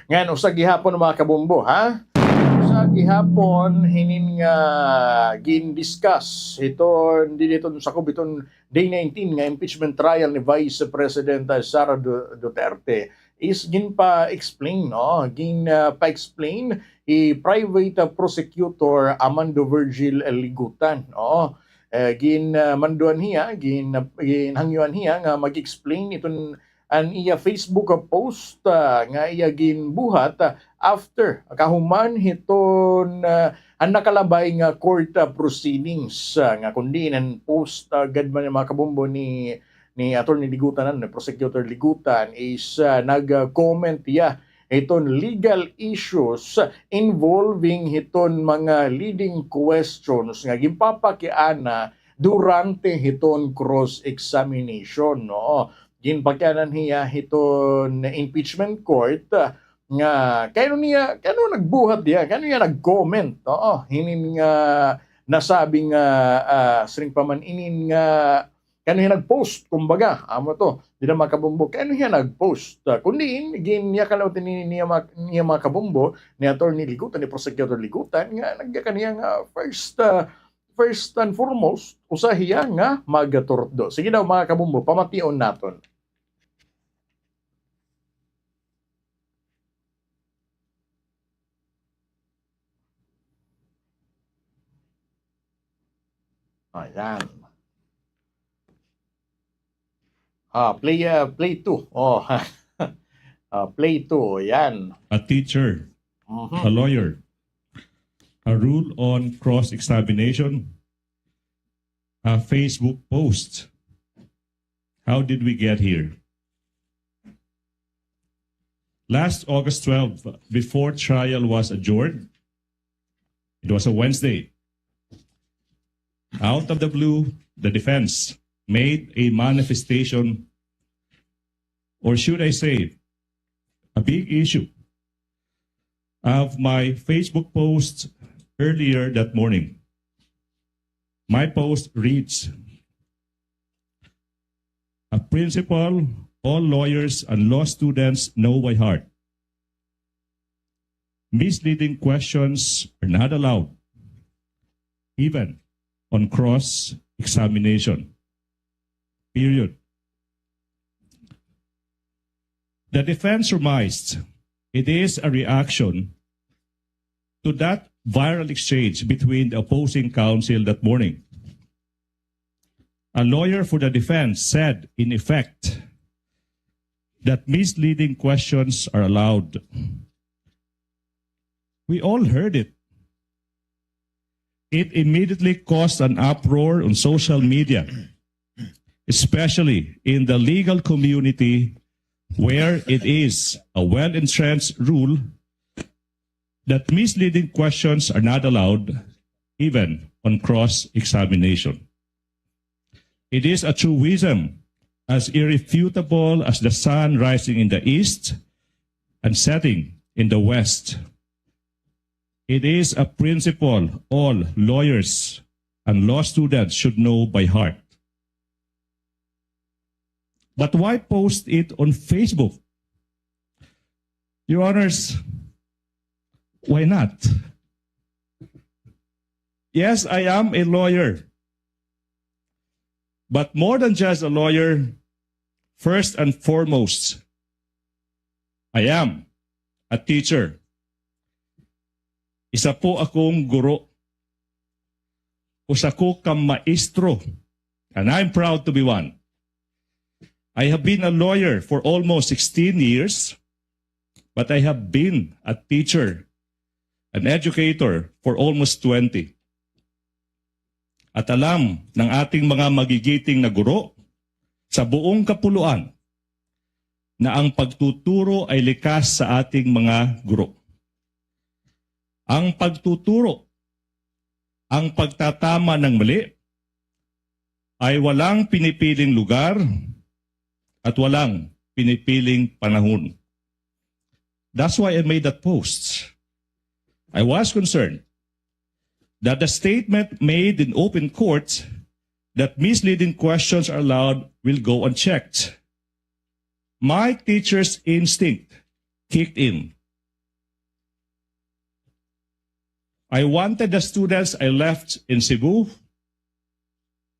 Ngan usa gihapon, mga kabombo, ha? Usa gihapon hinin nga gin-discuss hiton, didi hiton sakob hiton day nineteen nga impeachment trial ni Vice President, ah, Sara Du-, Duterte is ginpa-explain, no? Gin, ah, pa-explain hi Private, ah, Prosecutor Amando Virgil Ligutan, no? Eh, gin, ah, manduan hiya, gin, ginhangyuan hiya nga mag-explain iton an iya Facebook post, ah, nga iya ginbuhat, ah, after, kahuman hiton, ah, an nakalabay nga court, ah, proceedings, ah, nga kon diin an post, ah, gad man, mga kabombo, ni, ni Attorney Ligutan, ni Prosecutor Ligutan is, ah, nag-comment hiya hiton legal issues involving hiton mga leading questions nga ginpapakiana durante hiton cross-examination, no? Ginpakianan hiya hiton impeachment court, ah, nga kay ano niya, kay ano nagbuhat hiya, kay ano hiya nag-comment, oo, hinin nga nasabi nga, ah, siring pa man inin nga, kay ano hiya nag-post, kumbaga, amo to, dida, mga kabombo, kay ano hiya nag-post. Ah, kundi, gin-, yakan la ito ni, niya, mga, niya, mga kabombo, ni Attorney Ligutan, ni Prosecutor Ligutan, nga nagyakan hiya nga first, ah, first and foremost, usa hiya nga magaturutdo. Sige daw, mga kabombo, pamation naton. Ayan. Ah, play, ah, play two. Oh. Ah, play two, yan. A teacher, mhm, a lawyer, a rule on cross-examination, a Facebook post. How did we get here? Last August twelfth, before trial was adjourned, it was a Wednesday. Out of the blue, the defense made a manifestation, or should I say, a big issue of my Facebook post earlier that morning. My post reads, a principle all lawyers and law students know by heart. Misleading questions are not allowed, even on cross-examination. Period. The defense surmised it is a reaction to that viral exchange between the opposing counsel that morning. A lawyer for the defense said, in effect, that misleading questions are allowed. We all heard it. It immediately caused an uproar on social media, especially in the legal community, where it is a well-entrenched rule that misleading questions are not allowed, even on cross-examination. It is a truism as irrefutable as the sun rising in the east and setting in the west. It is a principle all lawyers and law students should know by heart. But why post it on Facebook? Your Honors, why not? Yes, I am a lawyer. But more than just a lawyer, first and foremost, I am a teacher. Isa po akong guro. Usa ko ka maestro. And I'm proud to be one. I have been a lawyer for almost sixteen years, but I have been a teacher, an educator for almost twenty. At alam ng ating mga magigiting na guro sa buong kapuluan na ang pagtuturo ay likas sa ating mga guro. Ang pagtuturo, ang pagtatama ng mali, ay walang pinipiling lugar at walang pinipiling panahon. That's why I made that post. I was concerned that the statement made in open court that misleading questions are allowed will go unchecked. My teacher's instinct kicked in. I wanted the students I left in Cebu,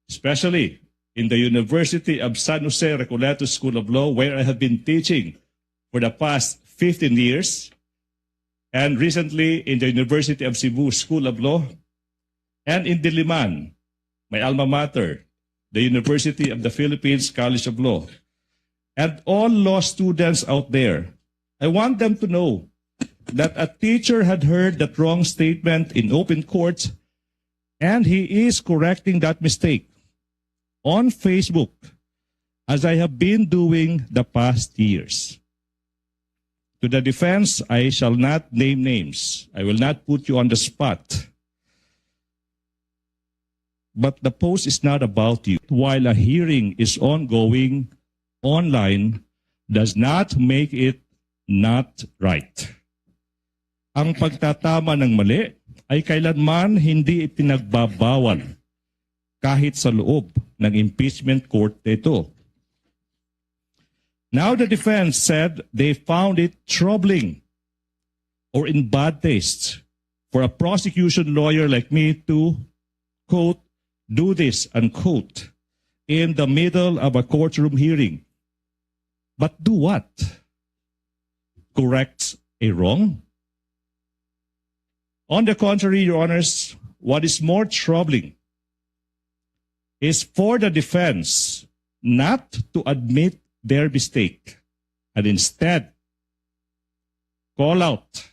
especially in the University of San Jose Recoletos School of Law, where I have been teaching for the past fifteen years, and recently in the University of Cebu School of Law, and in Diliman, my alma mater, the University of the Philippines College of Law, and all law students out there. I want them to know that a teacher had heard that wrong statement in open court, and he is correcting that mistake on Facebook, as I have been doing the past years. To the defense, I shall not name names. I will not put you on the spot. But the post is not about you. While a hearing is ongoing online does not make it not right. Ang pagtatama ng mali ay kailanman hindi ipinagbabawal kahit sa loob ng impeachment court na ito. Now the defense said they found it troubling or in bad taste for a prosecution lawyer like me to, quote, do this, unquote, in the middle of a courtroom hearing. But do what? Correct a wrong? On the contrary, Your Honors, what is more troubling is for the defense not to admit their mistake and instead call out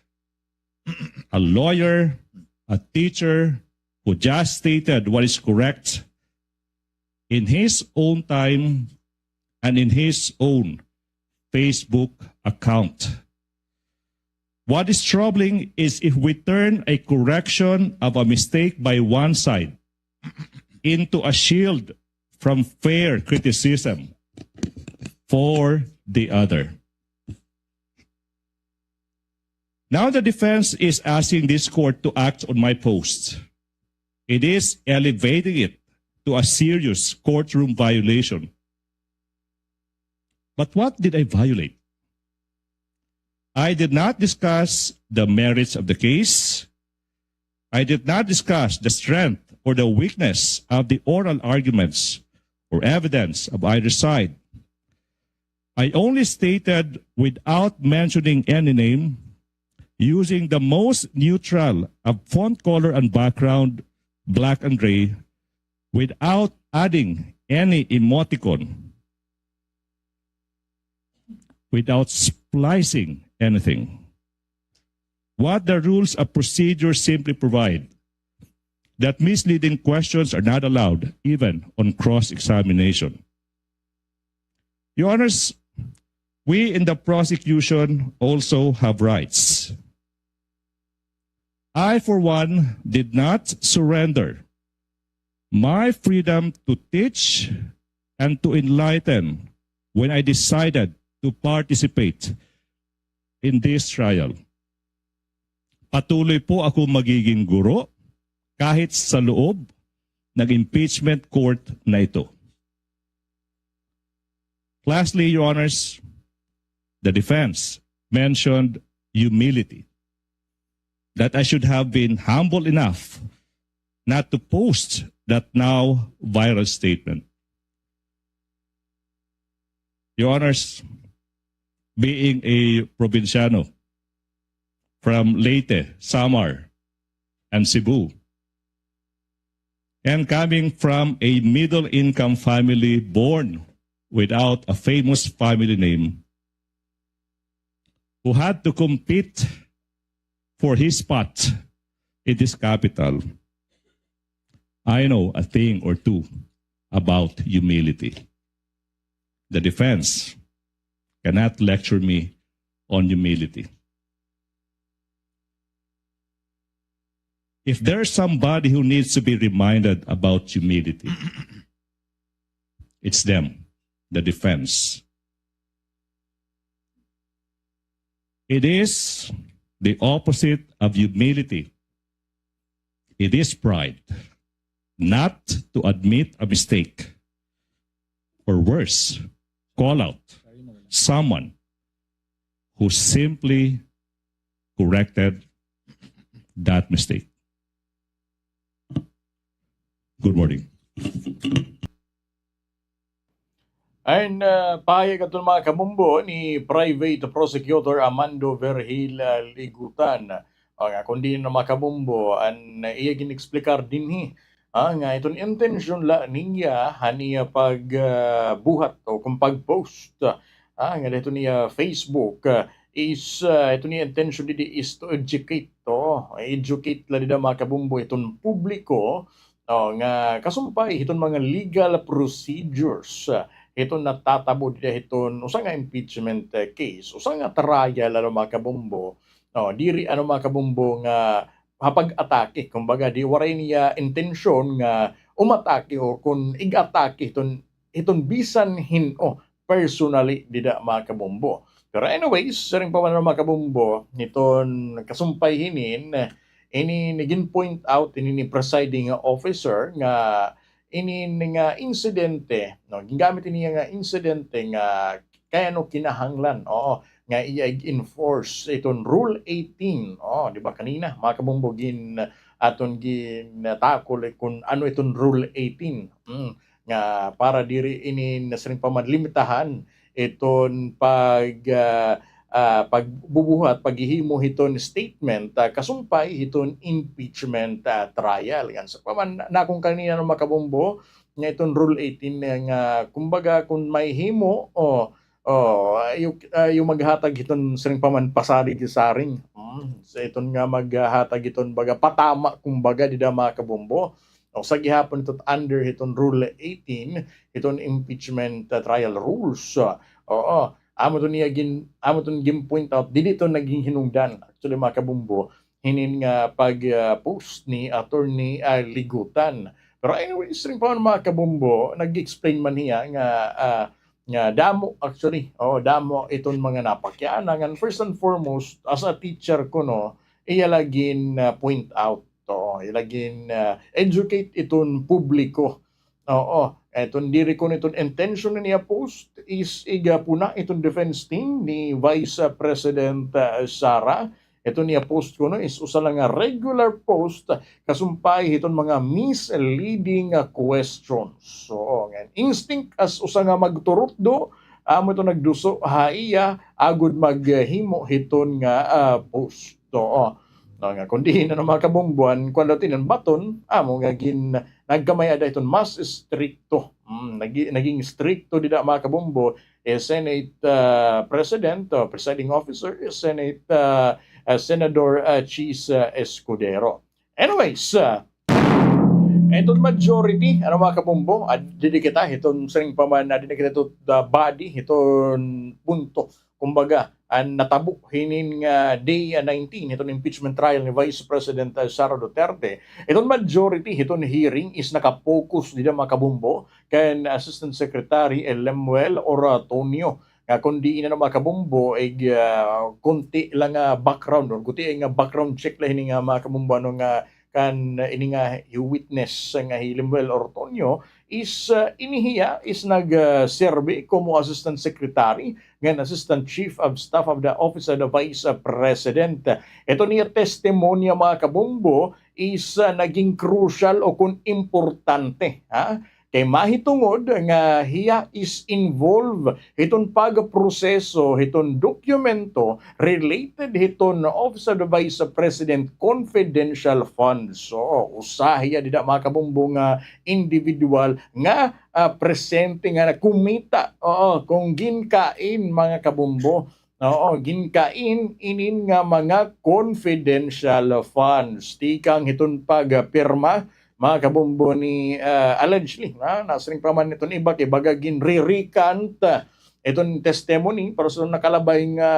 a lawyer, a teacher who just stated what is correct in his own time and in his own Facebook account. What is troubling is if we turn a correction of a mistake by one side into a shield from fair criticism for the other. Now the defense is asking this court to act on my post. It is elevating it to a serious courtroom violation. But what did I violate? I did not discuss the merits of the case. I did not discuss the strength or the weakness of the oral arguments or evidence of either side. I only stated, without mentioning any name, using the most neutral of font color and background, black and gray, without adding any emoticon, without splicing anything. What the rules of procedure simply provide, that misleading questions are not allowed, even on cross-examination. Your Honors, we in the prosecution also have rights. I, for one, did not surrender my freedom to teach and to enlighten when I decided to participate in this trial. Patuloy po ako magiging guro kahit sa loob ng impeachment court na ito. Lastly, Your Honors, the defense mentioned humility, that I should have been humble enough not to post that now viral statement. Your Honors, being a probinsyano from Leyte, Samar, and Cebu, and coming from a middle-income family born without a famous family name, who had to compete for his spot in this capital, I know a thing or two about humility. The defense cannot lecture me on humility. If there's somebody who needs to be reminded about humility, it's them, the defense. It is the opposite of humility. It is pride not to admit a mistake, or worse, call out someone who simply corrected that mistake. Good morning. An, ah, pahayag aton, mga kabombo, ni Private Prosecutor Amando Vergil, ah, Ligutan. O, nga kon diin, mga kabombo, an iya gin-explicar dinhi, ah, nga iton intensyon la niya han iya pag, ah, buhat o kon pag-post, ah, nga didto niya Facebook, ah, is, ah, iton iya intensyon didi is to educate, to educate la dida, mga kabombo, iton publiko, o, nga kasumpay hiton mga legal procedures, ah, hiton natatabo dida hiton usa nga impeachment, ah, case, usa nga trial, ano, mga kabombo. O, diri, ano, mga kabombo, nga ha pag-atake, kumbaga, di waray niya intensyon nga umatake o kon ig-atake hiton, hiton bisan hin-o personally dida, mga kabombo. Pero anyways, siring pa man, mga kabombo, hiton kasumpay hinin, ini gin-point out hinin ni presiding officer nga inin nga insidente, no, gingamit ini nga insidente nga kay ano kinahanglan, oo, nga iya ig-enforce iton Rule eighteen, oo, di ba kanina, mga kabombo, gin-, aton ginatakol, eh, kon ano iton Rule eighteen, mm, nga para diri ini nasiring pa man limitahan iton pag, ah, ah, pagbubuhat, paghihimo hiton statement, ah, kasumpay hiton impeachment, ah, trial. Ngan sa pa man, nakon kanina, ano, mga kabombo, nga iton Rule eighteen nga, kumbaga, kon mahimo, o, o, ayaw, ayaw maghatag hiton siring pa man pasarig-saring. Hmm, sa iton nga maghatag hiton baga patama, kumbaga, dida, mga kabombo. O, sa gihapon iton under hiton Rule eighteen, hiton impeachment, ah, trial rules. Ah, oo. Amo iton niya gin-, amo iton gin-point out, didi iton naging hinungdan. Actually, mga kabombo, hinin nga pag, ah, post ni Attorney, ah, Ligutan. Pero anyway, siring pa man, mga kabombo, nag-explain man hiya nga, ah, nga damo, actually, o, damo iton mga napakiana. Ngan first and foremost, as a teacher kuno, iya la gin, ah, point out. Oo, iya la gin, ah, educate iton publiko. Oo, iton diri kuno iton intention niya post is igapuna iton defense team ni Vice President, ah, Sara. Iton iya post kuno is usa la nga regular post kasumpay hiton mga misleading, ah, questions. Oo, ngan instinct as usa nga magturutdo, amo iton nagduso ha iya agod maghimo hiton nga, ah, post. Oo. No, nga kon diin, ano, mga kabombo, an kuan daw, tinan baton, amo nga gin-, nagkamay-ada iton mas istrikto. Mm, nagi-, naging istrikto dida, mga kabombo, eh, Senate, ah, President, o presiding officer, eh, Senate, ah, ah, Senador, ah, Chiz, ah, Escudero. Anyways, ah, iton majority, ano, mga kabombo, ah, didi kita, hiton siring pa man, ah, didi kita hiton, ah, body, hiton punto. Kumbaga, an natabo hinin nga day, ah, nineteen, hiton impeachment trial ni Vice President, ah, Sara Duterte. Iton majority hiton hearing is naka-focus dida, mga kabombo, kan Assistant Secretary Lemuel Ortonio. Nga kon diin, ano, mga kabombo, ig, ah, konti la nga background, or konti nga background check la hini nga, mga kabombo, ano, nga kan ini nga hi-witness nga hi Lemuel Ortonio is, ah, ini hiya is nag, ah, serbi komo Assistant Secretary ngan Assistant Chief of Staff of the Office of the Vice, ah, President. Iton iya testimonya, mga kabombo, is, ah, naging crucial o kon importante, ha? Kay mahitungod nga hiya is involved hiton pagproseso hiton dokumento related hiton Office of the Vice President confidential funds. So, usa hiya dida, mga kabombo, nga individual nga, ah, presente nga nagkumita. Oo, kon ginkain, mga kabombo. Oo, ginkain inin nga mga confidential funds. Tikang hiton pagpirma, mga kabombo, ni, ah, allegedly, ha, nasiring pa man iton iba kay baga ginre-recant, ah, iton testimony, pero sa nakalabay nga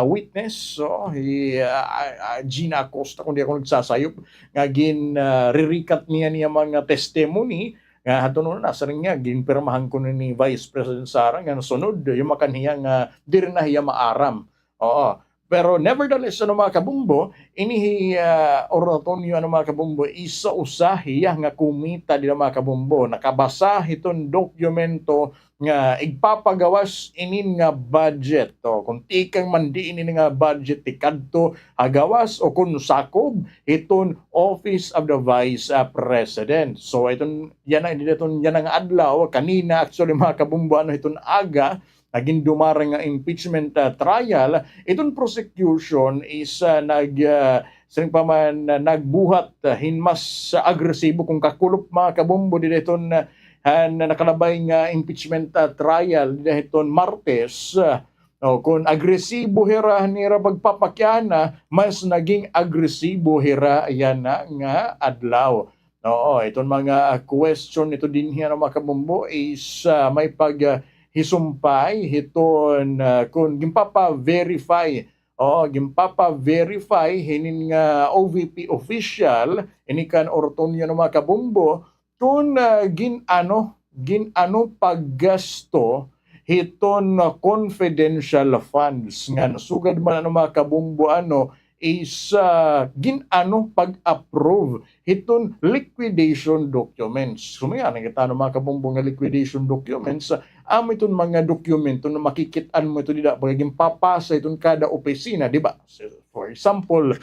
witness, so, hi, ah, ah, ah, Gina Acosta, kon di ako nagsasayop, nga gin, ah, re-recant niya niya mga testimony, nga hadton una, nasiring niya, ginpirmahan kuno ni Vice President Sara, nga sunod, yumakan hiya nga diri na hiya maaram. Oo. Pero nevertheless, ano, mga kabombo, ini hi, ah, Ortonio, ano, mga kabombo, isa usa hiya nga kumita dida, mga kabombo. Nakabasa hiton dokumento nga igpapagawas inin nga budget. O, kon tikang man diin ini nga budget, tikadto ha gawas o kon sakob hiton Office of the Vice, ah, President. So, iton, yana, dida iton, yana nga adlaw, kanina, actually, mga kabombo, ano, hiton aga, nga gindumarang nga impeachment, ah, trial, iton prosecution is, ah, nag, ah, siring pa man, ah, nagbuhat, ah, hin mas, ah, agresibo kon kakulop, mga kabombo, dida hiton, ah, han nakalabay nga impeachment, ah, trial dida hiton Martes, ah, o, kon agresibo hira han ira pagpapakiana, mas naging agresibo hira yana nga adlaw. Oo, iton mga, ah, question ito dinhi, ano, mga kabombo, is, ah, may pag, ah, hisumpay hiton, ah, kon ginpapa-verify, oo, ginpapa-verify hinin nga O V P official, ini kan Ortonio, ano, mga kabombo, kon, ah, gin-ano, gin-ano paggasto hiton, ah, confidential funds nga nasugad man, ano, mga kabombo, ano, is, ah, gin-ano pag-approve hiton liquidation documents. Sumaya na kita, ano, mga kabombo, nga liquidation documents, ah, amo iton mga dokumento nga makikit-an mo ito dida, pag ginpapasa iton kada opisina, di ba? So, for example,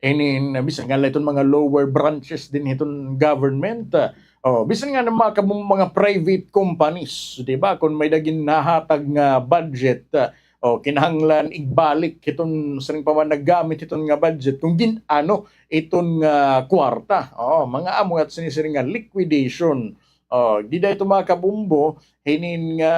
inin, bisan nga la iton mga lower branches dinhi hiton government, ah, o, bisan nga an mga kabom-, mga private companies, di ba? Kon may-ada ginhahatag nga budget, ah, O, kinahanglan igbalik hiton siring pa man nagamit hiton nga budget kon gin-ano iton nga kwarta. O, mga amo nga sinisiring nga liquidation. O, dida ito mga kabombo, hinin nga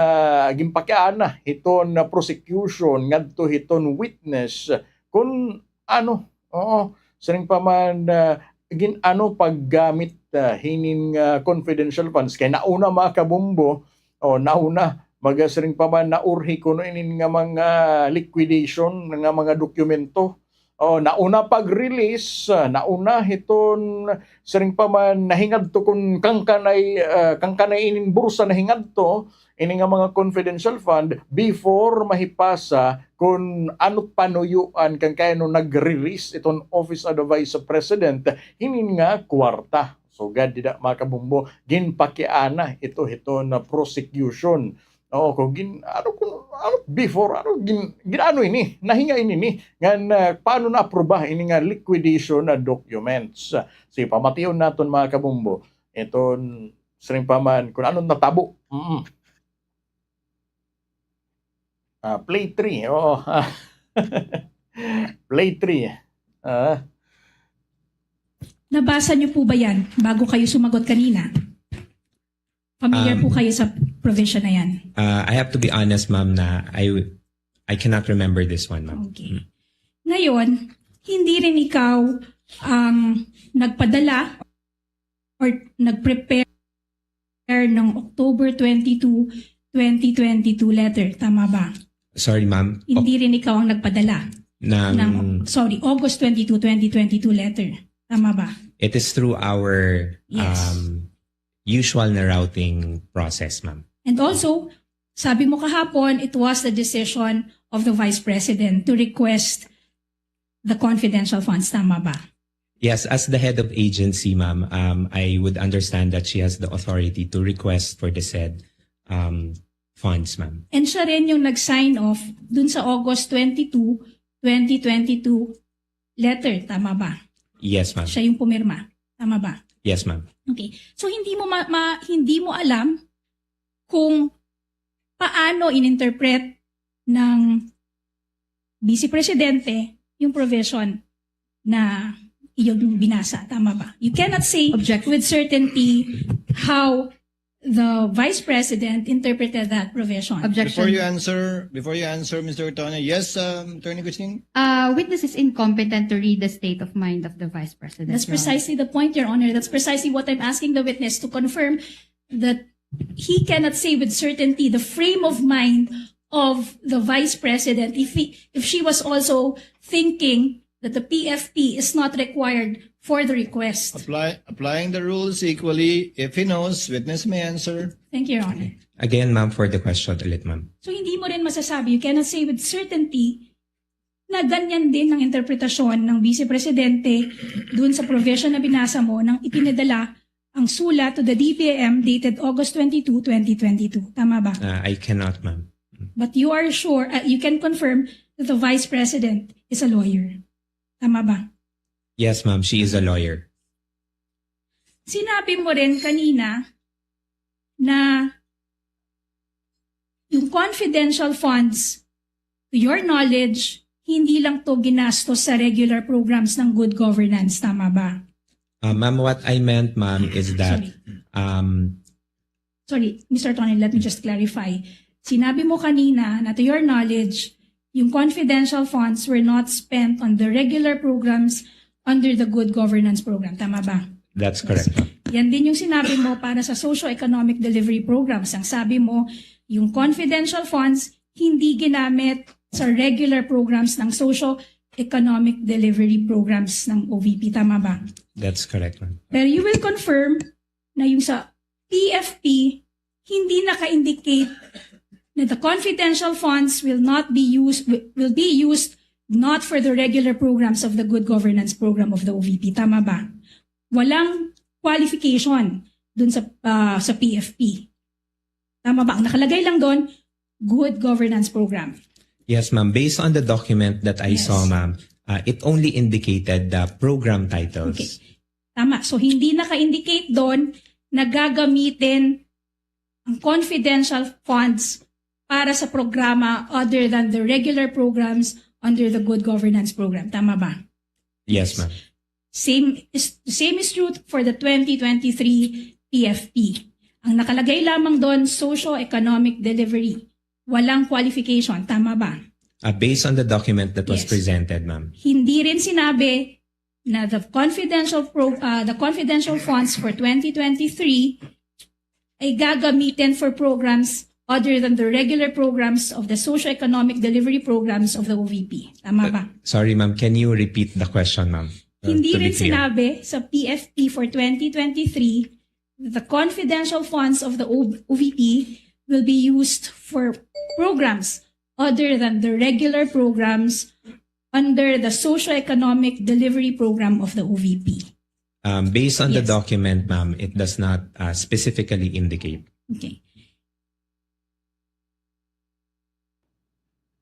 ginpakiana hiton prosecution ngadto hiton witness kon ano, oo, siring pa man, ah, gin-ano paggamit, ah, hinin nga confidential funds. Kay nauna, mga kabombo, o, nauna, baga siring pa man, naurhi kuno inin nga mga liquidation nga mga dokumento. O, nauna pag-release, ah, nauna hiton, siring pa man, nahingadto kon kangkanay, ah, kangkanay inin bursa nahingadto, ini nga mga confidential fund before mahipasa kon ano panuyoan kan kay ano nag-release iton Office of the Vice President hinin nga kwarta. Sugad dida, mga kabombo, ginpakiana ito hiton prosecution. Oo, kon gin-, ano, kon, ano, before, ano, gin-, gin-, ano ini, nahinga ini ni, ngan, ah, paano naapruba ini nga liquidation na documents. Sige, pamation naton, mga kabombo, iton siring pa man, kon ano natabo. Mm. Ah, play three, oo. Play three. Ah. Nabasa niyo po ba yan bago kayo sumagot kanina? Familiar Um, po kayo sa provision na yan? Uh, I have to be honest, ma'am, na I, I cannot remember this one, ma'am. Okay. Mm. Ngayon, hindi rin ikaw ang nagpadala or nag-prepare ng October twenty-two, twenty twenty-two letter. Tama ba? Sorry, ma'am. Hindi rin ikaw ang nagpadala ng, ng, sorry, August twenty-two, twenty twenty-two letter. Tama ba? It is through our, yes, um, usual na routing process, ma'am. And also, sabi mo kahapon, it was the decision of the Vice President to request the confidential funds. Tama ba? Yes, as the head of agency, ma'am, um, I would understand that she has the authority to request for the said, um, funds, ma'am. And siya rin yung nag-sign off dun sa August twenty-two, twenty twenty-two letter. Tama ba? Yes, ma'am. Siya yung pumirma. Tama ba? Yes, ma'am. Okay. So, hindi mo ma-, ma-, hindi mo alam kung paano in-interpret ng Vice Presidente yung provision na iyong binasa. Tama ba? You cannot say, object, with certainty how the Vice President interpreted that provision. Objection. Before you answer, before you answer, Mister Tony, yes, um, Attorney Christine? Uh, witness is incompetent to read the state of mind of the Vice President, Your Honor. That's precisely the point, Your Honor. That's precisely what I'm asking the witness to confirm, that he cannot say with certainty the frame of mind of the Vice President if he, if she was also thinking that the P F P is not required for the request. Apply, applying the rules equally, if he knows, witness may answer. Thank you, Your Honor. Again, ma'am, for the question ulit, ma'am. So, hindi mo rin masasabi, you cannot say with certainty na ganyan din ang interpretasyon ng Vice Presidente dun sa provision na binasa mo nang ipinadala ang sulat to the D B I M dated August twenty-two, twenty twenty-two. Tama ba? Uh, I cannot, ma'am. But you are sure, uh, you can confirm that the Vice President is a lawyer. Tama ba? Yes, ma'am. She is a lawyer. Sinabi mo rin kanina na yung confidential funds, to your knowledge, hindi lang to ginastos sa regular programs ng good governance. Tama ba? Uh, ma'am, what I meant, ma'am, is that, sorry, um, sorry, Mister Tony, let me just clarify. Sinabi mo kanina na, to your knowledge, yung confidential funds were not spent on the regular programs under the good governance program. Tama ba? That's correct, ma'am. Yan din yung sinabi mo para sa socio-economic delivery programs. Ang sabi mo, yung confidential funds hindi ginamit sa regular programs ng socio-economic delivery programs ng O V P. Tama ba? That's correct, ma'am. Pero you will confirm na yung sa P F P, hindi naka-indicate na the confidential funds will not be used, will be used not for the regular programs of the good governance program of the O V P. Tama ba? Walang qualification dun sa, ah, sa P F P. Tama ba? Ang nakalagay lang dun, good governance program. Yes, ma'am. Based on the document that I saw, ma'am, uh, it only indicated the program titles. Okay. Tama. So, hindi naka-indicate doon na gagamitin ang confidential funds para sa programa other than the regular programs under the Good Governance Program. Tama ba? Yes, ma'am. Same is, same is true for the twenty twenty-three P F P. Ang nakalagay lamang doon, socio-economic delivery. Walang qualification. Tama ba? Uh, based on the document that was Yes. presented, ma'am. Hindi rin sinabi na the confidential pro-, uh, the confidential funds for twenty twenty-three ay gagamitin for programs other than the regular programs of the socio-economic delivery programs of the O V P. Tama ba? Uh, sorry, ma'am. Can you repeat the question, ma'am? Uh, Hindi to be rin clear. sinabi sa P F P for twenty twenty-three, the confidential funds of the O-, O V P will be used for programs other than the regular programs under the socio-economic delivery program of the O V P. Um, based on the Yes. document, ma'am, it does not, uh, specifically indicate. Okay.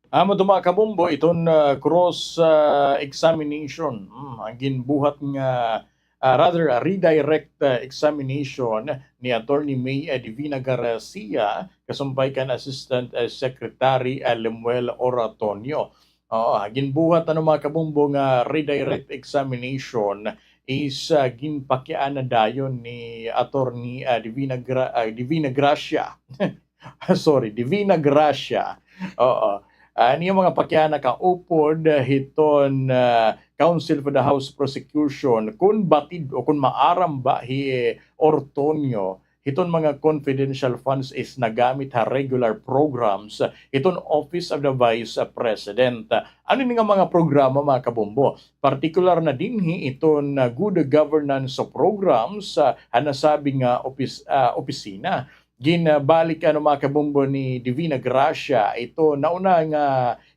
Amo ito, mga kabombo, iton, ah, cross, ah, examination. Hmm, an ginbuhat nga, ah, rather, ah, redirect, ah, examination ni Attorney May, ah, Divina Garcia, kasumpay kan Assistant, ah, Secretary, ah, Lemuel Oratonio. Oo, ah, ginbuhat, ano, mga kabombo, nga redirect examination is, ah, ginpakiana dayon ni Attorney, ah, Divina Gra-, ah, Divina Gracia. Sorry, Divina Gracia. Oo. Ah, an iya mga pakiana kaupod, ah, hiton, ah, Counsel for the House Prosecution, kun batid o kun maaram ba hi Ortonio, hiton mga confidential funds is nagamit ha regular programs, ah, hiton Office of the Vice, ah, President. Ah, ano ini nga mga programa, mga kabombo? Partikular na dinhi hiton, ah, good governance programs, ah, ha nasabi nga opis-, ah, opisina. Ginbalik, ano, mga kabombo, ni Divina Gracia ito nauna nga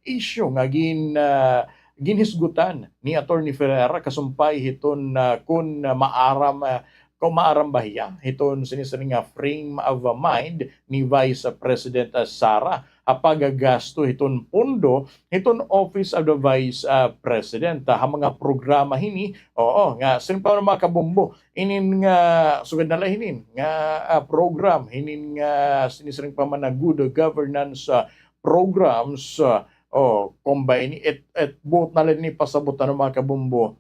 issue nga gin-, ah, ginhisgutan ni Attorney Ferreira kasumpay hiton, ah, kun maaram, ah, kun maaram ba hiya hiton sinisiring nga frame of mind ni Vice President, ah, Sara ha paggasto hiton pondo hiton Office of the Vice, ah, President, ah, ha mga programa hini. Oo, nga siring pa, mga kabombo, inin nga, sugad na la hinin nga, ah, program, hinin nga sinisiring pa man nga good governance, ah, programs, ah, o, kon ba ini, it, it, buot na la ini pasabot, ano, mga kabombo,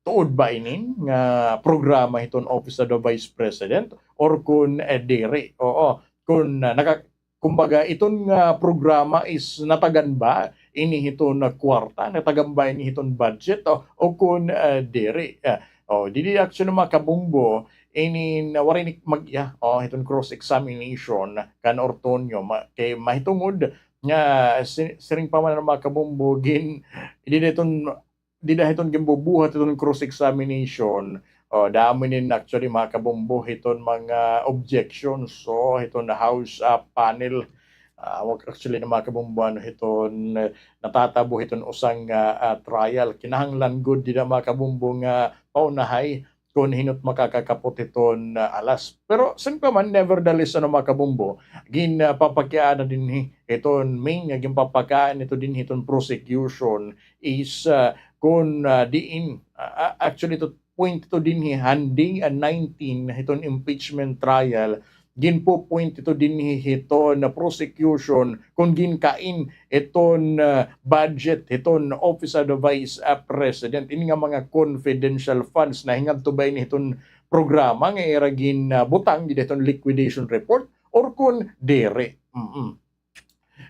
tuod ba inin nga programa hiton Office of the Vice President or kun, eh, diri? Oo, kun, ah, naka-, kumbaga, iton nga programa is natagan ba ini hiton kwarta, natagan ba ini hiton budget, o, o kun, ah, diri? Ah, o, didi actually, mga kabombo, ini na waray ni mag-iya, o, hiton cross-examination kan Ortonio, ma-, kay mahitungod nga si-, siring pa man, mga kabombo, gin-, dida hiton, dida hiton ginbubuhat hiton cross-examination. O, damo inin actually, mga kabombo, hiton mga objections, o, hiton House, ah, panel. Ah, wa-, actually, mga kabombo, ano, hiton, eh, natatabo hiton usa nga, ah, trial. Kinahanglan gud dida, mga kabombo, nga paunahay kon hin-o it makakakapot hiton, ah, alas. Pero siring pa man, nevertheless, ano, mga kabombo, gin, ah, papakiana dinhi, iton main nga ginpapakiana ito dinhi hiton prosecution is, ah, kon, ah, diin, ah, ah, actually, ito point ito dinhi han Day, ah, nineteen hiton impeachment trial, ginpo-point ito dinhi hiton prosecution kon ginkain iton, ah, budget hiton Office of the Vice, ah, President. Ini nga mga confidential funds, nahingadto ba ini hiton programa nga ira gin, ah, butang dida hiton liquidation report or kon diri? Mm-mm.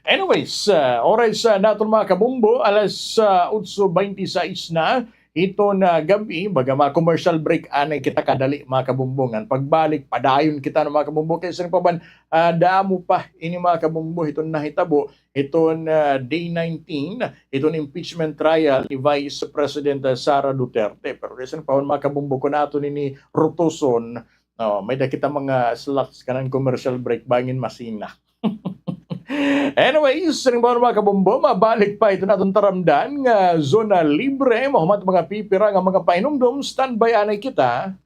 Anyways, ah, oras, ah, naton, mga kabombo, alas, ah, otso bente sais na hiton, ah, gab-i, baga ma-commercial break anay kita kadali, mga kabombo, ngan pagbalik padayon kita, no, mga kabombo, kay siring pa man, ah, damo pa ini, mga kabombo, hiton nahitabo hiton, ah, Day nineteen, hiton impeachment trial ni Vice President, ah, Sara Duterte. Pero kay siring pa man, mga kabombo, kon aton ini rutuson, no, may-ada kita mga slots kanan commercial break bangin masina. Anyways, siring pa man, mga kabombo, mabalik pa iton aton taramdan nga Zona Libre. Mahuman it mga pipira nga mga pahinumdom, standby anay kita.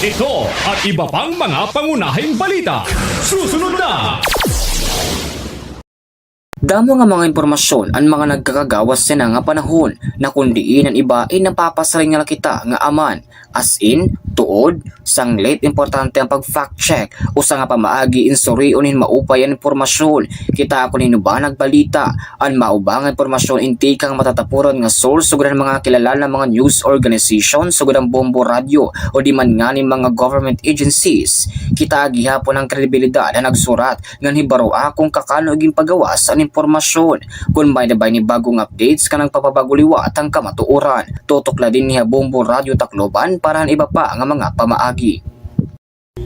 Ito at iba pang mga pangunahing balita. Susunod na! Damo nga mga impormasyon an mga nagkakagawas yana nga panahon, na kon diin an iba ay napapasiring na la kita nga aman. As in, tuod, sanglit importante an pag-fact check. Usa nga pamaagi in surion hin maupay an impormasyon. Kitaa kon hin-o ba nagbalita. An mao ba nga impormasyon in tikang matatapuran nga source sugad han mga kilala nga mga news organization sugad han Bombo Radyo o di man ngani mga government agencies. Kitaa gihapon an kredibilidad han nagsurat ngan hibaroa kon kakano ginpagawas an impormasyon. Kon may-ada ba ini bag-ong updates, kanang papabago liwat an kamatuoran. Tutok la dinhi ha Bombo Radyo Tacloban para han iba pa nga mga pamaagi.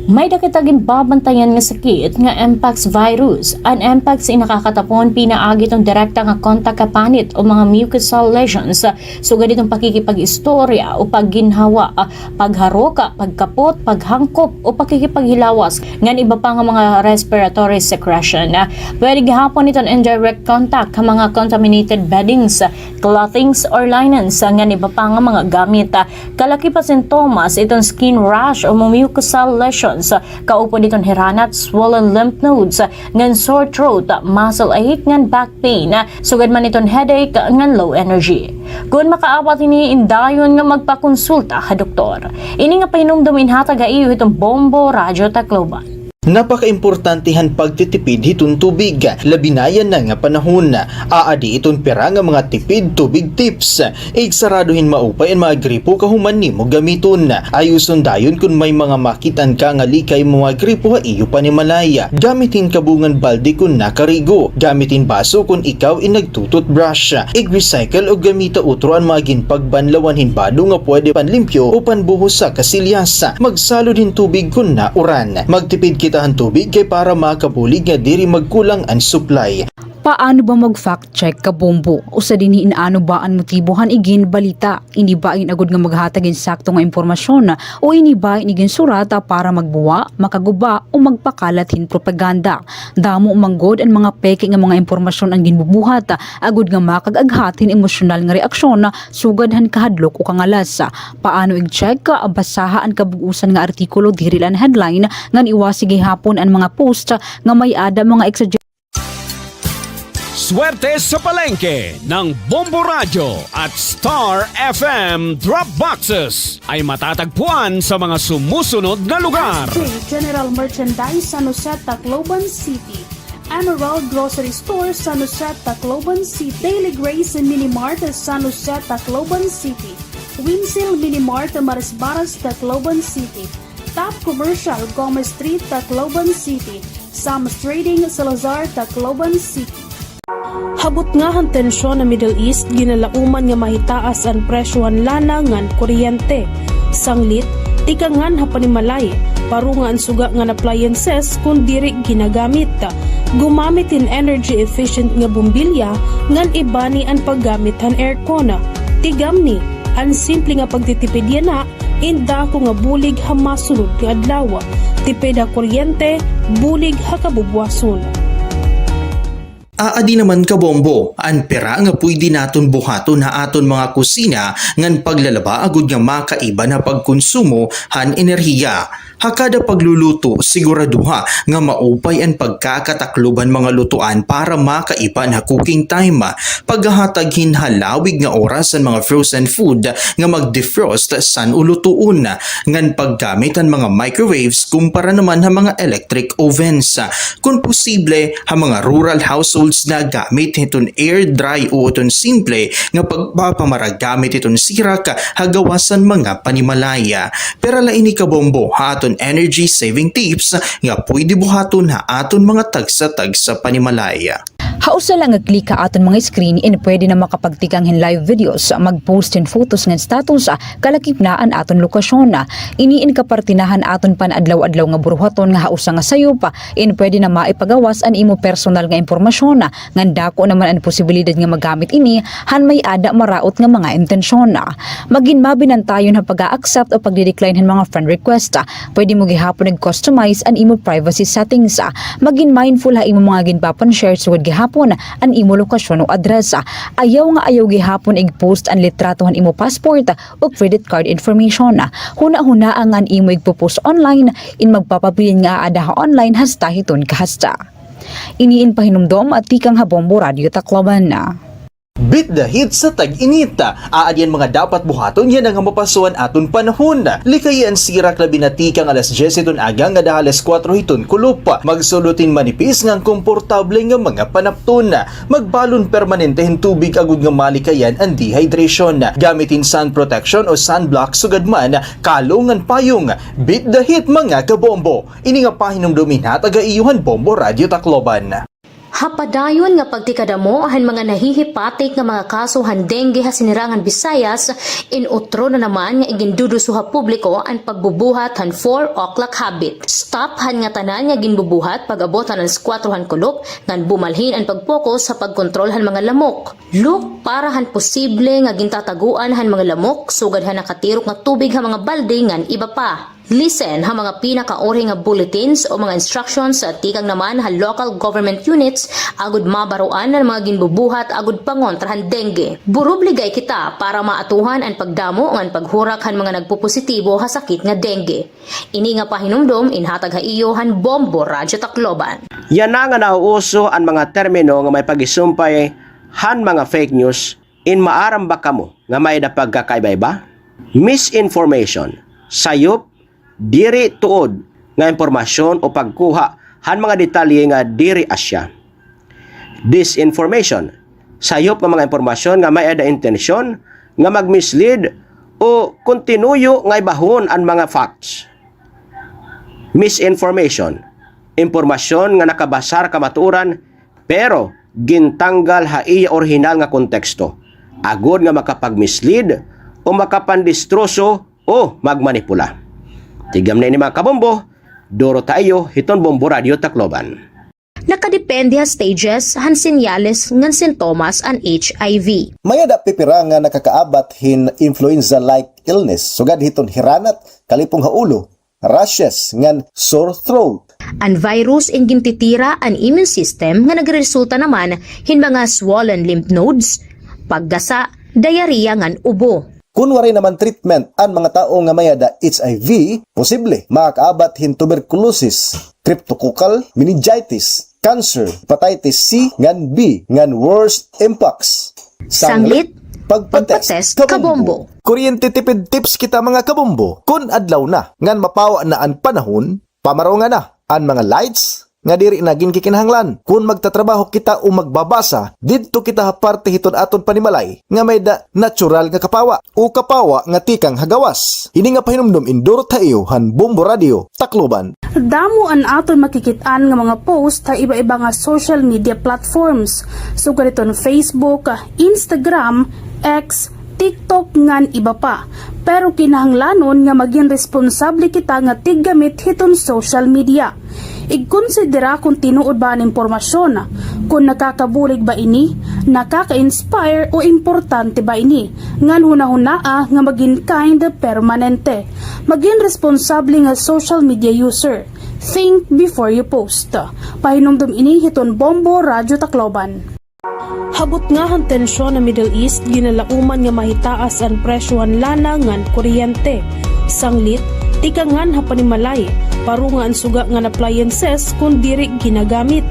May-ada kita ginbabantayan nga sakit nga mpox virus. An mpox in nakakatapon pinaagi hiton direkta nga kontak ha panit o mga mucosal lesions, sugad hiton pakikipag-istorya o pagginhawa, pagharok, pagkapot, paghangkop o pakikipaghilawas, ngan iba pa nga mga respiratory secretion. Pwede gihapon hiton indirect contact ha mga contaminated beddings, clothings or linens, ngan iba pa nga mga gamit. Kalakip ha sintomas hiton skin rash o mucosal lesions, kaupod hiton hiranat, swollen lymph nodes, ngan sore throat, muscle ache, ngan back pain, sugad man hiton headache ngan low energy. Kon makaabat hini, indayon nga magpakonsulta ha doktor. Ini nga pahinumdom inhatag ha iyo hiton Bombo Radyo Tacloban. Napakaimportante han pagtitipid hiton tubig, labi na yana nga panahon. Aadi iton pira nga mga tipid tubig tips. Igsarado hin maupay an mga gripo kahuman nimo gamiton. Ayuson dayon kon may mga makit-an ka nga likay mga gripo ha iyo panimalay. Gamit hin kabungan balde kon nakarigo. Gamit hin baso kon ikaw in nagtu-toothbrush. Ig-recycle o gamita utro an mga ginpagbanlawan hin bado nga pwede panlimpyo o panbuhos ha kasilyas. Magsalod hin tubig kon nauran. Magtipid kita han tubig kay para makabulig nga diri magkulang an supply. Paano ba mag-fact check, kabombo? Usa dinhi in ano ba an motibo han iginbalita. Ini ba in agod nga maghatag hin sakto nga impormasyon, o ini ba in iginsurat para magbuwa, makaguba, o magpakalat hin propaganda? Damo man gud an mga peke nga mga impormasyon an ginbubuhat, agod nga makag-aghat hin emosyonal nga reaksyon, sugad han kahadlok o kangalas. Paano ig-check? Basaha an kabug-osan nga artikulo, diri la an headline, ngan iwasi gihapon an mga post nga may-ada mga exagger- Swerte sa Palengke ng Bombo Radyo at Star F M Drop Boxes ay matatagpuan sa mga sumusunod na lugar. S J General Merchandise, San Jose, Tacloban City. Emerald Grocery Store, San Jose, Tacloban City. Daily Grace Mini Mart, San Jose, Tacloban City. Winsil Mini Mart, Marisbaras, Tacloban City. Top Commercial, Gomez Street, Tacloban City. Sam's Trading, Salazar, Tacloban City. Ha butnga han tensyon ha Middle East, ginalauman nga mahitaas an presyo han lana ngan kuryente. Sanglit, tikangan ha panimalay, parunga an suga ngan appliances kon diri ginagamit. Gumamit hin energy efficient nga bombilya ngan ibani an paggamit han aircon. Tigamni, an simple nga pagtitipid yana in dako nga bulig ha masunod nga adlaw. Tipid ha kuryente, bulig ha kabubuwason. Aadi naman, kabombo, an pira nga pwede naton buhaton ha aton mga kusina ngan paglalaba agod nga makaiba ha pagkonsumo han enerhiya. Ha kada pagluluto, siguraduha nga maupay an pagkakataklob han mga lutuan para makaiba ha cooking time. Paghahatag hin halawig nga oras han mga frozen food nga mag-defrost san-o lutuon, ngan paggamit han mga microwaves kumpara naman ha mga electric ovens. Kon posible, ha mga rural households nagamit hiton air dry o hiton simple nga pagpapamarag gamit hiton sirak ha gawas han mga panimalay. Pira la ini, kabombo, ha aton energy saving tips nga pwede buhaton ha aton mga tagsa-tagsa panimalay. Ha usa la nga click ha aton mga screen in pwede na makapagtikang hin live videos, mag-post hin photos ngan status, kalakip na an aton lokasyon. Ini in kaparte na han aton pan-adlaw-adlaw nga buruhaton nga ha usa nga sayop in pwede na maipagawas an imo personal nga impormasyon, ngan dako naman an posibilidad nga magamit ini han may-ada maraot nga mga intensyon. Magin mabinantayon ha pag-a-accept o pagdi-decline han mga friend request. Pwede mo gihapon ig-customize an imo privacy settings. Magin mindful ha imo mga ginpapan-share sugad gihapon an imo lokasyon o address. Ayaw nga ayaw gihapon ig-post an litrato han imo passport o credit card information. Hunahunaa nga an imo igpo-post online in magpapabilin nga aada ha online hasta hiton kahasta. Ini in pahinumdom tikang ha Bombo Radyo Tacloban. Beat the heat sa tag-init. Aadi an mga dapat buhaton yana nga mapaso an aton panahon. Likayi an sirak labi na tikang alas dyes hiton aga ngada ha alas kuwatro hiton kulop. Magsulod hin manipis ngan komportable nga mga panapton. Magbalon permanente hin tubig agod nga malikayan an dehydration. Gamit hin sun protection o sunblock sugad man kalong ngan payong. Beat the heat, mga kabombo. Ini nga pahinumdom inhatag ha iyo han Bombo Radyo Tacloban. Ha padayon nga pagtikadamo han mga nahihipatik nga mga kaso han dengue ha Sinirangan Visayas, in utro na naman nga iginduduso ha publiko an pagbubuhat han four o'clock habit. Stop han ngatanan nga ginbubuhat pag-abot han alas kuwatro han kulop, ngan bumalhin an pag-focus ha pagkontrol han mga lamok. Look para han posible nga gintataguan han mga lamok, sugad han nakatirok nga tubig ha mga balde ngan iba pa. Listen ha mga pinakaurhi nga bulletins o mga instructions tikang naman ha local government units agod mabaroan an mga ginbubuhat agod pangontra han dengue. Burubligay kita para maatuhan an pagdamo ngan paghurak han mga nagpopositibo ha sakit nga dengue. Ini nga pahinumdom inhatag ha iyo han Bombo Radyo Tacloban. Yana nga nauuso an mga termino nga may pagisumpay han mga fake news, in maaram ba kamo nga may-ada pagkakaiba-iba? Misinformation, sayop, diri tuod nga impormasyon o pagkuha han mga detalye nga diri asya. Disinformation, sayop nga mga impormasyon nga may-ada intensyon nga mag-mislead o kon tinuyo nga ibahon an mga facts. Misinformation, impormasyon nga nakabasar kamatuoran pero gintanggal ha iya orihinal nga konteksto, agod nga makapag-mislead o makapandistroso o magmanipula. Tigam na ini, mga kabombo, duro ta iyo hiton Bombo Radyo Tacloban. Nakadepende ha stages han senyales ngan sintomas an H I V. May-ada pipira nga nakakaabat hin influenza-like illness, sugad hiton hiranat, kalipong ha ulo, rashes, ngan sore throat. An virus in gintitira an immune system nga nagreresulta naman hin mga swollen lymph nodes, paggasa, diarrhea ngan ubo. Kon waray naman treatment an mga tawo nga may-ada H I V, posible makakaabat hin tuberculosis, cryptococcal meningitis, cancer, hepatitis C ngan B, ngan worse, mpox. Sanglit, pagpa-test, kabombo. Kuryente tipid tips kita, mga kabombo. Kon adlaw na ngan mapawa na an panahon, pamarunga na an mga lights nga diri na ginkikinahanglan. Kon magtatrabaho kita o magbabasa, didto kita ha parte hiton aton panimalay nga may-ada natural nga kapawa o kapawa nga tikang ha gawas. Ini nga pahinumdom in duro ta iyo han Bombo Radyo Tacloban. Damo an aton makikit-an nga mga post ha iba-iba nga social media platforms, sugad hiton Facebook, Instagram, X, TikTok ngan iba pa. Pero kinahanglanon nga magin responsable kita nga tiggamit hiton social media. Igkonsidera kon tinuod ba an impormasyon, kon nakakabulig ba ini, nakaka-inspire o importante ba ini, ngan hunahunaa nga magin kind permanente. Magin responsable nga social media user. Think before you post. Pahinumdom ini hiton Bombo Radyo Tacloban. Ha butnga han tensyon ha Middle East, ginalauman nga mahitaas an presyo han lana ngan kuryente. Sanglit, tikangan ha panimalay, parunga an suga ngan appliances kon diri ginagamit.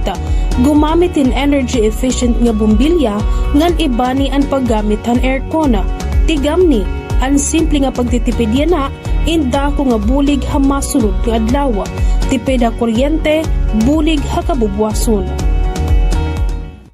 Gumamit hin energy efficient nga bombilya ngan ibani an paggamit han aircon. Tigamni, an simple nga pagtitipid yana in dako nga bulig ha masunod nga adlaw. Tipid ha kuryente, bulig ha kabubwason.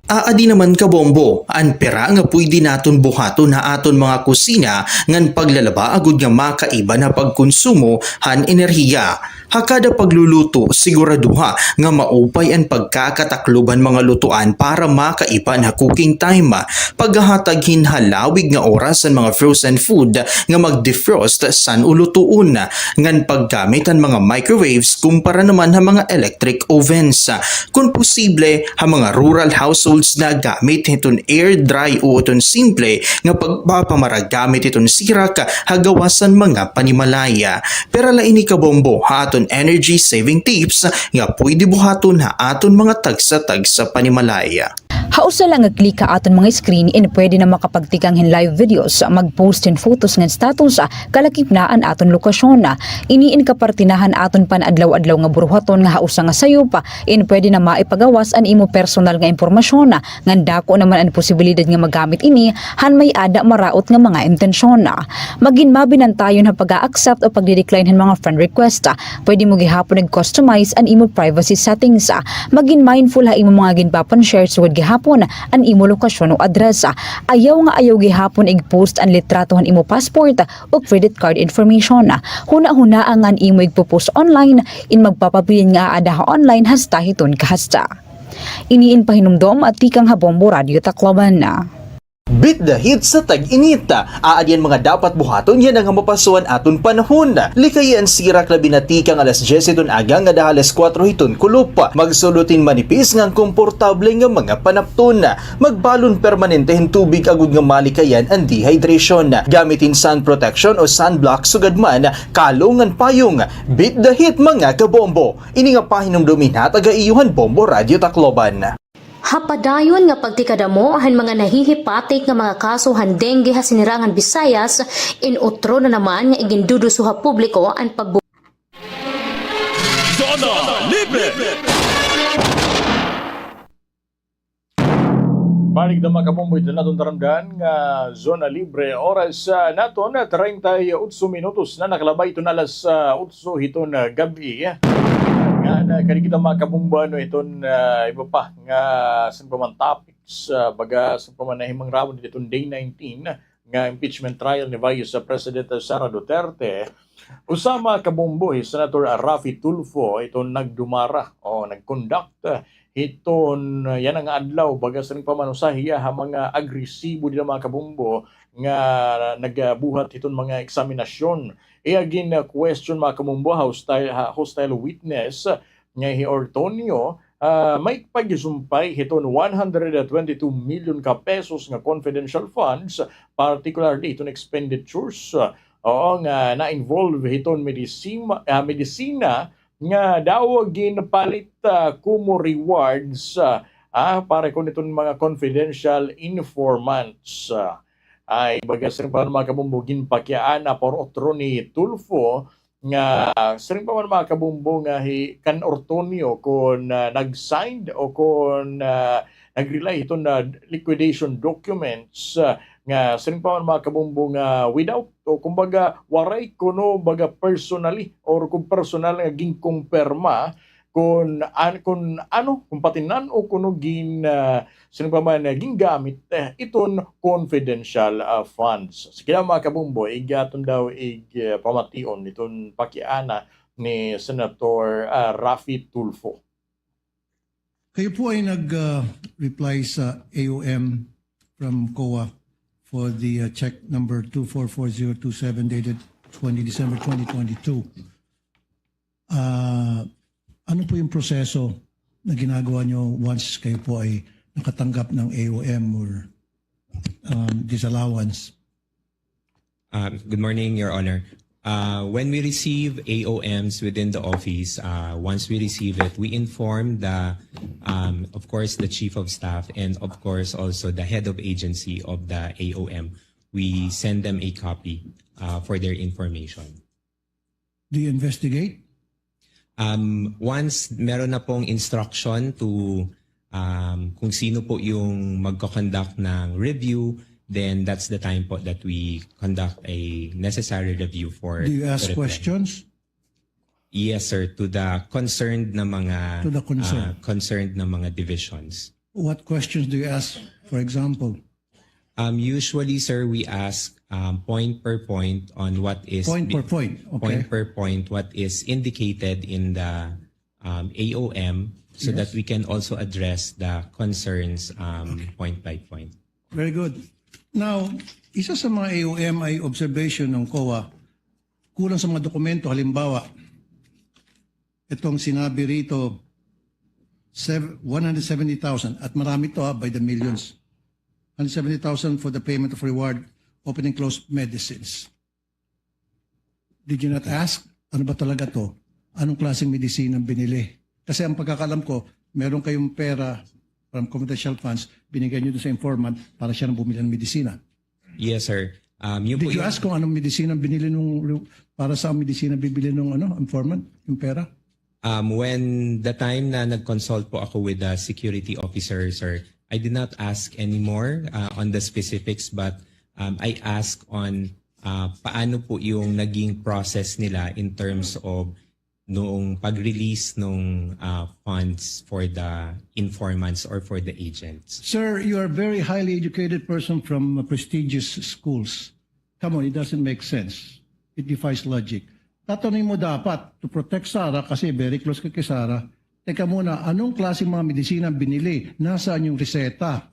Aadi naman, kabombo, an pira nga pwede naton buhaton ha aton mga kusina ngan paglalaba agod nga makaiban ha pagkonsumo han enerhiya. Ha kada pagluluto, siguraduha nga maupay an pagkakataklob han mga lutuan para makaiban ha cooking time. Paghahatag hin halawig nga oras han mga frozen food nga mag-defrost san-o lutuon, ngan paggamit han mga microwaves kumpara naman ha mga electric ovens. Kon posible, ha mga rural households na, gamit hiton air dry o iton simple nga pagpapamaragamit hiton sirak ha gawas han mga panimalay. Pira la ini, kabombo, ha aton energy saving tips nga pwede buhaton ha aton mga tagsa-tagsa panimalay. Ha usa la nga click ha aton mga screen in pwede na makapagtikang hin live videos, mag-post hin photos ngan status, ah, kalakip na an aton lokasyon. Ini in kaparte na han aton pan-adlaw-adlaw nga buruhaton nga ha usa nga sayop, ah, in pwede na maipagawas an imo personal nga impormasyon, ah, ngan dako naman an posibilidad nga magamit ini han may-ada maraot nga mga intensyon. Magin mabinantayon ha pag-a-accept o pagdi-decline han mga friend request. Pwede mo gihapon nag-customize an imo privacy settings. Magin mindful ha imo mga ginpapan-share sugad gihapon an imo lokasyon o address. Ayaw nga ayaw gihapon ig-post an litrato han imo passport o credit card information. Hunahunaa nga an imo igpo-post online in magpapabilin nga aada ha online hasta hiton kahasta. Ini in pahinumdom tikang ha Bombo Radio Tacloban. Beat the heat sa tag-init. Aadi an mga dapat buhaton yana nga mapaso an aton panahon. Likayi an sirak labi na tikang alas dyes hiton aga ngada ha alas kuwatro hiton kulop. Magsulod hin manipis ngan komportable nga mga panapton. Magbalon permanente hin tubig agod nga malikayan an dehydration. Gamit hin sun protection o sunblock sugad man kalong ngan payong. Beat the heat, mga kabombo. Ini nga pahinumdom in hatag ha iyo han Bombo Radio Tacloban. Ha padayon nga pagtikadamo han mga nahihipatik nga mga kaso han dengue ha sinirangan Visayas, in utro na naman nga iginduduso ha publiko an pagbu- Zona Libre! Balik na, mga kabombo, ito naton taramdan nga Zona Libre. Oras, ah, naton, ah, treinta y ocho minutos na nakalabay iton alas, ah, otso hiton, ah, gab-i. Nga na, kadi kita, mga kabombo, ano, iton, ah, iba pa nga, saan pa man topics, ah, baga, saan pa man nahimangramon iton day nineteen nga impeachment trial ni Vice President Sara Duterte. Usa, mga kabombo, hi Senator Raffy Tulfo iton nagdumara o nag-conduct hiton, ah, yana nga adlaw, baga siring pa man usa hiya ha mga agresibo dida, mga kabombo, nga nagabuhat hiton mga eksaminasyon. Iya gin-question, mga kabombo, ha hostile, ha hostile witness nga hi Ortonio, ah, may pagsumpay hiton one hundred twenty-two million ka pesos nga confidential funds, particularly hiton expenditures, ah, oo, nga na-involve hiton medisima-, ah, medisina nga daw ginpalit, ah, komo rewards, ah, ah, para kon iton mga confidential informants. Ah, ay, baga siring pa man, mga kabombo, ginpakiana pa utro ni Tulfo nga siring pa man, mga kabombo, nga hi kan Ortonio kon, ah, nag-signed o kon, ah, nag-rely hiton liquidation documents, ah, nga siring pa man, mga kabombo, nga without o kumbaga waray kuno baga personally or kon personal nga ginkumpirma kon an-, kon ano, kon patinan o kuno gin-, ah, siring pa man, ah, gingamit, eh, iton confidential, ah, funds. Sige daw, mga kabombo, ig-, aton daw ig-, ah, pamation iton pakiana ni Senator, ah, Raffy Tulfo. Kayo po ay nag, ah, reply sa A O M from COA for the, ah, check number two four four zero two seven dated twenty December twenty twenty-two. Ah, ano po yung proseso na ginagawa niyo once kayo po ay nakatanggap ng A O M or, um, disallowance? Um, good morning, Your Honor. Uh, when we receive A O Ms within the office, uh, once we receive it, we inform the, um, of course, the chief of staff and, of course, also the head of agency of the A O M. We send them a copy, uh, for their information. Do you investigate? Um, once meron na pong instruction to, um, kung sino po yung magko-conduct ng review, then that's the time po that we conduct a necessary review for the reply. Do you ask questions? Yes, sir, to the concerned na mga, to the concerned, uh, concerned na mga divisions. What questions do you ask, for example? Um, usually, sir, we ask, um, point per point on what is point per point, okay, point per point what is indicated in the, um, A O M, so that we can also address the concerns, um, point by point. Very good. Now, isa sa mga A O M ay observation ng COA, kulang sa mga dokumento, halimbawa, itong sinabi rito, sev-, one hundred seventy thousand, at marami to, ha, by the millions. Hundred seventy thousand for the payment of reward, open and close medicines. Did you not ask? Ano ba talaga to? Anong klaseng medisina ang binili? Kasi ang pagkakaalam ko, meron kayong pera from confidential funds, binigay niyo doon sa informant para siya nang bumili ng medisina. Yes, sir. Um, yun po Did you yung ask kung anong medisina binili nung, para sa medisina bibili nung, ano, informant, yung pera? Um, when the time na nag-consult po ako with the security officer, sir, I did not ask anymore, uh, on the specifics, but, um, I ask on, uh, paano po yung naging process nila in terms of nung pag-release nung, uh, funds for the informants or for the agents. Sir, you are a very highly educated person from, uh, prestigious schools. Come on, it doesn't make sense. It defies logic. Tatanungin mo dapat, to protect Sarah, kasi very close ka kay Sarah, teka muna, anong klaseng mga medisina ang binili? Nasaan yung reseta?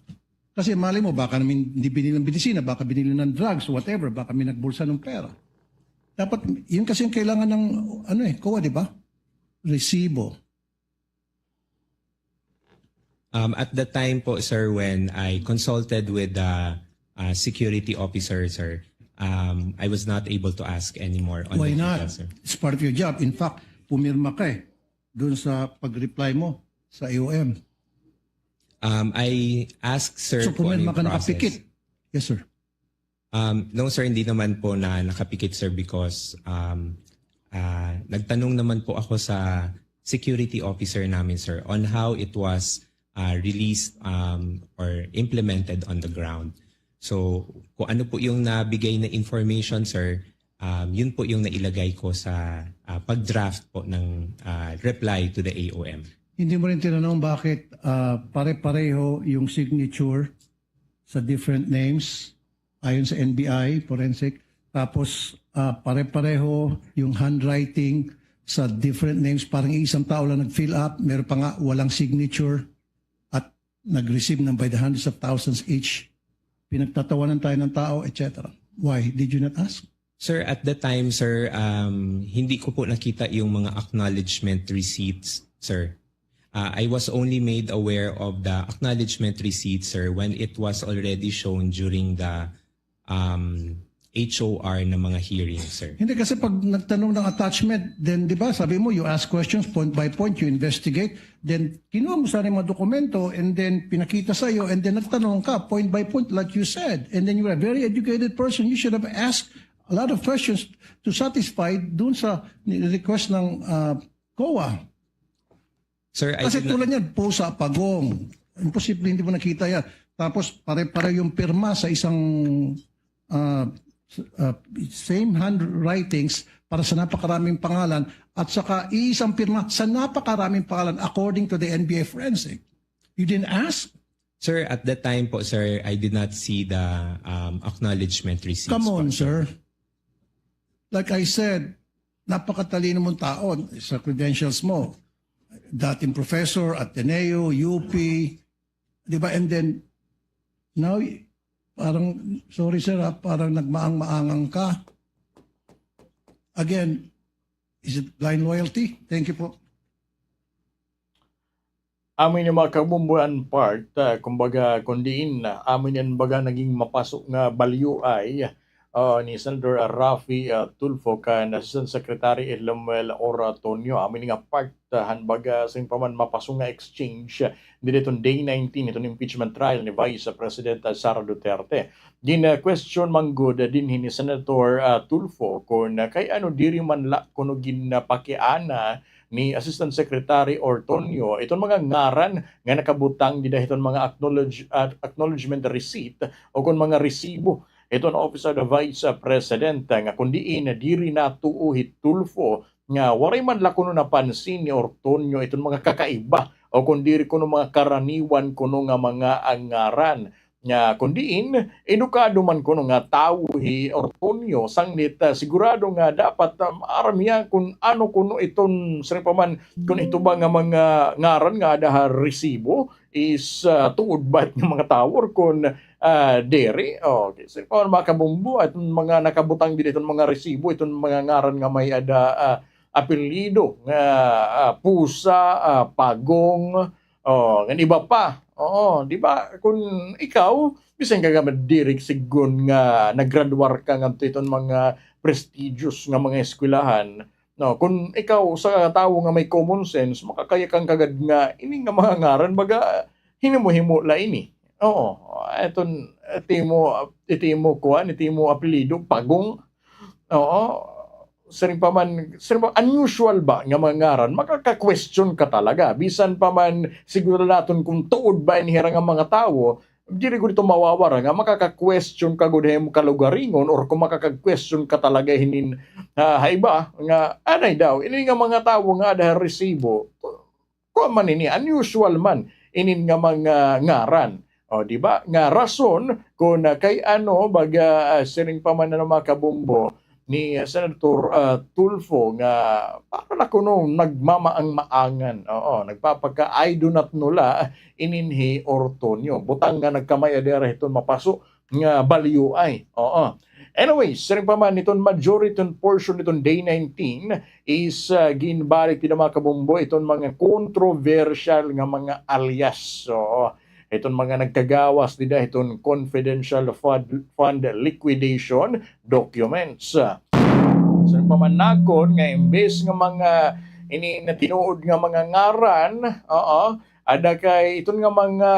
Kasi malay mo, baka naman hindi binili ng medisina, baka binili ng drugs, whatever, baka may nagbulsa ng pera. Dapat, yun kasi yung kailangan ng, ano eh, COA, di ba? Resibo. Um, at the time po, sir, when I consulted with the, uh, security officer, sir, um, I was not able to ask anymore on Why the not? Details, sir. It's part of your job. In fact, pumirma ka eh, doon sa pag-reply mo sa A O M. Um, I asked, sir, So, kung ano pumirma yung ka process. Nakapikit. Yes, sir. Um, no, sir, hindi naman po na nakapikit, sir, because, um, ah, nagtanong naman po ako sa security officer namin, sir, on how it was, ah, released, um, or implemented on the ground. So, kung ano po yung nabigay na information, sir, um, yun po yung nailagay ko sa, ah, pag-draft po ng, ah, reply to the A O M. Hindi mo rin tinanong bakit, ah, pare-pareho yung signature sa different names ayon sa N B I, forensic. Tapos, ah, pare-pareho yung handwriting sa different names. Parang isang tao lang nag-fill up, meron pa nga walang signature at nag-receive ng by the hundreds of thousands each. Pinagtatawanan tayo ng tao, et cetera. Why? Did you not ask? Sir, at the time, sir, um, hindi ko po nakita yung mga acknowledgement receipts, sir. Uh, I was only made aware of the acknowledgement receipt, sir, when it was already shown during the, um, H O R na mga hearing, sir. Hindi, kasi pag nagtanong ng attachment, then, di ba, sabi mo, you ask questions point by point, you investigate, then kinuha mo sana yung mga dokumento, and then pinakita sa iyo, and then nagtanong ka point by point, like you said, and then you are a very educated person, you should have asked a lot of questions to satisfy dun sa request ng, ah, COA. Sir, I Kasi did not tulad niyan, pusa, pagong. Imposible hindi mo nakita yan. Tapos pare-pareho yung pirma sa isang, ah, s-, ah, same handwritings para sa napakaraming pangalan at saka iisang pirma sa napakaraming pangalan according to the N B I forensic. You didn't ask? Sir, at that time po, sir, I did not see the, um, acknowledgement receipts Come on, po, sir. Like I said, napakatalino mong tao sa credentials mo. Dating professor, Ateneo, U P, di ba? And then, now, parang, sorry sir ha, parang nagmaang-maangang ka. Again, is it blind loyalty? Thank you po. Amo ini mga kabombo an part, ah, kumbaga, kun diin, ah, amo ini an baga naging mapaso nga balyoay, ah, ni Senator Raffy, ah, Tulfo kan Assistant Secretary Lemuel Ortonio. Amo ini nga part, ah, han baga, siring pa man, mapaso nga exchange, ah, dida hiton day nineteen hiton impeachment trial ni Vice President, ah, Sara Duterte. Gin-question man gud dinhi ni Senator, ah, Tulfo kun, ah, kay ano diri man la kuno ginpakiana ni Assistant Secretary Ortonio iton mga ngaran nga nakabutang dida hiton mga acknowledge-, ah, acknowledgement receipt o kon mga resibo hiton Office of the Vice President, ah, nga kun diin diri natuo hi Tulfo nga waray man la kuno napansin ni Ortonio iton mga kakaiba o kon diri kuno mga karaniwan kuno nga mga, ah, ngaran. Nga kun diin, edukado man kuno nga tawo hi Ortonio, sanglit, ah, sigurado nga dapat, ah, maaram hiya kun ano kuno iton, siring pa man, kun ito ba nga mga ngaran nga ada ha resibo is, ah, tuod ba it nga mga tawo or kun, ah, diri. Okay, siring pa man, mga kabombo, iton mga nakabutang dida hiton mga resibo, iton mga ngaran nga may ada, ah, apelyido nga, ah, Pusa, ah, Pagong, oh, ngan iba pa. Oo, di ba? Kun ikaw, bisan ka nga diri siguro nga naggraduar ka ngadto hiton mga prestigious nga mga eskwelahan, no? Kun ikaw usa ka tawo nga may common sense, makakayakan ka gad nga ini nga mga ngaran, baga, hinimo-himo la ini. Oo, iton, it imo, it imo kuan, it imo apelyido, Pagong. Oo, siring pa man, siring pa, unusual ba nga mga ngaran? Makaka-question ka talaga. Bisan pa man siguro naton kon tuod ba ini hira nga mga tawo, diri gud ito mawawara nga makaka-question ka gud ha imo kalugaringon or kon makaka-question ka talaga hinin, ah, ha iba nga, anay daw, ini nga mga tawo nga ada ha resibo, kuan man ini, unusual man inin nga mga ngaran. O, di ba? Nga rason kon, ah, kay ano, baga, ah, siring pa man, ano, mga kabombo, ni, ah, Senator, ah, Tulfo nga para la kuno nagmamaang-maangan. Oo, nagpapaka-I do not know la inin hi Ortonio. Butang nga nagkamay-ada hira hiton mapaso nga baliyoay. Oo. Anyway, siring pa man, iton majority, iton portion iton Day nineteen is, ah, ginbalik dida, mga kabombo, iton mga controversial nga mga alias. Oo. Iton mga nagkagawas dida hiton confidential fund, fund liquidation documents. Siring pa man nakon nga imbes nga mga ini na tinuod nga mga ngaran, oo, ada kay iton nga mga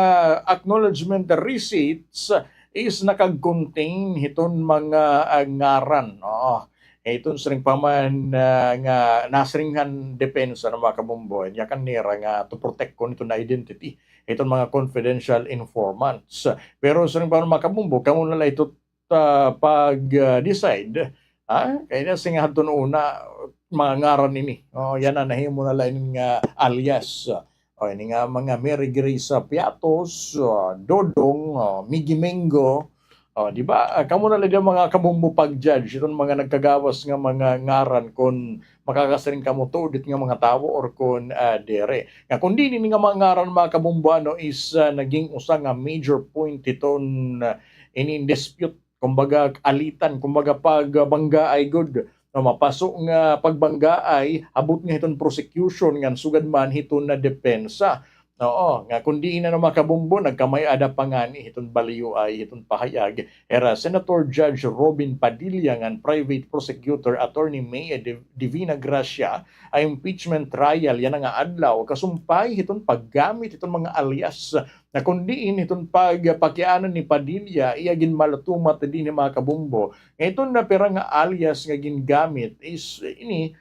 acknowledgement receipts is nakag-contain hiton mga, ah, ngaran. Oo. Iton siring pa man, ah, nga nasiring han depensa, ano, mga kabombo, yakan nira nga to protect kuno iton identity hiton mga confidential informants. Pero siring pa man, mga kabombo, kamo na la ito, ah, pag, ah, decide, ha? Kay nasiring hadton una, mga ngaran ini. O, yana, nahimo na la ini nga alias. O, ini nga mga Mary Grace, ah, Piatos, ah, Dodong, ah, Miggy Mengo. O, di ba? Ah, kamo na la dida, mga kabombo, pag-judge iton mga nagkagawas nga mga ngaran kon makakasiring kamo tuod it nga mga tawo or kon, ah, diri. Nga kon diin ini nga mga ngaran, mga kabombo, ano, is, ah, naging usa nga major point hiton, ah, inin dispute, kumbaga, alitan, kumbaga, pagbanggaay gud. No, mapaso nga pagbanggaay, abot nga hiton prosecution ngan sugad man hiton na depensa. Oo, nga kon diin, ano, mga kabombo, nagkamay-ada pa ngani hiton baliyoay hiton pahayag hira Senator Judge Robin Padilla ngan Private Prosecutor Attorney May Div-, Divina Gracia, ha impeachment trial yana nga adlaw, kasumpay hiton paggamit hiton mga alias, nga kon diin hiton pagpakiana ni Padilla, iya ginmalatumat dinhi, mga kabombo, nga iton na pira nga alias nga gingamit is ini,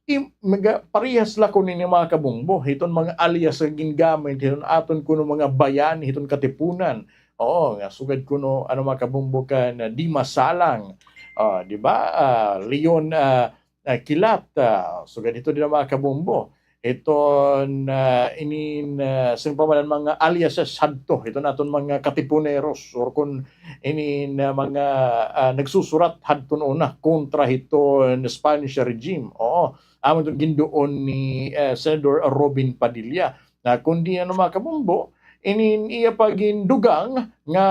im-, mga parehas la kuno ini, mga kabombo, hiton mga alias nga gingamit hiton aton kuno mga bayani hiton Katipunan. Oo, nga sugad kuno, ano, mga kabombo, kan Dima Salang, ah, di ba? Ah, Leon, ah, ah, Kilat, ah, sugad hito dida, mga kabombo. Iton, ah, inin, ah, siring pa man an mga aliases hadto, iton aton mga Katipuneros, or kon inin, ah, mga, ah, nagsusurat hadton una kontra hiton Spanish regime. Oo, amo iton ginduon ni, ah, Senador Robin Padilla. Na kon diin, ano, mga kabombo, inin iya pa gindugang nga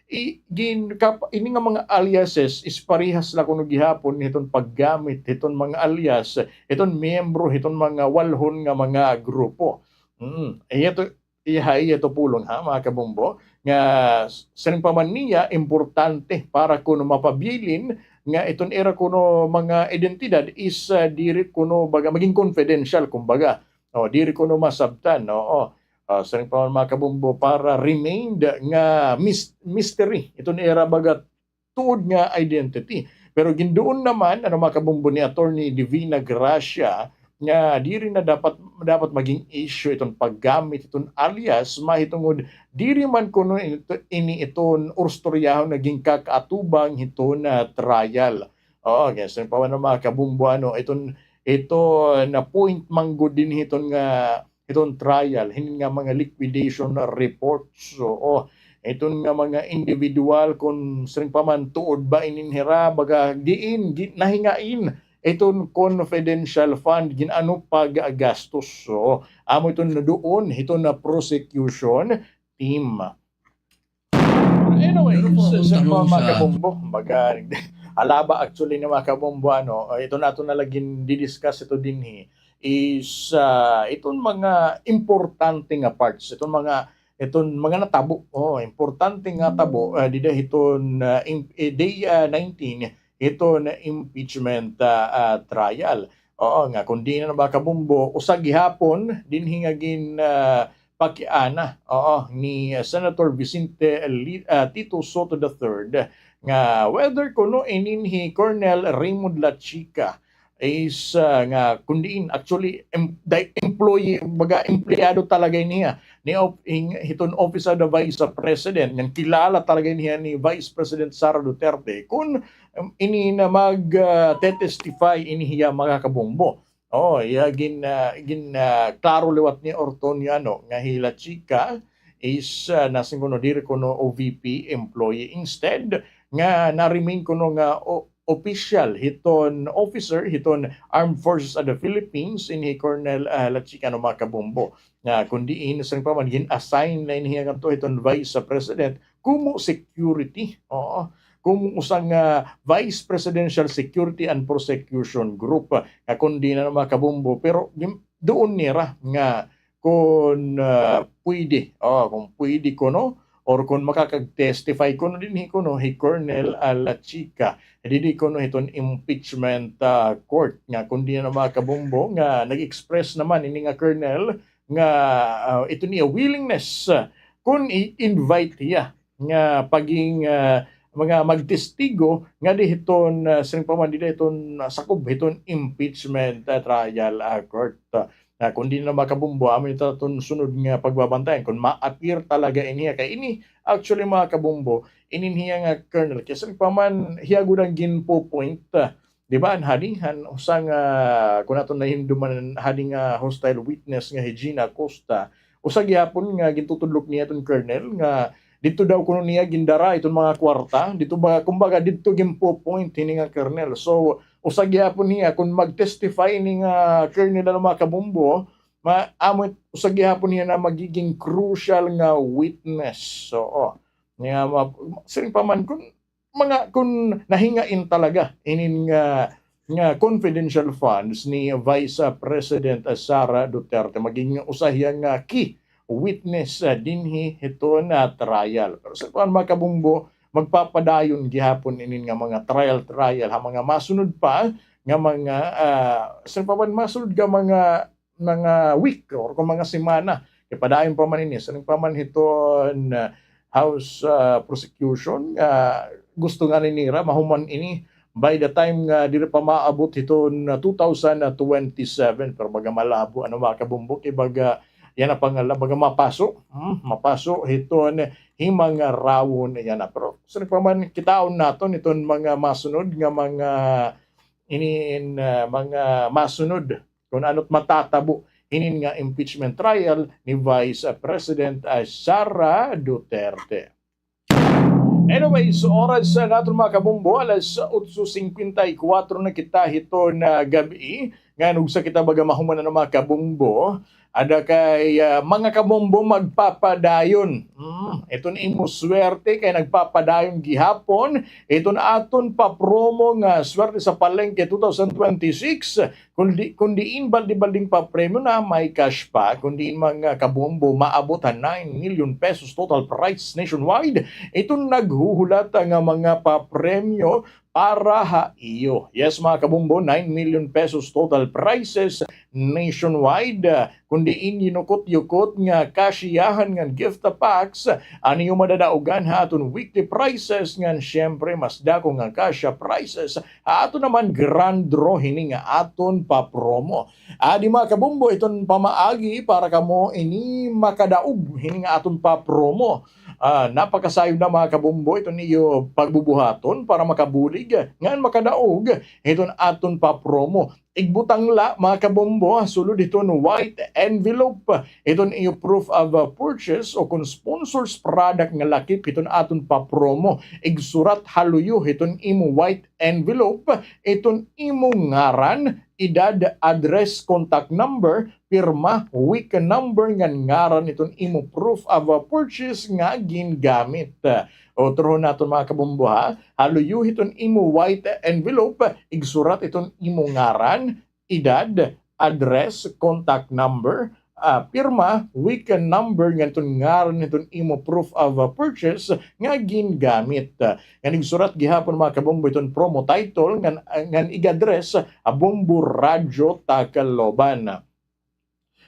i-, gin-, kap-, ini nga mga aliases is parehas la kuno gihapon hiton paggamit hiton mga alias hiton miyembro hiton mga walhon nga mga grupo. Mm. Iya to, iya, iya to pulong, ha, mga kabombo, nga s-, siring pa man niya, importante para kuno mapabilin nga iton ira kuno mga identidad is, ah, diri kuno, baga, maging confidential, kumbaga. O, diri kuno masabtan, oo. Ah, siring pa man, mga kabombo, para remained nga mis-, mystery iton ira, baga, tuod nga identity. Pero ginduon naman, ano, mga kabombo, ni Attorney Divina Gracia nga diri na dapat, dapat maging issue iton paggamit hiton alias, mahitungod diri man kuno ito, ini iton urustoryahon nga ginkakaatubang hiton, ah, trial. Oo, kay siring pa man, mga kabombo, ano, iton, iton na point man gud dinhi hiton nga, hiton trial, hinin nga mga liquidation reports. Oo, iton nga mga individual, kon siring pa man tuod ba inin hira, baga diin, gi-, nahingain iton confidential fund, gin-ano paggastos. Oo, amo iton naduon hiton na prosecution team. Anyway, pero po, so, so, mga kabombo, baga, alaba actually ni mga kabombo, ano, eh, ito na, ito na lagi di-discuss ito dinhi is, ah, iton mga importante nga parts, iton mga, iton mga natabo, oh, importante nga tabo, ah, dida hiton, ah, im-, eh, day, ah, nineteen, hiton impeachment, ah, ah, trial. Oo, nga kon diin na, mga kabombo, usa gihapon dinhi nga gin, ah, pakiana, oo, ni, ah, Senator Vicente Li-, ah, Tito Sotto the third, nga whether kuno inin hi Colonel Raymond Lachica is, ah, nga kun diin, actually, em-, di-, employee, baga, empleyado talaga ini hiya ni of-, in-, hiton Office of the Vice President, ngan kilala talaga ini hiya ni Vice President Sara Duterte, kun, em, ini na mag, ah, te-testify ini hiya, mga kabombo. Oo, iya gin-, ah, gin-, ah, klaro liwat ni Ortoniano nga hi Lachica is, ah, nasiring kuno diri kuno O V P employee. Instead, nga na-remain kuno nga o-, official hiton, officer hiton Armed Forces of the Philippines, ini hi Colonel, ah, Lachica, ano, mga kabombo. Nga kun diin, siring pa man, gin-assign na ini hiya ngadto hiton Vice President, kumo security. Oo. Kumo usa nga Vice Presidential Security and Prosecution Group, ah, nga kun diin, ano, mga kabombo. Pero gin-, duon nira nga kun, ah, pwede, oh, kun pwede kuno, or kun makakag-testify kuno dinhi kuno hi Colonel, ah, Lachica, didi kuno hiton impeachment, ah, court, nga kun diin, ano, mga kabombo, nga nag-express naman ini nga Colonel nga, ah, iton iya willingness, ah, kun i-invite hiya nga paging, ah, mga magtestigo ngadi hiton, ah, siring pa man, dida hiton, ah, sakob hiton impeachment, ah, trial, ah, court. Ah, kun diin, ano, mga kabombo, amo ito aton sunod nga pagbabantayan kun ma-appear talaga ini hiya. Kay ini, actually, mga kabombo, inin hiya nga Colonel, kay siring pa man, hiya gud an ginpo-point, ah, di ba, an hadi, han usa nga, kun aton nahinumduman, hadi nga hostile witness nga hi Gina Acosta, usa gihapon nga gintutudlok niya iton Colonel nga didto daw kuno niya gindara iton mga kwarta, didto ba, kumbaga, didto ginpo-point hini nga Colonel. So, usa gihapon niya, kun mag-testify ini nga Colonel, ano, mga kabombo, ma-, amo, usa gihapon niya na magiging crucial nga witness. So, oh, nga ma-, siring pa man, kun mga, kun nahingain talaga inin nga, nga confidential funds ni Vice, ah, President, ah, Sara Duterte, maging usa hiya nga key witness, ah, dinhi hiton, ah, trial. Pero siring pa man, mga kabombo, magpapadayon gihapon inin nga mga trial, trial ha mga masunod pa nga mga, ah, siring pa man, masunod nga mga mga week or kun mga semana. Kay padayon pa man ini, siring pa man hiton, ah, House, ah, prosecution, ah, gusto ngani nira mahuman ini by the time nga diri pa maabot hiton, ah, two thousand twenty-seven. Pero baga malabo, ano, mga kabombo, kay baga yana pa nga la-, baga mapaso, hmm, mapaso hiton himang rawon yana. Pero siring pa man, kitaon naton iton mga masunod nga mga inin, ah, mga masunod kun ano it matatabo hinin nga impeachment trial ni Vice President, ah, Sara Duterte. Anyways, oras, ah, naton, mga kabombo, alas otso singkwenta y kuwatro na kita hiton, ah, gab-i. Ngan ugsa kita baga mahuman, ano, mga kabombo, ada kay, ah, mga kabombo, magpapadayon. Mm, iton imo swerte kay nagpapadayon gihapon iton aton pa-promo nga Swerte sa Palengke two thousand twenty-six. Kun di-, kun diin balde-baldeng papremyo na, may cash pa. Kun diin, mga kabombo, maabot ha nine million pesos total prize nationwide iton naghuhulat nga mga papremyo para ha iyo. Yes, mga kabombo, nine million pesos total prizes nationwide. Kun diin yinukot-yukot nga kasiyahan ngan gift packs an iyo madadaogan ha aton weekly prizes, ngan siyempre mas dako nga cash prizes ha aton naman grand draw hini nga aton pa-promo. Adi, mga kabombo, iton pamaagi para kamo ini makadaog hini nga aton pa-promo. Ah, napakasayod na, mga kabombo, iton iyo pagbubuhaton para makabulig ngan makadaog hiton aton pa-promo. Igbutang la, mga kabombo, ha sulod hiton white envelope iton iyo proof of, uh, purchase o kon sponsor's product nga lakip hiton aton pa-promo. Igsurat ha luyo hiton imo white envelope iton imo ngaran, edad, address, contact number, pirma, week number ngan ngaran iton imo proof of, uh, purchase nga gingamit. Utrohon naton, mga kabombo, ha. Ha luyo hiton imo white envelope, igsurat iton imo ngaran, edad, address, contact number, ah, pirma, week number, ngan iton ngaran hiton imo proof of, ah, purchase nga gingamit. Ngan igsurat gihapon, mga kabombo, iton promo title ngan, ngan ig-address ha Bombo Radyo Tacloban.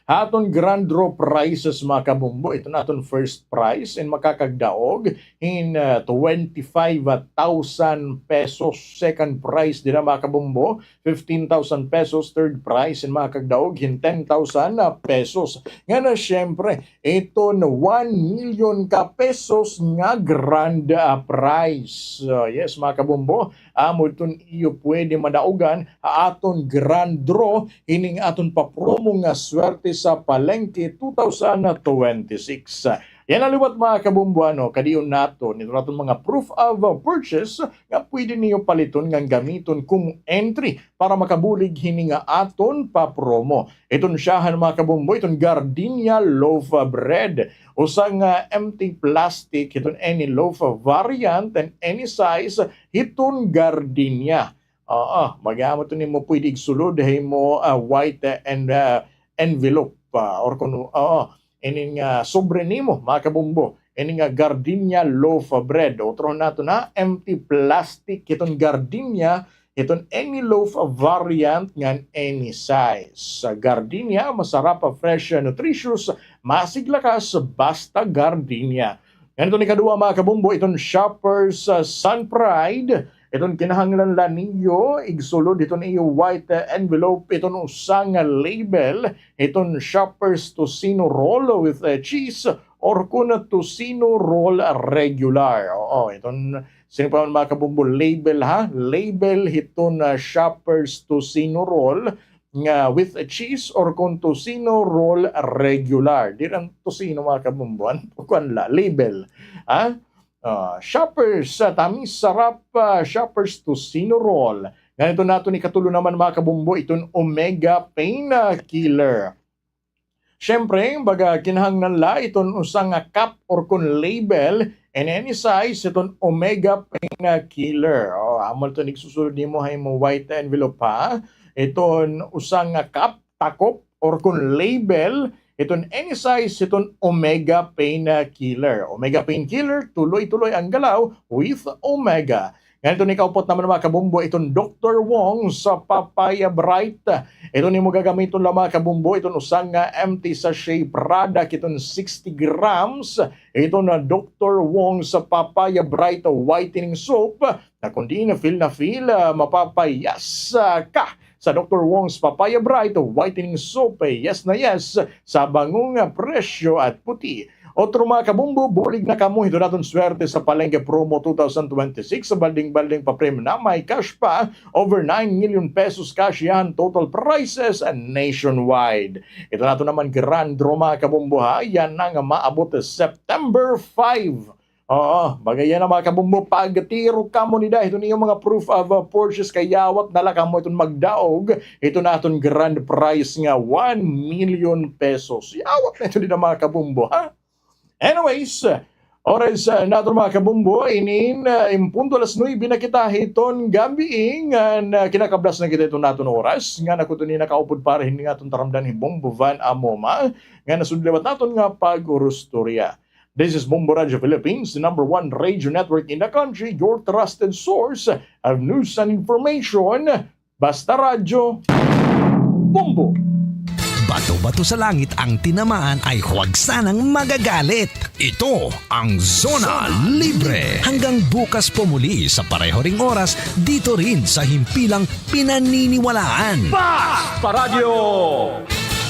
Ha aton grand draw prizes, mga kabombo, iton aton first prize in makakagdaog hin, ah, twenty-five thousand pesos. Second prize dida, mga kabombo, fifteen thousand pesos. Third prize in makakagdaog hin ten thousand pesos. Ngan, ah, syempre, iton one million ka pesos nga grand, ah, prize. Ah, yes, mga kabombo, amo iton iyo pwede madaogan ha aton grand draw hining aton pa-promo nga Swerte sa Palengke two thousand twenty-six. Yana liwat, mga kabombo, ano, kadiyon naton iton aton mga proof of purchase nga pwede niyo paliton ngan gamiton komo entry para makabulig hini nga aton pa-promo. Iton syahan, mga kabombo, iton gardenia loaf bread. Usa nga empty plastic hiton any loaf variant and any size hiton gardenia. Oo, magamit ito nimo pwede igsulod ha imo, ah, white, ah, and, ah, envelope, ah, or kun, oo, ini nga sobre nimo, mga kabombo, ini nga gardenia loaf bread. Utrohon naton ha, empty plastic hiton gardenia, hiton any loaf variant ngan any size. Sa gardenia, masarap, fresh, nutritious, masiglakas, basta gardenia. Ngan iton ikaduha, mga kabombo, iton Shoppers, ah, Sun Pride. Iton kinahanglan la niyo igsulod hiton iyo white, ah, envelope iton usa nga label hiton Shoppers Tocino Roll with, ah, cheese or kun Tocino Roll regular. Oo, iton, sino pa man, mga kabombo, label, ha? Label hiton, ah, Shoppers Tocino Roll nga with cheese or kun Tocino Roll regular. Diri an tocino, mga kabombo, an kuan la, label. Ha? Ah, Shoppers, ah, tamis, sarap, ah, Shoppers Tocino Roll. Ngan iton aton ikatulo naman, mga kabombo, iton Omega Pain, ah, Killer. Syempre, baga kinahanglan la iton usa nga cup or kun label in any size iton Omega Pain, ah, Killer. O, amo iton igsusulod nimo ha imo white envelope, ha. Iton usa nga cup, takop, or kun label, iton any size, iton Omega Pain, ah, Killer. Omega Pain Killer, tuloy-tuloy ang galaw with Omega. Ngan iton ikaupot naman, mga kabombo, iton Doktor Wong's Papaya Bright. Iton imo gagamiton la, mga kabombo, iton usa nga empty sachet product, iton sixty grams. Iton, ah, Doktor Wong's Papaya Bright Whitening Soap. Na kun diin feel na feel, ah, mapapayas, ah, ka sa Doktor Wong's Papaya Bright Whitening Soap. Eh, yes na yes sa bango nga presyo at puti. Otro, mga kabombo, bulig na kamo hiton aton Swerte sa Palengke Promo two thousand twenty-six. Sa balding-balding papremyo na, may cash pa, over nine million pesos cash, yahan total prizes nationwide. Iton aton naman grand draw, mga kabombo, ha, yana nga maabot September five. Oo, baga yana, mga kabombo, pagtiro kamo nida hiton iyo mga proof of, uh, purchase, kay yawat na la kamo iton magdaog hiton aton grand prize nga one million pesos. Yawat na iton dida, mga kabombo, ha? Anyways, oras, uh, naton, mga kabombo, inin, uh, in punto alas nuebe na kita hiton gabii, ngan, uh, kinakablas na kita hiton aton oras, ngan ako iton nakaupod para hini nga aton taramdan hi Bombo Van Amoma, nga nasud liwat naton nga pag-urustorya. This is Bombo Radio Philippines, the number one radio network in the country, your trusted source of news and information. Basta Radyo, Bombo! Bato-bato sa langit ang tinamaan ay huwag sanang magagalit. Ito ang Zona Libre. Hanggang bukas po muli sa pareho ring oras, dito rin sa himpilang pinaniniwalaan. Basta Radyo,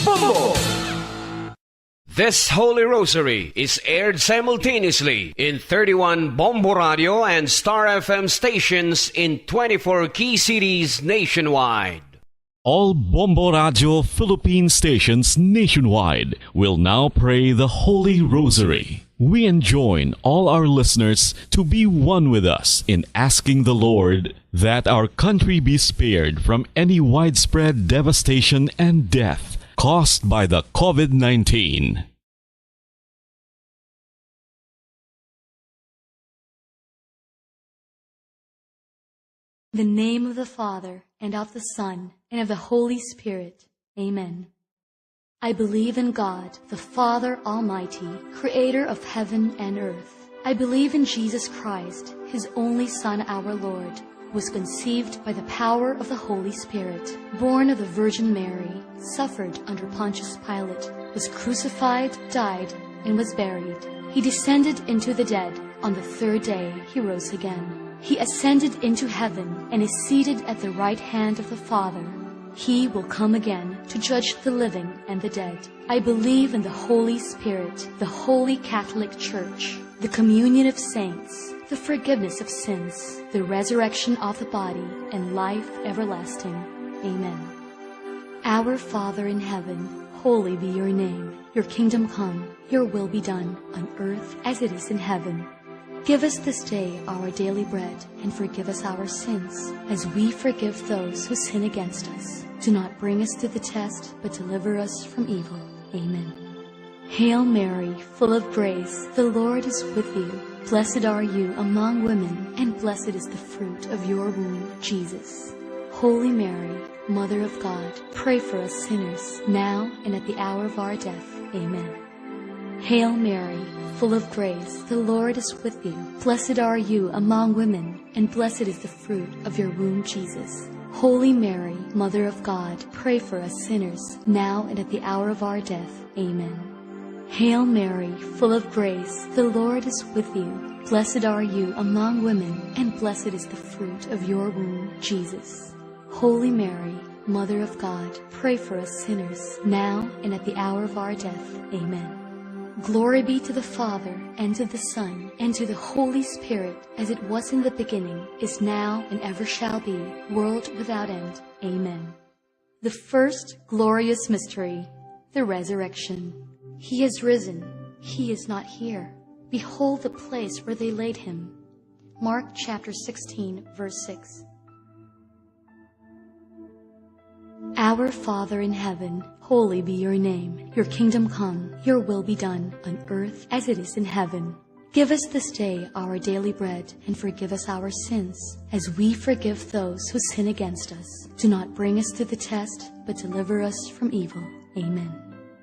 Bombo! This Holy Rosary is aired simultaneously in thirty-one Bombo Radio and Star F M stations in twenty-four key cities nationwide. All Bombo Radio Philippine stations nationwide will now pray the Holy Rosary. We enjoin all our listeners to be one with us in asking the Lord that our country be spared from any widespread devastation and death caused by the COVID nineteen. In the name of the Father, and of the Son, and of the Holy Spirit. Amen. I believe in God, the Father Almighty, creator of heaven and earth. I believe in Jesus Christ, his only Son, our Lord. was conceived by the power of the Holy Spirit, born of the Virgin Mary, suffered under Pontius Pilate, was crucified, died, and was buried. He descended into the dead. On the third day he rose again. He ascended into heaven and is seated at the right hand of the Father. He will come again to judge the living and the dead. I believe in the Holy Spirit, the Holy Catholic Church, the communion of saints, the forgiveness of sins, the resurrection of the body, and life everlasting. Amen. Our Father in heaven, holy be your name. Your kingdom come, your will be done, on earth as it is in heaven. Give us this day our daily bread, and forgive us our sins, as we forgive those who sin against us. Do not bring us to the test, but deliver us from evil. Amen. Hail Mary, full of grace, the Lord is with you. Blessed are you among women, and blessed is the fruit of your womb, Jesus. Holy Mary, Mother of God, pray for us sinners, now and at the hour of our death. Amen. Hail Mary, full of grace, the Lord is with you. Blessed are you among women, and blessed is the fruit of your womb, Jesus. Holy Mary, Mother of God, pray for us sinners, now and at the hour of our death. Amen. Hail Mary, full of grace, the Lord is with you. Blessed are you among women, and blessed is the fruit of your womb, Jesus. Holy Mary, Mother of God, pray for us sinners, now and at the hour of our death. Amen. Glory be to the Father, and to the Son, and to the Holy Spirit, as it was in the beginning, is now, and ever shall be, world without end. Amen. The first glorious mystery, the resurrection. He has risen. He is not here. Behold the place where they laid him. Mark chapter sixteen, verse six. Our Father in heaven, holy be your name. Your kingdom come, your will be done, on earth as it is in heaven. Give us this day our daily bread, and forgive us our sins, as we forgive those who sin against us. Do not bring us to the test, but deliver us from evil. Amen.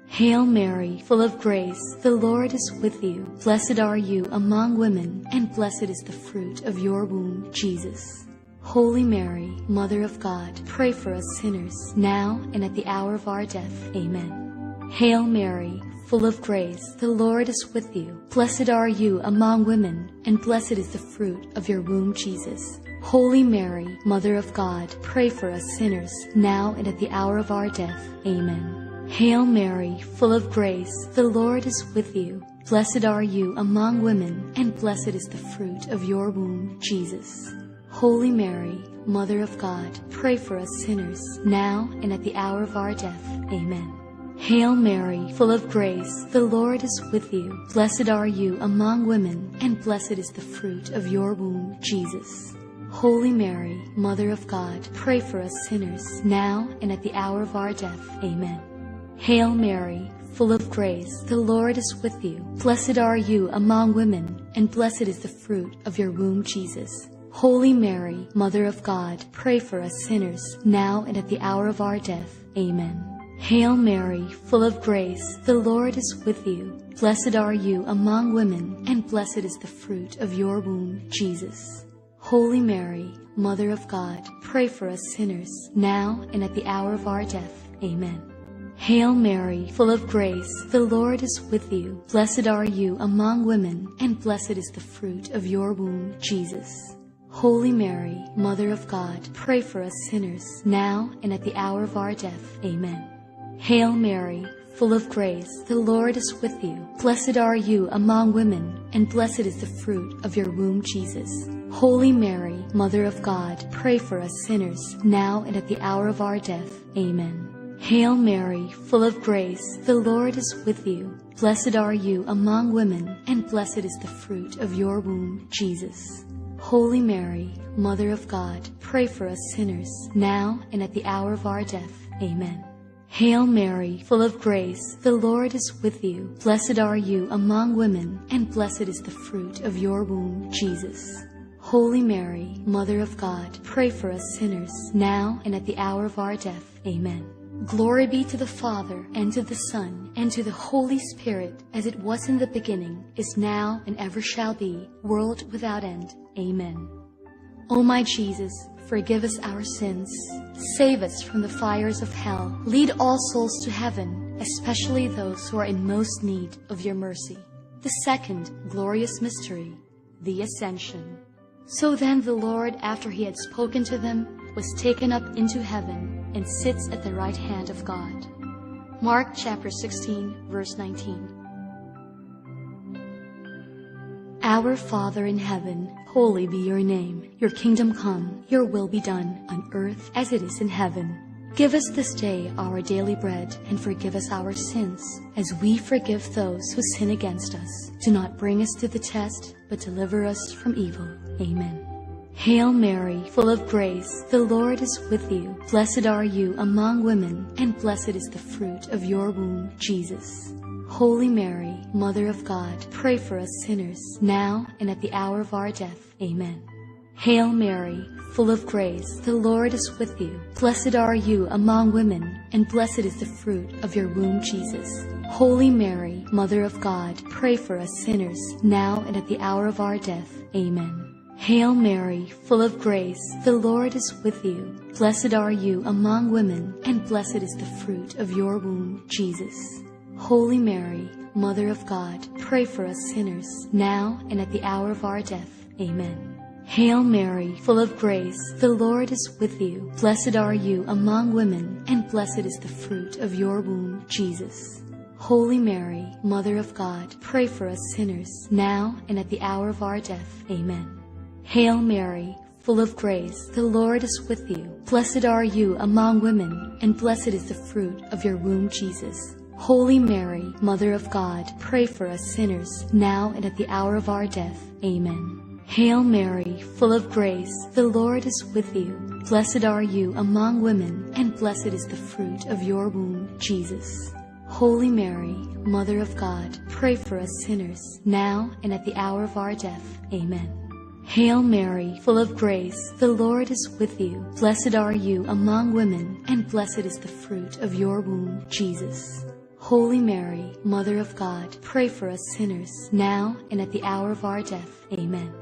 Hail Mary, full of grace, the Lord is with you. Blessed are you among women, and blessed is the fruit of your womb, Jesus. Holy Mary, Mother of God, pray for us sinners, now and at the hour of our death. Amen. Hail Mary, full of grace, the Lord is with you. Blessed are you among women, and blessed is the fruit of your womb, Jesus. Holy Mary, Mother of God, pray for us sinners, now and at the hour of our death. Amen. Hail Mary, full of grace, the Lord is with you. Blessed are you among women, and blessed is the fruit of your womb, Jesus. Holy Mary, Mother of God, pray for us sinners, now and at the hour of our death. Amen. Hail Mary, full of grace, the Lord is with you. Blessed are you among women, and blessed is the fruit of your womb, Jesus. Holy Mary, Mother of God, pray for us sinners, now and at the hour of our death. Amen. Hail Mary, full of grace, the Lord is with you. Blessed are you among women, and blessed is the fruit of your womb, Jesus. Holy Mary, Mother of God, pray for us sinners, now and at the hour of our death. Amen. Hail Mary, full of grace, the Lord is with you. Blessed are you among women, and blessed is the fruit of your womb, Jesus. Holy Mary, Mother of God, pray for us sinners, now and at the hour of our death. Amen. Hail Mary, full of grace, the Lord is with you. Blessed are you among women, and blessed is the fruit of your womb, Jesus. Holy Mary, Mother of God, pray for us sinners, now and at the hour of our death. Amen. Hail Mary, full of grace, the Lord is with you. Blessed are you among women, and blessed is the fruit of your womb, Jesus. Holy Mary, Mother of God, pray for us sinners, now and at the hour of our death. Amen. Hail Mary, full of grace, the Lord is with you. Blessed are you among women, and blessed is the fruit of your womb, Jesus. Holy Mary, Mother of God, pray for us sinners, now and at the hour of our death. Amen. Hail Mary, full of grace, the Lord is with you. Blessed are you among women, and blessed is the fruit of your womb, Jesus. Holy Mary, Mother of God, pray for us sinners, now and at the hour of our death. Amen. Glory be to the Father, and to the Son, and to the Holy Spirit, as it was in the beginning, is now, and ever shall be, world without end. Amen. O my Jesus, forgive us our sins, save us from the fires of hell, lead all souls to heaven, especially those who are in most need of your mercy. The second glorious mystery, the Ascension. So then the Lord, after he had spoken to them, was taken up into heaven and sits at the right hand of God. Mark chapter sixteen, verse nineteen. Our Father in heaven, holy be your name. Your kingdom come, your will be done on earth as it is in heaven. Give us this day our daily bread, and forgive us our sins, as we forgive those who sin against us. Do not bring us to the test, but deliver us from evil. Amen. Hail Mary, full of grace, the Lord is with you. Blessed are you among women, and blessed is the fruit of your womb, Jesus. Holy Mary, Mother of God, pray for us sinners, now and at the hour of our death. Amen. Hail Mary, full of grace, the Lord is with you. Blessed are you among women, and blessed is the fruit of your womb, Jesus. Holy Mary, Mother of God, pray for us sinners, now and at the hour of our death. Amen. Hail Mary, full of grace, the Lord is with you. Blessed are you among women, and blessed is the fruit of your womb, Jesus. Holy Mary, Mother of God, pray for us sinners, now and at the hour of our death. Amen. Hail Mary, full of grace, the Lord is with you. Blessed are you among women, and blessed is the fruit of your womb, Jesus. Holy Mary, Mother of God, pray for us sinners, now and at the hour of our death. Amen. Hail Mary, full of grace, the Lord is with you. Blessed are you among women, and blessed is the fruit of your womb, Jesus. Holy Mary, Mother of God, pray for us sinners, now and at the hour of our death. Amen. Hail Mary, full of grace, the Lord is with you. Blessed are you among women, and blessed is the fruit of your womb, Jesus. Holy Mary, Mother of God, pray for us sinners, now and at the hour of our death. Amen. Hail Mary, full of grace, the Lord is with you. Blessed are you among women, and blessed is the fruit of your womb, Jesus. Holy Mary, Mother of God, pray for us sinners, now and at the hour of our death. Amen.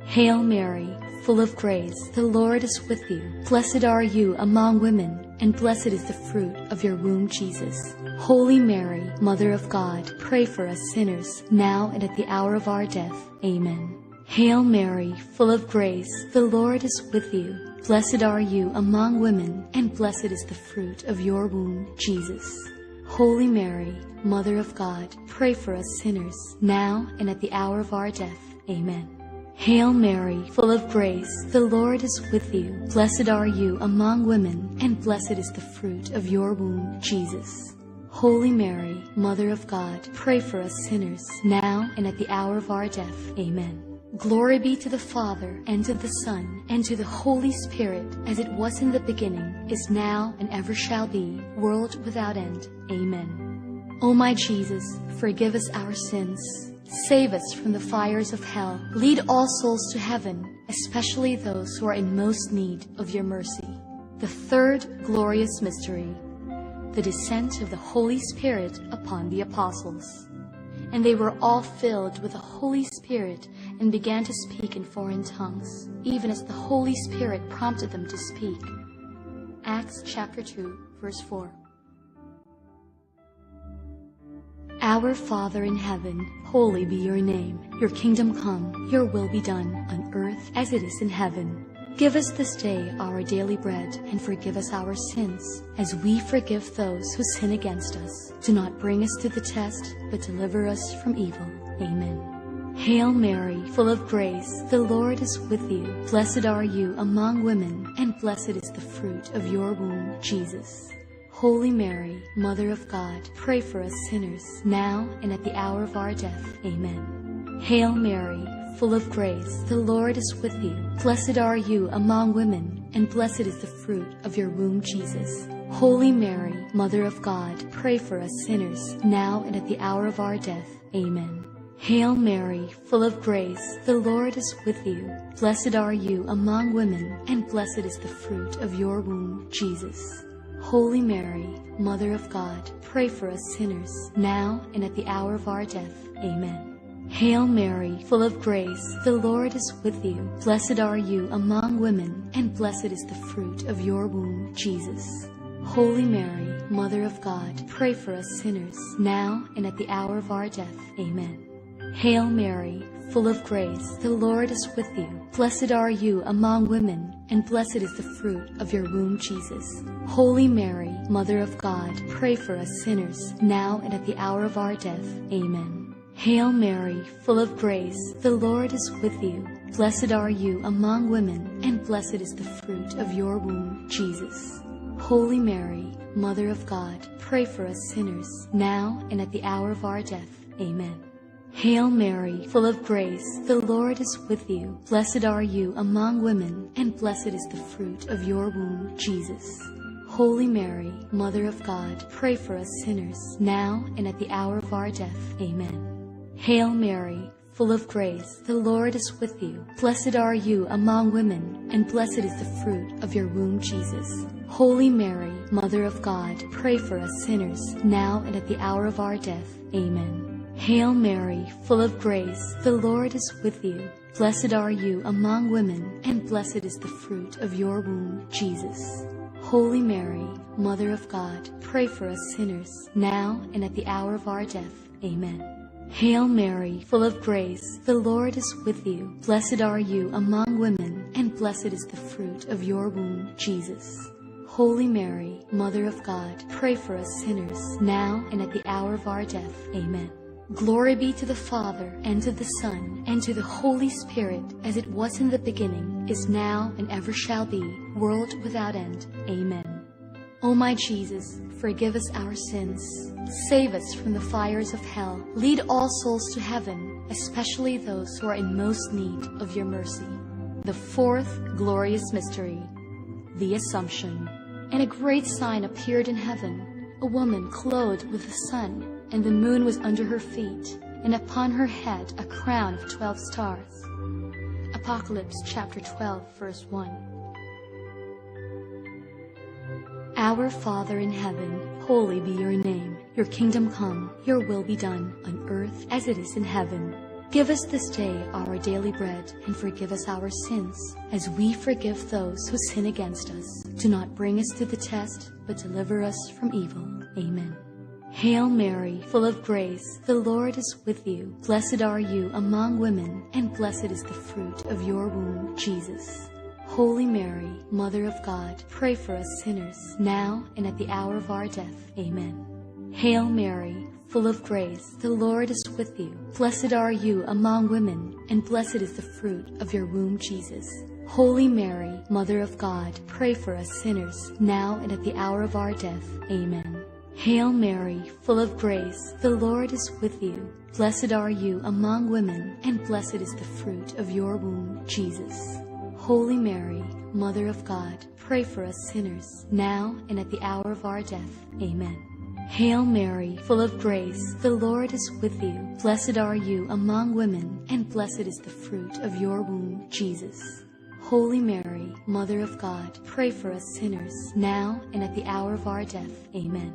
Hail Mary, full of grace, the Lord is with you. Blessed are you among women, and blessed is the fruit of your womb, Jesus. Holy Mary, Mother of God, pray for us sinners, now and at the hour of our death. Amen. Hail Mary, full of grace, the Lord is with you. Blessed are you among women, and blessed is the fruit of your womb, Jesus. Holy Mary, Mother of God, pray for us sinners, now and at the hour of our death. Amen. Hail Mary, full of grace, the Lord is with you. Blessed are you among women, and blessed is the fruit of your womb, Jesus. Holy Mary, Mother of God, pray for us sinners, now and at the hour of our death. Amen. Glory be to the Father, and to the Son, and to the Holy Spirit, as it was in the beginning, is now, and ever shall be, world without end. Amen. O my Jesus, forgive us our sins, save us from the fires of hell, lead all souls to heaven, especially those who are in most need of your mercy. The third glorious mystery, the descent of the Holy Spirit upon the apostles. And they were all filled with the Holy Spirit and began to speak in foreign tongues, even as the Holy Spirit prompted them to speak. Acts chapter two, verse four. Our Father in heaven, holy be your name. Your kingdom come, your will be done, on earth as it is in heaven. Give us this day our daily bread, and forgive us our sins, as we forgive those who sin against us. Do not bring us to the test, but deliver us from evil. Amen. Hail Mary, full of grace, the Lord is with you. Blessed are you among women, and blessed is the fruit of your womb, Jesus. Holy Mary, Mother of God, pray for us sinners, now and at the hour of our death. Amen. Hail Mary, full of grace, the Lord is with you. Blessed are you among women, and blessed is the fruit of your womb, Jesus. Holy Mary, Mother of God, pray for us sinners, now and at the hour of our death. Amen. Hail Mary, full of grace, the Lord is with you. Blessed are you among women, and blessed is the fruit of your womb, Jesus. Holy Mary, Mother of God, pray for us sinners, now and at the hour of our death. Amen. Hail Mary, full of grace, the Lord is with you. Blessed are you among women, and blessed is the fruit of your womb, Jesus. Holy Mary, Mother of God, pray for us sinners, now and at the hour of our death. Amen. Hail Mary, full of grace, the Lord is with you. Blessed are you among women, and blessed is the fruit of your womb, Jesus. Holy Mary, Mother of God, pray for us sinners, now and at the hour of our death. Amen. Hail Mary, full of grace, the Lord is with you. Blessed are you among women, and blessed is the fruit of your womb, Jesus. Holy Mary, Mother of God, pray for us sinners, now and at the hour of our death. Amen. Hail Mary, full of grace, the Lord is with you. Blessed are you among women, and blessed is the fruit of your womb, Jesus. Holy Mary, Mother of God, pray for us sinners, now and at the hour of our death. Amen. Hail Mary, full of grace, the Lord is with you. Blessed are you among women, and blessed is the fruit of your womb, Jesus. Holy Mary, Mother of God, pray for us sinners, now and at the hour of our death. Amen. Hail Mary, full of grace, the Lord is with you. Blessed are you among women, and blessed is the fruit of your womb, Jesus. Holy Mary, Mother of God, pray for us sinners, now and at the hour of our death. Amen. Hail Mary, full of grace, the Lord is with you. Blessed are you among women, and blessed is the fruit of your womb, Jesus. Holy Mary, Mother of God, pray for us sinners, now and at the hour of our death. Amen. Glory be to the Father, and to the Son, and to the Holy Spirit, as it was in the beginning, is now, and ever shall be, world without end. Amen. O my Jesus, forgive us our sins. Save us from the fires of hell. Lead all souls to heaven, especially those who are in most need of your mercy. The fourth glorious mystery, the Assumption. And a great sign appeared in heaven, a woman clothed with the sun, and the moon was under her feet, and upon her head a crown of twelve stars. Apocalypse chapter twelve, verse one. Our Father in heaven, holy be your name. Your kingdom come, your will be done, on earth as it is in heaven. Give us this day our daily bread, and forgive us our sins, as we forgive those who sin against us. Do not bring us to the test, but deliver us from evil. Amen. Hail Mary, full of grace, the Lord is with you. Blessed are you among women, and blessed is the fruit of your womb, Jesus. Holy Mary, Mother of God, pray for us sinners, now and at the hour of our death. Amen. Hail Mary, full of grace, the Lord is with you. Blessed are you among women, and blessed is the fruit of your womb, Jesus. Holy Mary, Mother of God, pray for us sinners, now and at the hour of our death. Amen. Hail Mary, full of grace, the Lord is with you. Blessed are you among women, and blessed is the fruit of your womb, Jesus. Holy Mary, Mother of God, pray for us sinners, now and at the hour of our death. Amen. Hail Mary, full of grace, the Lord is with you. Blessed are you among women, and blessed is the fruit of your womb, Jesus. Holy Mary, Mother of God, pray for us sinners, now and at the hour of our death. Amen.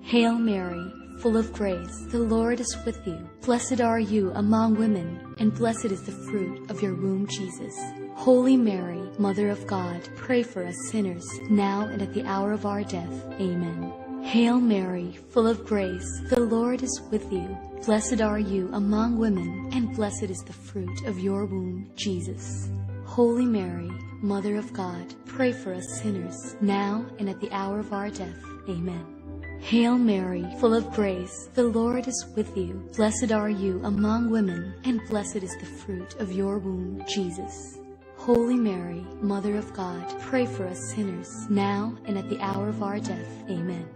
Hail Mary, full of grace, the Lord is with you. Blessed are you among women, and blessed is the fruit of your womb, Jesus. Holy Mary, Mother of God, pray for us sinners, now and at the hour of our death. Amen. Hail Mary, full of grace, the Lord is with you. Blessed are you among women, and blessed is the fruit of your womb, Jesus. Holy Mary, Mother of God, pray for us sinners, now and at the hour of our death. Amen. Hail Mary, full of grace, the Lord is with you. Blessed are you among women, and blessed is the fruit of your womb, Jesus. Holy Mary, Mother of God, pray for us sinners, now and at the hour of our death. Amen.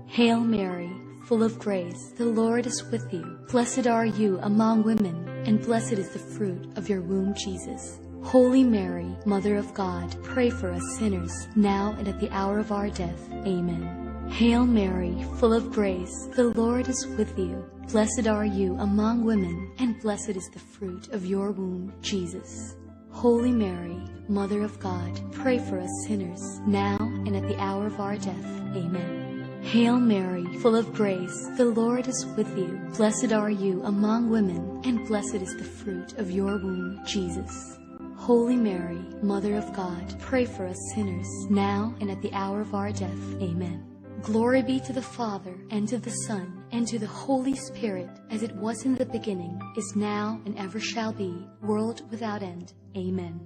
Hail Mary, full of grace, the Lord is with you. Blessed are you among women, and blessed is the fruit of your womb, Jesus. Holy Mary, Mother of God, pray for us sinners, now and at the hour of our death. Amen. Hail Mary, full of grace, the Lord is with you. Blessed are you among women, and blessed is the fruit of your womb, Jesus. Holy Mary, Mother of God, pray for us sinners, now and at the hour of our death. Amen. Hail Mary, full of grace, the Lord is with you. Blessed are you among women, and blessed is the fruit of your womb, Jesus. Holy Mary, Mother of God, pray for us sinners, now and at the hour of our death. Amen. Glory be to the Father, and to the Son, and to the Holy Spirit, as it was in the beginning, is now, and ever shall be, world without end. Amen.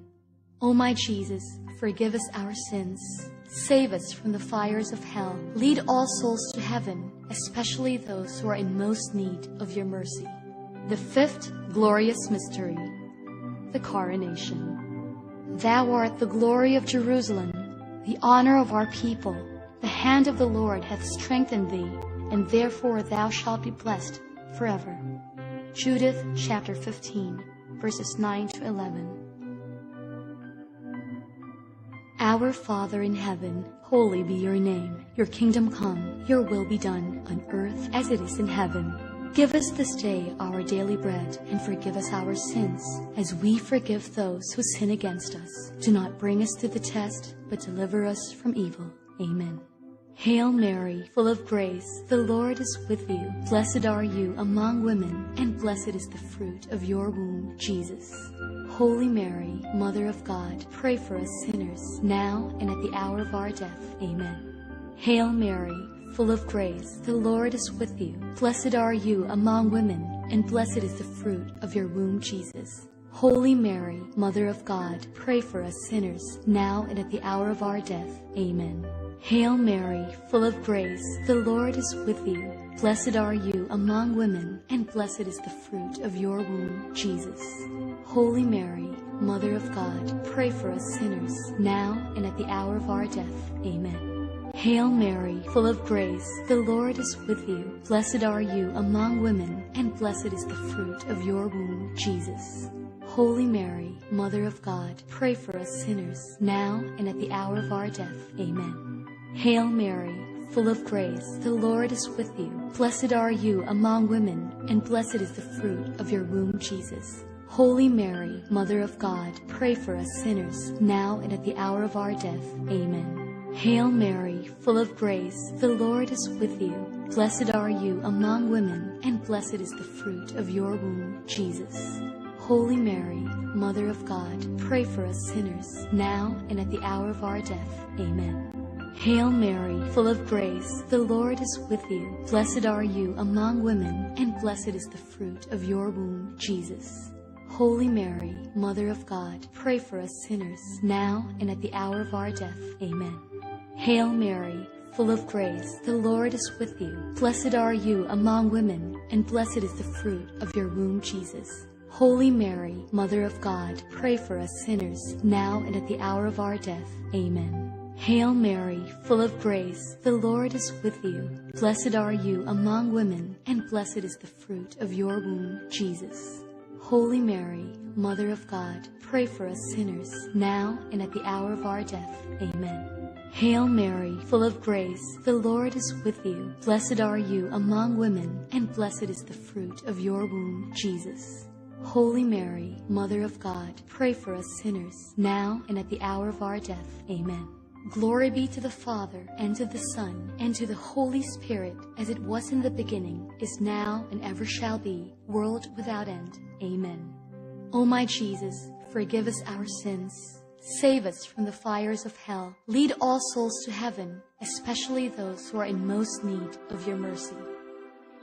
O my Jesus, forgive us our sins, save us from the fires of hell, lead all souls to heaven, especially those who are in most need of your mercy. The fifth glorious mystery, the coronation. Thou art the glory of Jerusalem, the honor of our people. The hand of the Lord hath strengthened thee, and therefore thou shalt be blessed forever. Judith chapter fifteen, verses nine to eleven. Our Father in heaven, holy be your name. Your kingdom come, your will be done on earth as it is in heaven. Give us this day our daily bread, and forgive us our sins, as we forgive those who sin against us. Do not bring us to the test, but deliver us from evil. Amen. Hail Mary, full of grace, the Lord is with you. Blessed are you among women, and blessed is the fruit of your womb, Jesus. Holy Mary, Mother of God, pray for us sinners, now and at the hour of our death. Amen. Hail Mary, full of grace, the Lord is with you. Blessed are you among women, and blessed is the fruit of your womb, Jesus. Holy Mary, Mother of God, pray for us sinners, now and at the hour of our death. Amen. Hail Mary, full of grace, the Lord is with you. Blessed are you among women, and blessed is the fruit of your womb, Jesus. Holy Mary, Mother of God, pray for us sinners, now and at the hour of our death. Amen. Hail Mary, full of grace, the Lord is with you. Blessed are you among women, and blessed is the fruit of your womb, Jesus. Holy Mary, Mother of God, pray for us sinners, now and at the hour of our death. Amen. Hail Mary, full of grace, the Lord is with you. Blessed are you among women, and blessed is the fruit of your womb, Jesus. Holy Mary, Mother of God, pray for us sinners, now and at the hour of our death. Amen. Hail Mary, full of grace, the Lord is with you. Blessed are you among women, and blessed is the fruit of your womb, Jesus. Holy Mary, Mother of God, pray for us sinners, now and at the hour of our death. Amen. Hail Mary, full of grace, the Lord is with you. Blessed are you among women, and blessed is the fruit of your womb, Jesus. Holy Mary, Mother of God, pray for us sinners, now and at the hour of our death. Amen. Hail Mary, full of grace, the Lord is with you. Blessed are you among women, and blessed is the fruit of your womb, Jesus. Holy Mary, Mother of God, pray for us sinners, now and at the hour of our death. Amen. Hail Mary, full of grace, the Lord is with you. Blessed are you among women, and blessed is the fruit of your womb, Jesus. Holy Mary, Mother of God, pray for us sinners, now and at the hour of our death. Amen. Hail Mary, full of grace, the Lord is with you. Blessed are you among women, and blessed is the fruit of your womb, Jesus. Holy Mary, Mother of God, pray for us sinners, now and at the hour of our death. Amen. Glory be to the Father, and to the Son, and to the Holy Spirit, as it was in the beginning, is now, and ever shall be, world without end. Amen. O my Jesus, forgive us our sins, save us from the fires of hell, lead all souls to heaven, especially those who are in most need of your mercy.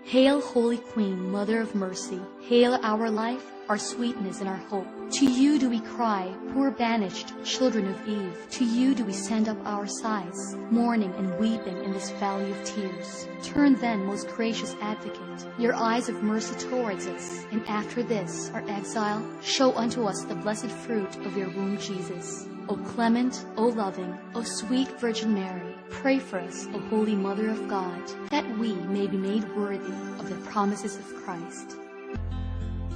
Hail, Holy Queen, Mother of Mercy. Hail our life, our sweetness, and our hope. To you do we cry, poor banished children of Eve. To you do we send up our sighs, mourning and weeping in this valley of tears. Turn then, most gracious Advocate, your eyes of mercy towards us, and after this, our exile, show unto us the blessed fruit of your womb, Jesus. O clement, O loving, O sweet Virgin Mary, pray for us, O Holy Mother of God, that we may be made worthy of the promises of Christ.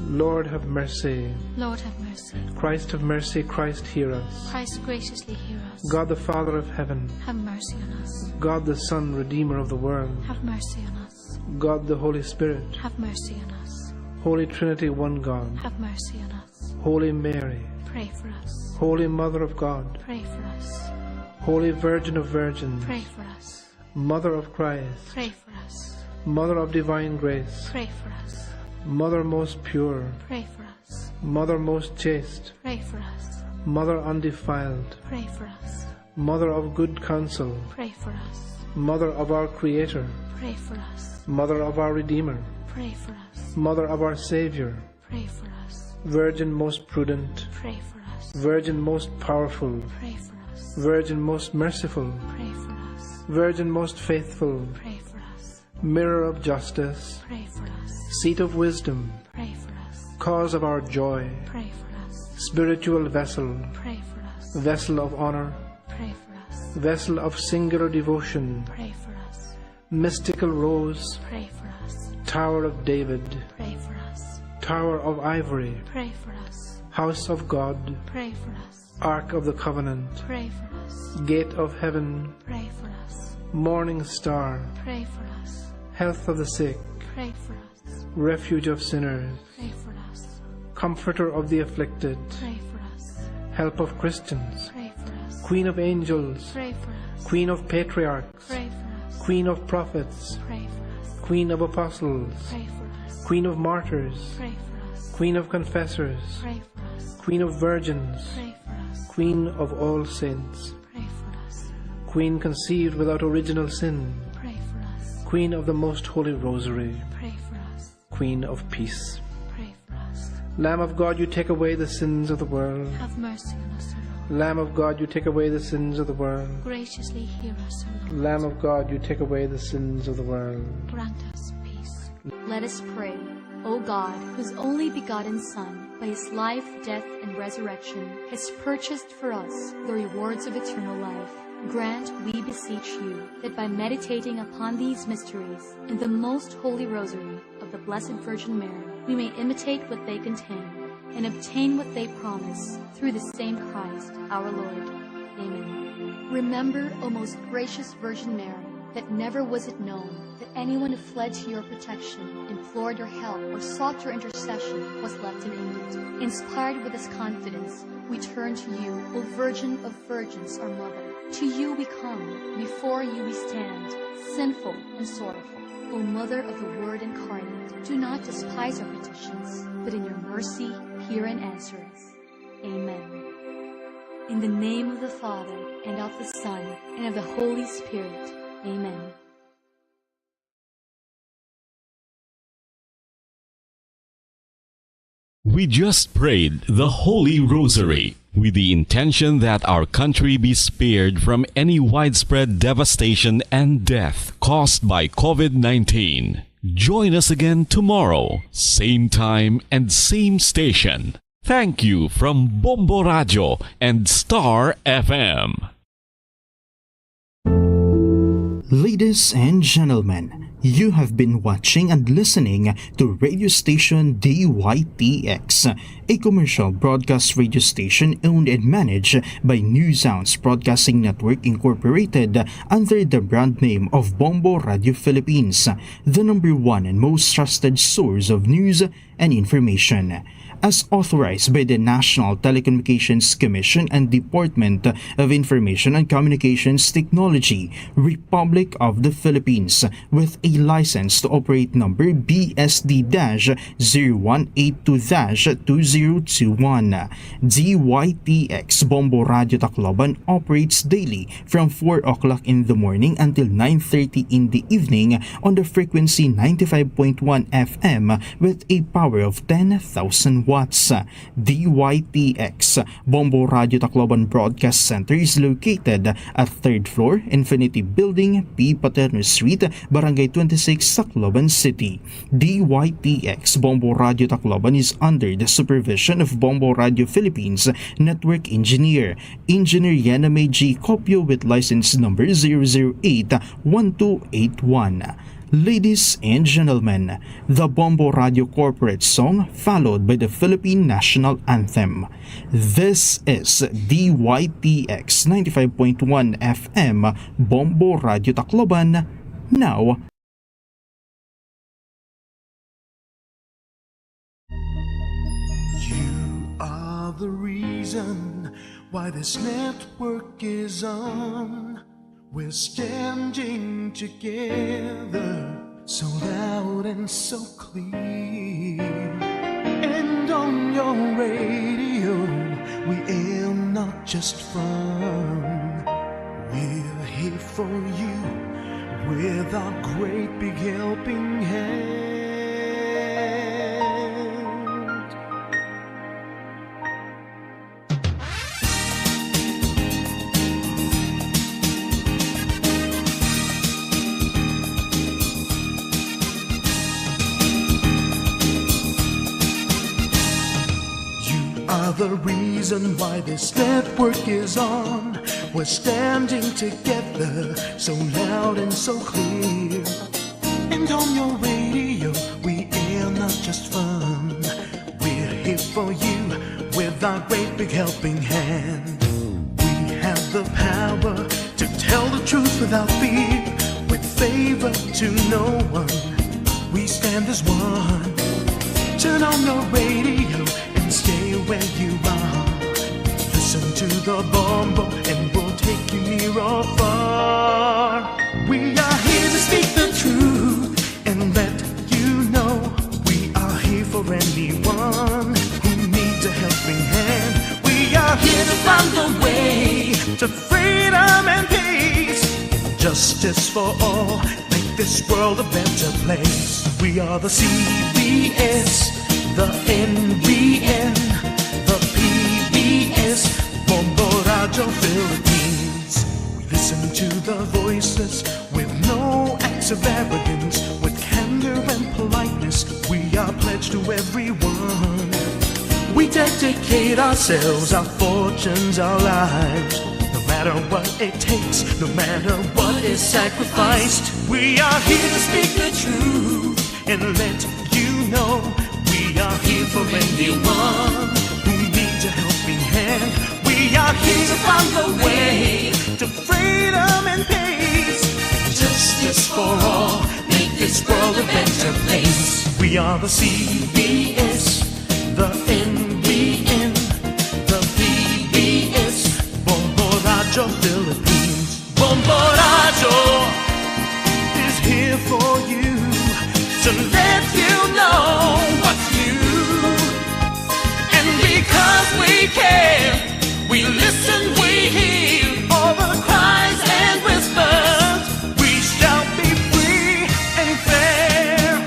Lord, have mercy. Lord, have mercy. Christ, have mercy. Christ, hear us. Christ, graciously hear us. God, the Father of heaven, have mercy on us. God, the Son, Redeemer of the world, have mercy on us. God, the Holy Spirit, have mercy on us. Holy Trinity, one God, have mercy on us. Holy Mary, pray for us. Holy Mother of God, pray for us. Holy Virgin of Virgins, pray for us. Mother of Christ, pray for us. Mother of divine grace, pray for us. Mother most pure, pray for us. Mother most chaste, pray for us. Mother undefiled, pray for us. Mother of good counsel, pray for us. Mother of our Creator, pray for us. Mother of our Redeemer, pray for us. Mother of our Savior, pray for us. Virgin most prudent, pray for us. Virgin most powerful, pray for us. Virgin most merciful, pray for us. Virgin most faithful, pray for us. Mirror of justice, pray for us. Seat of wisdom, pray for us. Cause of our joy, pray for us. Spiritual vessel, pray for us. Vessel of honor, pray for us. Vessel of singular devotion, pray for us. Mystical rose, pray for us. Tower of David, pray for us. Tower of ivory, pray for us. House of God, pray for us. Ark of the Covenant, pray for us. Gate of Heaven, pray for us. Morning Star, pray for us. Health of the sick, pray for us. Refuge of sinners, pray for us. Comforter of the afflicted, pray for us. Help of Christians, pray for us. Queen of angels, pray for us. Queen of patriarchs, pray for us. Queen of prophets, pray for us. Queen of apostles, pray for us. Queen of martyrs, pray for us. Queen of confessors, pray for us. Queen of virgins, pray for us. Queen of all saints, pray for us. Queen conceived without original sin, pray for us. Queen of the most holy rosary, pray for us. Queen of peace, pray for us. Lamb of God, you take away the sins of the world. Have mercy on us, O Lord. Lamb of God, you take away the sins of the world. Graciously hear us, O Lord. Lamb of God, you take away the sins of the world. Grant us peace. Let us pray. O God, whose only begotten Son, by his life, death, and resurrection, has purchased for us the rewards of eternal life, grant, we beseech you, that by meditating upon these mysteries in the most holy rosary of the Blessed Virgin Mary, we may imitate what they contain and obtain what they promise, through the same Christ our Lord. Amen. Remember, O most gracious Virgin Mary, that never was it known that anyone who fled to your protection, implored your help, or sought your intercession was left unaided. Inspired with this confidence, we turn to you, O Virgin of Virgins, our Mother. To you we come, before you we stand, sinful and sorrowful. O Mother of the Word incarnate, do not despise our petitions, but in your mercy hear and answer us. Amen. In the name of the Father, and of the Son, and of the Holy Spirit. Amen. We just prayed the Holy Rosary with the intention that our country be spared from any widespread devastation and death caused by COVID nineteen. Join us again tomorrow, same time and same station. Thank you from Bombo Radyo and Star F M. Ladies and gentlemen, you have been watching and listening to radio station D Y T X, a commercial broadcast radio station owned and managed by New Sounds Broadcasting Network Incorporated, under the brand name of Bombo Radio Philippines, the number one and most trusted source of news and information. As authorized by the National Telecommunications Commission and Department of Information and Communications Technology, Republic of the Philippines, with a license to operate number B S D dash zero one eight two dash two zero two one. D Y T X Bombo Radio Tacloban operates daily from four o'clock in the morning until nine thirty in the evening on the frequency ninety-five point one F M with a power of ten thousand watts. D Y T X Bombo Radio Tacloban Broadcast Center is located at third floor, Infinity Building, P. Paterno Street, Barangay twenty-six, Tacloban City. D Y T X Bombo Radio Tacloban is under the supervision of Bombo Radio Philippines Network Engineer, Engineer Yana May G Copio, with license number zero zero eight one two eight one. Ladies and gentlemen, the Bombo Radio corporate song, followed by the Philippine national anthem. This is D Y T X ninety-five point one F M, Bombo Radio Tacloban. Now, you are the reason why this network is on. We're standing together, so loud and so clear. And on your Just fun. We're here for you with our great big helping hand. You are the reason why this network is on. We're standing together, so loud and so clear. And on your radio, we air not just fun. We're here for you with our great big helping hand. We have the power to tell the truth without fear, with favor to no one. We stand as one. Turn on your radio and stay where you are. Listen to the Bombo and we'll take you near or far. We are here to speak the truth and let you know we are here for anyone who needs a helping hand. We are here to find the way to freedom and peace, justice for all, make this world a better place. We are the C B S, the N B N, the P B S, Bombo Radyo Philippines. We listen to the voices with no acts of arrogance, with candor and politeness. We are pledged to everyone. We dedicate ourselves, our fortunes, our lives, no matter what it takes, no matter what is sacrificed. We are here to speak the truth and let you know we are here for anyone who needs a helping hand. We are here to find the way to freedom and peace, justice for all, make this world a better place. We are the C B S, the N B N, the P B S, Bombo Radyo Philippines. Bombo Radyo is here for you to let you know what's new. And because we care, we listen, we hear all the cries and whispers. We shall be free and fair.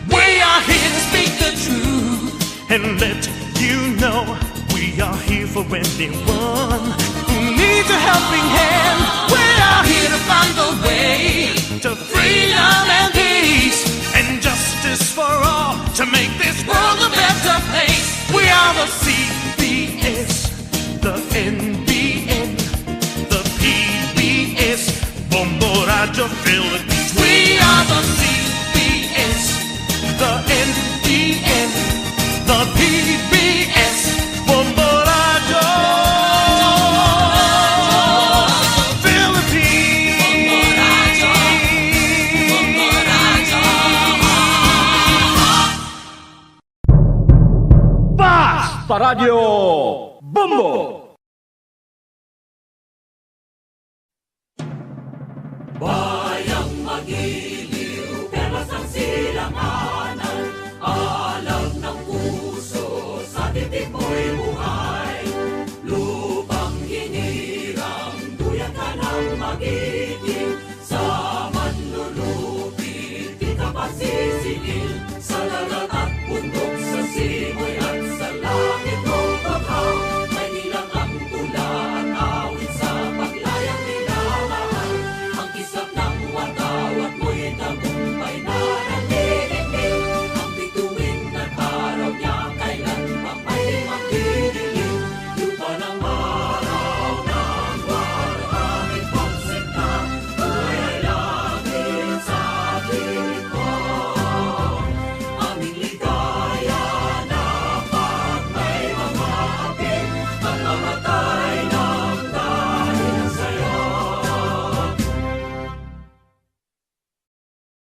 We are here to speak the truth and let you know we are here for anyone who needs a helping hand. We are here to find the way to freedom and peace and justice for all to make this world a better place. We are the C B S, the N B N, the P B S, Bombo Radyo Philippines. We are the C B S, the N B N, the P B S, Bombo Radyo Philippines. Fast pa Radyo Bombo! Bayang magiliw, perlas ng silanganan, alam ng puso, sa titik mo'y